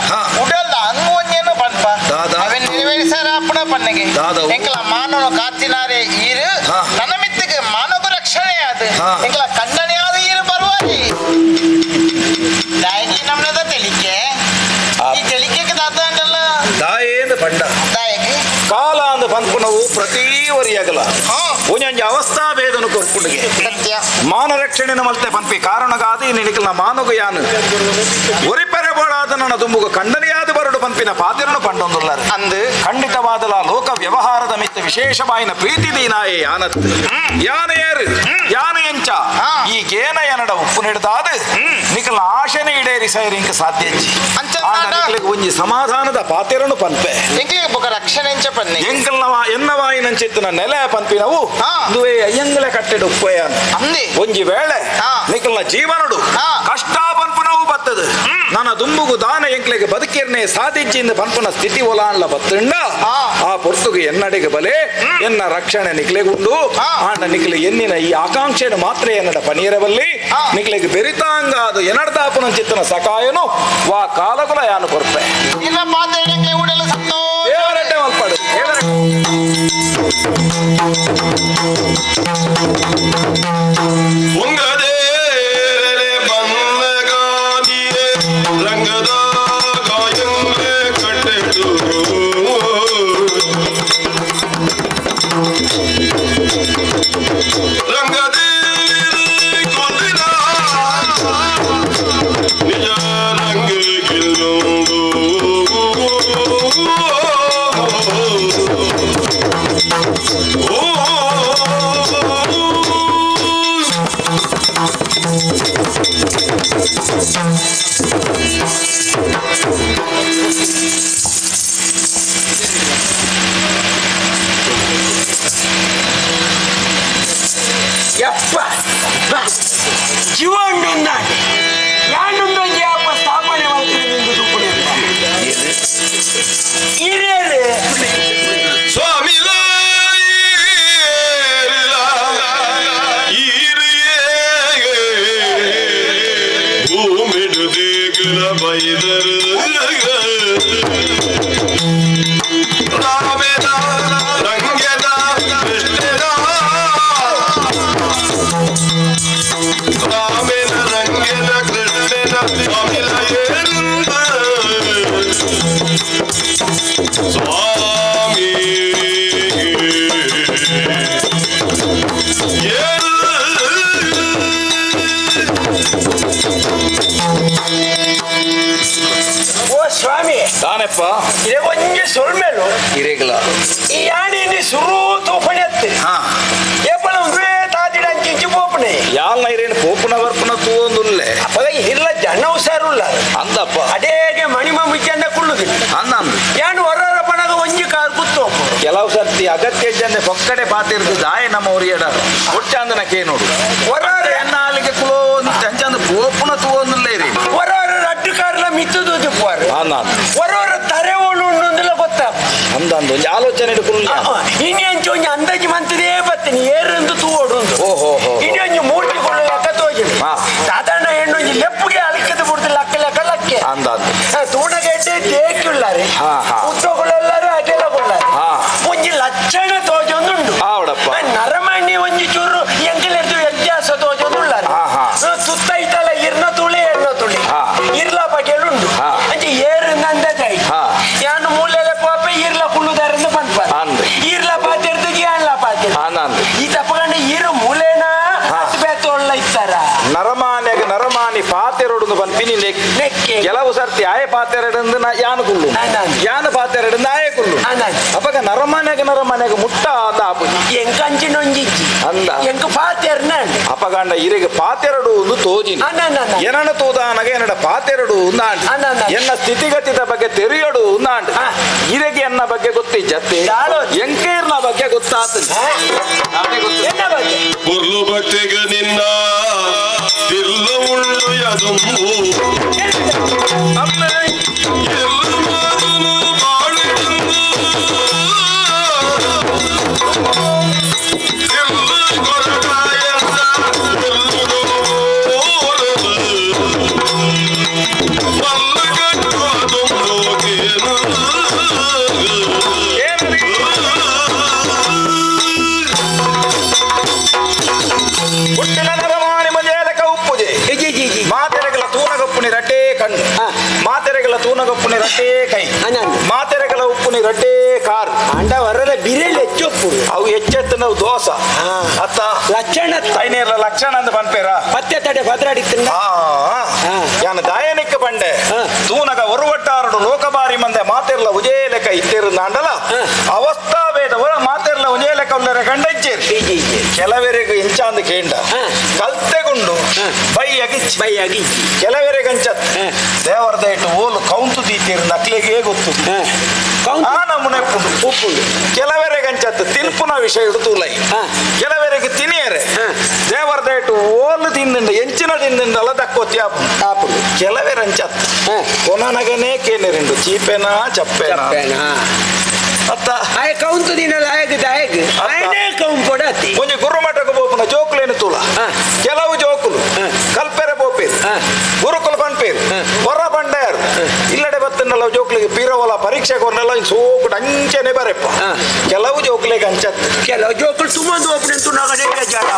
ಉಡಲ್ದ ಅಂಗು ಒಂಜೇನು ಪನ್ಪ. ದಾದಾ. ಅವೆನ್ ನೆರವೇರಿಸಾರ ಅಪ್ಪಣ ಪನ್ನೆಗೆ. ದಾದವು. ಎಂಕ್ಲ ಮಾನವ ಕಾತಿನಾರೆ ಈರು ನನ್ನ ಮಿತ್ತಿಗೆ ಮಾನವ ರಕ್ಷಣೆ ಅದು. ಎಂಕ್ಲ ಖಂಡನೆ ಆದ ಈರು ಬರುವಾರಿ ದಾಯಿಗೆ ನಮ್ಮದ ತೆಲಿಕೆ ಈ ತೆಲಿಕೆಗೆ ದಾದಾಂಡಲ್ಲ. ದಾಯೇಂದು ಪಂಡ. ದಾಯಿಗೆ. ಕಾಲ ಅಂದು ಪನ್ಪುನವು ಪ್ರತಿ ಒರಿಯಾಗಲ ಒಂಜೊಂಜಿ ಅವಸ್ಥಾ ಭೇದನು ಕೊರ್ಪುಂಡಿಗೆ. ಸತ್ಯ. ಮಾನ ರಕ್ಷಣೆ ಮಲ್ತೆ ಪನ್ಪಿ ಕಾರಣಗಾದಿ ನಿನಿಕಲ್ನ ಮಾನಗು ಯಾನು ಒರಿಪೆರೆ ಬೋಡಾದ ನನ್ನ ದುಂಬುಗು ಖಂಡನೆಯಾದ ಬರಡು ಪನ್ಪಿನ ಪಾತಿರನು ಪಂಡೊಂದುಲ್ಲಾರ. ಅಂದು. ಖಂಡಿತವಾದಲ ಲೋಕ ವ್ಯವಹಾರದ ಮಿತ್ತ ವಿಶೇಷವಾಯಿನ ಪ್ರೀತಿ ದೀನಾಯೇ ಯಾನತ್ ಯಾನ ಏರು ಯಾನ ಎಂಚ ಈ ಗೇನ ಎನಡ ಉಪ್ಪು ನಿಡ್ದಾದ ನಿಕಲ್ನ ಆಶೆನೆ ಈಡೇರಿ ಸೈರಿಂಕ ಸಾಧ್ಯ. ಅಂಚ ಆಂಡ ನಿಕಲಿಗೆ ಒಂಜಿ ಸಮಾಧಾನದ ಪಾತಿರನು ಪನ್ಪೆ. ಎಂಕ್ಲಿಗೆ ಬೊಕ ರಕ್ಷಣೆ ಎಂಚ ಪನ್ನೆ. ಎಂಕಲ್ನ ಎನ್ನವಾಯಿನಂಚಿತ್ತಿನ ನೆಲೆ ಪನ್ಪಿನವು ಇಂದುವೇ ಅಯ್ಯಂಗಲೆ ಕಟ್ಟೆಡು ಉಪ್ಪಯ್ಯಾನ. ಅಂದಿ. ಒಂಜಿ ವೇಳೆ ನಿಕಲ್ನ ಜೀವನಡು ಕಷ್ಟ ಪನ್ಪುನವು ಬತ್ತದು ನನ್ನ ದುಂಬುಗು ದಾನ ಎಂಕ್ಲೆಗೆ ಬದುಕಿರ್ನೆ ಸಾಧಿಂಚಿಂದ ಪನ್ಪುನ ಸ್ಥಿತಿ ಒಲಾನ್ಲ ಬತ್ತುಂಡ ಆ ಪೊರ್ತುಗು ಎನ್ನಡೆಗೆ ಬಲೆ ಎನ್ನ ರಕ್ಷಣೆ ನಿಕ್ಲೆಗುಂಡು. ಆಂಡ ನಿಕ್ಲೆ ಎನ್ನಿನ ಈ ಆಕಾಂಕ್ಷೆಯನ್ನು ಮಾತ್ರ ಎನ್ನಡ ಪನೀರವಲ್ಲಿ ನಿಕ್ಲೆಗೆ ಬೆರಿತಾಂಗ ಅದು ಎನ್ನಡ್ದಾಪುನಂಚಿತ್ತನ ಸಕಾಯನು ವಾ ಕಾಲಗುಲ ಯಾನು ಕೊರ್ಪೆ. ಇಲ್ಲ ಪಾತ್ರೆ ಎಂಕ್ಲೆ ಉಡಲು ಸಂತೋಷ. ದೇವರಡ್ಡೆ ಮಲ್ಪಡು ದೇವರಡ್ಡೆ. ಉಂಗದೇರಲೆ ಬನ್ನಗಾನಿಯೇ ರಂಗದ ಗಾಯಂಗೆ ಕಟ್ಟೆಡು ರಂಗದೇವಿ ಕುಂದಿನ ನಿಜ ರಂಗ ಗಿಲ್ಲುಂದು ಯಪ್ಪ ಜೀವಣ್ಣೊಂದಾಂಡ್ ಯಾನೊಂದೊಂಜಿ ಅಪ್ಪ ಸ್ಥಾಪನೆ ಮಾಡ್ತೀನಿ ನಿಂದು ದುಪ್ಪುಣೆ ಹಿರಿಯರೇ. ಸ್ವಾಮಿ ಭೂಮಿಡು ದೇಗುಲ ಬೈದರು ರಾಮೇನ ರಂಗನ ಕೃಷ್ಣನ ರಾಮೇನ ರಂಗನ ಕೃಷ್ಣನ ಸ್ವಾಮಿಲ ಏರುಂದ ಸ್ವಾಮಿ ಓ ಸ್ವಾಮಿ ತಾನೆಪ್ಪ ಇದೇ ಒಂಜಿ ಸೊಲ್ಮೇಲು ಇರೇಗಲ ಈ ಯಾಣಿ ಸುರು ತೂಫಣೆ ಅತ್ತೆ ಏಪಲ ಉಂದುವೇ ತಾದಿಡ ಅಂಚಿಂಚಿ ಪೋಪಣೆ ಯಾಲ್ನ ಇರೇನು ಪೋಪುನ ಬರ್ಪುನ ತೂವೊಂದುಲ್ಲೆ ಅಪಗ ಇಲ್ಲ ಜನ ಹುಷಾರುಲ್ಲ ಅಂದಪ್ಪ ಅಡೇಗೆ ಮಣಿಮ ಮುಚ್ಚಂದ ಕುಳ್ಳುದಿಲ್ಲ ಅಂದ ಯಾನು ಹೊರರ ಪಣಗ ಒಂಜಿ ಕಾರ್ ಕುತ್ತೋಪು ಕೆಲವು ಸರ್ತಿ ಅಗತ್ಯ ಜನ ಪೊಕ್ಕಡೆ ಪಾತಿರ್ದು ದಾಯ ನಮ್ಮ ಒರಿಯಡ ಒಟ್ಟಾಂದನ ಕೇ ನೋಡು ಹೊರರ ಎನ್ನ ಅಲ್ಲಿಗೆ ಕುಲೋ ಅಂಚಂದು ಪೋಪುನ ತೂವೊಂದುಲ್ಲೆ ಇರಿ ಹೊರರ ರಡ್ಡು ಕಾರ್ಲ ಮಿತ್ತುದು ತಿಪ್ಪುವಾರು ಅಂದ ಹೊರರ ತರೆ ಓಳು ಉಂಡುಂದಿಲ್ಲ ಗೊತ್ತಾ ಅಂದ ಅಂದ ಒಂಜಿ ಆಲೋಚನೆ ಇಡ್ಕೊಳ್ಳಿ ಇನಿ ಅಂಚೆ ಒಂಜಿ ಅಂದಾಜಿ ಮಂತದೇ ಬತ್ತೀನಿ ಏರಂದು ತೂವೋಡು ಉಂದು ಓಹೋ ಹೋ ಇನಿ ಒಂಜಿ ಮೂರ್ತಿ ಕೊಳ್ಳು ಲೆಕ್ಕ ತೋಜಿನಿ ಹಾ. ಸಾಧಾರಣ ಹೆಣ್ಣು ಒಂಜಿ ಲೆಪ್ಪುಗೆ ಅಳಕದ ಬಿಡ್ದು ಲಕ್ಕ ಲೆಕ್ಕ ಲಕ್ಕೆ ಅಂದ ಅಂದ ತೂಣಗೆಡ್ಡೆ ದೇಕಿಳ್ಳಾರೆ ಹಾ, ಹಾ. ಉತ್ತಗೊಳ್ಳಲ್ಲಾರೆ ಅಗೆಲಗೊಳ್ಳಾರೆ ಹಾ. ಒಂಜಿ ಲಕ್ಷಣ ತೋಜೊಂದುಂಡು ಆವಡಪ್ಪ. ನರಮಣಿ ಒಂಜಿ ಚೂರು ಎಂಕಲೆಡ್ದು ವ್ಯತ್ಯಾಸ ತೋಜೊಂದುಳ್ಳಾರೆ ಹಾ, ಹಾ. ಸುತ್ತ ಇತ್ತಲ್ಲ ಇರ್ನ ತುಳಿ ಎಣ್ಣ ತುಳಿ ಹಾ. ಇರ್ಲ ಬಗೆಲುಂಡು ಹಾ. ಅಂಚೆ ಏರು ಅಂದಾಜಾಯ್ತು ಹಾ. ಯಾನು ಮೂಲೆಲೆ ಪಾಪ ಇರ್ಲ ಕುಳ್ಳುದಾರಿಂದ ಪನ್ಪಾರ ಅಂದ್. ಇರ್ಲ ಪಾತಿರ್ದು ಯಾನ್ಲ ಪಾತಿರ್ದು ಅಂದ ಅಂದ ಈ ತಪ್ಪಗಂಡ ಇರು ಮೂಲೆನ ಹಾ. ಹತ್ತು ಬೇತೊಳ್ಳ ಇತ್ತಾರ ನರಮಾನ್ಯಾಗ ನರಮಾನಿ ಪಾತೆರೊಡೊಂದು ಪನ್ಪಿನಿ ನೆಕ್ಕೆ. ಕೆಲವು ಸರ್ತಿ ಆಯ ಪಾತೆರಡಂದು ನಾ ಯಾನು ಕುಲ್ಲು ಅಂದ್. ಯಾನು ಪಾತೆರಡಂದು ಆಯ ಕುಲ್ಲು ಅಂದ್. ಅಪಗ ನರಮಾನ್ಯಾಗ ನರಮಾನ್ಯಾಗ ಮುಟ್ಟ ಅಂದ ಆಪು ಎಂಕ ಅಂಚಿನೊಂಜಿಜ್ಜಿ ಅಂದ. ಎಂಕ ಪಾತೆರ್ನ ಅಪಗಾಂಡ ಇರೆಗೆ ಪಾತೆರಡು ಒಂದು ತೋಜಿನಿ ಅಂದ ಅಂದ ಅಂದ. ಏನನ ತೋದಾನಗ ಏನಡ ಪಾತೆರಡು ಉಂದಾಂಡ್ ಅಂದ ಅಂದ. ಎನ್ನ ಸ್ಥಿತಿಗತಿದ ಬಗ್ಗೆ ತೆರೆಯಡು ಉಂದಾಂಡ್ ಆ. ಇರೆಗೆ ಎನ್ನ ಬಗ್ಗೆ ಗೊತ್ತಿಜ್ಜತ್ತೆ ದಾಳೋ. ಎಂಕೇರ್ನ ಬಗ್ಗೆ ಗೊತ್ತಾತ ಎನ್ನ ಬಗ್ಗೆ ಪೊರ್ಲು ಭಕ್ತಿಗ ನಿನ್ನ ತಿರ್ಲ ಉಳ್ಳು ಯದುಂಬು ಎಲ್ಲು ಮಾತನು ಬಾಳುವೆಂದು. ತಿರ್ಲು ಕೊರಟಾಯನ್ನ ತಿರ್ಲುಗೋರದು. ಮಲ್ಲ ಕಟ್ಟುವ ದುಂಬುಗೇನು. ಹುಟ್ಟಿನ ನರಮಾನಿ ಮಂಜೇಲಕ ಉಪ್ಪುಜೆ ಮಾತೆರೆಗಳ ತೂನಗಪ್ಪುನಿ ರಟ್ಟೇ ಕಣ್ಣು ಮಾತೆರೆಗಳ ತೂನಗಪ್ಪುನಿ ರಟ್ಟೇ ಕೈ ಅನಂದ್. ಮಾತೆರೆಗಳ ಉಪ್ಪುನಿ ರಟ್ಟೇ ಕಾರು ಅಂಡ ವರದ ಬಿರೆಲ್ ಹೆಚ್ಚೊಪ್ಪು ಅವು ಹೆಚ್ಚೆತ್ತು ನಾವು ದೋಸ ಹಾ. ಅತ್ತ ಲಕ್ಷಣ ಐನೇರ್ಲ ಲಕ್ಷಣ ಅಂದ್ ಪನ್ಪೇರ ಪತ್ತೆ ತಡೆ ಭದ್ರಾಡಿತ್ತು ಆ ಹಾ. ಯಾನ ದಾಯನಿಕ್ಕ ಪಂಡೆ ಹಾ. ತೂನಗ ಒರುವಟ್ಟಾರಡು ಲೋಕಬಾರಿ ಮಂದೆ ಮಾತೆರ್ಲ ಉಜೇ ಲೆಕ್ಕ ಇತ್ತಿರು ನಾಂಡಲ ಹಾ. ಅವಸ್ಥಾ ಭೇದ ಒರ ಮಾತೆರ್ಲ ಉಜೇ ಲೆಕ್ಕ ಉಲ್ಲರೆ ಕಂಡಜ್ಜೇರು ಕೆಲವರಿಗೂ ಇಂಚಾಂದು ಕೇಂಡ ಹಾ. ಕಲ್ತೆಗುಂಡು ಹಾ. ಬೈಯಗಿಚ್ಚಿ ಬೈಯಾಗಿ ಕೆಲವರಿಗೆ ಅಂಚತ್ ಹಾ. ದೇವರ ದಯಟು ಓಲು ಕೌಂತು ದೀತೀರು ನಕ್ಲಿಗೆ ಗೊತ್ತು ಆ ನಮೂನೆ ಉಪ್ಪುಂಡು ಕೆಲವರಿಗೆ ಅಂಚತ್ ತಿನ್ಪುನ ವಿಷಯ ಹಿಡಿದು ಲೈ ಹಾ. ಕೆಲವರಿಗೆ ತಿನಿಯರೆ ಹಾ. ದೇವರ ದಯಟು ಓಲು ತಿಂದಿಂದ ಎಂಚಿನ ತಿಂದಿಂದಲ್ಲ ದಕ್ಕೋತಿ ಆಪುಂಡು ಆಪುಂಡು. ಕೆಲವೆರ ಅಂಚತ್ ಹಾ. ಕೊನನಗನೇ ಕೇನೆರಿಂಡು ಚೀಪೆನಾ ಚಪ್ಪೆನಾ ಚಪ್ಪೇನಾ ಅತ್ತ ಆಯ ಕೌಂತು ದಿನಲ ಆಯಗ್ ದಾಯಗ್ ಆಯನೇ ಕೌಂಪೊಡ ಅತಿ ಒಂಜಿ ಗುರುಮಠಕ್ಕೆ ಬೋಪುನ ಜೋಕುಲೇನು ತೂಲ ಹಾ. ಕೆಲವು ಜೋಕುಲು ಹಾ. ಕಲ್ಪೆರೆ ಬೋಪೇರು ಹಾ. ಗುರುಕುಲ ಪನ್ಪೇರು ಹೊರ ಬಂಡೆಯರು ಇಲ್ಲಡೆ ಬತ್ತನ್ನೆಲ್ಲ ಜೋಕುಲಿಗೆ ಪೀರವಲ ಪರೀಕ್ಷೆ ಕೊರ್ನೆಲ್ಲ ಸೋಕುಡು ಅಂಚನೆ ಬರೆಪ್ಪ ಹಾ. ಕೆಲವು ಜೋಕುಲಿಗೆ ಅಂಚತ್ ಕೆಲವು ಜೋಕುಲು ಸುಮಂದು ಒಪ್ಪನೆ ತುನಗನೇ ಜಾಡ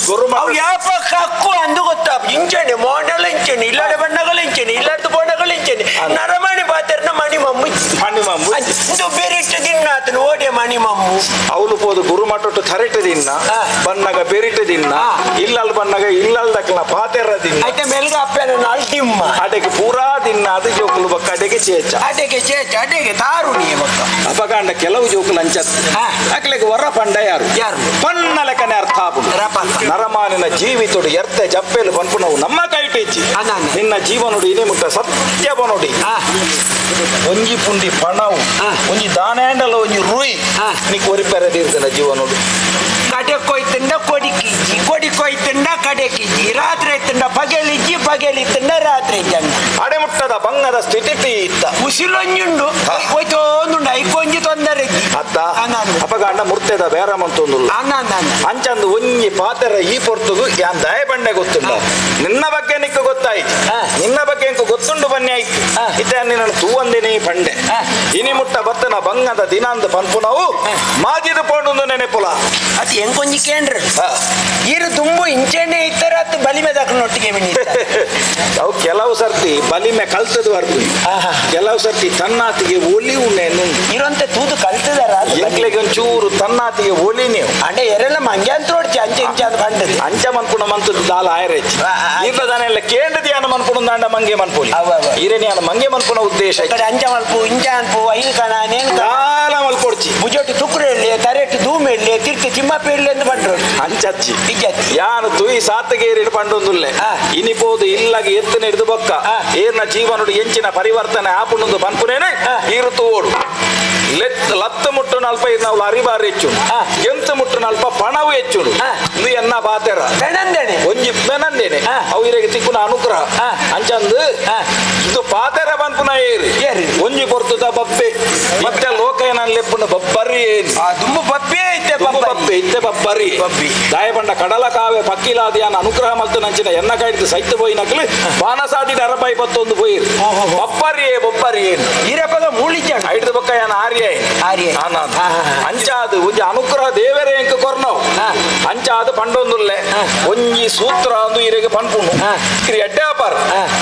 ಗುರುಮಠ ಅವು ಯಾಪ ಕಕ್ಕು ಅಂದು ಗೊತ್ತಾಪ ಇಂಚನೆ ಮೋಂಡಲ ಇಂಚನೆ ಇಲ್ಲಡೆ ಬಣ್ಣಗಳು ಇಂಚನೆ ಇಲ್ಲಡ್ದು ಬೋಣಗಳು ಇಂಚನೆ ನರಮಣಿ ಪಾತ್ರನ ಮಣಿ ಮಮ್ಮು ಮಣಿ ಮಮ್ಮು. ಇಂದು ಬೆರಿಟ್ಟು ದಿನ್ನಾತನು ಓಡೆ ಮಣಿ ಮಮ್ಮು ಅವಳು ಪೋದು ಗುರುಮಠಟ್ಟು ಥರೆಟು ದಿನ್ನ ಹಾ. ಬನ್ನಗ ಬೆರಿಟು ದಿನ್ನ ಹಾ. ಇಲ್ಲಲ್ ಬನ್ನಗ ಇಲ್ಲಲ್ ದಕ್ಕಲ ಪಾತೆರ ದಿನ್ನ ಐತೆ ಮೆಲ್ಗ ಅಪ್ಪನ ನಾಲ್ ಡಿಮ್ಮ ಅಡೆಗೆ ಪೂರಾ ದಿನ್ನ ಅದು ಜೋಕುಲು ಬಕ್ಕ ಅಡೆಗೆ ಚೇಚ ಅಡೆಗೆ ಚೇಚ ಅಡೆಗೆ ತಾರು ನೀ ಬಕ್ಕ ಅಪಗಾಂಡ ಕೆಲವು ಜೋಕುಲು ಅಂಚತ್ ಹಾ. ಅಕ್ಲೆಗೆ ವರ ಪಂಡ ಯಾರು ಯಾರು? ಪನ್ನ ಲೆಕ್ಕನೆ ಅರ್ಥ ಆಪುಂಡು ರಪಕ್ಕ. ನರಮಾನಿನ ಜೀವಿತೊಡು ಎರ್ತೆ ಜಪ್ಪೆಲು ಪನ್ಪುನವು ನಮ್ಮ ಕೈಟೇಚಿ ಅನ್ನ, ಅನ್ನ. ನಿನ್ನ ಜೀವನೊಡು ಇನೇ ಮುಟ್ಟ ಸತ್ಯ ಬನೊಡಿ ಆ. ಒಂಜಿ ಪುಂಡಿ ಪಣವು ಆ. ಒಂಜಿ ದಾನೇಂಡಲ ಒಂಜಿ ರುಯ್ ಆ. ನೀ ಕೊರಿಪೆರೆ ತೀರ್ತನ ಜೀವನೊಡು ಕಡೆ ಕೊಯ್ತಂಡ ಕೊಡಿಕಿಜ್ಜಿ ಕೊಡಿ ಕೊಯ್ತಂಡ ಕಡೆಕಿಜ್ಜಿ ರಾತ್ರಿ ಐತಂಡ ಪಗೆಲಿಜ್ಜಿ ಪಗೆಲಿತ್ತಂಡ ರಾತ್ರಿ ಇಜ್ಜಂಡ ಅಡೆಮುಟ್ಟದ ಬಂಗದ ಸ್ಥಿತಿ ಇತ್ತ ಉಸಿಲೊಂಜುಂಡು ಹಾ. ಹೋಯ್ತೋಂದುಂಡು ಐಕೊಂಜಿ ತೊಂದರೆ ಇಜ್ಜಿ ಅತ್ತ ಅನ್ನ, ಅನ್ನ. ಅಪಗಾಂಡ ಮುರ್ತೆದ ಬೇರ ಮಂತೊಂದುಲ್ಲ ಅನ್ನ ಅನ್ನ ಅನ್ನ. ಅಂಚಂದು ಒಂಜಿ ಪಾತೆರ ಈ ಪೊರ್ತುಗು ಯಾನ್ ದಯ ಬಂಡೆ ಗೊತ್ತುಂಡ ನಿನ್ನ ಬಗ್ಗೆ ನಿಕ್ಕ ಗೊತ್ತಾಯ್ತು ಹಾ. ನಿನ್ನ ಬಗ್ಗೆ ಇಂಕು ಗೊತ್ತುಂಡು ಬನ್ನಿ ಆಯ್ತು ಹಾ. ಇತ್ತ ನಿನ್ನ ತೂವಂದಿನಿ ಪಂಡೆ ಹಾ. ಇನಿ ಮುಟ್ಟ ಬತ್ತನ ಬಂಗದ ದಿನಾಂದ ಪನ್ಪುನವು ಮಾಜಿದ ಪೋಂಡು ನೆನೆಪುಲ ಅದು ಹೆಂಗೊಂಜಿ ಕೇಂದ್ರ ಇರು ತುಂಬು ಇಂಚೆನೆ ಇತ್ತರ ಅತ್ತು ಬಲಿಮೆ ದಾಖಲೊಟ್ಟಿಗೆ ಅವು ಕೆಲವು ಸರ್ತಿ ಬಲಿಮೆ ಕಲ್ತದ ಬರ್ದು ಕೆಲವು ಸರ್ತಿ ತನ್ನಾತಿಗೆ ಒಲಿ ಉಣ್ಣೆನು ಇರೋಂತ ತೂದು ಕಲ್ತದಾರ ಎಂಕ್ಲೆಗೆ ಒಂಚೂರು ತನ್ನಾತಿಗೆ ಒಲಿ ನೀವು ಅಂಡೆ ಎರೆಲ್ಲ ಮಂಗೆ ಅಂತ ನೋಡ್ತಿ ಅಂಚೆ ಇಂಚೆ ಅಂತ ಕಂಡದ್ದು ಅಂಚ ಮನ್ಪುಣ ಮಂತದ ದಾಲ ಆಯರೇಜ್ ಈರ್ಲ ಕೇಂದ್ರ ಧ್ಯಾನ ಮನ್ಪುಣ ದಾಂಡ ಮಂಗೆ ಮನ್ಪುಲಿ ಈರೇ ಮಂಗೆ ಮನ್ಪುಣ ಉದ್ದೇಶ ಕಡೆ ಅಂಚ ಮಲ್ಪು ಇಂಚ ಅನ್ಪು ಐದು ಕಣ ನೇನು ದಾಲ ಮಲ್ಕೊಡ್ಚಿ ಬುಜೋಟಿ ತುಕ್ರು ಇಡ್ಲಿ ತರೆಟ್ಟು ಧೂಮ್ ಇಡ್ಲಿ ತಿರ್ತಿ ತಿಮ್ಮಪ್ಪ ಇಡ್ಲಿ ಅಂತ ಬಂದ್ರು ಅಂಚಚ್ಚಿ ಇಜ್ಜತ್ತಿ ಯಾನು ತುಯಿ ಸಾತಗೇರಿ ಪಂಡೊಂದುಲ್ಲೆ ಇನಿಪೋದು ಇಲ್ಲಾಗಿ ಎತ್ತನೆ ಹಿಡಿದು ಬೊಕ್ಕ ಏರ್ನ ಜೀವನಡು ಎಂಚಿನ ಪರಿವರ್ತನೆ ಆಪುಣೊಂದು ಪನ್ಪುನೇನೆ ಈರು ತೋಡು ಲತ್ತ ಮುಟ್ಟು ನಲ್ಪ ನಾವು ಅರಿಬಾರಿ ಹೆಚ್ಚು ಎಂತ ಮುಟ್ಟು ನಲ್ಪ ಪಣವು ಹೆಚ್ಚು ಇದು ಎನ್ನ ಬಾತೆರ ಬೆಣಂದೇನೆ ಒಂಜಿ ಬೆನಂದೇನೆ ಅವು ಇರೆಗೆ ತಿಕ್ಕುನ ಅನುಗ್ರಹ ಅಂಚಂದು ಇದು ಪಾತೆರ ಪನ್ಪುನ ಏರಿ ಒಂಜಿ ಪೊರ್ತುದ ಬಪ್ಪೆ ಮತ್ತೆ ಲೋಕ ಏನನ್ ಲೆಪ್ಪುನ ಬಬ್ಬರಿ ಏರಿ ದುಂಬು ಬಪ್ಪೆ ಇತ್ತೆ ಬಪ್ಪೆ ಇತ್ತೆ ಬಬ್ಬರಿ ದಾಯಪಂಡ ಕಡಲ ಕಾವೆ ಪಕ್ಕಿಲಾದಿಯಾನ ಅನುಗ್ರಹ ಮಲ್ತು ನಂಚಿನ ಎನ್ನ ಕಾಯ್ದು ಸೈತ ಪೋಯಿ ನಕಲು ಬಾನಸಾದಿ ಅರಬೈ ಪತ್ತೊಂದು ಪೋಯಿರು ಬಬ್ಬರಿಯೇ ಬೊಬ್ಬರಿ ಏನು ಈರಪ್ಪಗ ಮೂಳಿಚ ಐದು ಬೊಕ್ಕ ಏನ ಆರ್ಯ ಆರ್ಯ ಅಂಚಾದು ಒಂಜಿ ಅನುಗ್ರಹ ದೇವರೇ ಎಂಕ ಕೊರ್ನವು ಅಂಚಾದು ಪಂಡೊಂದುಲ್ಲೆ ಒಂಜಿ ಸೂತ್ರ ಅಂದು ಇರೆಗೆ ಪನ್ಪುಂಡು ಇರು ಎಡ್ಡೆ ಆಪಾರ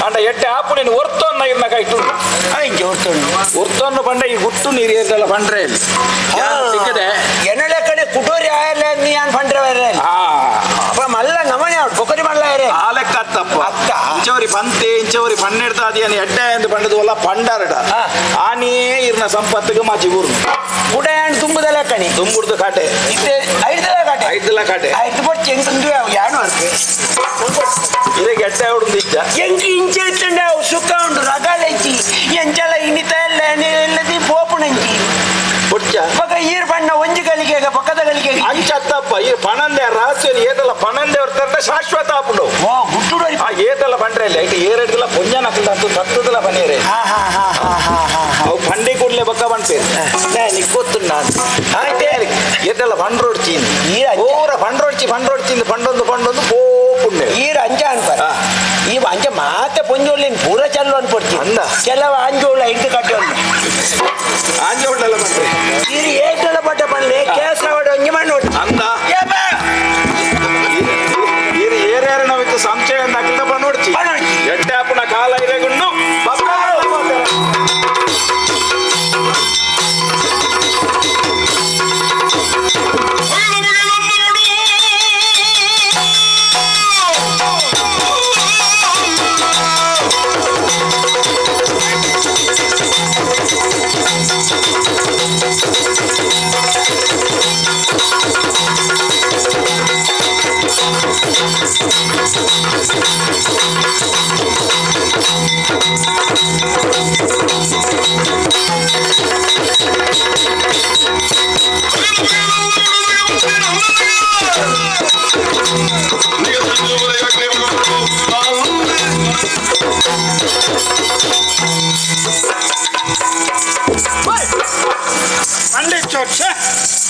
ಅಂಡ ಎಡ್ಡೆ ಆಪು ನೀನು ಒರ್ತೊನ್ನ ಇರ್ನ ಕೈಟು ಒರ್ತೊನ್ನು ಪಂಡ ಈ ಗುಟ್ಟು ನೀರು ಏರ್ದಲ್ಲ ಪಂಡ್ರೆ ಸಿಕ್ಕದೆ ಎನ್ನಳೆ ಕಡೆ ಕುಟೋರಿ ಆಯಲ್ಲ ನೀ ಯಾನ್ ಪಂಡ್ರೆ ವರೆ ಅಪ್ಪ ಮಲ್ಲ ನಮನೆ ಅವ್ರು ಬೊಕರಿ ಮಲ್ಲ ಏರೆ ಆ ಲೆಕ್ಕ ಅತ್ತಪ್ಪ ಇಂಚವರಿ ಪಂತೆ ಇಂಚವರಿ ಪನ್ನೆಡ್ತ ಅದಿಯನ್ ಎಡ್ಡೆ ಎಂದು ಪಂಡದು ಅಲ್ಲ ಪಂಡರಡ ಆನಿಯೇ ಇರ್ನ ಸಂಪತ್ತಿಗೆ ಮಾಜಿ ಊರ್ನು ಕುಡಯಾಣ್ ತುಂಬುದಲ್ಲ ಕಣಿ ತುಂಬುಡ್ದು ಕಾಟೆ ಇತ್ತೆ ಐದಲ ಕಾಟೆ ಐದಲ ಕಾಟೆ ಐದು ಪೊಟ್ಟು ಚೆಂಗ್ ಯಾನು ಅರ್ಪೆ ಇರೆಗೆ ಎಡ್ಡೆ ಅವಡುಂದು ಇಜ್ಜ ಎಂಕ್ ಇಂಚ ಇತ್ತಂಡೆ ಅವು ಸುಖ ಉಂಡು ರಗಾಲೈಚಿ ಎಂಚಲ ಇನಿತ ಎಲ್ಲ ಎಲ್ಲದಿ ಪೋಪುಣಂಚಿ ಪೊಚ್ಚ ಪಕ್ಕ ಈರ್ ಬಣ್ಣ ಒಂಜಿ ಗಳಿಗೆ ಪಕ್ಕದ ಗಳಿಗೆ ಅಂಚತ್ತಪ್ಪ ಈ ಪಣಂದೆ ರಹಸ್ಯ ಏತಲ್ಲ ಪಣಂದೆ ಅವ್ರ ತರ್ಟ ಶಾಶ್ವತ ಆಪುಂಡು ಓ ಗುಟ್ಟುಡು ಆ ಏತಲ್ಲ ಪಂಡ್ರೆ ಇಲ್ಲ ಇಟ್ಟು ಏರೆಡ್ದಲ್ಲ ಪೊಂಜನ ಹಾಕಲ್ದಂತು ತತ್ತದಲ್ಲ ಪನೀರೆ ಅವು ಪಂಡಿ ಕೂಡಲೇ ಬಕ್ಕ ಬಂಡ್ಪೇರು ನಿಕ್ ಗೊತ್ತುಂಡ ಆಯ್ತೆ ಏತಲ್ಲ ಪಂಡ್ರೋಡ್ಚಿ ಓರ ಪಂಡ್ರೋಡ್ಚಿ ಪಂಡ್ರೋಡ್ಚಿ ಪಂಡೊಂದು ಪಂಡೊಂದು ಪೋಪುಂಡೆ ಈರ್ ಅಂಚ ಅನ್ಪಾರ ಈ ಅಂಚ ಮಾತೆ ಪೊಂಜೋಳಿನ ಪೂರ ಚಲ್ಲು ಅನ್ಪಡ್ತಿ ಅಂದ ಕೆಲವು ಅಂಜೋಳ ಇಟ್ಟು ಕಟ್ಟೋಲ್ಲ ಆಂಜೋಳಲ್ಲ ಬಂದ್ರೆ ಈರು ಏಟಲ ಪಟ್ಟ ಪಂಡ್ಲೆ ಕೇಸರವಾಡ ಒಂಜಿ ಮಣ್ಣು ಅಂದ ಈರು ಏರ್ಯಾರು ನಾವಿತ್ತು ಸಂಶಯ ಅಂದ ಪಣ್ಣೋಡ್ಚಿ ಎಟ್ಟೆ ಅಪ್ಪನ ಕಾಲ ಇರೆಗುಂಡು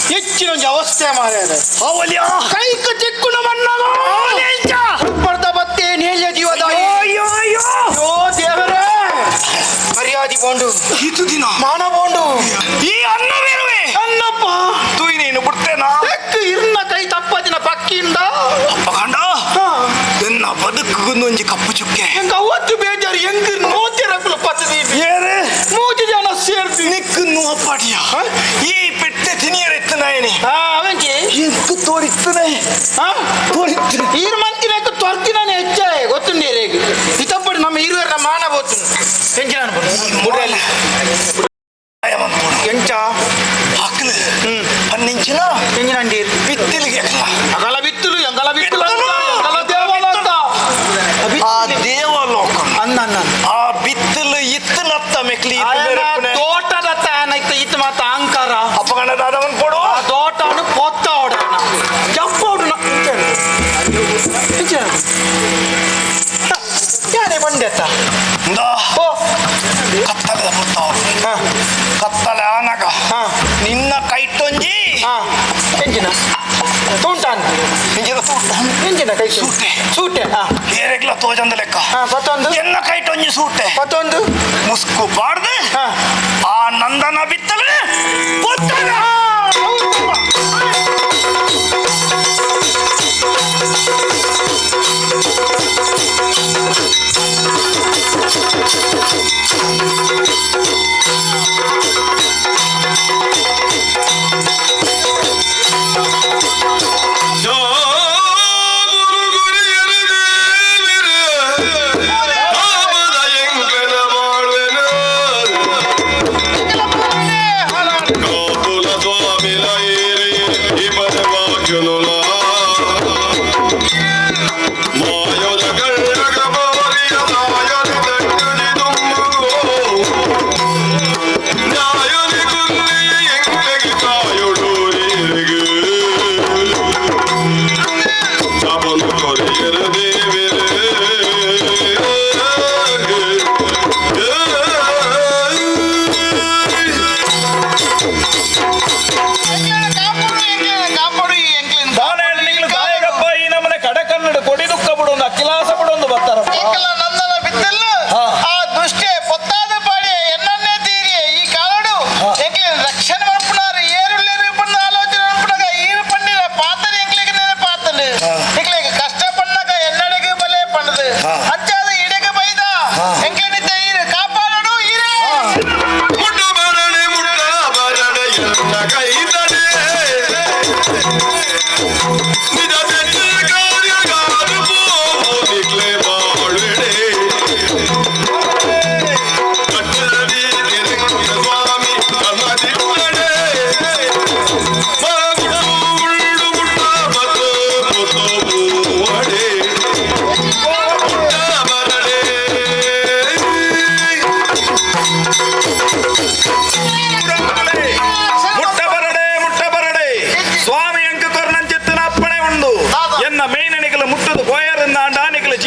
ಹೆಚ್ಚಿನ ಅವಸ್ಥೆ ಮಾರ್ಯಾದ ಕೈಕ ಚಿಕ್ಕುನ ಮಣ್ಣನು ಬರ್ದ ಬತ್ತೆ ನೇಯ ಜೀವದ ಅಯ್ಯೋ ದೇವರೇ ಮರ್ಯಾದಿ ಬೋಂಡು ಇದು ದಿನ ಮಾನ ಬೋಂಡು ಈ ಅನ್ನವಿರುವೆ ಅನ್ನಪ್ಪ ತುಯ್ ನೀನು ಬಿಡ್ತೇನಾ ಎಕ್ಕು ಇರ್ನ ಕೈ ತಪ್ಪದಿನ ಪಕ್ಕಿಂದ ಅಪ್ಪ ಕಂಡ ಎನ್ನ ಬದುಕುಗೊಂದೊಂಜಿ ಕಪ್ಪು ಚುಕ್ಕೆ ಎಂಗ ಅವತ್ತು ಬೇಜಾರು ಎಂಗ್ ನೋತಿರಕುಲು ಪತ್ತದಿ ಏರೆ ಮೂಜು ಜನ ಸೇರ್ತಿ ನಿಕ್ಕು ನೋಪಾಡಿಯ ಈ ಪೆಟ್ಟೆ ತಿನಿಯರೆತ್ತು ನಾಯನಿ ಅವಂಕಿ ಎಂಕು ತೋರಿತ್ತನೆ ತೋರಿತ್ತು ಈರ್ ಮಂತಿನಕ್ಕೆ ತೊರ್ತಿನಾನೆ ಹೆಚ್ಚಾಯ ಗೊತ್ತುಂಡೇರೇಗ್ ಇತಪ್ಪಡಿ ನಮ್ಮ ಇರುವರ ಮಾನ ಬೋತು ಎಂಚಿನ ಮುಡಲಿ ಎಂಚ ಹಕ್ಕಲು ಪನ್ನಿಂಚಿನ ಎಂಜಿನಂಡೀರ್ ಬಿತ್ತಿಲಿಗೆ ಅಗಲ ಬಿತ್ತಲು ಎಂಗಲ ಬಿತ್ತಲು ಎಂಗಲ ದೇವಲೋಕ ಆ ದೇವಲೋಕ ಅನ್ನ ಅನ್ನ ಆ ಬಿತ್ತಲು ಇತ್ತಲತ್ತ ಮೆಕ್ಲಿ ತೋಟದ ತಾನ ಇತ್ತ ಇತ್ತ ಮಾತ ಅಹಂಕಾರ ಅಪ್ಪಗಣ ದಾದವನ್ ಕೊಡು ಆ ತೋಟನು ಪೊತ್ತ ಓಡೋಣ ಜಂಪ್ ಓಡೋಣ ಯಾನೇ ಬಂಡೆತ್ತ ಓ ಕತ್ತಲೆದ ಪುತ್ತವರು ಕತ್ತಲೆ ಆನಗ ನಿನ್ನ ಕೈಟೊಂಜಿ ಎಂಜಿನ ತೂಂಟಾನ್ ನಿಂಜಿನ ಸೂಟ ಎಂಜಿನ ಕೈ ಸೂಟೆ ಸೂಟೆ ಏರೆಗ್ಲ ತೋಜಂದ ಲೆಕ್ಕ ಪತ್ತೊಂದು ಎನ್ನ ಕೈಟೊಂಜಿ ಸೂಟೆ ಪತ್ತೊಂದು ಮುಸ್ಕು ಬಾರ್ದೆ ಆ ನಂದನ ಬಿತ್ತಲೆ ಪುತ್ತನ.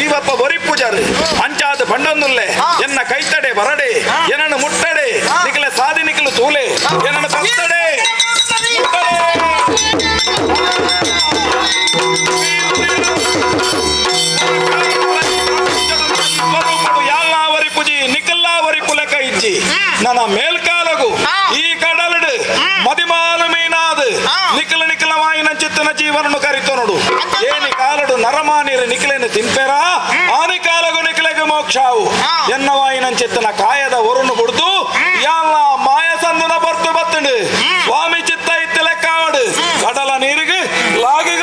ಶಿವಪ್ಪ ಬೊರಿ ಪೂಜಾರು ಅಂಚಾದ ಪಂಡೊಂದುಲ್ಲೆ ಎನ್ನ ಕೈತಡೆ ಬರಡೆ ಏನನ್ನು ಮುಟ್ಟಡೆ ನಿಕಲ ಸಾದಿ ನಿಕಲು ತೂಲೆ ಏನನ್ನು ಪತ್ತಡೆ ಯಾಲ್ಲಾವರಿ ಪುಜಿ ನಿಕಲ್ಲಾವರಿ ಪುಲಕ ಇಜ್ಜಿ ನನ್ನ ಮೇಲ್ಕಾಲಗು ಈ ಕಡಲಡು ಮದಿಮಾಲು ಮೀನಾದು ನಿಕಲ ನಿಕಲ ವಾಯಿನ ಚಿತ್ತನ ಜೀವನನು ಕರಿತೊನಡು ಏನಿ ಕಾಲಡು ನರಮಾನಿರು ನಿಕಲೇನು ತಿನ್ಪೆರಾ ಆನಿ ಕಾಲಗು ನಿಕಲೆಗೆ ಮೋಕ್ಷಾವು ಎನ್ನ ವಾಯಿನ ಚಿತ್ತನ ಕಾಯದ ಒರುನು ಬುಡ್ದು ಯಾಲ್ಲ ಮಾಯ ಸಂದುನ ಬರ್ತು ಬತ್ತುಂಡು ಸ್ವಾಮಿ ಚಿತ್ತ ಇತ್ತಲೆ ಕಾವಡು ಕಡಲ ನೀರಿಗೆ ಲಾಗಿಗ.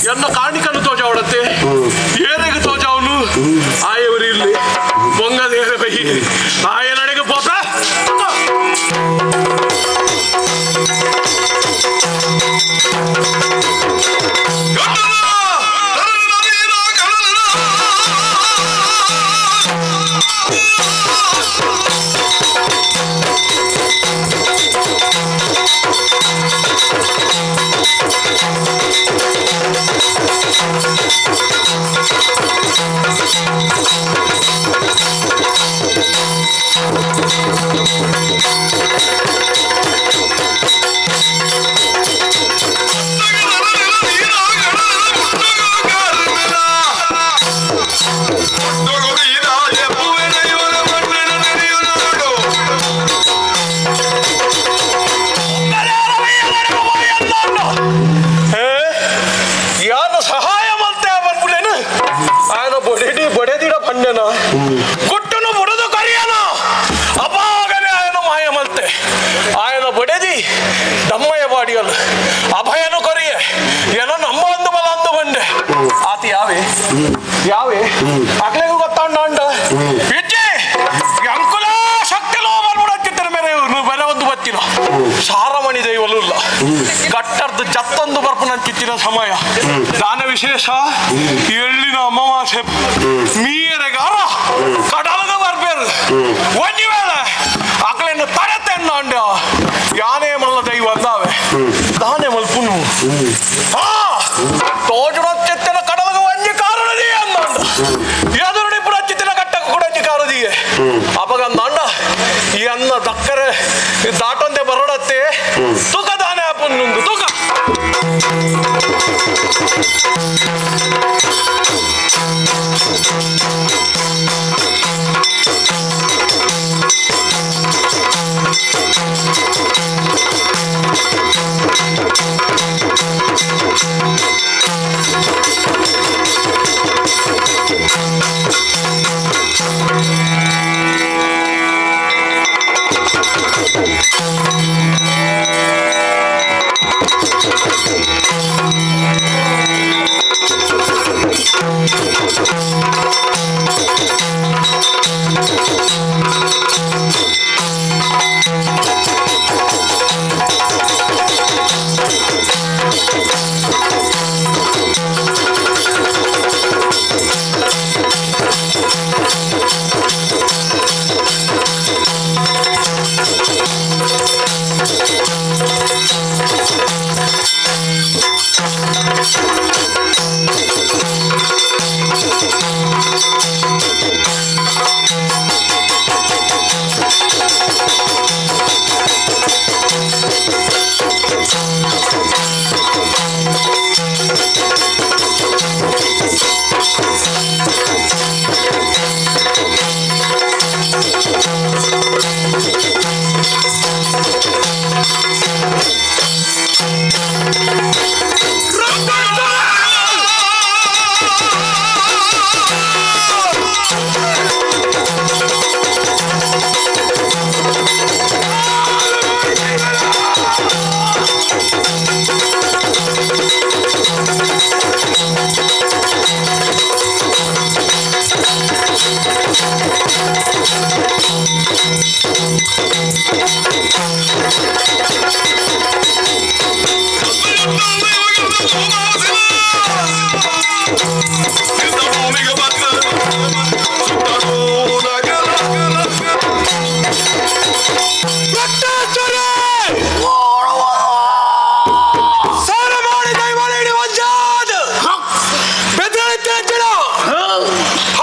ಎನ್ನ ಕಾಣಿಕನ್ನು ತೋಜಾವಡತ್ತೆ ಏರೆಗೆ ತೋಜಾವನು ಆಯವರು ಇಲ್ಲಿ ಬೊಂಗದೇರ ಬೈ ಆಯ ನಡೆಗೆ ಪೋತ. ಯಾನ ಸಹಾಯ ಮಲ್ತೆ ಬರ್ಬಿಡೇನು ఆయన ಬೊಡೆಡಿ ಬೊಡೆದಿಡ ಪಂಡ್ಯನ ಗುಟ್ಟನು ಬುಡದು ಕರಿಯನ ಅಪಾಗನೆ ఆయన ಮಾಯ ಮಲ್ತೆ ఆయన ಬೊಡೆದಿ ದಮ್ಮಯ್ಯ ಬಾಡಿಯಲು ಅಭಯನು ಕೊರಿಯೆ ಏನೋ ನಮ್ಮ ಒಂದು ಬಲ ಅಂದು ಬಂಡೆ ಆತ ಯಾವೆ ಯಾವೆ ಅಗ್ಲೆಗೂ ಗೊತ್ತಾಂಡ ಅಂಡ ಇಜ್ಜಿ ಅಂಕುಲ ಶಕ್ತಿಲೋ ಬರ್ಬಿಡತ್ತಿತ್ತರ ಮೇರೆ ಇವ್ರು ಬೆಲೆ ಒಂದು ಬತ್ತಿನ ಸಾರಮಣಿ ದೈವಲು ಇಲ್ಲ ಗಟ್ಟರ್ದು ಜತ್ತೊಂದು ಬರ್ಪುನಂತಿತ್ತಿನ ಸಮಯ. ದಾನ ವಿಶೇಷ ಎಳ್ಳಿನ ಅಮಾವಾಸ್ಯೆ ಮೀಯರೆಗಾರ ಕಡಲದ ಬರ್ಬೇರು ಒಂಜಿ ವೇಳೆ ಅಕಲೆನ್ನು ತಡತೆನ್ನ ಅಂಡ ಯಾನೇ ಮಲ್ಲ ದೈವ ಅಂದಾವೆ ದಾನೆ ಮಲ್ಪುನು ಆ ತೋಜುಡೊತ್ತೆತ್ತಿನ ಕಡಲಗ ಒಂಜಿ ಕಾರಣದಿ ಅಂದಂಡ ಎದುರುಡಿ ಪುರಚಿತ್ತಿನ ಕಟ್ಟ ಕುಡಂಜಿ ಕಾರದಿಯೇ ಅಪಗ ಅಂದಂಡ ಈ ಅನ್ನ ದಕ್ಕರೆ ದಾಟೊಂದೆ ಬರೋಡತ್ತೆ ತುಕ ದಾನೆ ಅಪ್ಪನುಂದು ತುಕ.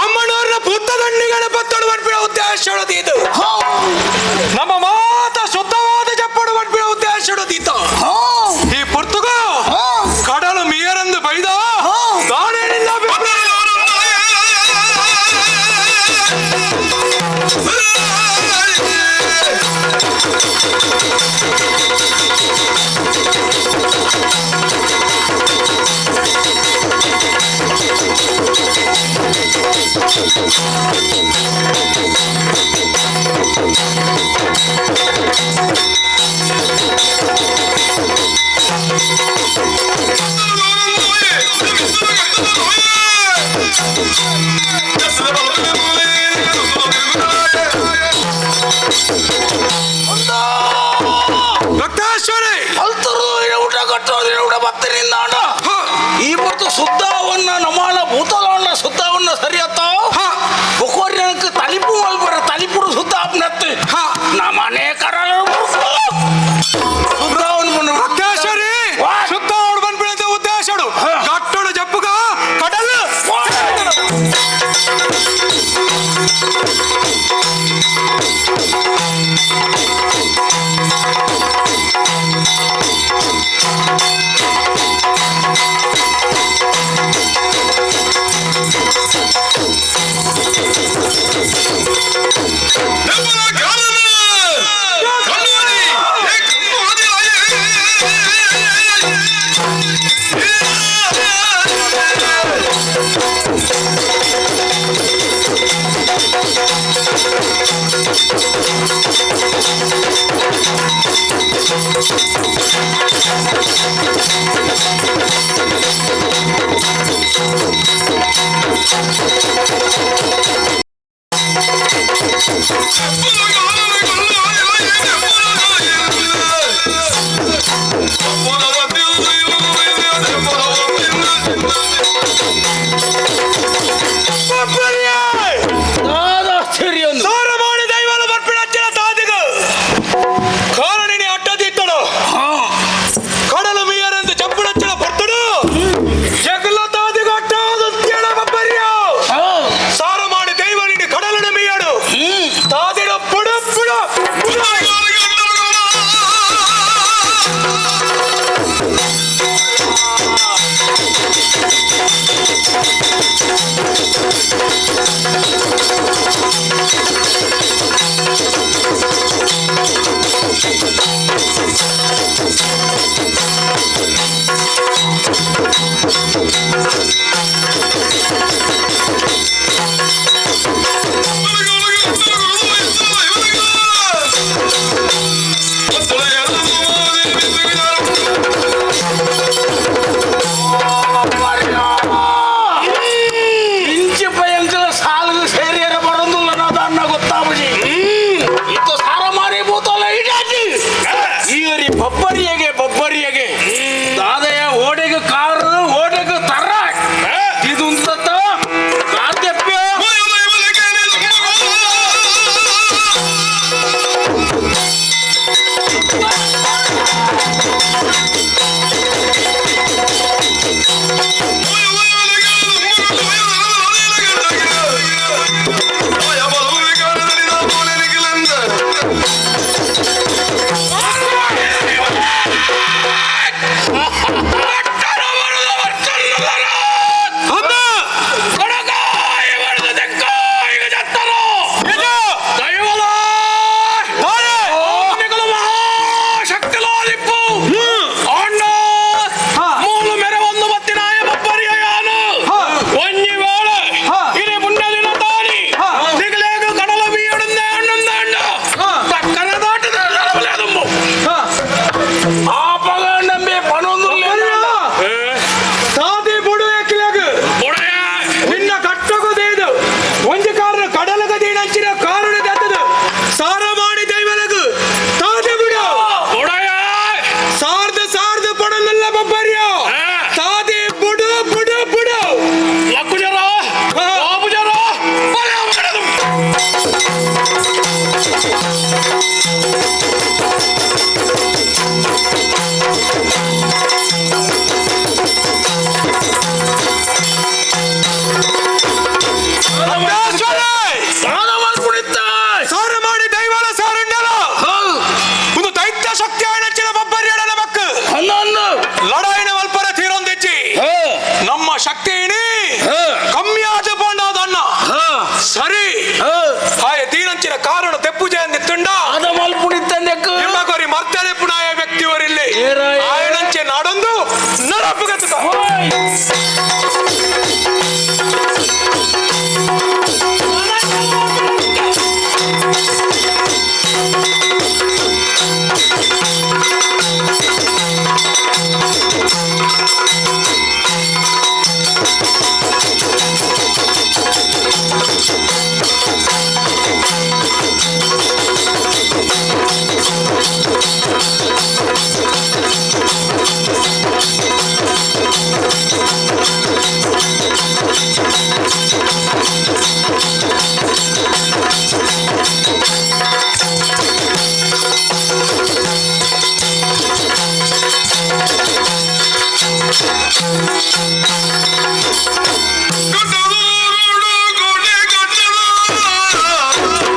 ಅಮ್ಮನವ್ರನ್ನ ಭೂತದಂಡಿಗಳ ಪತ್ತಡು ಬಡ್ಬಿಡ ಉದ್ದೇಶ ಇದು. ನಮ್ಮ ಮಾತ ಶುದ್ಧವಾದ ಚಪ್ಪಡು ಬಡ್ಬಿಡ ಉದ್ದೇಶ ಇತ್ತು. ಈ ಪುರ್ತುಗ ಕಡಲು ಮೀಯರೆಂದು ಬೈದ ದಾನೇನಿಲ್ಲ. ರಕ್ತಾಶ್ವರಿ ಊಟ ಕಟ್ಟೋದ್ರೆ ಊಟ ಬತ್ತರಿಂದ ಈ ಮತ್ತು ಸುದ್ದವನ್ನ ನಮಾನ ಭೂತಲವನ್ನ ಸುದ್ದವನ್ನ ಸರಿಯತ್ತ ಬೊಕೋರ್ಯನಕ್ಕೆ ತಲಿಪು ಮಲ್ಪರ ತಲಿಪುಡು ಸುದ್ದ ಆಪ್ನತ್ತು ನಮ್ಮನೆ ಕರಲು ಸುದ್ದವನ್ನ. ರಕ್ತೇಶ್ವರಿ ಶುದ್ಧ ಓಡ್ ಬಂದ್ಬಿಡಂತ ಉದ್ದೇಶಡು ಗಟ್ಟುಡು ಜಪ್ಪುಗ ಕಡಲು. ನಮ್ಮ ಶಕ್ತಿ ಇಣಿ ಕಮ್ಮಿ ಆದ ಪಂಡಾದಣ್ಣ. ಸರಿ, ಆಯ ತೀನಂಚಿನ ಕಾರಣ ತೆಪ್ಪು ಜಯಂತಿತ್ತುಂಡ ಅದ ಮಲ್ಪುಣಿತ್ತಂದೆಕ್ಕು ನಿಮ್ಮಗೊರಿ ಮರ್ತನೆ ಪುನಾಯ ವ್ಯಕ್ತಿಯವರಿಲ್ಲಿ ಏರಾಯ. ಆಯನಂಚೆ ನಾಡೊಂದು ನರಪುಗತ. ಕಟ್ಟದೂರುಡು ಗುಡಿ ಕಟ್ಟದ ಸಿರಿಬಬ್ಬು.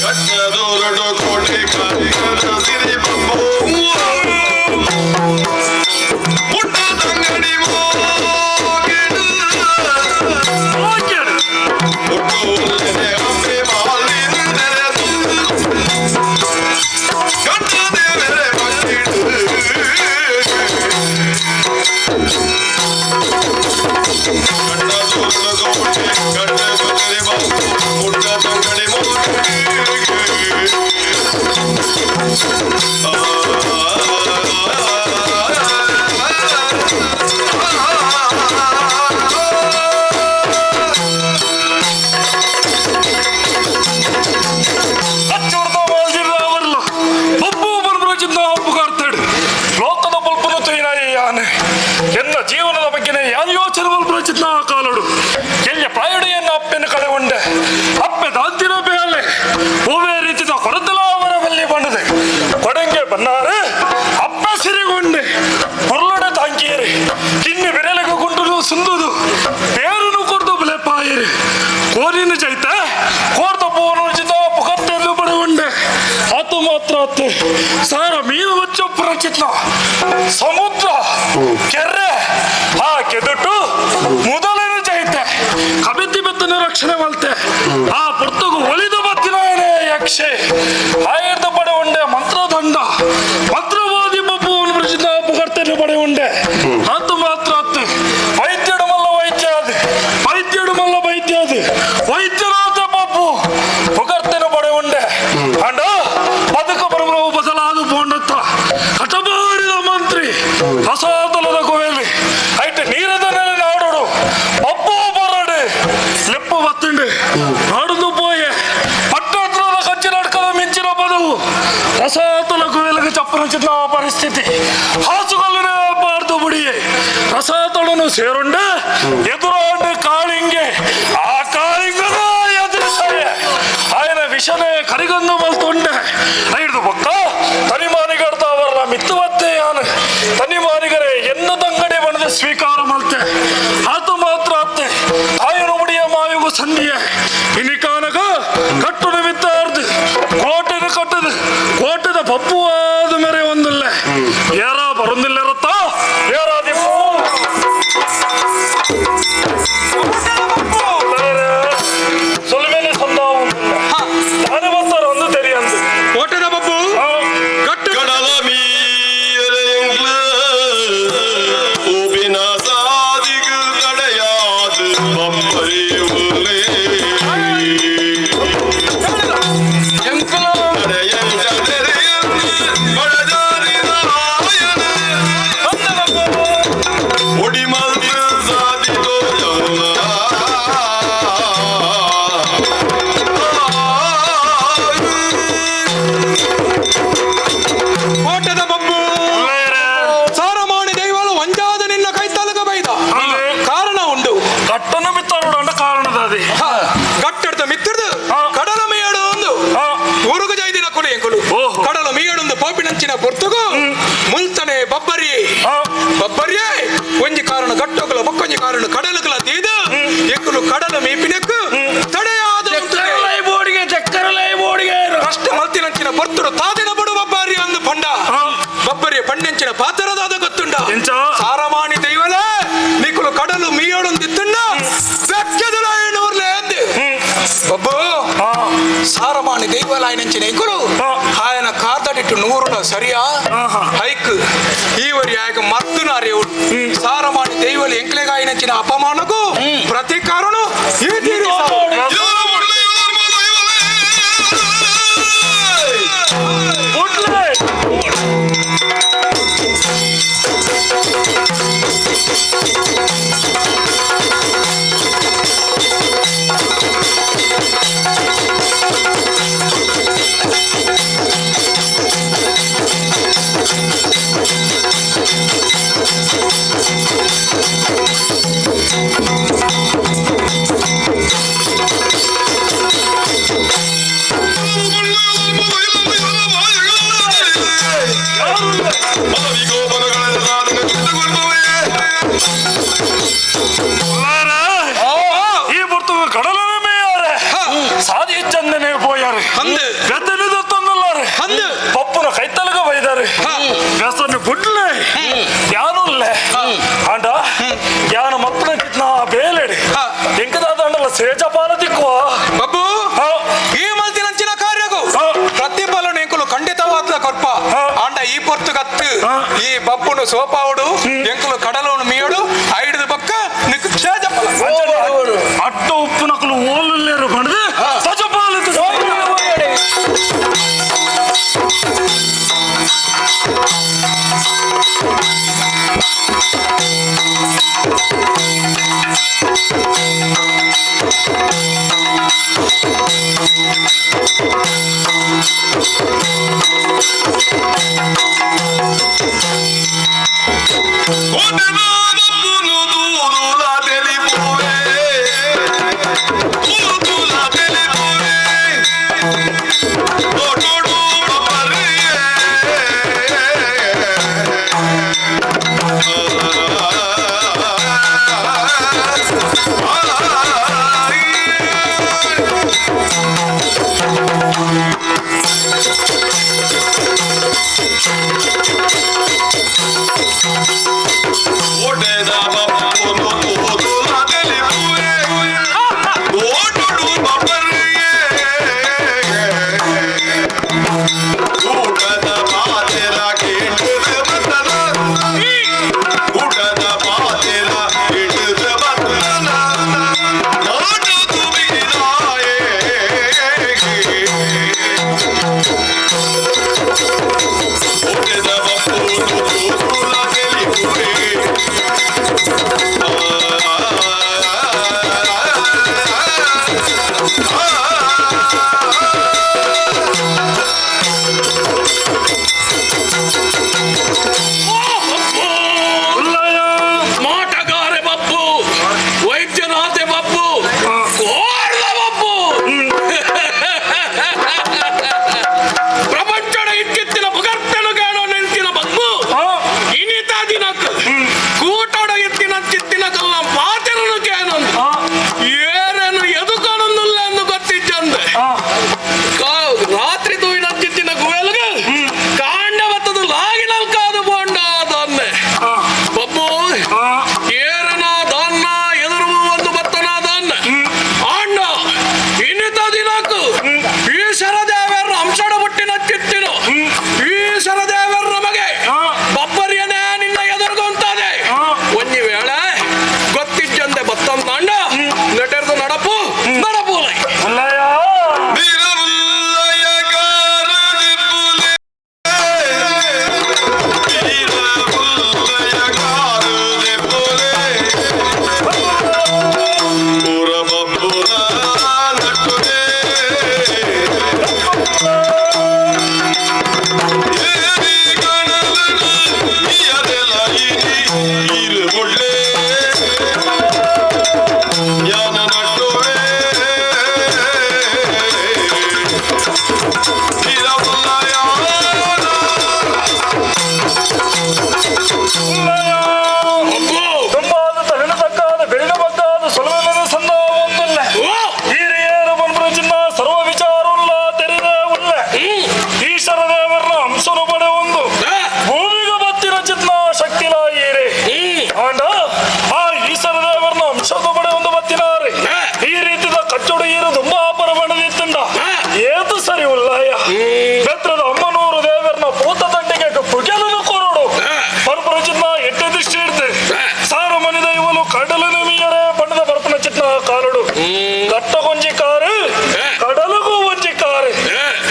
ಕಟ್ಟದೂರುಡು ಕೋಟೆ ಕಟ್ಟದ ಸಿರಿಬಬ್ಬು. ಪುಟ್ಟ ತಂಗಡಿ ಮೋಗಿಡು. ಹುಟ್ಟುವುದೇ ಅಪ್ಪೆ ಬಾಲಿನ ನೆರೆದು. ಕಟ್ಟದೆ ಬೆರೆ ಬಂದಿಡು. ಅಚ್ಚುರ್ದ ಮಾಲ್ಜಿರ್ದ ಅವರ್ಲ ಒಬ್ಬು ಬರ್ಬ್ರಜಿದ್ದ ಒಪ್ಪುಗಾರ್ತಾడు. ಲೋಕದ ಬಲ್ಪನು ತೊಯ್ನಾಯಿ ಯಾನೆ ಎನ್ನ ಜೀವನದ ಬಗ್ಗೆ ಯಾನ್ ಯೋಚನೆ ಬಲ್ಬ್ರಜಿದ್ನ ಆ ಕಾಲಡು ಎಲ್ಲಿ ಪ್ರಾಯಡು ಎನ್ನ ಅಪ್ಪೆನ ಕಡೆ ಉಂಡೆ ಅಪ್ಪೆ ದಾಂತಿನ ಬೇಲೆ ಹೂವೇ ರೀತಿದ ಕೊರತಲ ಅವರ ಬಲ್ಲಿ ಬಂಡದೆ ಕೊಡಂಗೆ ಬನ್ನಾರೆ ಅಪ್ಪ ಸಿರಿಗೊಂಡೆ ಹೊರಲೊಡೆ ತಾಂಕಿಯರಿ ಕಿನ್ನಿ ಬೆರೆಲೆಗೆ ಗುಂಡುದು ಸುಂದುದು ಬೇರನು ಕೊಡ್ದು ಬಲೆಪಾಯಿರಿ ಕೋರಿನ ಜೈತ ಕೋರ್ದ ಪೋನು ಜಿತ ಪುಕತ್ತೆಂದು ಬಡವುಂಡೆ ಆತು ಮಾತ್ರ ಅತ್ತೆ ಸಾರ ಮೀನು ವಚ್ಚ ಪುರಚಿತ್ನ ಸಮುದ್ರ ಕೆರೆ ಆ ಕೆದುಟು ಮೊದಲನೇ ಜೈತೆ ಕಬಿತಿ ಬೆತ್ತನ ರಕ್ಷಣೆ ಮಲ್ತೆ ಆ ಪುರ್ತಗು ಒಲಿದು ಬತ್ತಿನಾಯನೇ ಯಕ್ಷೆ ಆಯರ್ದ ಪಡೆ ಮಂತ್ರದಂಡ ಮಂತ್ರವಾದಿ ಬಬ್ಬು ಪ್ರಸಿದ್ಧ ಪುಗರ್ತೇನೆ ಪಡೆ ಉಂಡೆ ಆತು ಮಾತ್ರ ಅತ್ತೆ ವೈದ್ಯಡು ಮಲ್ಲ ವೈದ್ಯ ಅದು ವೈದ್ಯಡು ಮಲ್ಲ ವೈದ್ಯ ಅದು ವೈದ್ಯನಾಥ ಬಬ್ಬು ಪುಗರ್ತೇನೆ ಪಡೆ ಉಂಡೆ ಅಂಡ ಬದುಕ ಬರಬರವು ಬದಲಾದ ಪೋಂಡತ್ತ ಹಠಮಾಡಿದ ಮಂತ್ರಿ ರಸಾತಲದ ಗುವೆಲಿ ಐಟ್ ನೀರದ ನೆಲೆ ನಾಡೋಡು ಬಬ್ಬು ಬರಡು ಲೆಪ್ಪು ಬತ್ತುಂಡು ನಾಡುದು ಪೋಯೆ ಪಟ್ಟತ್ರದ ಕಂಚಿನ ಅಡ್ಕದ ಮಿಂಚಿನ ಬದವು ರಸಾತಲ ಗುವೆಲಿಗೆ ಚಪ್ಪನ ಪರಿಸ್ಥಿತಿ ಹಾಸುಗಲ್ಲನೆ ಬಾರ್ದು ಬುಡಿಯೆ ರಸಾತಳನು ಸೇರುಂಡೆ ಎದುರಾಂಡು ಕಾಳಿಂಗೆ ಆ ಕಾಳಿಂಗನ ಎದುರಿಸೆ ఆయన ವಿಷನೇ ಕರಿಗಂದು ಮಲ್ತುಂಡೆ ಐದು ಬೊಕ್ಕ ತನಿಮಾನಿಗಡ್ತ ಅವರ ಮಿತ್ತುವತ್ತೆ ಯಾನು ತನಿಮಾನಿಗರೇ ಎನ್ನ ತಂಗಡಿ ಬಣದ ಸ್ವೀಕಾರ ಮಲ್ತೆ ಆತು ಮಾತ್ರ ಅತ್ತೆ ತಾಯನು ಮುಡಿಯ ಮಾಯುಗು ಸಂಧಿಯೆ ಇನಿಕಾನಗ ಕಟ್ಟು ನಿಮಿತ್ತ ಅರ್ದು ಕೋಟೆನ ಕಟ್ಟದು ಕೋಟೆದ ಪಪ್ಪುವಾದ ಮೇರೆ ಒಂದಿಲ್ಲ ಏರ ಬರುಂದಿಲ್ಲಿರುತ್ತ ಏರಾದಿಪ್ಪು ಸೊಲ್ಮೇಲೆ ಸಂದ ಒಂದಿಲ್ಲ ತಾನು ಬರ್ತಾರ ಒಂದು ತೆರಿಯಂದು ಕೋಟೆದ ಬಬ್ಬು ಗಟ್ಟು ಕಡಲ ಮೀಯರೆಂಗ್ಲ ಉಬಿನ ಸಾದಿಗ ತಡೆயாது பப்பரிவுலே ಬಬ್ಬರಿ ಬಬ್ಬರಿಯೇ ಒಂಜಿ ಕಾರಣ ಗಟ್ಟೋಗಲ ಬೊಕ್ಕೊಂಜಿ ಕಾರಣ ಕಡಲುಗಳ ತೀದು ಎಂಕುಲು ಕಡಲ ಮೀಪಿನಕ್ಕು ತಡೆಯಾದ ಬೋಡಿಗೆ ಚಕ್ಕರಲೈ ಬೋಡಿಗೆ ಕಷ್ಟ ಮಲ್ತಿನಂಚಿನ ಪೊರ್ತುಡು ತಾದಿನ ಬಡು ಬಬ್ಬಾರಿ ಅಂದು ಪಂಡ ಬಬ್ಬರಿಯ ಪಂಡೆಂಚಿನ ಪಾತ್ರದಾದ ಗೊತ್ತುಂಡ ಎಂಚ? ಸಾರಮಾಣಿ ದೈವಲೇ ನೀಕುಲು ಕಡಲು ಮೀಯೋಡೊಂದಿತ್ತುಂಡ ಬೆಕ್ಕದಲ ನೂರ್ಲೆ ಅಂದು ಬಬ್ಬು ಸಾರಮಾಣಿ ದೈವಲಾಯನಂಚಿನ ಎಂಕುಲು ಆಯನ ಕಾತಡಿಟ್ಟು ನೂರುನ ಸರಿಯಾ ಹೈಕ್ ಈವರಿ ಆಯಕ ಮರ್ತುನಾರೆ ಸಾರಮಾಣಿ ದೈವಲು ಎಂಕ್ಲೆಗಾಯನಂಚಿನ ಅಪಮಾನಕ್ಕೂ ಪ್ರತೀಕಾರನು ಈ ತೀರಿಸಾವು. ಬುಡ್ಲೆ ಈ ಬುರ್ತು ಕಡಲನ ಮೇಯಾರೆ ಸಾದಿ ಚಂದನೆ ಪೋಯಾರೆ ಅಂದು. ಗದ್ದೆನ ತಂದಲ್ಲಾರೆ ಅಂದು. ಪಪ್ಪುನ ಕೈತಲಗ ಬೈದಾರೆ ವ್ಯಸನ ಬುಡ್ಲೆ ಯಾನುಲ್ಲೆ ಆಂಡ ಯಾನ ಮಪ್ಪನ ಕಿತ್ನ ಬೇಲೆಡಿ ಎಂಕದಾದಂಡಲ ಸೇಜಪಾಲ ದಿಕ್ಕುವ ಬಬ್ಬು ಈ ಮಲ್ತಿನಂಚಿನ ಕಾರ್ಯಗೂ ಪ್ರತಿಫಲನು ಎಂಕುಲು ಖಂಡಿತವಾದ್ಲ ಕೊರ್ಪ ಆಂಡ ಈ ಪೊರ್ತು ಕತ್ತು ಈ ಬಬ್ಬುನು ಸೋಪಾವುಡು ಎಂಕುಲು ಕಡಲುನು ಮೀಯಡು ಐಡುದು ಪಕ್ಕ ನಿಕ್ಕು ಕ್ಷೇಜಪ್ಪಲ ಅಟ್ಟ ಉಪ್ಪು ನಕಲು ಓಲುಲ್ಲೇರು ಬಂಡದು ಸಜಪಾಲ ಮಾಟಗಾರೆ ಬಬ್ಬು, ವೈದ್ಯನಾಥೆ ಬಬ್ಬು, ಕೋರ್ದ ಬಬ್ಬು. ಪ್ರಪಂಚದ ಇಕ್ಕಿತ್ತಿನ ಪುಗರ್ತೆನು ಕೇಳೋ ನಿಂತಿನ ಬಬ್ಬು ಇನಿತ ದಿನಕ್ ಕೂಟೋಡ ಎತ್ತಿನ ಚಿತ್ತಿನ ಕಲ್ಲ ಪಾತೆರನು ಕೇನೊಂದು ಏರೇನು ಎದುಕಾನೊಂದುಲ್ಲ ಎಂದು ಗೊತ್ತಿಜ್ಜಂದೆ ರಾತ್ರಿ ತೂಯಿನ ಚಿತ್ತಿನ ಗುವೆಲ್ಗ ಕಾಂಡ ಬತ್ತದು ಲಾಗಿನಲ್ಕಾದು ಬೋಂಡ ಅದನ್ನೇ ಬಬ್ಬು ಏರನ ದಾನ್ನ ಎದುರು ಒಂದು ಬತ್ತನ ದಾನ್ನ ಆಂಡ ಇನ್ನಿತ ದಿನಕ್ಕ ಬೆತ್ರದ ಅಮ್ಮನೂರು ದೇವರನ್ನ ಪೂತ ದಂಡಿಗೆ ಪುಗೆಲನು ಕೊರಡು ಪರ್ಪುರ ಚಿನ್ನ ಎಟ್ಟೆ ದೃಷ್ಟಿ ಇಡ್ತೆ ಸಾರು ಮನಿದ ಇವನು ಕಡಲನ ಮೀಯರೇ ಬಣ್ಣದ ಬರ್ಪನ ಚಿನ್ನ ಕಾಲುಡು. ಕಟ್ಟ ಕೊಂಜಿ ಕಾರು, ಕಡಲಗೂ ಒಂಜಿ ಕಾರು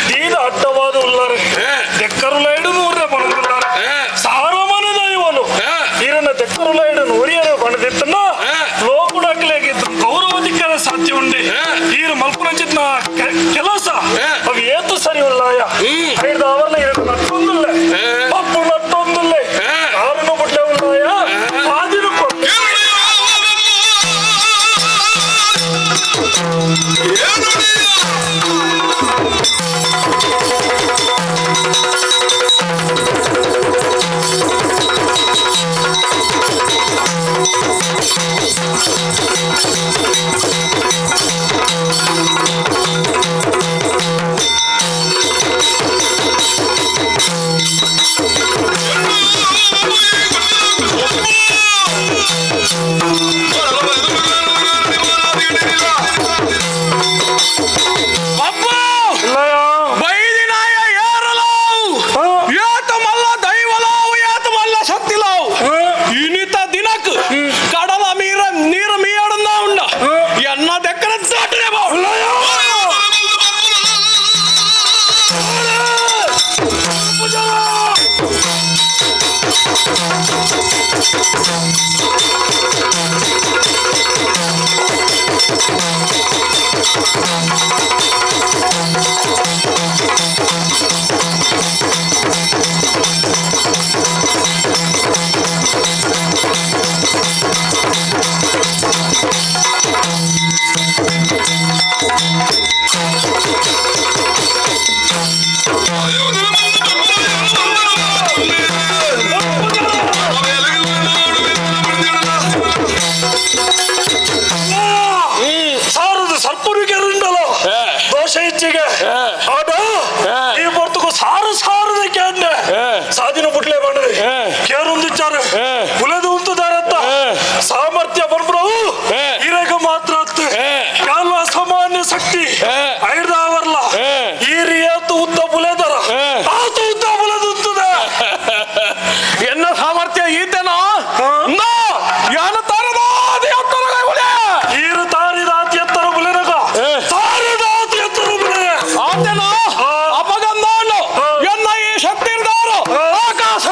ದೀದ ಅಡ್ಡವಾದ ಉಳ್ಳಾರೆ ದೆಕ್ಕರು ಲೈಡು ನೂರೇ ಬಣ್ಣದುಲ್ಲಾರೆ. ಸಾರು ಮನಿದ ಇವನು ಈರನ್ನ ದೆಕ್ಕರು ಲೈಡು ನೂರಿಯರೇ ಬಣ್ಣದಿತ್ತನ್ನ ಲೋಕುಡಕ್ಲೇಗಿದ್ದು ಗೌರವ ದಿಕ್ಕದ ಸಾಧ್ಯ ಉಂಡೆ. ಈರು ಮಲ್ಪುನ ಚಿನ್ನ ಕೆಲಸ ಅವು ಏತು ಸರಿ ಉಳ್ಳಾಯ. ಐದು ಅವರ್ಲ ಇರಕು ನಟ್ಟೊಂದುಲ್ಲೆ, ಪಪ್ಪು ನಟ್ಟೊಂದುಲ್ಲೆ, ಕಾರುನು ಬುಡ್ಲೆ ಉಳ್ಳಾಯ ಆದಿನು ಕೊಟ್ಟು. ಉಳ್ಳಾಯ. ಬೈದಿನಾಯ ಏರಲಾವು, ಏತ ಮಲ್ಲ ದೈವಲಾವು, ಏತ ಮಲ್ಲ ಶಕ್ತಿಲಾವು. ಇನಿತ ದಿನಕ್ ಕಡಲ ಮೀರ ನೀರು ಮೀಯಡನ್ನ ಉಂಡ ಎನ್ನ ದೆಕ್ಕನ ದಾಟನೆ ಬಾ. ಸಾರದು ಸರ್ಪುರಿಗೆರುಂಡಲ ದೋಷ ಇಚ್ಚಿಗೆ ಆಡ ಈ ಬರ್ತకు ಸಾರು ಸಾರದ ಕ್ಯಾನ್ನೆ ಸಾದಿನ ಬುಟ್ಲೆ ಬಂಡದೆ ಕೇರುಂದಿಚ್ಚಾರು ಕುಲದ ಉಂತುದಾರತ್ತ ಸಾಮರ್ಥ್ಯ ಬಂದ್ಬಿಡವು ಇರಗ ಮಾತ್ರ ಅತ್ತು ಕಾಲ ಅಸಾಮಾನ್ಯ ಶಕ್ತಿ ಐದಾವರ್ಲ ಈ ರಿಯಾತು ಉದ್ದ ಬುಲೆದರ ಆತ ಉದ್ದ ಬುಲೆದುತ್ತದೆ. ಎನ್ನ ಸಾಮರ್ಥ್ಯ ಈತನ ನಾ ಯಾನ ತಾರದಾದಿ ಎತ್ತರ. ಈರು ತಾರಿದ ಅತಿ ಎತ್ತರ ಬುಲೆನಗ ತಾರಿದ ಅತಿ ಎತ್ತರ ಬುಲೆ. ಆತನ ಅಪಗಂದಾನು ಎನ್ನ ಈ ಶಕ್ತಿ ಇರ್ದಾರು ಆಕಾಶ.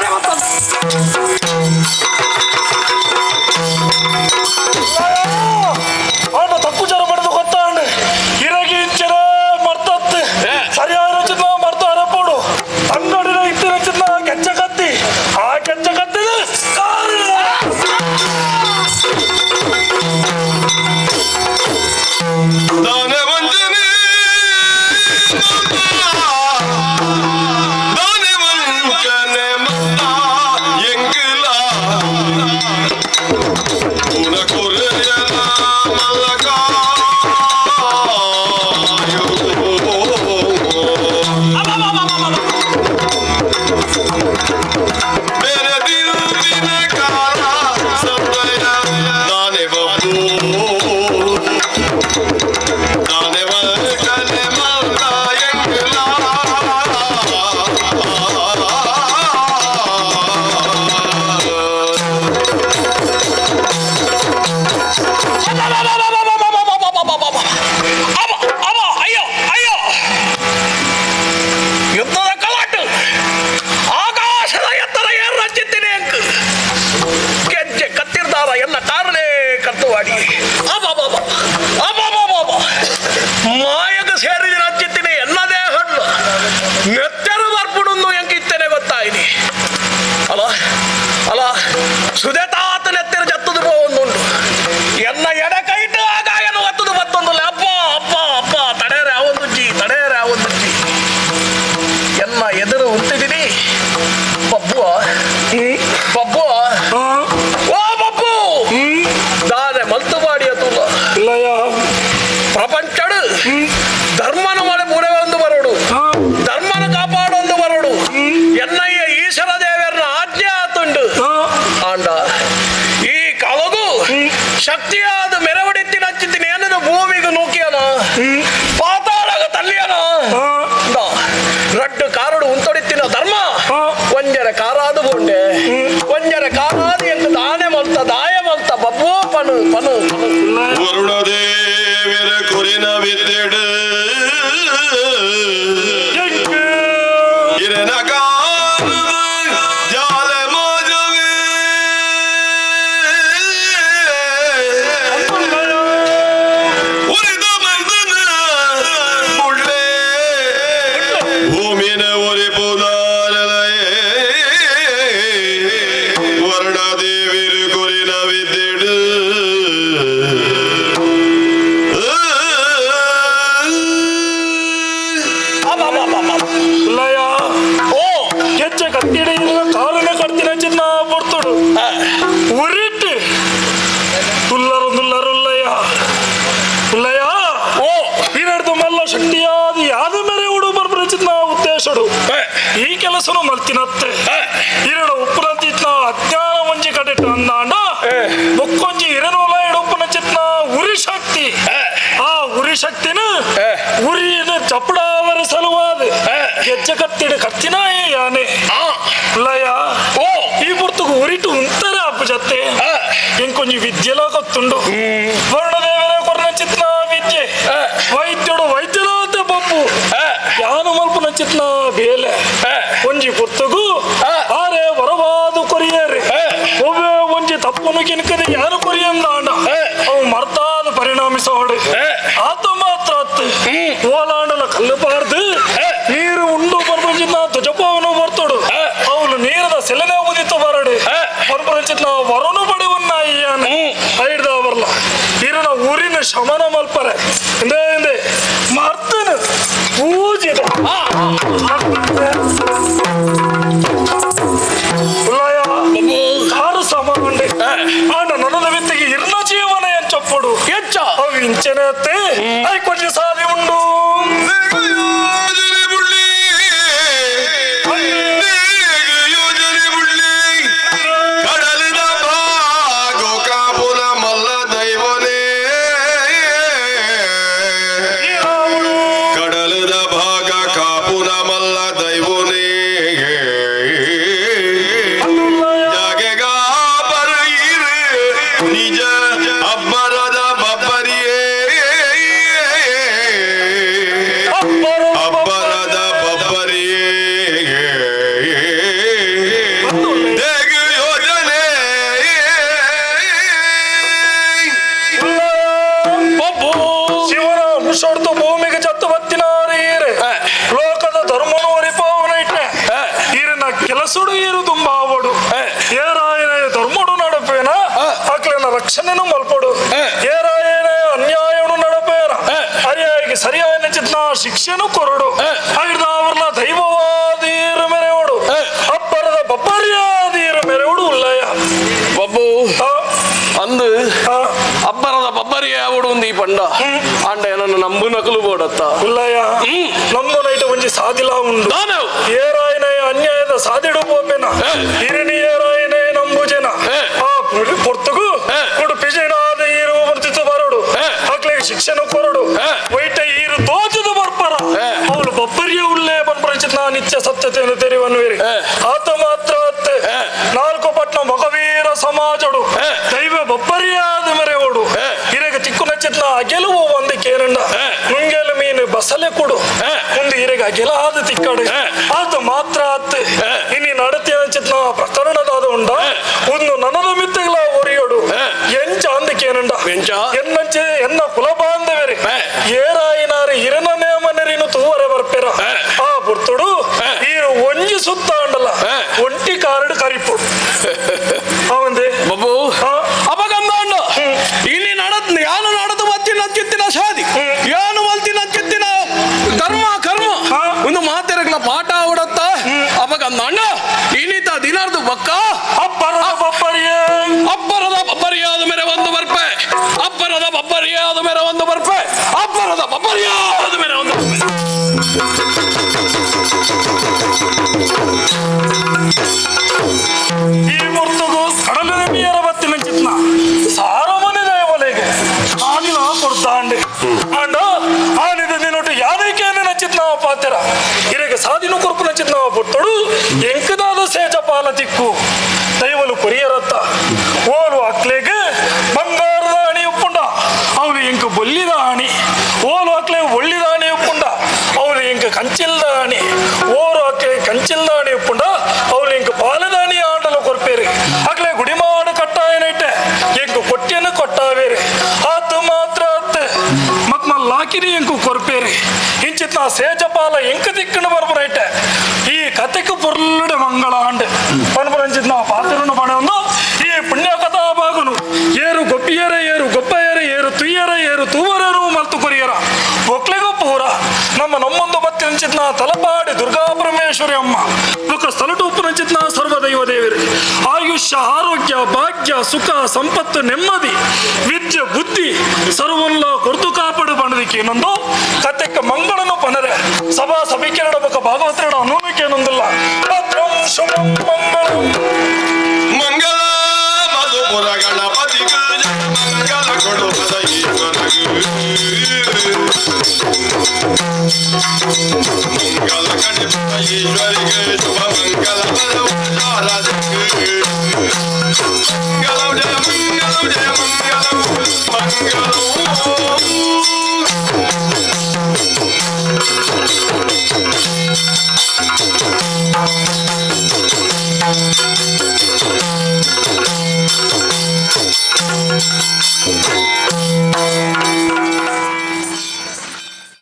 ಉಲ್ಲಯ್ಯ ಓ ಗೆಜ್ಜೆ ಕತ್ತಿಡ ಕಾಲನೆ ಕಡ್ತಿನ ಚಿನ್ನ ಪೊರ್ತುಡು ಉರಿಟ್ಟು ತುಲ್ಲರು ತುಲ್ಲರುಲ್ಲಯ್ಯ ಉಲ್ಲಯ್ಯ ಓ ಈರಡ್ದು ಮಲ್ಲ ಶಕ್ತಿಯಾದ ಯಾದ ಮೇರೆ ಉಡು ಬರ್ಬರ ಚಿನ್ನ ಉದ್ದೇಶಡು ಈ ಕೆಲಸನು ಮಲ್ತಿನತ್ತೆ ಇರಡ ಉಪ್ಪುನಂತಿತ್ನ ಅಜ್ಞಾನ ಒಂಜಿ ಕಡೆಟ್ ಅಂದಾಂಡ ಬೊಕ್ಕೊಂಜಿ ಇರನೋಲ ಇಡೊಪ್ಪನ ಚಿತ್ನ ಉರಿ ಶಕ್ತಿ ಆ ಉರಿ ಶಕ್ತಿನ ಉರಿನ ಚಪಡಾವರ ಸಲುವಾದ ಗೆಜ್ಜೆ ಕತ್ತಿಡ ಕತ್ತಿನ ಯಾನೆ ಉಲ್ಲಯ್ಯ ಓ ಈ ಪುರ್ತುಗು ಉರಿಟು ಉಂತಾರೆ ಅಪ್ಪು ಜತ್ತೆ ಇಂಕೊಂಜಿ ವಿದ್ಯೆಲ ಗೊತ್ತುಂಡು ವರ್ಣದೇವರ ಕೊರ್ನ ಚಿತ್ನ ವಿದ್ಯೆ ವೈದ್ಯಡು ವೈದ್ಯನಾಥ ಬಪ್ಪು ಯಾನು ಮಲ್ಪುನ ಚಿತ್ನ ಬೇಲೆ ಒಂಜಿ ಪುರ್ತುಗು ಆರೆ ವರವಾದು ಕೊರಿಯರೆ ಒವ್ವೆ ಒಂಜಿ ತಪ್ಪುನು ಕಿನ್ಕದೆ ಯಾನು ಕೊರಿಯಂದಾಂಡ ಅವು ಮರ್ತಾದ ಪರಿಣಾಮಿಸೋಡು ಆತ ಮಾತ್ರ ಅತ್ತು ಓಲಾಂಡಲ ಕಲ್ಲು ಪಾರ್ದು ನೀರು ಉಂಡು ಬರ್ಪಂಚಿನ ಧ್ವಜಪವನು ಬರ್ತೋಡು ಅವನು ನೀರದ ಸೆಲೆನೆ ಉದಿತ್ತು ಬರಡು ಬರ್ಪಂಚಿನ ವರನು ಪಡೆವನ್ನ ಅಯ್ಯಾನ ಐಡ್ದ ಬರ್ಲ ಇರನ ಊರಿನ ಶಮನ ಮಲ್ಪರೆ ಇಂದೇ ಇಂದೇ ಮರ್ತನ ಪೂಜಿದ ಉಲ್ಲಯ್ಯ ಕಾರು ಸಮಾಂಡೆ ಆಂಡ ನನದ ವಿತ್ತಿಗೆ ಇರ್ನ ಜೀವನ ಎಂಚೊಪ್ಪಡು ಎಚ್ಚ ಅವು ಇಂಚನೆ ಅತ್ತೆ I ಕೊಂಚ ಸಾದಿ ಉಂಡು ಯೋಜನೆ ಬುಳ್ಳಿ ಯೋಜನೆ ಬುಳ್ಳಿ ಕಡಲಿನ ಭಾಗೋ ಕಾಪುನ ಮಲ್ಲ ದೈವನೇ ಕಡಲದ ಭಾಗ ಕಾಪುನ ಮಲ್ಲ ದೈವನೇ ಜಾಗೆಗಾ ಬರೆಯಿರು ನಿಜ ಅಬ್ಬರದ ಬಬ್ಬರಿಯೇ ಅಬ್ಬರದ ಬಬ್ಬರಿಯೇ ದೇಗು ಯೋಜನೆ ಬಬ್ಬು ಶಿವನ ಅಂಶಡ್ದು ಭೂಮಿಗೆ ಚತ್ತು ಬತ್ತಿನಾರೀರೆ ಲೋಕದ ಧರ್ಮನು ಒರಿಪವನ ಇಟ್ಟೆ ಈರಿನ ಕೆಲಸಡು ಈರು ತುಂಬಾವಡು ಏರಾಯನ ಧರ್ಮಡು ನಡಪೇನ ಅಕ್ಲೆನ ರಕ್ಷಣೆನು ಮಲ್ಪಡು ಏರಾಯನ ಅನ್ಯಾಯನು ನಡಪೇನ ಅರಿಯಾಯಿಗೆ ಸರಿಯಾಯನ ಚಿತ್ನ ಶಿಕ್ಷೆನು ಕೊರಡು ಐದಾವರ್ಲ ದೈವವಾದೀರು ಮೆರೆವಡು ಅಬ್ಬರದ ಬಬ್ಬರಿಯಾದೀರು ಮೆರೆವಡು ಉಲ್ಲಯ್ಯ ಬಬ್ಬು ಆ, ಅಂದು ಆ, ಅಬ್ಬರದ ಬಬ್ಬರಿ ಯಾವಡು ಒಂದು ಈ ಪಂಡ ಆಂಡ ಏನನ್ನ ನಂಬು ನಕಲು ಬೋಡತ್ತ ಉಲ್ಲಯ್ಯ ನಮ್ಮ ನೈಟ ಒಂಜಿ ಸಾದಿಲ ಉಂಡು ದಾನವ್ ಏರಾಯನ ಅನ್ಯಾಯದ ಸಾದಿಡು ಪೋಪೆನ ಇರಿನಿ ಏರಾಯನ ನಂಬುಜನ ಆ ಪೊರ್ತುಗು ಕೊಡು ಪಿಜನಾದ ಈರು ಬರ್ತಿತ್ತು ಬರಡು ಅಕ್ಲೆಗೆ ಶಿಕ್ಷಣ ಕೊರಡು ವೈಟ ಈರು ದೋಚದ ಬರ್ಪರ ಅವಳು ಬಬ್ಬರಿಯ ಉಲ್ಲೇ ಬಂದ್ಪರಿಚಿತ ನಿತ್ಯ ಸತ್ಯತೆಯನ್ನು ತೆರೆವನ್ನುವಿರಿ ಆತ ಮಾತ್ರ ಅತ್ತೆ ನಾಲ್ಕು ಪಟ್ನ ಮೊಗವೀರ ಸಮಾಜಡು ದೈವ ಬಬ್ಬರಿಯಾದ ಮೆರೆವಡು ಇರಗ ತಿಕ್ಕು ನಚ್ಚಿತ್ನ ಅಗೆಲುವು ಒಂದು ಕೇರಂಡ ನುಂಗೆಲು ಮೀನು ಬಸಲೆ ಕೊಡು ಮುಂದೆ ಇರಗ ಅಗೆಲಾದ ತಿಕ್ಕಡು ಆತ ಮಾತ್ರ ಅತ್ತೆ ಇನಿ ನಡತೆ ಅಂಚಿತ್ನ ಪ್ರಕರಣದಾದ ಉಂಡ ಒಂದು ನನದ ಮಿತ್ತಗಳ ಒರಿಯೋಡು ಎಂಚ ಅಂದಕೇನುಂಡ ಎಂಚ? ಎನ್ನಂಚೆ ಎನ್ನ ಕುಲ ಬಾಂಧವರಿ ಏರಾಯಿನಾರು ಇರನ ನೇಮನರಿನು ತೂವರೆ ಬರ್ಪೆರ ಆ ಪುರ್ತುಡು ಈರು ಒಂಜಿ ಸುತ್ತ ಅಂಡಲ ಒಂಟಿ ಕಾರಡು ಕರಿಪುಡು ಅವಂದೆ ಬಬ್ಬು ಆ, ಅಪಗಂದಾಂಡ ಇಲ್ಲಿ ನಡತ್ ಯಾನು ನಡದು ಬತ್ತಿನ ಚಿತ್ತಿನ ಸಾದಿ ಯಾನು ಮಲ್ತಿನ ಚಿತ್ತಿನ ಧರ್ಮ ಕರ್ಮ ಒಂದು ಮಾತೆರಗ್ಲ ಪಾಠ ಅವಡತ್ತ ಅಪಗಂದಾಂಡ ಇನ್ನಿತ ದಿನಾರ್ದು ಬಕ್ಕ ಅಬ್ಬರದ ಬಬ್ಬರಿಯೇ ಅಬ್ಬರದ ಬಬ್ಬರಿಯಾದ ಮೇರೆ ಒಂದು ಬರ್ಪೆ ಅಬ್ಬರದ ಬಬ್ಬರಿಯಾದ ಮೇರೆ ಒಂದು ಬರ್ಪೆ ಅಬ್ಬರದ ಬಬ್ಬರಿಯಾದ ಮೇರೆ ಒಂದು ಬರ್ಪೆ. ಈ ಮುರ್ತುಗು ಕಡಲಿನ ಮೀಯರ ಬತ್ತಿನ ಚಿತ್ನ ಸಾರಮನೆ ದೇವಲೆಗೆ ಆನಿಲ ಕೊಡ್ತಾಂಡೆ ಅಂಡ ಆನಿದ ದಿನೊಟ್ಟು ಯಾದಕ್ಕೆ ನಚಿತ್ನ ಪಾತೆರ ಇರಗೆ ಸಾದಿನ ಕೊರ್ಪು ನಚಿತ್ನ ಪುಟ್ಟಡು ಎಂಕದಾದ ಸೇಜ ಪಾಲ ತಿಕ್ಕು ದೈವಲು ಕೊರಿಯರತ್ತ ಓಲು ಅಕ್ಲೆಗೆ ಬಂಗಾರದ ಅಣಿ ಉಪ್ಪುಂಡ ಅವನು ಎಂಕ ಬೊಲ್ಲಿದ ಅಣಿ ಓಲು ಅಕ್ಲೆ ಒಳ್ಳಿದ ಅಣಿ ಉಪ್ಪುಂಡ ಅವನು ಎಂಕ ಕಂಚಿಲ್ದ ಅಣಿ ಓರು ಅಕ್ಲೆ ಕಂಚಿಲ್ದ ಅಣಿ ಉಪ್ಪುಂಡ ಅವನು ಎಂಕ ಪಾಲದ ಅಣಿ ಆಂಡಲ ಕೊರ್ಪೇರಿ ಅಕ್ಲೆ ಗುಡಿಮಾಡು ಕಟ್ಟಾಯನೈಟೆ ಎಂಕ ಕೊಟ್ಟಿಯನ್ನು ಕೊಟ್ಟಾವೇರಿ ಆತ ಮಾತ್ರ ಅತ್ತೆ ಮತ್ ಲಾಕಿರಿ ಎಂಕು ಕೊರ್ಪೇರಿ ಇಂಚಿತ್ನ ಸೇಜಪಾಲ ಎಂಕ ದಿಕ್ಕಣ ಬರ್ಬರೈಟೆ ಈ ಕತೆக்கு பொருளுடைய ಮಂಗಳ ಆಂಡೆ ಪನ್ಪರಂಚಿತ್ನ ಪಾತ್ರನು ಪಣವನ್ನು ಈ ಪುಣ್ಯ ಕಥಾ ಭಾಗನು ಏರು ಗೊಪ್ಪಿಯರ ಏರು ಗೊಪ್ಪಯರ ಏರು ತುಯ್ಯರ ಏರು ತೂವರರು ಮಲ್ತು ಕೊರಿಯರ ಒಕ್ಲೆಗೂ ಪೂರ ನಮ್ಮ ನಮ್ಮೊಂದು ಬತ್ತಿನ ಉಪ್ಪುನಂಚಿತ್ನ ತಲಪಾಡಿ ದುರ್ಗಾ ಪರಮೇಶ್ವರಿ ಅಮ್ಮ ಬೊಕ್ಕ ಸ್ಥಳಟು ಉಪ್ಪುನಂಚಿತ್ನ ಸರ್ವದೈವ ದೇವರು ಆಯುಷ್ಯ ಆರೋಗ್ಯ ಭಾಗ್ಯ ಸುಖ ಸಂಪತ್ತು ನೆಮ್ಮದಿ ವಿದ್ಯೆ ಬುದ್ಧಿ ಸರ್ವಲ್ಲ ಕೊರ್ತು ಕಾಪಾಡು ಬಣ್ಣದಿಕ್ಕೇನೊಂದು ಕತೆಕ್ಕ ಮಂಗಳನು ಪನರೆ ಸಭಾ ಸಭಿಕೆರಡ ಬೊಕ್ಕ ಭಾಗವತರಡ ಅನೂನಕ್ಕೇನೊಂದಿಲ್ಲ ಭದ್ರಂ ಶುಭಂ ಮಂಗಳಂ. ಮಂಗಲ ಮಧುಪುರ ಗಣಪತಿಗೆ ಮಂಗಲ ಕೊಡುವುದ ಈಶ್ವರಗೆ. ಮಂಗಲ ಗಣಪತಿ ಈಶ್ವರಿಗೆ.